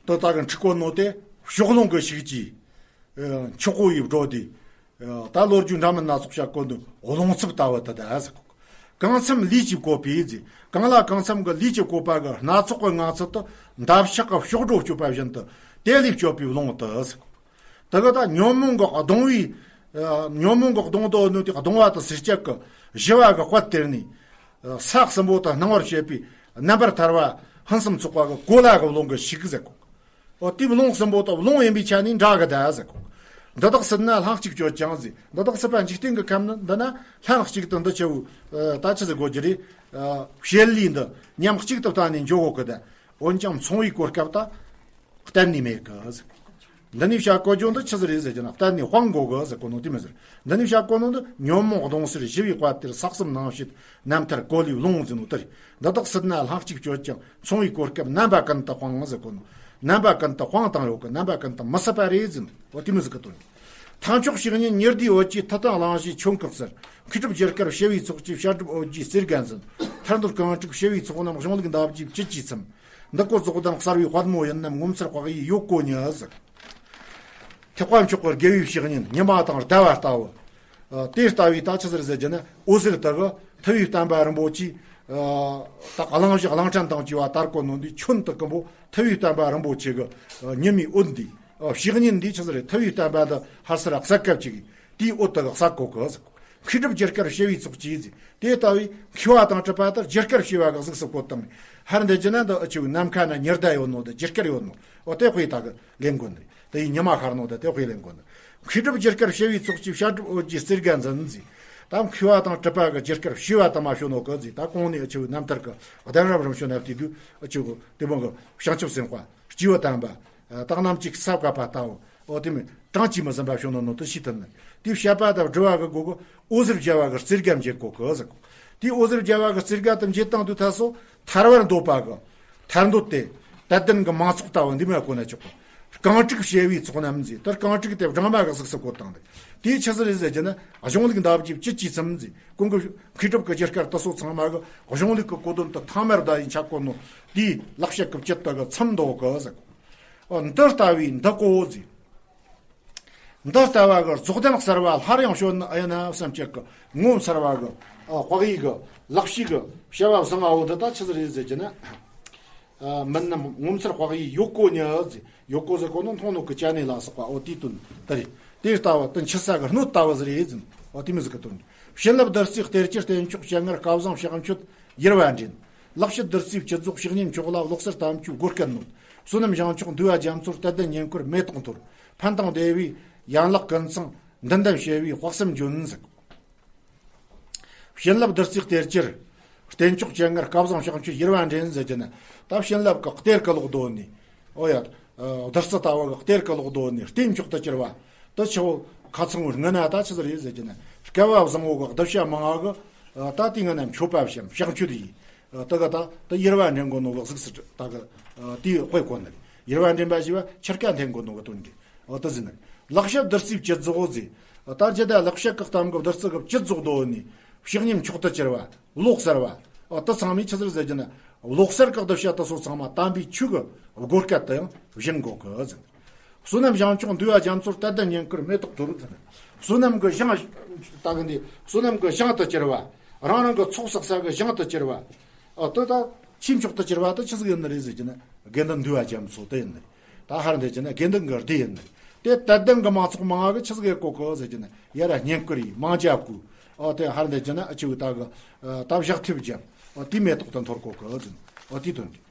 དེ་དག་གི་འཁྲིག་གོ་ནོ་དེ་ཕྱོགས་ལྷུང་གི་ཤུགས་ཀྱིས། ཨ། འཁྱོག་པོ་ཡིས་བགྲོད་དེ། ཨ། ད་ལོ་རྒྱུས་འདྲ་མིན་སྣ་ཚོགས་བཤད་གོ་འདུག་རླུང་འཚུབ་ལྟ་བུ་དེ་ད་ཟེར་གོ། གང་འཚམ་ལས་ཀྱིས་བཀོད་པའི་ཟེར། གང་ལ་གང་འཚམ་གྱི་ལས་ཀྱིས་བཀོད་པ་གི་སྣ་ཚོགས་ཀྱི་ངང་ཚུལ་དུ་འདབ་ཆགས་ཀྱི་གཤོག་སྒྲོ་གཅོད་པ་བཞིན་དུ་དེ་ལས་སྐྱོབ་པའི་ལུང་དུ་ཟེར་གོ། དེ་ག་ད་ཉོན་མོངས་ཀྱི་གདུང་བའི། ཨ། ཉོན་མོངས་ཀྱི་གདུང་དུ་གནོད་དེ་གདུང་བ་དེ་སེལ་བྱེད་ཀྱི་ཞི་བ་གི་དཔལ་དེར་ནི། ཨ། ས་གསུམ་པོ་དེ་སྣང་བར་བྱེད་པའི་རྣམ་པར་ཐར་པ་ཕུན་སུམ་ཚོགས་པ་གི་གོ་ལ་གི་ལུང་གིས་ཤིག་ཟེར་གོ། འོ་དེའི་ལུང་གསུམ་པོ་དང་ལུང་ཡིན་པའི་ཆ་ནས་འདྲ་གི་ད་ཟེར་གོ། འདི་དག་སྲིད་ན་ལྷན་ཅིག་སྤྱོད་ཀྱང་ཟེར། འདི་དག་སྲིད་པ་འཇིག་རྟེན་གྱི་ཁམས་ནི་འདི་ན་ལྷན་ཅིག་ཏུ་འདི་ཆེ་བོ། ཨ། ད་ཆི་ཟེར་དགོས་ཀྱི་རེད། ཨ། བྱེད་ལས་འདི་མཉམ་གཅིག་ཏུ་བཏང་ནས་འཇོག་གོ་གི་ད། འོན་ཀྱང་མཚུངས་པའི་གོ་སྐབས་ད་གཏན་ནས་མེད་གི་ཟེར། འདི་ནས་བཤད་གོ་རྒྱུ་འདི་ཆི་ཟིག་རེད་ཟེར་གྱི་ན། གཏན་ནས་སྤང་དགོས་གི་ཟེར་གོ་ནོ་དེ་མི་ཟེར། འདི་ནས་བཤད་གོ་ནོ་འདི་ཉོན་མོངས་གདུང་སེལ་ཞི་བའི་དཔལ་དེར། ཟག་གསུམ་སྣང་བྱེད་རྣམ་ཐར་གོ་ལའི་ལུང་ཟེར་ནོ་དེ་རེད། འདི་དག་སྲིད་ན་ལྷན་ཅིག་སྤྱོད་ཀྱང་། མཚུངས་པའི་གོ་སྐབས་རྣམ་པ་ཀུན་ཏུ་སྤང་ཟེར་གོ་ནོ། རྣམ་པ་ཀུན་ཏུ་སྤང་བཏང་ཡོད་གི། རྣམ་པ་ཀུན་ཏུ་མི་སྲིད་པ་རེད་ཟེར་ནོ། འོ་དེ་མི་ཟེར་གི་དོན་རེད། ཐང་ཕྱོགས་བཤེས་གཉེན་ཉི་ཟླའི་འོད་ཀྱིས། ཐུབ་བསྟན་གླིང་བཞིའི་ཆོས་འཁོར་གསལ། མཁས་གྲུབ་རྒྱུ་སྐར་བྱེ་བའི་ཚོགས་ཀྱིས། བཤད་སྒྲུབ་འོད་བརྒྱའི་རྩེར་འགན་ཟིན། ཐར་འདོད་རྐང་དྲུག་བྱེ་བའི་ཚོགས་རྣམས། གཞུང་ལུགས་འདབ་བརྒྱའི་བཅུད་ཀྱིས་ཚིམ། འདི་ཀོ་རྫོགས་ལྡན་གསལ་བའི་དཔལ་མོ་ཡིན་ནམ། ངོ་མཚར་དཔག་ཡས་ཡོད་གོ་ཉིད་ཟེར། ཐེག་པ་མཆོག་གི་དགེ་བའི་བཤེས་གཉེན་ཉི་མ་དང་ཟླ་བ་ལྟ་བུ། ཨ། དེ་ལྟ་བུའི་ད་ཆི་ཟིག་རེད་ཟེར་རྒྱུ་ན། འོད་ཟེར་དག་གི་ཐུ་བའི་བསྟན་པ་རིན་པོ་ཆེ། ཨ། ད་གླིང་བཞི་གླིང་ཕྲན་དང་བཅས་པ་དར་གོ་ནོ་འདི་ཁྱོན་དུ་ཀུན་པོ་ཐུ་བའི་བསྟན་པ་རིན་པོ་ཆེ་གི། ཨ། ཉི་མའི་འོད་འདི། ཨ། བཤེས་གཉེན་འདི་ཆི་ཟིག་རེད། ཐུ་བའི་བསྟན་པ་འདི་ཧར་སར་གསལ་སྐབས་ཅིག་དེའི་འོད་དག་གི་གསལ་གོ་གི་ཟེར། མཁས་གྲུབ་རྒྱ་གར་བྱེ་བའི་ཚོགས་ཀྱིས་ཟེར། དེ་ལྟ་བུའི་མཁས་པ་དང་གྲུབ་པ་དག་རྒྱ་གར་བྱེ་བ་གི་གཟུགས་སུ་བཀོད་དང་། ཧར་འདི་རྒྱུ་ན་འདི་ཨ་ཆུ་ནམ་མཁའ་ན་ཉི་ཟླ་ཡོད་ནོ་འདི་རྒྱ་གར་ཡོད་ནོ། འོ་དེ་དཔེ་དག་གི་ལེན་དགོས་ནི། དེ་ཡི་ཉི་མ་ཤར་ནོ་དེ་དེ་དཔེ་ལེན་དགོས་ནི། མཁས་གྲུབ་རྒྱ་གར་བྱེ་བའི་ཚོགས་ཀྱིས་བཤད་སྒྲུབ་འོད་ཀྱི་རྩེ་དགའ་འཛིན་ཟེར། ད་མཁས་པ་དང་གྲུབ་པ་གི་རྒྱ་གར་བྱེ་བ་དུ་མ་བྱོན་ནོ་གི་ཟེར། ད་གོང་ནས་ཨ་ཆུ་རྣམ་ཐར་གི་གདན་རབས་རིམ་བྱོན་ན་བལྟས་དུས་ཨ་ཆུ་གི་དེ་མོ་གི་བྱང་ཆུབ་སེམས་དཔའ་སྐྱེས་བུ་དམ་པ། ཨ། ད་རྣམས་ཀྱི་ས་བཀའ་པ་ལྟ་བུ། འོ་དེ་མིན་གྲངས་ཀྱིས་མི་ཟིན་པ་བྱུང་ནོ་ནོ་དུ་ཤི་ཐུབ་ནི། དེའི་བཤད་པ་དང་སྒྲུབ་པ་གི་སྒོ་གི་འོད་ཟེར་བརྒྱ་པ་གི་རྩེ་དགའ་འབྱེད་གོ་གི་ཟེར་གོ། དེའི་འོད་ཟེར་བརྒྱ་པ་གི་རྩེ་དགའ་དུ་འབྱེད་སྟངས་དུ་ཐ་སོ་ཐར་བར་འདོད་པ་གི་ཐར་འདོད་དེ། དད་ལྡན་གི་མང་ཚོགས་ལྟ་བུ་འདི་མ་གོ་ན་ཆོག་གི། རྐང་དྲུག་བྱེ་བའི་ཚོགས་རྣམས་ཟེར། དེ་རྐང་དྲུག་དེ་སྦྲང་མ་གི་གཟུགས་སུ་བཀོད་བཏང་སྟེ། དེའི་ཆི་ཟིག་རེད་ཟེར་རྒྱུ་ན། གཞུང་ལུགས་འདབ་བརྒྱད་བཅུད་ཀྱིས་ཚིམ་ཟེར། ཀུན་གྱི་མཁས་གྲུབ་ཀྱི་རྒྱུ་སྐར་དུ་སོ་ཚང་མ་གི་གཞུང་ལུགས་ཀྱི་གོ་དོན་དུ་ཐང་མར་བརྡལ་ཡིན་ཆ་གོ་ནོ། དེའི་ལེགས་བཤད་ཀྱི་བཅུད་དག་གི་ཚིམ་འདོད་གི་ཟེར། འདི་ལྟ་བུའི་འདི་ཀོ་ཟེར། འདི་ལྟ་བ་གི་རྫོགས་ལྡན་གསལ་བ་སླར་ཡང་བྱོན་ཨ་ཡིན་ན་བསམ་གྱི་གི་ངོ་མཚར་བ་གི། ཨ། དཔག་ཡས་གི་ལེགས་བཤད་གི་བྱ་བ་བཟང་ང་བོ་འདི་ད་ཆི་ཟིག་རེད་ཟེར་རྒྱུ་ན། ཨ། མིན་ནམ་ངོ་མཚར་དཔག་ཡས་ཡོད་གོ་ཉིད་ཟེར། ཡོད་གོ་ཟེར་གོ་ནོ་མཐོང་ནོ་གི་ཅ་ནེ་ལ་སོགས་པ། འོ་དེའི་དོན་དེ་རེད། དེ་ལྟ་བུ་དེ་འཆི་ས་གི་སྣོད་ལྟ་བུ་ཟིག་རེད་ཟེར། འོ་དེ་མོ་ཟིག་གི་དོན་རེད། བྱིན་རླབས་བདུད་རྩིའི་གཏེར་གྱི་རྟེན་མཆོག་སྤྱན་སྔར་སྐལ་བཟང་ཕྱག་མཆོད་ཡེར་བ་འདྲེན། ལེགས་བཤད་བདུད་རྩིའི་བཅུད་རྫོགས་བཤེས་གཉེན་མཆོག་ལ་བློ་གསལ་དམ་ཆོས་སྒོ་སྐལ་ནོད། བསོད་ནམས་ཞིང་མཆོག་འདུས་པ་རྒྱ་མཚོར་དད་ལྡན་བསྙེན་བཀུར་མེ་ཏོག་འཐོར། ཕན་དང་བདེ་བའི་ཡན་ལག་ཀུན་ཚང་མདུན་ལྡན་བྱེ་བའི་དཔག་བསམ་ལྗོན་ཟེར། བྱིན་རླབས་བདུད་རྩིའི་གཏེར་གྱི་རྟེན་མཆོག་སྤྱན་སྔར་སྐལ་བཟང་ཕྱག་མཆོད་ཡེར་བ་འདྲེན་ཟེར་རྒྱུ་ན། ད་བྱིན་རླབས་ཀྱི་གཏེར་གི་ལོག་དོ་ནི། ཨོ་ཡ། ཨ། བདུད་རྩི་ལྟ་བུ་གི་གཏེར་གི་ལོག་དོ་ནི་རྟེན་མཆོག་ཏུ་གྱུར་བ། དེ་ཆེ་བོ་ཁ་ཚང་བོའི་སྔུན་ན་ད་ཆི་ཟིག་རེད་ཟེར་རྒྱུ་ན། སྐལ་བ་བཟང་བོ་གི་གདུལ་བྱ་མང་ང་གི། ཨ། ད་དེའི་སྔུན་ན་མཆོད་པ་བཤམས་ཕྱག་མཆོད་ཡིན། ཨ། དེ་གི་ད་དེ་ཡེར་བ་འདྲེན་གོ་ནོ་གི་གཟུགས་སུ་ད་གི། ཨ། དེའི་དཔེ་གོ་ནི་རེད། ཡེར་བ་འདྲེན་པ་ཞེས་པ་ཆར་ཀ་འཐེན་གོ་ནོ་གི་དོན་རེད། འོ་དེ་ཟིན་ནི། ལེགས་བཤད་བདུད་རྩིའི་བཅུད་རྫོགས་ཟེར། ད་རྒྱུད་ལྡན་ལེགས་བཤད་ཀྱི་གཏམ་གྱི་བདུད་རྩི་གི་བཅུད་རྫོགས་དོ་ནི། བཤེས་གཉེན་མཆོག་ཏུ་གྱུར་བ། བློ་གསལ་བ། འོ་དེ་ཚང་མས་ཆི་ཟིག་ཟེར་རྒྱུ་ན། བློ་གསལ་གྱི་གདུལ་བྱ་དེ་ཚོ་ཚང་མ་དམ་པའི་ཆོས་ཀྱི་སྒོ་སྐལ་དུ་ཡང་བཞེངས་དགོས་གི་ཟེར། བསོད་ནམས་ཞིང་མཆོག་འདུས་པ་རྒྱ་མཚོར་དད་ལྡན་བསྙེན་བཀུར་མེ་ཏོག་འཐོར་ཟེར། བསོད་ནམས་ཀྱི་ཞིང་། ད་གི་འདི་བསོད་ནམས་ཀྱི་ཞིང་དུ་གྱུར་བ། རང་རང་གི་ཚོགས་བསགས་ས་གི་ཞིང་དུ་གྱུར་བ། ཨ། དེ་ད་ཆེས་མཆོག་ཏུ་གྱུར་བ་དེ་ཆི་ཟིག་ཡིན་ནི་རེད་ཟེར་རྒྱུ་ན། དགེ་འདུན་འདུས་པ་རྒྱ་མཚོ་དེ་ཡིན་ནི་རེད། ད་ཧར་འདི་བྱས་ན་དགེ་འདུན་གྱི་སྡེ་ཡིན་ནི་རེད། དེ་དད་ལྡན་གྱི་མང་ཚོགས་མང་ང་གིས་ཆི་ཟིག་ཡེད་གོ་གི་ཟེར་རྒྱུ་ན། ཡར་ར་བསྙེན་བཀུར་ཡེད། མང་ཇ་བསྐོལ། ཨོ་དེ་ཧར་འདི་བྱས་ན་ཨ་ཆུ་ད་གི། ཨ། ད་བཞག་ཐེབས་བརྒྱབ། ཨོ་དེ་མེ་ཏོག་དེ་འཐོར་གོ་གི་ཟེར། ཨོ་དེའི་དོན་རེད།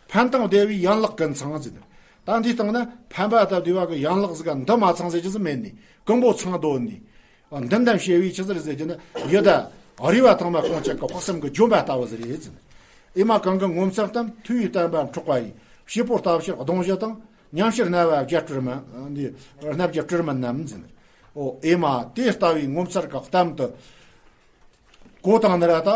ཕན་དང་བདེ་བའི་ཡན་ལག་ཀུན་ཚང་ཟེར། ད་འདི་སྟེང་ན་ཕན་པ་དང་བདེ་བ་གི་ཡན་ལག་ཟིག་ག་འདི་མ་ཚང་ཟེར་རྒྱུ་ཟིག་མེད་ནི། ཀུན་པོ་ཚང་དོ་ནི། ཨ། མདུན་ལྡན་བྱེ་བའི་ཆི་ཟིག་རེད་ཟེར་རྒྱུ་ན། ཡི་དྭགས་རུས་པ་ཐང་མ་ཁོང་ཅག་གི་དཔག་བསམ་གྱི་ལྗོན་པ་ལྟ་བུ་ཟིག་རེད་ཟེར། ཨེ་མ་གང་གི་ངོ་མཚར་གཏམ་ཐོས་པའི་བསྟན་པ་འཕྲོག་པ་ཡི། བྱེད་པོ་ལྟ་བཤལ་གདོང་བཞི་དང་། མཉམ་བཤལ་རྣ་བ་བརྒྱད་སྤྲུལ་མ། འདི་རྣ་བརྒྱད་སྤྲུལ་མ་རྣམས་ཟེར། ཨོ་ཨེ་མ་དེ་ལྟ་བུའི་ངོ་མཚར་གྱི་གཏམ་དུ། གོ་དང་ནི་ར་ད།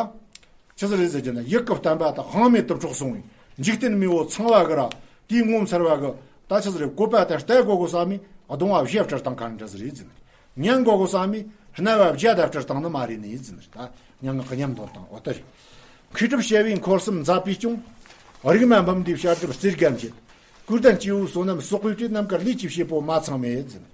ཆི་ཟིག་རེད་ཟེར་རྒྱུ་ན། ཡིད་ཀྱི་བསྟན་པ་དག་དབང་མེད་དུ་འཕྲོག་སོང་བས། འཇིག་རྟེན་མེས་པོ་ཚངས་པ་གི་ར། དེའི་ངོ་མཚར་བ་གི། ད་ཆི་ཟིག་རེད། བཀོད་པ་དེ་བལྟ་དགོས་གོ་བསམ་མི་གདོང་བ་བཞི་སྤྲུལ་བཏང་མཁན་འདྲ་ཟིག་རེད་ཟེར། ཉན་དགོས་གོ་བསམ་མི་རྣ་བ་བརྒྱད་དུ་སྤྲུལ་བཏང་ནི་མ་རེད་ནི་ཟེར། ད་སྙན་ངག་གི་ཉམས་འདོན་སྟངས་འོ་དེ་རེད། མཁས་གྲུབ་བྱེ་བའི་འཁོར་གསུམ་མཛད་པའི་སྐྱོང་། རིག་མ་འབུམ་འདིའི་བཤད་སྒྲུབ་རྩེ་དགའ་འབྱེད། སྐུ་ལྡན་སྐྱེས་བུ་བསོད་ནམས་གསོག་པའི་བྲིས། རྣམ་དཀར་ལུས་ཀྱི་བྱེད་པོ་མ་ཚང་མེད་ཟེར།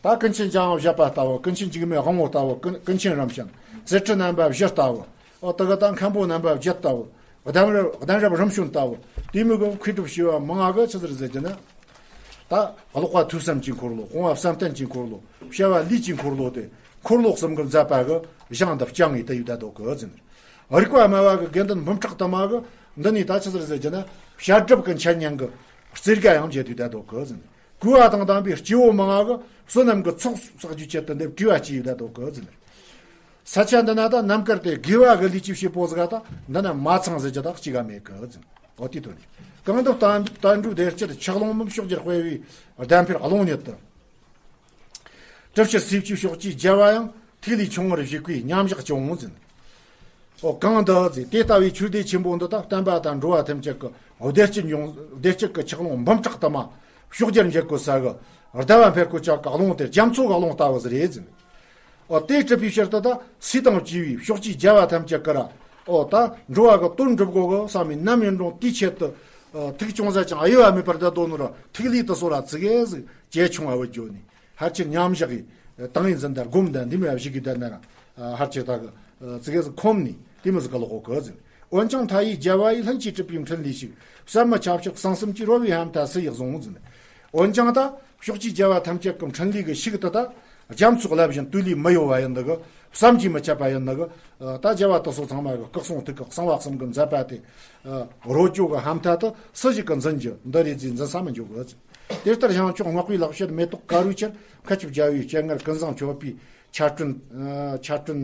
ད་ཀུན་མཁྱེན་འཇམ་དབྱངས་བཞད་པ་ལྟ་བུ། ཀུན་མཁྱེན་འཇིགས་མེད་དབང་པོ་ལྟ་བུ། ཀུན་ཀུན་མཁྱེན་རིན་ཆེན་གསེར་ཁྲི་རྣམ་པ་བཞི་ལྟ་བུ། ཨོ་དེ་ག་ད་མཁན་པོ་རྣམ་པ་བརྒྱད་ལྟ་བུ། གདན་རབས་གདན་རབས་རིམ་བྱོན་ལྟ་བུ། དེ་མོ་གི་མཁས་གྲུབ་བྱེ་བ་མང་ང་གིས་ཆི་ཟིག་རེད་ཟེར་རྒྱུ་ན། ད་ཀློག་པ་ཐོས་བསམ་གྱི་འཁོར་ལོ། སྤོང་བ་བསམ་གཏན་གྱི་འཁོར་ལོ། བྱ་བ་ལུས་ཀྱི་འཁོར་ལོ་དེ། འཁོར་ལོ་གསུམ་གྱིས་མཛད་པ་གི་ཞིང་འདི་བསྐྱངས་ཡི་དེ་ཡི་བསྡད་དོ་གི་ཟེར། རིག་པ་སྨྲ་བ་གི་དགེ་འདུན་འབུམ་ཕྲག་དུ་མ་གིས་འདི་ནས་ད་ཆི་ཟིག་རེད་ཟེར་རྒྱུ་ན། བཤད་སྒྲུབ་ཀྱི་འཆད་ཉན་གྱི་རྩེ་དགའ་ཡང་འབྱེད་དེ་བསྡད་དོ་གི་ཟེར། གུས་པ་དང་ལྡན་པའི་སྐྱེ་བོ་མང་ང་གིས་བསོད་ནམས་ཀྱི་ཚོགས་བསགས་རྒྱུའི་ཆེད་དུ་འདི་བྲིས་པ་ཅིག་ཡི་བསྡད་དོ་གི་ཟེར། ས་ཆ་འདི་ན་ད་རྣམ་དཀར་དེ་དགེ་བ་གི་ལུས་ཀྱི་བྱེད་པོ་ཟིག་ག་ད་འདི་ན་མ་ཚང་ཟེར་རྒྱུ་ད་གཅིག་ག་མེད་གི་ཟེར། འོ་དེའི་དོན་རེད། གང་འདུལ་བསྟན་བསྟན་འགྲོའི་བདེ་སྐྱིད་ཆུ་ཀླུང་འབུམ། ཕྱོགས་བཅུར་སྤེལ་བའི་གདན་འཕེལ་ཀློང་ཉིད་དུ། གྲུབ་ཕྱིར་སྲིད་བཅུའི་ཕྱོགས་ཀྱི་རྒྱལ་བ་ཡང་། ཐིག་ལེའི་ཆུ་བོར་བཞུགས་པའི་མཉམ་བཞག་ཅུང་ཟེར། ཨོ་གང་འདི་ཟེར། དེ་ལྟ་བུའི་ཆོས་སྡེ་ཆེན་པོ་འདི་དག་བསྟན་པ་དང་འགྲོ་བ་ཐམས་ཅད་ཀྱི་བདེ་སྐྱིད་འབྱུང་། བདེ་སྐྱིད་ཀྱི་ཆུ་ཀླུང་འབུམ་ཕྲག་དུ་མ་ཕྱོགས་བཅུར་འགྱེད་དགོས་ས་གི་ཟླ་བ་འཕེལ་དགོས་ཅག་གི་ཀློང་དེ་རྒྱ་མཚོ་གི་ཀློང་ལྟ་བུ་ཟིག་རེད་ཟེར། ཨོ་དེ་གྲུབ་པའི་ཕྱིར་དུ་ད་སྲས་དང་བཅས་པའི་ཕྱོགས་ཀྱི་རྒྱལ་བ་ཐམས་ཅད་ཀྱིས་ར། ཨོ་ད་འགྲོ་བ་གི་དོན་འགྲུབ་དགོས་གི་བསམ་པའི་ནམ་ཡིན་རུང་དེའི་ཆེད་དུ། ཐུགས་ཅུང་ཟད་ཀྱང་གཡོ་བ་མེད་པར་བསྡད་དོ་ནོ་ར་ཐིག་ལེ་དུ་སོ་ར་ཙི་གེ་ཟིག་ཇེ་ཆུང་བ་བུད་འགྱོ་ནི། ཧར་ཆེར་མཉམ་བཞག་གི་ཏང་ཡིན་འཛིན་དར་སྒོམ་དང་འདི་མི་བ་བཞི་གི་དར་ན་ར་ཧར་ཆེར་ད་གི་ཙི་གེ་ཟིག་ཁོམ་ནི་དེ་མི་ཟིག་གི་ལོག་གོ་གི་ཟིན། འོན་ཀྱང་མཐའ་ཡས་རྒྱལ་བ་ཡིས་ལྷུན་གྱིས་གྲུབ་པའི་འཕྲིན་ལས་ཤིག་བསམ་མི་ཁྱབ་ཤག་གསང་གསུམ་གྱི་རོལ་བའི་ཧམ་མཐའ་སུ་ཡག་བཟུང་ཟིན། འོན་ཀྱང་ད་ཕྱོགས་ཀྱི་རྒྱལ་བ་ཐམས་ཅད་ཀྱི་འཕྲིན་ལས་ཀྱི་ཤིག་ཏུ་ད་རྒྱ་མཚོ་ལ་བཞིན་དུ་ལུས་མི་གཡོ་བ་ཡིན་འདི་གི་བསམ་གྱིས་མི་ཁྱབ་པ་ཡིན་འདི་གི་ད་རྒྱལ་བ་དུ་སོ་ཚང་མ་གི་སྐུ་གསུང་ཐུགས་ཀྱི་གསང་བ་གསུམ་གྱི་མཛད་པ་དེ་རོལ་ཅོ་གི་ཧམ་མཐའ་དུ་སུ་ཞིག་གི་འཛིན་རྒྱུ་འདི་རེད་ཟིག་འཛིན་ས་མི་འཇོག་གི། དེ་ལྟར་བྱང་ཕྱོགས་སྔགས་པའི་ལག་ཕྱིར་མེ་ཏོག་དཀར་རོའི་ཆར་མཁའ་ཁྱབ་རྒྱལ་བའི་སྤྱན་སྔར་ཀུན་བཟང་མཆོད་པའི་ཆར་སྤྲིན་ཆར་སྤྲིན།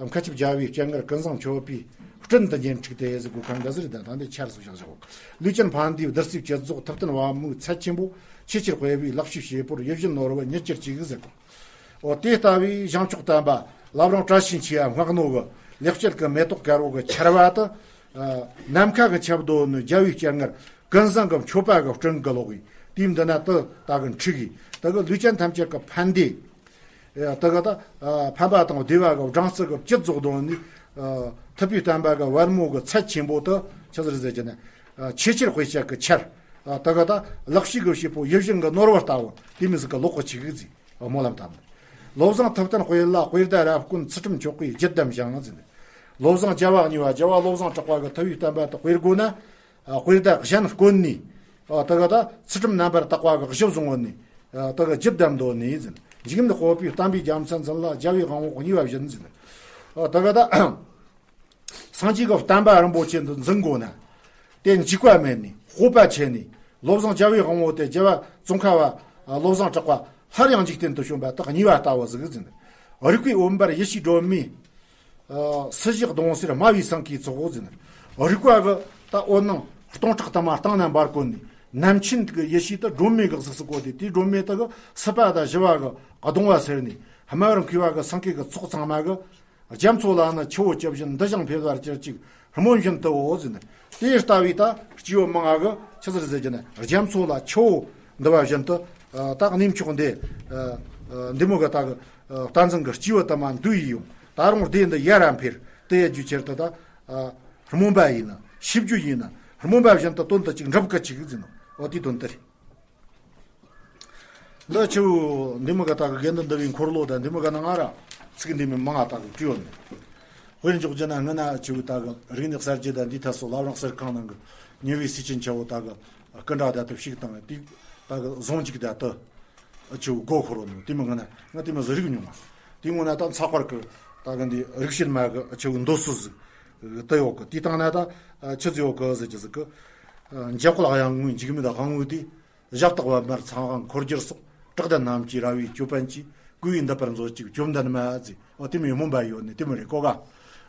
མཁའ་ཁྱབ་རྒྱལ་བའི་སྤྱན་སྔར་ཀུན་བཟང་མཆོད་པའི་སྤྲིན་དུ་ཉེར་འཁྲིགས་ཏེ་ཟེར་དགོས་ཁ་འགའ་ཟེར་དང་ད་འདི་ཆར་སོ་བཞག་བཞག་ལུས་ཅན་ཕན་བདེའི་བདུད་རྩིའི་བཅུད་རྫོགས་ཐུབ་བསྟན་བ་མོའི་ཚད་ཆེན་པོ་ཆེས་ཆེར་དཔེ་བའི་ལག་ཕྱིས་བྱེད་པོར་ཡིད་བཞིན་ནོར་བུ་ཉིད་ཀྱིར་གཅིག་ཟེར་གོ། འོ་དེ་ལྟ་བུའི་བྱང་ཕྱོགས་བསྟན་པ་བླ་བྲང་བཀྲ་ཤིས་འཁྱིལ་བ་སྔགས་ནོར་བུ་ལེགས་བཤད་ཀྱི་མེ་ཏོག་དཀར་པོ་གི་ཆར་བ་དུ་ནམ་མཁའ་གི་ཁྱབ་རྡོ་ནི་རྒྱལ་བའི་སྤྱན་སྔར་ཀུན་བཟང་གི་མཆོད་པ་གི་སྤྲིན་གི་ལོག་གི་དུས་འདི་ན་དུ་ད་གི་འཁྲིགས་གི་ད་གི་ལུས་ཅན་ཐམས་ཅད་ཀྱི་ཕན་བདེ། ད་ག་ད་ཕན་པ་དང་བདེ་བ་གི་སྦྲང་རྩི་གི་བཅུད་རྫོགས་དོན་ནི། ཐུབ་པའི་བསྟན་པ་གི་བར་མོ་གི་ཚད་ཆེན་པོ་དུ་ཆི་ཟེར་ཟེར་གྱི་ནི། ཆེས་ཆེར་དཔེ་བྱ་གི་ཆར། ད་ག་ད་ལག་ཕྱིས་གི་བྱེད་པོ་ཡིད་བཞིན་གི་ནོར་བུ་ལྟ་བུ་དེ་མི་ཟིག་གི་ལོག་གི་ཆི་གི་ཟིག་སྨོན་ལམ་བཏབ་ནི། བློ་བཟང་ཐུབ་བསྟན་དཔེ་ལ་དཔེ་ཟླ་རབ་དཀོན་ཚུལ་ཁྲིམས་མཆོག་གི་བརྒྱུད་དམ་ཞིང་ཟེར་ནི། བློ་བཟང་རྒྱལ་བ་གཉིས་པ་རྒྱལ་བ་བློ་བཟང་གྲགས་པ་གི་ཐུབ་པའི་བསྟན་པ་དུ་དཔེ་དགོས་ན། དཔེར་ད་གཞན་དཀོན་ནི། ད་ག་ད་ཚུལ་ཁྲིམས་རྣམ་པར་དག་པ་གི་གཞི་བཟུང་བོ་ནི། ད་ག་རྒྱུད་དམ་དོ་ནི་ཟིན། འཇིགས་མེད་སྤོབས་པའི་བསྟན་པའི་རྒྱལ་མཚན་འཛིན་ལ་རྒྱལ་བའི་དབང་པོ་གཉིས་པ་བཞིན་ཟིན། ད་ག་ད་སངས་རྒྱས་ཀྱི་བསྟན་པ་རིན་པོ་ཆེ་འདི་འཛིན་དགོས་ན། དེ་འཇིགས་པ་མེད་ནི་སྤོབས་པ་ཆེ་ནི་བློ་བཟང་རྒྱལ་བའི་དབང་པོ་དེ་རྒྱལ་བ་ཙོང་ཁ་པ་བློ་བཟང་གྲགས་པ་སླར་ཡང་འཇིག་རྟེན་དུ་བྱོན་པ་དག་གཉིས་པ་ལྟ་བུ་ཟིག་ཟིན། རིག་པའི་འོད་འབར་ཡེ་ཤེས་སྒྲོན་མེ། སྲིད་ཞི་གདོང་སེར་སྨྲ་བའི་སེང་གེའི་ཚོགས་འོག་ཟིན། རིག་པ་གི་ད་འོད་སྣང་སྟོང་ཕྲག་དུ་མ་སྟེང་ན་འབར་བཀོད་ནས་ནམ་ཕྱིན་གི་ཡེ་ཤེས་དུ་སྒྲོན་མེ་གི་གཟུགས་སུ་བཀོད་དེ་དེའི་སྒྲོན་མེ་དུ་གི་སྲིད་པ་དང་ཞི་བ་གི་གདོང་བ་སེར་ནས་སྨྲ་བར་མཁས་པ་གི་སེང་གེ་གི་ཚོགས་ཚང་མ་གི་རྒྱ་མཚོ་ལ་ནི་ཆུ་བོ་ཇི་བཞིན་འདི་ཞིང་འཕེལ་བར་གྱུར་ཅིག་སྨོན་བཞིན་དུ་འོ་ཟིན། དེ་ལྟ་བུའི་ད་སྐྱེ་བོ་མང་ང་གི་ཆི་ཟེར་ཟེར་གྱི་ན་རྒྱ་མཚོ་ལ་ཆུ་བོ་འདི་བ་བཞིན་དུ་ད་གནས་མཆོག་འདི་འདི་མོ་གི་ད་གི་བསྟན་འཛིན་གྱི་སྐྱེས་བུ་དུ་མ་འདུས་ཡིས་ཡོང་ད་རུང་སྡེ་འདི་ཡར་ར་འཕེལ་དེ་ཡ་རྒྱུ་ཆེར་དུ་ད་སྨོན་པ་ཡིན་ན་ཤིས་བརྗོད་ཡིན་ན་སྨོན་པ་བཞིན་དུ་དོན་དུ་ཅིག་འགྲུབ་གི་ཅིག་ཟིན་ནོ། འོ་དེའི་དོན་དེ་རེད། འདི་ཆུ་འདི་མི་ག་ད་གི་དགེ་འདུན་འདུལ་བའི་འཁོར་ལོ་དང་འདི་མི་ག་ན་ང་ར་ཚིག་འདི་མི་མང་ང་ད་གི་བྲིས་ཡོད་ནི། དཔེར་འཇོག་རྒྱུ་ན་སྔ་ན་ཆུ་ད་གི་རིག་གནས་གསར་བརྗེ་དང་འདི་ཐད་སོ་ལབ་རང་གསར་ཁང་ནང་གི་ཉེ་བའི་སྲས་ཆེན་ཆ་བོ་ད་གི་སྐུ་འདྲ་ད་དུ་ཞིག་དང་དེ་ད་གི་བཟུང་ཅིག་ད་དུ་ཆུ་སྒོ་འཁོར་ནི་དེ་མི་སྔ་ན་ང་དེ་མི་ཟི་རིག་མྱོང་བ་དེ་སྔོན་ན་ད་ཚགས་པར་གི་ད་གི་འདི་རིག་བྱེད་མ་གི་ཆུ་འདོད་སོ་ཟི་ད་ཡོད་གི་དེ་དང་ན་ད་ཆུ་ཟི་ཡོད་གི་ཟི་ཅི་ཟི་གི་འཇའ་ཁོལ་གཡང་ངོས་འཇིགས་མེད་དབང་ངོས་དེ། ཞབས་བཏགས་པ་མར་ཚངས་དབང་འཁོར་སྒྱུར་སོགས་བྲག་ལྡན་རྣམས་ཀྱི་ར་བའི་ཅོད་པན་གྱིས་བསྐུལ་བའི་འདི་པར་མཛོད་ཅིག་བཅོམ་ལྡན་མ་ཟེར་འོ་དེ་མོའི་སྨོན་པ་ཡོད་ནི་དེ་མོ་རེད་གོ་ག་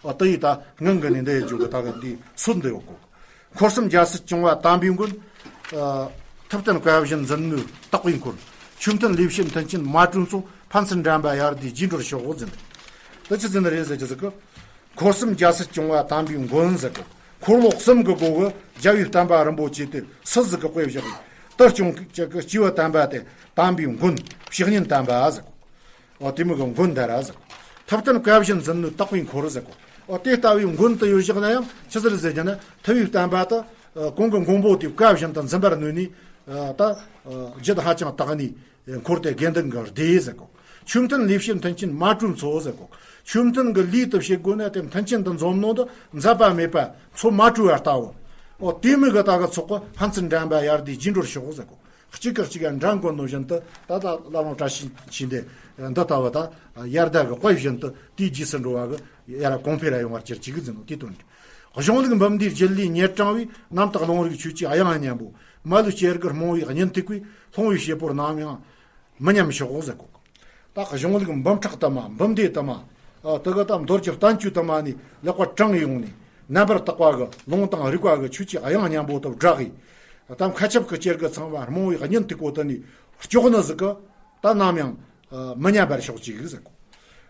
འོ་དེ་ཡི་ད་ངང་གི་ནི་འདི་ཡི་འཇུག་གི་ད་གི་འདི་སུ་འདི་ཡོད་གོ་འཁོར་གསུམ་རྒྱལ་སྲིད་སྐྱོང་བ་དམ་པའི་མགོན། ཐུབ་བསྟན་བཀའ་བཞིན་འཛིན་ནུས་དག་པའི་འཁོར། ཆོས་མཐུན་ལས་བྱེད་མཐུན་རྐྱེན་མ་གྲོན་སོགས་ཕན་ཚུན་འགྲན་པ་ཡར་དུས་རྗེས་འགྲོར་ཤོག་འོ་ཟེར་ནི། ད་ཅི་ཟེར་ནི་རེད་ཟེར་གྱི་ཟེར་གི་འཁོར་གསུམ་རྒྱལ་སྲིད་སྐྱོང་བ་དམ་པའི་མགོན་ཟེར་གོ་འཁོར་ལོ་གསུམ་གྱི་སྒོ་གི་རྒྱལ་བའི་བསྟན་པ་རིན་པོ་ཆེ་དེ་སུ་ཟིག་གི་དཔེ་བཞག་གི་དུ་སྐྱོང་གི་སྐྱེས་བུ་དམ་པ་དེ་དམ་པའི་མགོན་ཕྱག་གཉིས་དམ་པ་ཟེར་གོ་འོ་དེ་མོ་གི་མགོན་དེ་ར་ཟེར་གོ་ཐུབ་བསྟན་བཀའ་བཞིན་འཛིན་ནུས་དག་པའི་འཁོར་ཟེར་གོ་འོ་དེ་ལྟ་བུའི་མགོན་དུ་ཡོད་བཞག་ན་ཡང་ཆི་ཟེར་ཟེར་གྱི་ན་ཐུབ་པའི་བསྟན་པ་དེ་གོང་གི་མགོན་པོ་དེ་བཀའ་བཞིན་དུ་འཛིན་པར་ནུས་ནས་ད་རྒྱུད་ཧ་ཅང་དག་ནས། འཁོར་དེ་དགེ་འདུན་གྱི་སྡེ་ཟེར་གོ་ཆོས་མཐུན་ལས་བྱེད་མཐུན་རྐྱེན་མ་གྲོན་ཚོགས་ཟེར་གོ་ཆོས་མཐུན་གྱི་ལས་དུ་བྱེད་དགོས་ན་དེ་མཐུན་རྐྱེན་དུ་འཛོམས་ནོ་དུ་འཛད་པ་མེད་པ་ཚོ་མ་གྲོལ་བ་ལྟ་བུ། འོ་དེ་མི་གི་ད་གི་ཚོགས་གི་ཕན་ཚུན་འགྲན་པ་ཡར་དུས་རྗེས་འགྲོར་ཤོག་ཟེར་གོ་གཅིག་གིས་གཅིག་ག་འགྲན་དགོས་ནོ་བཞིན་དུ་ད་ད་བླ་མ་བཀྲ་ཤིས་འཁྱིལ་འདི་འདི་ལྟ་བུ་ད་ཡར་ད་གི་དཔེ་བཞིན་དུ་དེའི་རྗེས་སུ་འགྲོ་བ་གི་ཡར་གོང་འཕེལ་ར་ཡོང་བར་གྱུར་ཅིག་གི་ཟིན་ནོ་དེ་དོན་གྱི། གཞུང་ལུགས་འབུམ་སྡེའི་རྒྱུད་ལས་ཉེར་དྲངས་པའི་རྣམ་དག་ལུང་རིགས་ཆོས་ཀྱི་དབྱངས་སྙན་པོ། མ་ལུས་སྐྱེ་དགུར་རྨོངས་པའི་གཉེན་ཐུག་པའི་ལྷུང་བའི་བྱེད་པོར་ནམ་ཡང་མི་ཉམས་ཤོག་ཟེར་གོ་ད་གཞུང་ལུགས་འབུམ་ཕྲག་དུ་མ་འབུམ་སྡེ་དུ་མ། ཨ་དེ་ག་ད་མདོ་རྒྱུད་བསྟན་བཅོས་དུ་མ་ནས་ལེགས་པར་དྲངས་ཡོང་ནས་རྣམ་པར་དག་པ་གི་ལུང་དང་རིགས་པ་གི་ཆོས་ཀྱི་དབྱངས་སྙན་པོ་དུ་བསྒྲགས་ཡིས། ད་མཁའ་ཁྱབ་ཀྱི་སྐྱེ་དགུ་ཚང་བ་རྨོངས་པའི་གཉེན་ཐུག་པོ་དུ་ནས་སྐྱོགས་ནི་ཟིག་གི་ད་ནམ་ཡང་མི་ཉམས་པར་ཤོག་ཅིག་ཟེར་གོ་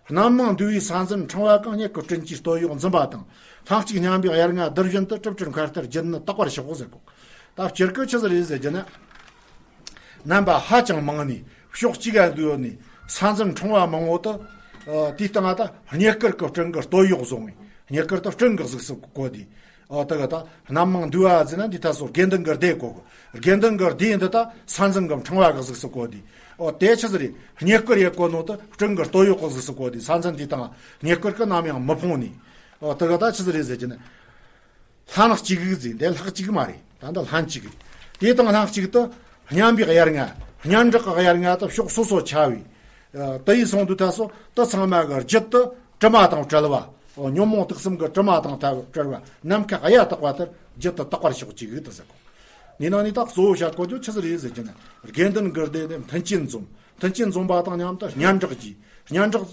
རྣམ་མང་འདུལ་བའི་ས་འཛིན་ཕྲེང་བ་གང་། མྱུ་གུ་སྤྲིན་གྱི་སྟོད་གཡོགས་འཛིན་པ་དང་། ལྷན་ཅིག་མཉམ་པའི་དབྱར་རྔ་རྡུལ་བཞིན་དུ། གྲིབ་བསིལ་མཁའ་ལྟར་བརྗིད་ནི་དག་པར་ཤོག་ཟེར་གོ་ད་སྤྱིར་གི་ཆི་ཟིག་རེད་ཟེར་རྒྱུ་ན། རྣམ་པ་ཧ་ཅང་མང་ནས་ཕྱོགས་གཅིག་ག་འདུས་ཡོད་ནས་ས་འཛིན་ཕྲེང་བ་མང་བོ་དུ། དེའི་སྟེང་ང་ད་རྙེད་དཀར་གི་སྤྲིན་གི་སྟོད་གཡོགས་བཟུང་བས་རྙེད་དཀར་དུ་སྤྲིན་གི་གཟུགས་སུ་བཀོད་དེ། ཨོ་དེ་ག་ད་རྣམ་མང་འདུས་པ་ཟེར་ན་འདི་ད་སོ་དགེ་འདུན་གྱི་སྡེ་གོ་གི། དགེ་འདུན་གྱི་སྡེ་འདི་ད་ས་འཛིན་གྱི་ཕྲེང་བ་གི་གཟུགས་སུ་གོ་དེ། ཨོ་དེ་ཆི་ཟིག་རེད། རྙེད་བཀུར་ཡེ་གོ་ནོ་ད་སྤྲིན་གྱི་སྟོད་གཡོགས་གི་གཟུགས་སུ་གོ་དེ། ས་འཛིན་དེ་དང་རྙེད་བཀུར་གི་ནམ་ཡང་མི་ཕོངས་ནི། ཨོ་དེ་ག་ད་ཆི་ཟིག་རེད་ཟེར་གྱི་ན། ལྷན་གཅིག་ཟེར། འདི་ལྷག་གཅིག་མ་རེད། ད་འདི་ལྷན་གཅིག་རེད། དེ་དང་ལྷན་གཅིག་ཏུ་སྙན་པའི་དབྱར་རྔ། སྙན་གྲགས་ཀྱི་དབྱར་རྔ་དུ་ཕྱོགས་སོ་སོ་ཁྱབ་པའི། ཨ་དེ་ཡི་སོང་དུས་ད་སོ་དུ་ཚང་མ་གི་རྒྱུད་དུ་དྲི་མ་དང་བྲལ་བ། ཨོ་ཉོན་མོངས་དུག་གསུམ་གྱི་དྲི་མ་དང་ཐ་བྲལ་བ། ནམ་མཁའ་གཡའ་དག་པ་ལྟར་རྒྱུད་དུ་དག་པར་ཕྱོགས་གཅིག་དུ་ཟེར་གོ། འདི་ནང་ནས་ད་གཙོ་བོ་བཤད་དགོས་རྒྱུ་ཆི་ཟིག་རེད་ཟེར་གྱི་ན། དགེ་འདུན་གྱི་སྡེ་ནས་མཐུན་རྐྱེན་འཛོམས། མཐུན་རྐྱེན་འཛོམས་པ་དང་མཉམ་དུ་སྙན་གྲགས་ཀྱི། སྙན་གྲགས་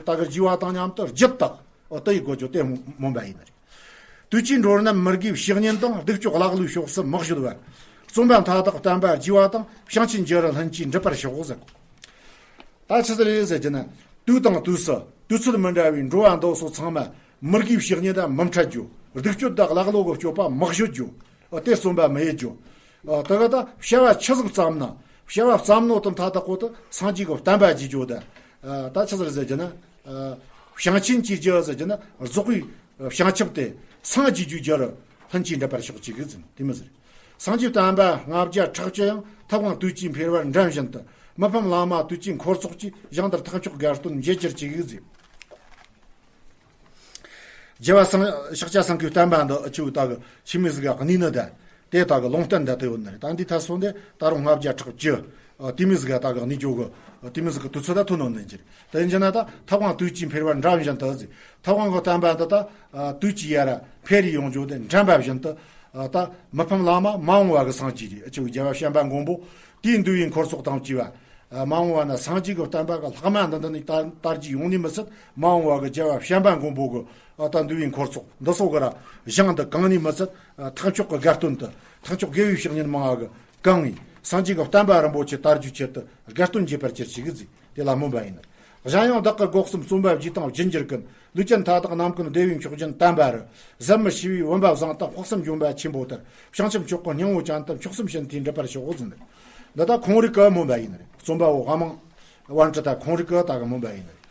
དག་གི་རྒྱས་པ་དང་མཉམ་དུ་རྒྱུད་དག། ཨོ་དེ་ཡི་དགོས་རྒྱུ་དེ་སྨོན་པ་ཡིན་ནི་རེད། དུས་ཀྱི་འགྲོ་རྣམས་མི་དགེ་བའི་བཤེས་གཉེན་དང་། སྡིག་སྤྱོད་ཀླ་ཀློའི་ཕྱོགས་སུ་མི་གཞོལ་བར། བརྩོན་པ་མཐའ་དག་བསྟན་པ་རྒྱས་པ་དང་། བྱང་ཆུབ་འགྱུར་བའི་ལྷུན་གྱིས་འགྲུབ་པར་ཤོག་ཟེར། ད་ཆི་ཟིག་རེད་ཟེར་གྱི་ན། དུས་དང་དུས་སུ་དུས་ཚོད་མི་འདྲ་བའི་འགྲོ་བ་འདི་སོགས་ཚང་མ་མི་དགེ་བའི་བཤེས་གཉེན་དང་མི་འཕྲད་རྒྱུ། སྡིག་སྤྱོད་དང་ཀླ་ཀློ་གི་སྤྱོད་པ་མི་གཞོལ་རྒྱུ། ཨོ་དེ་བརྩོན་པ་མི་ཡེད་རྒྱུ། ཨོ་དེ་ག་ད་བྱ་བ་ཆི་ཟིག་བརྩམས་ན། བྱ་བ་བརྩམས་ནོ་དང་མཐའ་དག་པོ་དུ་སངས་རྒྱས་ཀྱི་བསྟན་པ་རྒྱས་རྒྱུ་དང་། ཨ་ད་ཆི་ཟིག་རེད་ཟེར་གྱི་ན། ཨ་བྱང་ཆུབ་ཀྱི་རྒྱུ་ཟེར་གྱི་ན་རྫོགས་པའི་བྱང་ཆུབ་སྟེ། སངས་རྒྱས་རྒྱུའི་རྒྱུར་ལྷུན་གྱིས་འགྲུབ་པར་ཤོག་ཅིག་གི་ཟེར་དེ་མི་ཟེར། སངས་རྒྱས་བསྟན་པ་ལྔ་བརྒྱ་ཕྲག་བཅུ་ཡང་ཐབས་དབང་དུས་ཀྱིས་འཕེལ་བར་འགྲན་བཞིན་དུ། མི་ཕམ་བླ་མ་དུས་ཀྱི་འཁོར་ཚོགས་ཀྱིས། ཞིང་དེར་ཐེག་མཆོག་དགའ་སྟོན་འབྱེད་གྱུར་ཅིག་གི་ཟེར། རྒྱལ་བ་སངས་ཤཱཀྱ་སེང་གེའི་བསྟན་པ་འདི་ཨ་ཆུ་ད་གི་ཆི་མི་ཟིག་ག་གནས་ནི་ད། དེ་ད་གི་ལུང་བསྟན་ད་དེ་ཡོད་ནི་རེད། ད་འདི་ད་སོང་དེ་ད་རུང་ལྔ་བརྒྱ་ཕྲག་བཅུ། ཨ་དེ་མི་ཟིག་ག་ད་གི་གནས་རྒྱུ་གི་དེ་མི་ཟིག་གི་དུས་ཚོད་ད་ཐོན་ནོ་ནི་ཅི་རེད། དེ་ཡིན་ན་ད་ཐབས་དབང་དུས་ཀྱིས་འཕེལ་བར་འགྲན་བཞིན་དུ་ཟེར། ཐབས་དབང་གི་བསྟན་པ་འདི་ད་ཨ་དུས་ཀྱིས་ཡར་འཕེལ་རེ་ཡོང་རྒྱུ་དེ་འགྲན་པ་བཞིན་དུ། ཨ་ད་མི་ཕམ་བླ་མ་མ་འོངས་པ་གི་སངས་རྒྱས་རེད། ཨ་ཆུ་རྒྱལ་བ་བྱམས་པ་མགོན་པོ་དེའི་འདུལ་བའི་འཁོར་ཚོགས་དང་བཅས་པ། ཨ་མ་འོངས་པ་ན་སངས་རྒྱས་ཀྱི་བསྟན་པ་གི་ལྷག་མ་འདི་འདི་ནས་དར་དར་རྒྱས་ཡོང་ནི་མི་ཚད། མ་འོངས་པ་གི་རྒྱལ་བ་བྱམས་པ་མགོན་པོ་གི་ཨ་ད་འདུལ་བའི་འཁོར་ཚོགས་འདི་སོགས་གི་ར་ཞིང་འདི་གང་ནི་མི་ཚད། ཨ་ཐེག་མཆོག་གི་དགའ་སྟོན་དུ། ཐེག་མཆོག་དགེ་བའི་བཤེས་གཉེན་མང་བ་གི་གང་ངི་སངས་རྒྱས་ཀྱི་བསྟན་པ་རིན་པོ་ཆེ་དར་རྒྱས་ཆེད་དུ་དགའ་སྟོན་འབྱེད་པར་གྱུར་ཅིག་གི་ཟེར། དེ་ལ་སྨོན་པ་ཡིན། གཞན་ཡང་བདག་གི་སྒོ་གསུམ་བརྩོན་པ་བགྱིས་དང་བགྱིད་འགྱུར་ཀུན། ལུས་ཅན་མཐའ་དག་རྣམ་ཀུན་བདེ་བའི་མཆོག་སྦྱིན་བསྟན་པ་རུ། ཟད་མི་ཤེས་པའི་བུམ་པ་བཟང་དང་དཔག་བསམ་ལྗོན་པ་ཆེན་པོ་ལྟར། བྱང་ཆུབ་མཆོག་གི་སྙིང་པོ་ཅན་དུ་མཆོག་གསུམ་བྱིན་ཏེ་འགྲུབ་པར་ཤོག་ཟེར། འདི་ད་ཁོང་རིགས་ཀྱི་སྨོན་པ་ཡིན་ནི་རེད། རྩོམ་པ་པོ་དབང་མང་པཎྜི་ཏ་ཁོང་རིགས་ཀྱི་ད་གི་སྨོན་པ་ཡིན་ནི་རེད།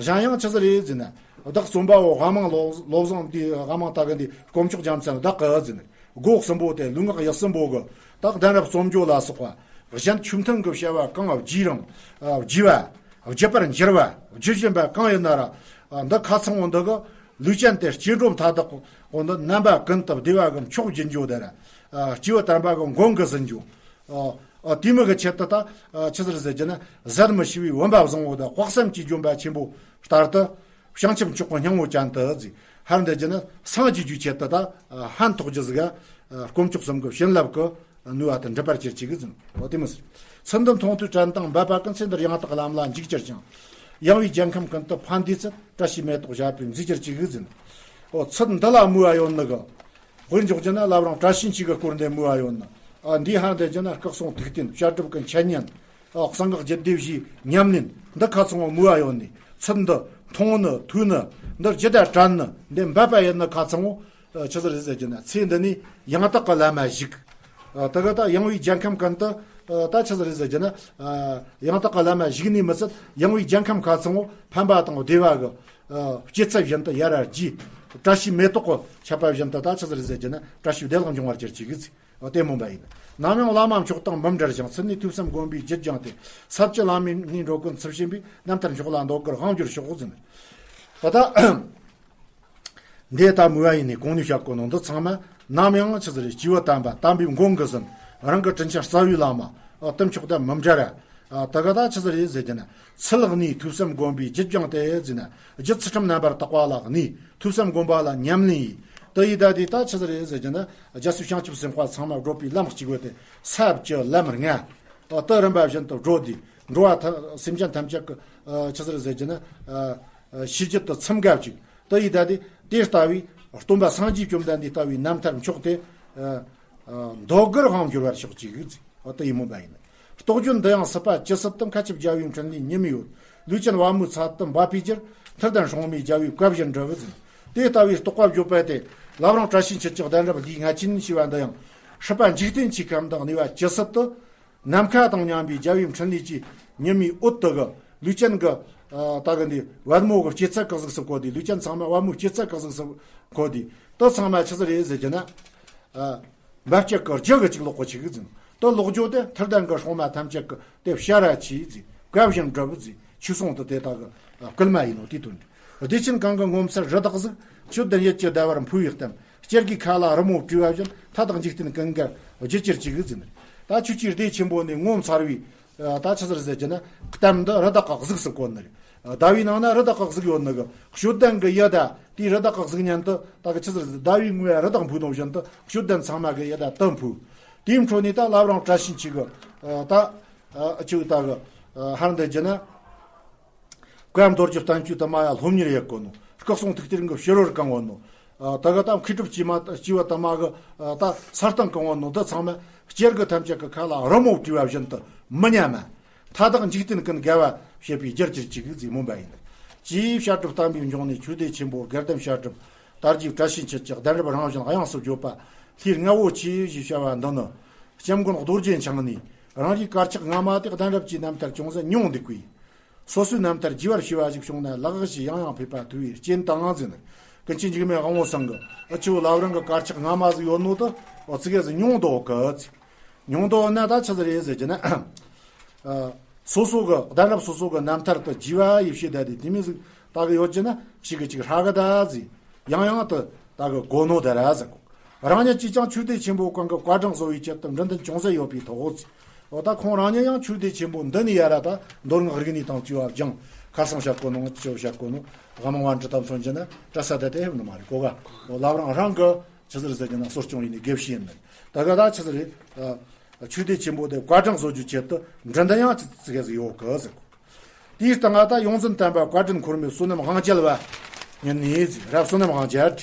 གཞན་ཡང་ཆི་ཟིག་རེད་ཟེར་ན། བདག་རྩོམ་པ་པོ་དབང་མང་བློ་བཟང་འདི་དབང་མང་ད་གི་འདི་དཀོན་མཆོག་རྒྱལ་མཚན་བདག་གི་ཟེར་ནི་རེད། སྒོ་གསུམ་པོ་དེ་ལུས་ངག་ཡིད་གསུམ་པོ་གི་ད་གདན་རབས་རྩོམ་རྒྱུ་ལ་སོགས་པ། གཞན་ཆོས་མཐུན་གྱི་བྱ་བ་གང་བགྱིས་རུང་། ཨ་བགྱིས་པ། བགྱིད་པར་འགྱུར་བ། བགྱིད་བཞིན་པ་གང་ཡིན་ན་ར། ཨ་འདི་ཁ་ཚང་བོ་འདི་གི་ལུས་ཅན་དེ་སྐྱེ་འགྲོ་མཐའ་དག་གོ་འདི་རྣམ་པ་ཀུན་ཏུ་བདེ་བ་གི་མཆོག་བགྱིད་འགྱོ་དེ་ར། ཨ་སྐྱེས་བུ་དམ་པ་གི་མགོན་གྱིས་ཟིན་འགྱོ། ཨ་ཨ་དེ་མི་གི་ཆེད་དུ་ད་ཨ་ཆི་ཟེར་ཟེར་གྱི་ན་ཟད་མི་ཤེས་པའི་བུམ་པ་བཟང་བོ་དང་དཔག་བསམ་གྱི་ལྗོན་པ་ཆེན་པོ་ལྟར་དུ། བྱང་ཆུབ་མཆོག་གི་སྙིང་པོ་ཅན་དུ་ཟེར། ཧར་འདི་གྱི་ན་སངས་རྒྱས་རྒྱུའི་ཆེད་དུ་ད་ཨ་ཕན་ཐོགས་རྒྱུ་ཟིག་ཨ་དཀོན་མཆོག་གསུམ་གྱི་བྱིན་རླབས་ཀྱི་ནུས་པ་དེ་འགྲུབ་པར་གྱུར་ཅིག་གི་ཟེར། འོ་དེ་མི་ཟེར། ཚུལ་འདི་མཐོང་ཐོས་དྲན་དང་འབད་པ་ཀུན། ཚེ་འདིར་ཡང་དག་ལམ་ལ་འཇུག་གྱུར་ཅིང་། ཡངས་པའི་རྒྱལ་ཁམས་ཀུན་ཏུ་ཕན་བདེའི་ཚུལ། བཀྲ་ཤིས་མེ་ཏོག་བཞད་པས་མཛེས་གྱུར་ཅིག་གི་ཟེར། འོ་ཚུལ་འདི་ལ་མོས་པ་ཡོད་ནི་གི། དཔེར་འཇོག་རྒྱུ་ན་བླ་བྲང་བཀྲ་ཤིས་འཁྱིལ་གྱི་སྐོར་འདི་མོས་པ་ཡོད་ནི། ཨ་འདི་ཧར་འདི་གྱི་ན་སྐུ་གསུང་ཐུགས་རྟེན་བཤད་སྒྲུབ་ཀྱི་འཆད་ཉན། ཨ་གསང་སྔགས་རྒྱུད་སྡེ་བཞིའི་ཉམས་ལེན་འདི་ཁ་ཚང་བོ་མོས་པ་ཡོད་ནི། ཚུལ་འདི་མཐོང་ནི་ཐོས་ནི་འདིར་རྒྱུད་དང་དྲན་ནི་འདི་འབད་པ་ཡིན་ནི་ཁ་ཚང་བོ། ཨ་ཆི་ཟིག་རེད་ཟེར་གྱི་ན་ཚེ་འདི་ནས་ཡང་དག་གི་ལམ་མ་ཞུགས། ཨ་དེ་ག་ད་ཡངས་པའི་རྒྱལ་ཁམས་ཀུན་ཏུ་ཨ་ད་ཆི་ཟིག་རེད་ཟེར་གྱི་ན་ཨ་ཡང་དག་གི་ལམ་མ་ཞུགས་ནས་མི་ཚད་ཡངས་པའི་རྒྱལ་ཁམས་ཁ་ཚང་བོ་ཕན་པ་དང་བདེ་བ་གི་ཨ་སྐྱེད་ཚལ་བཞིན་དུ་ཡར་རྒྱས། བཀྲ་ཤིས་མེ་ཏོག་གི་ཆར་པ་བཞིན་དུ་ད་ཆི་ཟིག་རེད་ཟེར་གྱི་ན་བཀྲ་ཤིས་བདེ་ལེགས་འབྱུང་བར་གྱུར་ཅིག་གི་ཚེ། ཨོ་དེ་སྨོན་པ་ཡིན། ནམ་ཡང་བླ་མ་མཆོག་དང་མི་འབྲལ་ཞིང་། ཚུལ་གནས་ཐོས་བསམ་སྒོམ་པའི་བརྒྱུད་སྦྱངས་ཏེ། ས་བཅུ་ལམ་མེ་ངོས་འགྲོ་ཀུན་ཚུལ་བཞིན་པའི། རྣམ་ཐར་མཆོག་ལ་འདོད་དགུར་དབང་བསྒྱུར་ཤོག་ཟེར། ད་ལྟ་འདི་ལྟ་མོས་པ་ཡིན་ནས་གོང་ནས་བཤད་གོ་ནོ་འདི་ཚང་མ་ནམ་ཡང་ཆི་ཟིག་རེད། སྐྱེས་བུ་དམ་པ་དམ་པའི་མགོན་གྱིས་ཟིན། རང་གི་དྲིན་ཆེན་རྩ་བའི་བླ་མ་ཨོ་དེ་མཆོག་དང་མི་འབྲལ་ར། ཨ་ད་ག་ད་ཆི་ཟིག་རེད་ཟེར་གྱི་ན་ཚུལ་གནས་ཐོས་བསམ་སྒོམ་པའི་བརྒྱུད་སྦྱངས་ཏེ་ཟེར་ན་རྒྱུད་ཚུལ་ཁྲིམས་རྣམ་པར་དག་པ་ལ་གནས། ཐོས་བསམ་སྒོམ་པ་ལ་ཉམས་ལེན་ཡིས། དེ་ཡི་ད་དེ་ད་ཆི་ཟིག་རེད་ཟེར་གྱི་ན་རྒྱལ་སྲས་བྱང་ཆུབ་སེམས་དཔའ་ཚང་མ་བགྲོད་པའི་ལམ་གཅིག་པོ་དེ་ས་བཅུ་ལམ་ལྔ། ཨ་དེ་རིམ་པ་བཞིན་དུ་བགྲོད་དེ་འགྲོ་བ་ཐ་སེམས་ཅན་ཐམས་ཅད་ཀྱི་ཨ་ཆི་ཟིག་རེད་ཟེར་གྱི་ན་ཨ་ཨ་ཤེས་རྒྱུད་དུ་ཚིམ་དགའ་བཅུག་དེ་ཡི་ད་དེ་དེ་ལྟ་བུའི་སྟོན་པ་སངས་རྒྱས་བཅོམ་ལྡན་འདས་ལྟ་བུའི་རྣམ་ཐར་མཆོག་དེ་ཨ་ཨ་འདོད་དགུར་དབང་བསྒྱུར་བར་ཤོག་ཅིག་ཟེར། ཨ་དེ་ཡི་སྨོན་པ་ཡིན། རྟོགས་བརྗོད་འདི་ཡང་སྲིད་པ་ཇི་སྲིད་དུ། མཁའ་ཁྱབ་རྒྱལ་བའི་འཕྲིན་ལས་ཉི་མའི་འོད། ལུས་ཅན་པད་མོའི་ཚལ་དུ་འབབ་པའི་རྒྱུར། མཐར་ལྡན་སྲུང་མའི་རྒྱལ་བའི་བཀའ་བཞིན་འགྲུབ་ཟེར། དེ་ལྟ་བུའི་རྟོགས་པ་བརྗོད་པ་དེ་བླ་བྲང་བཀྲ་ཤིས་འཁྱིལ་གྱི་གདན་རབས་འདིའི་ལྔ་ཆེན་ཞེས་པ་འདི་ཡང་སྲིད་པ་འཇིག་རྟེན་གྱི་ཁམས་དང་གནས་པ་ཇི་སྲིད་དུ། ནམ་མཁའ་དང་མཉམ་པའི་རྒྱལ་བའི་འཕྲིན་ལས་ཀྱི་ཉི་མའི་འོད་དུ་གི་ལུས་ཅན་གྱི་ཨ་ད་གི་འདི་པད་མོ་གི་སྐྱེད་ཚལ་གྱི་གཟུགས་སུ་བཀོད་དེ། ལུས་ཅན་ཚང་མ་པད་མོའི་སྐྱེད་ཚལ་གྱི་གཟུགས་སུ་བཀོད་དེ། དེ་ཚང་མ་ཆི་ཟིག་རེད་ཟེར་གྱི་ན། ཨ། འབབ་སྐྱེད་ཀྱི་རྒྱུ་གི་གཅིག་ལོག་གི་ཆི་གི་ཟིན། དེ་ལོག་རྒྱུ་དེ་མཐུར་ལྡན་གྱི་སྲུང་མ་ཐམས་ཅད་ཀྱི་དེ་བྱ་ར་ཆི་ཟིག་བཀའ་བཞིན་སྒྲུབ་ཟིག་ཆོས་སྲུང་དེ་དེ་དག་གི་སྐུལ་མ་ཡིན་ནོ་དེའི་དོན་རེད། བདེ་ཆེན་གང་གི་ངོ་མཚར་རི་དྭགས་གཟིགས། ཆུ་ལྡན་ཡུལ་གྱི་ཟླ་བར་འཕོ་བའི་གཏམ། སྐྱེ་རྒུའི་ཁ་ལ་རི་མོ་བྲིས་པ་བཞིན། མཐའ་དག་འཇིག་རྟེན་ཀུན་དགའ་བརྗིད་ཅེར་ཅིག་གི་ཟིན། ད་ཆོས་ཀྱི་སྡེ་ཆེན་པོ་ནས་ངོ་མཚར་བའི། ད་ཆི་ཟིག་ཟེར་གྱི་ན་གཏམ་འདི་རི་དྭགས་ཀྱི་གཟུགས་སུ་བཀོད་ནི་རེད། ཟླ་བའི་ནང་ན་རི་དྭགས་ཀྱི་གཟུགས་ཡོད་ནི་གི་དཔྱོད་ལྡན་གྱི་ཡུལ་ད་དེའི་རི་དྭགས་ཀྱི་གཟུགས་བརྙན་དུ་ད་གི་ཆི་ཟིག་ཟླ་བའི་ངོས་རི་དྭགས་འཕོས་ནོ་བཞིན་དུ་དཔྱོད་ལྡན་ཚང་མ་གི་ཡུལ་ད་དུ་འཕོས། དེའི་འཕྲོ་ནས་ད་བླ་བྲང་བཀྲ་ཤིས་འཁྱིལ་གི་ད་ཆི་ད་གི་ཧར་འདི་གྱི་ན། བཀའ་མདོ་རྒྱུད་བསྟན་བཅོས་དུ་མ་ཡ་སློབ་གཉེར་ཡེད་གོ་ནོ། སྐུ་གསུང་ཐུགས་གཏེར་གྱི་ཕྱི་རོལ་གང་བོ་ནོ། ད་ག་ད་མཁས་གྲུབ་ཇི་མ་ཇི་བ་དུ་མ་གི་ད་ས་སྟེང་གང་བོ་ནོ། འདི་ཚང་མ་སྐྱེ་རྒུ་ཐམས་ཅད་ཀྱི་ཁ་ལ་རི་མོ་བྲིས་པ་བཞིན་དུ་མི་ཉམས་མ། མཐའ་དག་འཇིག་རྟེན་ཀུན་དགའ་བ་བྱེད་པའི་རྒྱུར་གྱུར་ཅིག་ཟེར་མོ་འབའ་ཡིན། ཅེས་བཤད་སྒྲུབ་བསྟན་པའི་འབྱུང་གནས་ཆོས་སྡེ་ཆེན་པོ་དགེ་ལྡན་བཤད་སྒྲུབ་དར་རྒྱས་བཀྲ་ཤིས་འཁྱིལ་གྱི་གདན་རབས་རང་བཞིན་དབྱངས་སུ་བརྗོད་པ་ལྷའི་རྔ་བོ་ཆེ་ཞེས་བྱ་བ་འདི་ནི། སྐྱབས་མགོན་རྡོ་རྗེ་འཆང་ནས་རང་རེའི་དཀར་ཆག་སྔ་མ་དེ་གདན་རབས་ཀྱི་རྣམ་ཐར་ཅུང་ཟད་ཉུང་འདུག་པས། སོ་སོའི་རྣམ་ཐར་རྒྱས་པར་ཞུས་པ་ཞིག་བྱུང་ན་ལེགས་ཞེས་ཡང་ཡང་ཕེབས་པ་ཐུབ་པའི་རྐྱེན་དང་ཟེར་ནས། ཀུན་མཁྱེན་འཇིགས་མེད་དབང་པོ་ཚང་གི་ཨ་ཆུ་བླ་བྲང་གི་དཀར་ཆག་སྔ་མ་ཟིག་ཡོད་ནོ་དུ་ཨོ་ཙི་གེ་ཟིག་ཉུང་དོ་གི་ཚིག་ཉུང་དོ་ན་ད་ཆི་ཟིག་རེད་ཟེར་གྱི་ན། ཨ། སོ་སོ་གི་གདན་རབས་སོ་སོ་གི་རྣམ་ཐར་དུ་རྒྱས་པ་ཡེ་ཤེས་ད་དེ་དེ་མི་ཟིག་ད་གི་ཡོད་ཀྱི་ན་ཞིག་གི་ཅིག་ཧྲ་གི་ད་ཟིག་ཡང་ཡང་དུ་ད་གི་གོ་ནོ་ད་ར་ཟིག་རང་ཉིད་ཀྱིས་ཀྱང་ཆོས་སྡེ་ཆེན་པོ་གང་གི་བཀའ་དྲིན་གཟོ་བའི་ཆེད་དུ་འབྲི་འདུན་ཅུང་ཟད་ཡོད་པའི་ཐོག་ཚེ། འོ་ད་ཁོང་རང་ཉིད་ཡང་ཆོས་སྡེ་ཆེན་པོ་འདི་ནས་ཡ་ར་ད་མདོ་སྔགས་རིག་གནས་དང་བཅས་པ་སྦྱངས། ཁར་སང་བཤད་གོ་ནོ་ཅོ་བཤད་གོ་ནོ་དབང་མང་བ་འབྲི་ཐབས་སོན་གྱི་ན་བཀྲ་ས་ད་དེ་ཧེབ་ནི་མ་རེད་གོ་ག་འོ་བླ་བྲང་རང་གི་ཆི་ཟིག་ཟེར་གྱི་ན་གསོ་སྐྱོང་ཡིན་ནི་དགེ་བཤེས་ཡིན་ནི་ད་ག་ད་ཆི་ཟིག་རེད། ཆོས་སྡེ་ཆེན་པོ་དེ་བཀའ་དྲིན་གཟོ་རྒྱུའི་ཆེད་དུ་འབྲི་འདུན་ཡང་ཅི་ཙི་གེ་ཟིག་ཡོད་གི་ཟེར་གོ། དེའི་སྟེང་ང་ད་ཡོངས་འཛིན་དམ་པ་བཀའ་དྲིན་འཁོར་མོའི་བསོད་ནམས་དབང་རྒྱལ་བ་ཉིད་ནས་ཟིག་རབ་བསོད་ནམས་དབང་རྒྱལ།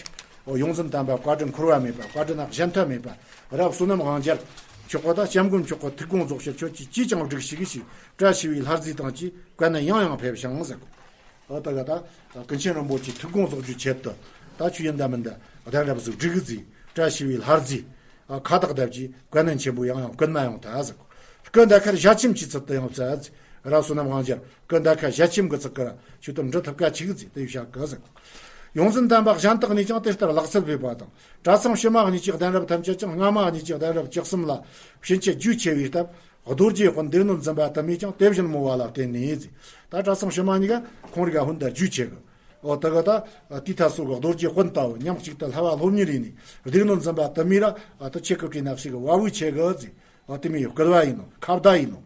འོ་ཡོངས་འཛིན་དམ་པ་བཀའ་དྲིན་འཁོར་བ་མེད་པ་བཀའ་དྲིན་ན་གཞན་ཐ་མེད་པ་རབ་བསོད་ནམས་དབང་རྒྱལ་མཆོག་གོ་ད་སྐྱབས་མགོན་མཆོག་གི་ཐུགས་དགོངས་རྫོགས་ཕྱིར་ཁྱོད་ཀྱིས་ཅིས་ཀྱང་བསྒྲུབས་ཤིག་ཞེས་བཀྲ་ཤིས་པའི་ལྷ་རྫས་དང་བཅས་བཀའ་ནན་ཡང་ཡང་ཕེབས་ཤིང་ཟེར་གོ། འོ་ད་ག་ད་ཀུན་མཁྱེན་རིན་པོ་ཆེའི་ཐུགས་དགོངས་རྫོགས་རྒྱུའི་ཆེད་དུ་ད་ཆོས་ཡིན་ད་མིན་ད་གདན་རབས་ཟིག་བསྒྲིགས་ཟིག་བཀྲ་ཤིས་པའི་ལྷ་རྫས། ཨ། ཁ་བཏགས་བཏབ་ཀྱིས་བཀའ་ནན་ཆེན་པོ་ཡང་ཡང་བསྐུལ་མ་ཡོང་ད་ཟེར། སྐུ་འདའ་ཁར་ཞལ་ཆེམས་ཀྱི་ཚུལ་དུ་ཡང་བསྩལ། རབ་བསོད་ནམས་དབང་རྒྱལ་སྐུ་འདའ་ཁར་ཞལ་ཆེམས་ཀྱི་ཚུལ་ཁར་ཆོས་དུ་འབྲི་ཐུབ་ཀ་ཆིག་ཟིག་དེ་བཞག་གི་ཟེར། ཡོངས་འཛིན་དམ་པ་གཞན་དག་ནས་ཀྱང་དེ་ལྟར་ལག་རྩལ་ཕེབས་པ་དང་། གྲྭ་ཚང་ཕྱི་མ་གཉིས་ཀྱི་གདན་རབས་ཐམས་ཅད་ཀྱང་སྔ་མ་གཉིས་ཀྱི་གདན་རབས་བཅུ་གསུམ་ལ་ཕྱིན་ཆད་རྒྱུས་ཆེ་བའི་སྟབས། རྡོ་རྗེ་དཔོན་སྡེ་སྣོད་འཛིན་པ་དུ་མས་ཀྱང་དེ་བཞིན་མོ་བ་ལ་བརྟེན་ནས་ཟེར། ད་གྲྭ་ཚང་ཕྱི་མ་གཉིས་ཀ་ཁོང་རིག་ག་ཧུན་ད་རྒྱུས་ཆེ་གི། འོ་ད་ག་ད་དེའི་ཐད་སོ་གི་རྡོ་རྗེ་དཔོན་ལྟ་བུ་མཉམ་གཅིག་ཏུ་བསླབ་པ་སློབ་གཉེར་ཡིན་ནས་སྡེ་སྣོད་འཛིན་པ་དུ་མས་ར་ད་ཆེ་གི་བྲིས་ནག་ཞིག་གི་བ་བུ་ཆེ་གི་ཟེར། འོ་དེ་མོ་ཡི་བསྐུལ་བ་ཡིན་ནོ་ཁ་བརྡ་ཡིན་ནོ།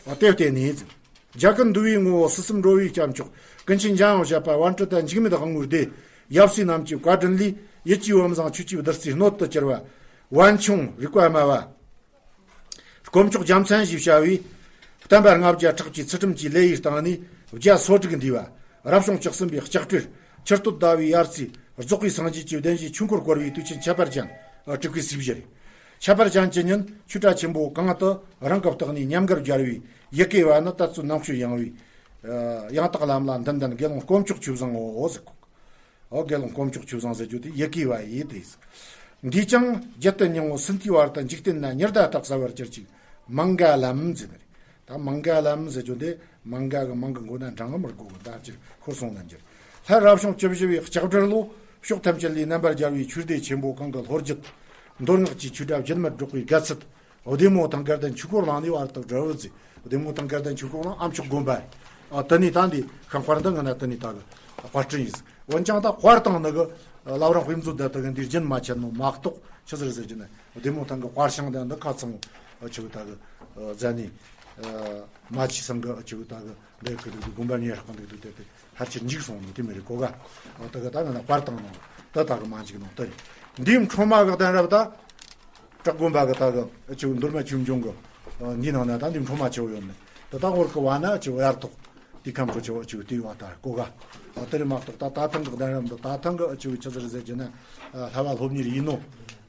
འོ་དེ་བརྟེན་ནས་ཟེར། རྒྱ་ཀུན་འདུལ་བའི་ངོ་བོ་སྲིད་གསུམ་འགྲོ་བའི་སྐྱབས་མཆོག་ཀུན་མཁྱེན་འཇམ་དབྱངས་བཞད་པ་པཎྜི་ཏ་འཇིགས་མེད་དབང་པོའི་སྡེ། ཡབ་སྲས་རྣམས་ཀྱི་བཀའ་དྲིན་ལས་ཡིད་ཀྱི་བུམ་བཟང་ཆོས་ཀྱི་བདུད་རྩིའི་སྣོད་དུ་གྱུར་པ། པད་འབྱུང་རིག་པ་སྨྲ་བ། དཀོན་མཆོག་རྒྱལ་མཚན་ཞེས་བྱ་བའི་བསྟན་པ་ལྔ་བརྒྱ་ཕྲག་བཅུའི་ཚུལ་ཁྲིམས་ཀྱི་ལེའུའི་སྟེང་ནས་བརྒྱ་སོ་དྲུག་འདུས་པ། རབ་བྱུང་བཅུ་གསུམ་པའི་ལྕགས་སྤྲེལ་ཆུ་སྟོད་ཟླ་བའི་དབྱར་ཚེས་རྫོགས་པའི་སངས་རྒྱས་ཀྱི་གདན་བཞིའི་ཆོས་འཁོར་བསྐོར་བའི་དུས་ཆེན་ཁྱད་པར་ཅན་དྲུག་པའི་ཚེས་བཞི་རེད། ཁྱད་པར་ཅན་གྱི་ཉིན་ཆོས་གྲྭ་ཆེན་པོ་གང་དུ་རང་གི་བརྟག་ནས་ཉམས་དགར་སྦྱར་བའི་ཡི་གེ་བ་ནི་དད་གཙོ་རྣམ་དཔྱོད་ཡངས་པའི་ཡང་དག་ལམ་ལ་འདུན་ལྡན་དགེ་སློང་དཀོན་མཆོག་ཆོས་བཟང་ངོ་བོ་ཟེར་གོ། ཨོ་དགེ་སློང་དཀོན་མཆོག་ཆོས་བཟང་ཟེར་རྒྱུ་དེ་ཡི་གེ་བ་ཡིན་ཏེ། འདིས་ཀྱང་རྒྱུད་དུ་སྙིང་པོ་སུན་ཏིའི་བར་དུ་འཇིག་རྟེན་ན་ཉི་ཟླ་ལྟར་གསལ་བར་གྱུར་ཅིག་མངྒ་ལམ་ཟེར་ནི་རེད། ད་མངྒ་ལམ་ཟེར་རྒྱུ་དེ་མངྒ་གི་མང་གི་མགོ་ན་འགྲེང་ངམ་ར་གོ་གི་ད་ཅིར་ཤོར་སོང་ན་འགྱུར། ལྷ་རབ་བྱུང་བཅུ་བཞི་པའི་ལྕགས་སྦྲེལ་ལོ་ཕྱོགས་ཐམས་ཅད་ལས་རྣམ་པར་རྒྱལ་བའི་ཆོས་སྡེ་ཆེན་པོ་གང་གི་ལྷོ་རྒྱུད་མདོ་སྔགས་ཀྱི་ཆོས་གྲྭ་རྒྱུན་མི་སྒྲོག་པའི་དགའ་ཚལ། བདེ་མོ་ཐང་དགའ་ལྡན་ཆོས་འཁོར་གླིང་ནས་བར་དུ་བསྒྲུབས་ཟིག་བདེ་མོ་ཐང་དགའ་ལྡན་ཆོས་འཁོར་གླིང་ཨ་མཆོག་དགོན་པ། ཨ་དེ་ནས་ད་འདི་ཤང་དཔར་འདི་ང་ན་དེ་ནས་ད་གི་དཔར་སྐྲུན་ཡིན་ཟིག་འོན་ཀྱང་ད་དཔར་བཏང་ནི་གི་བླ་བྲང་དཔེ་མཛོད་དེ་དག་གི་འདིར་རྒྱུན་མ་ཆད་ནོ་མ་གཏོགས་ཆི་ཟིག་ཟེར་གྱི་ན་བདེ་མོ་ཐང་གི་དཔར་ཤིང་དེ་འདི་ཁ་ཚང་ཆི་གི་ད་གི་རྫ་ནས་མ་ཆི་སང་གི་ཆི་གི་ད་གི་འདི་གི་འདུག་དགོན་པ་ཉེ་རག་གི་འདུག་དེ་དེ། ཕལ་ཆེར་འཇིག་སོང་ནི་དེ་མི་རེད་གོ་ག་ཨོ་ད་ག་ད་ང་ན་དཔར་བཏང་ནོ་ད་ད་ག་མ་འཇིག་ནོ་ད་རེད། འདིའི་འཕྲོ་མ་གི་གདན་རབས་ད་བྲག་དགོན་པ་གི་ད་གི་ཆུ་མདོ་སྨད་ཆོས་འབྱུང་གི་འདི་ནང་ན་ད་འདིའི་འཕྲོ་མ་ཆེ་བོ་ཡོད་ནི་ད་ད་ཧོར་གི་བ་ན་ཆུ་ཡར་ཐོག་དེ་ཁམས་གི་ཆུ་ཆུ་དེ་བ་ད་གོ་ག་ཨོ་ད་རེད་མ་གཏོགས་ད་ད་ཐང་གི་གདན་རབས་འདི་ད་ཐང་གི་ཆུ་ཆུ་ཟེར་ཟེར་གྱི་ན་ལྷ་བ་སློབ་གཉེར་ཡིན་ནོ།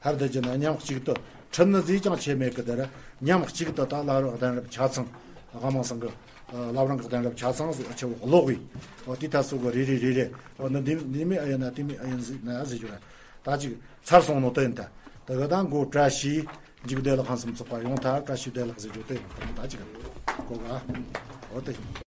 ཧར་དུ་ཅི་ན་མཉམ་གཅིག་ཏུ་ཁྲིད་ནི་ཟིག་ཀྱང་བྱེད་མེད་ཀི་དེ་ར་མཉམ་གཅིག་ཏུ་ད་བླ་བྲང་གདན་རབས་ཆ་ཚང་། དབང་མང་སང་གི་བླ་བྲང་གི་གདན་རབས་ཆ་ཚང་ཟིག་ཨ་ཆེ་བོ་ཀློག་གི། འོ་དེ་ད་སོ་གི་རེ་རེ་རེ་རེ་འོ་ན་འདི་འདི་མི་ཨ་ཡིན་ན་དེ་མི་ཨ་ཡིན་ཟིག་ན་ཟེར་རྒྱུ་ར་ད་ཅིག་ཚར་སོང་ནོ་དེ་ཡིན་ད། དེ་གི་ད་མགོ་བཀྲ་ཤིས་འཇིགས་བདེ་ལེགས་ཧང་སང་ཚོགས་པ་ཡོང་ཐལ། བཀྲ་ཤིས་བདེ་ལེགས་ཟེར་རྒྱུ་དེ་ཡིན་ད་ཅིག་གོ་ག་འོ་དེ།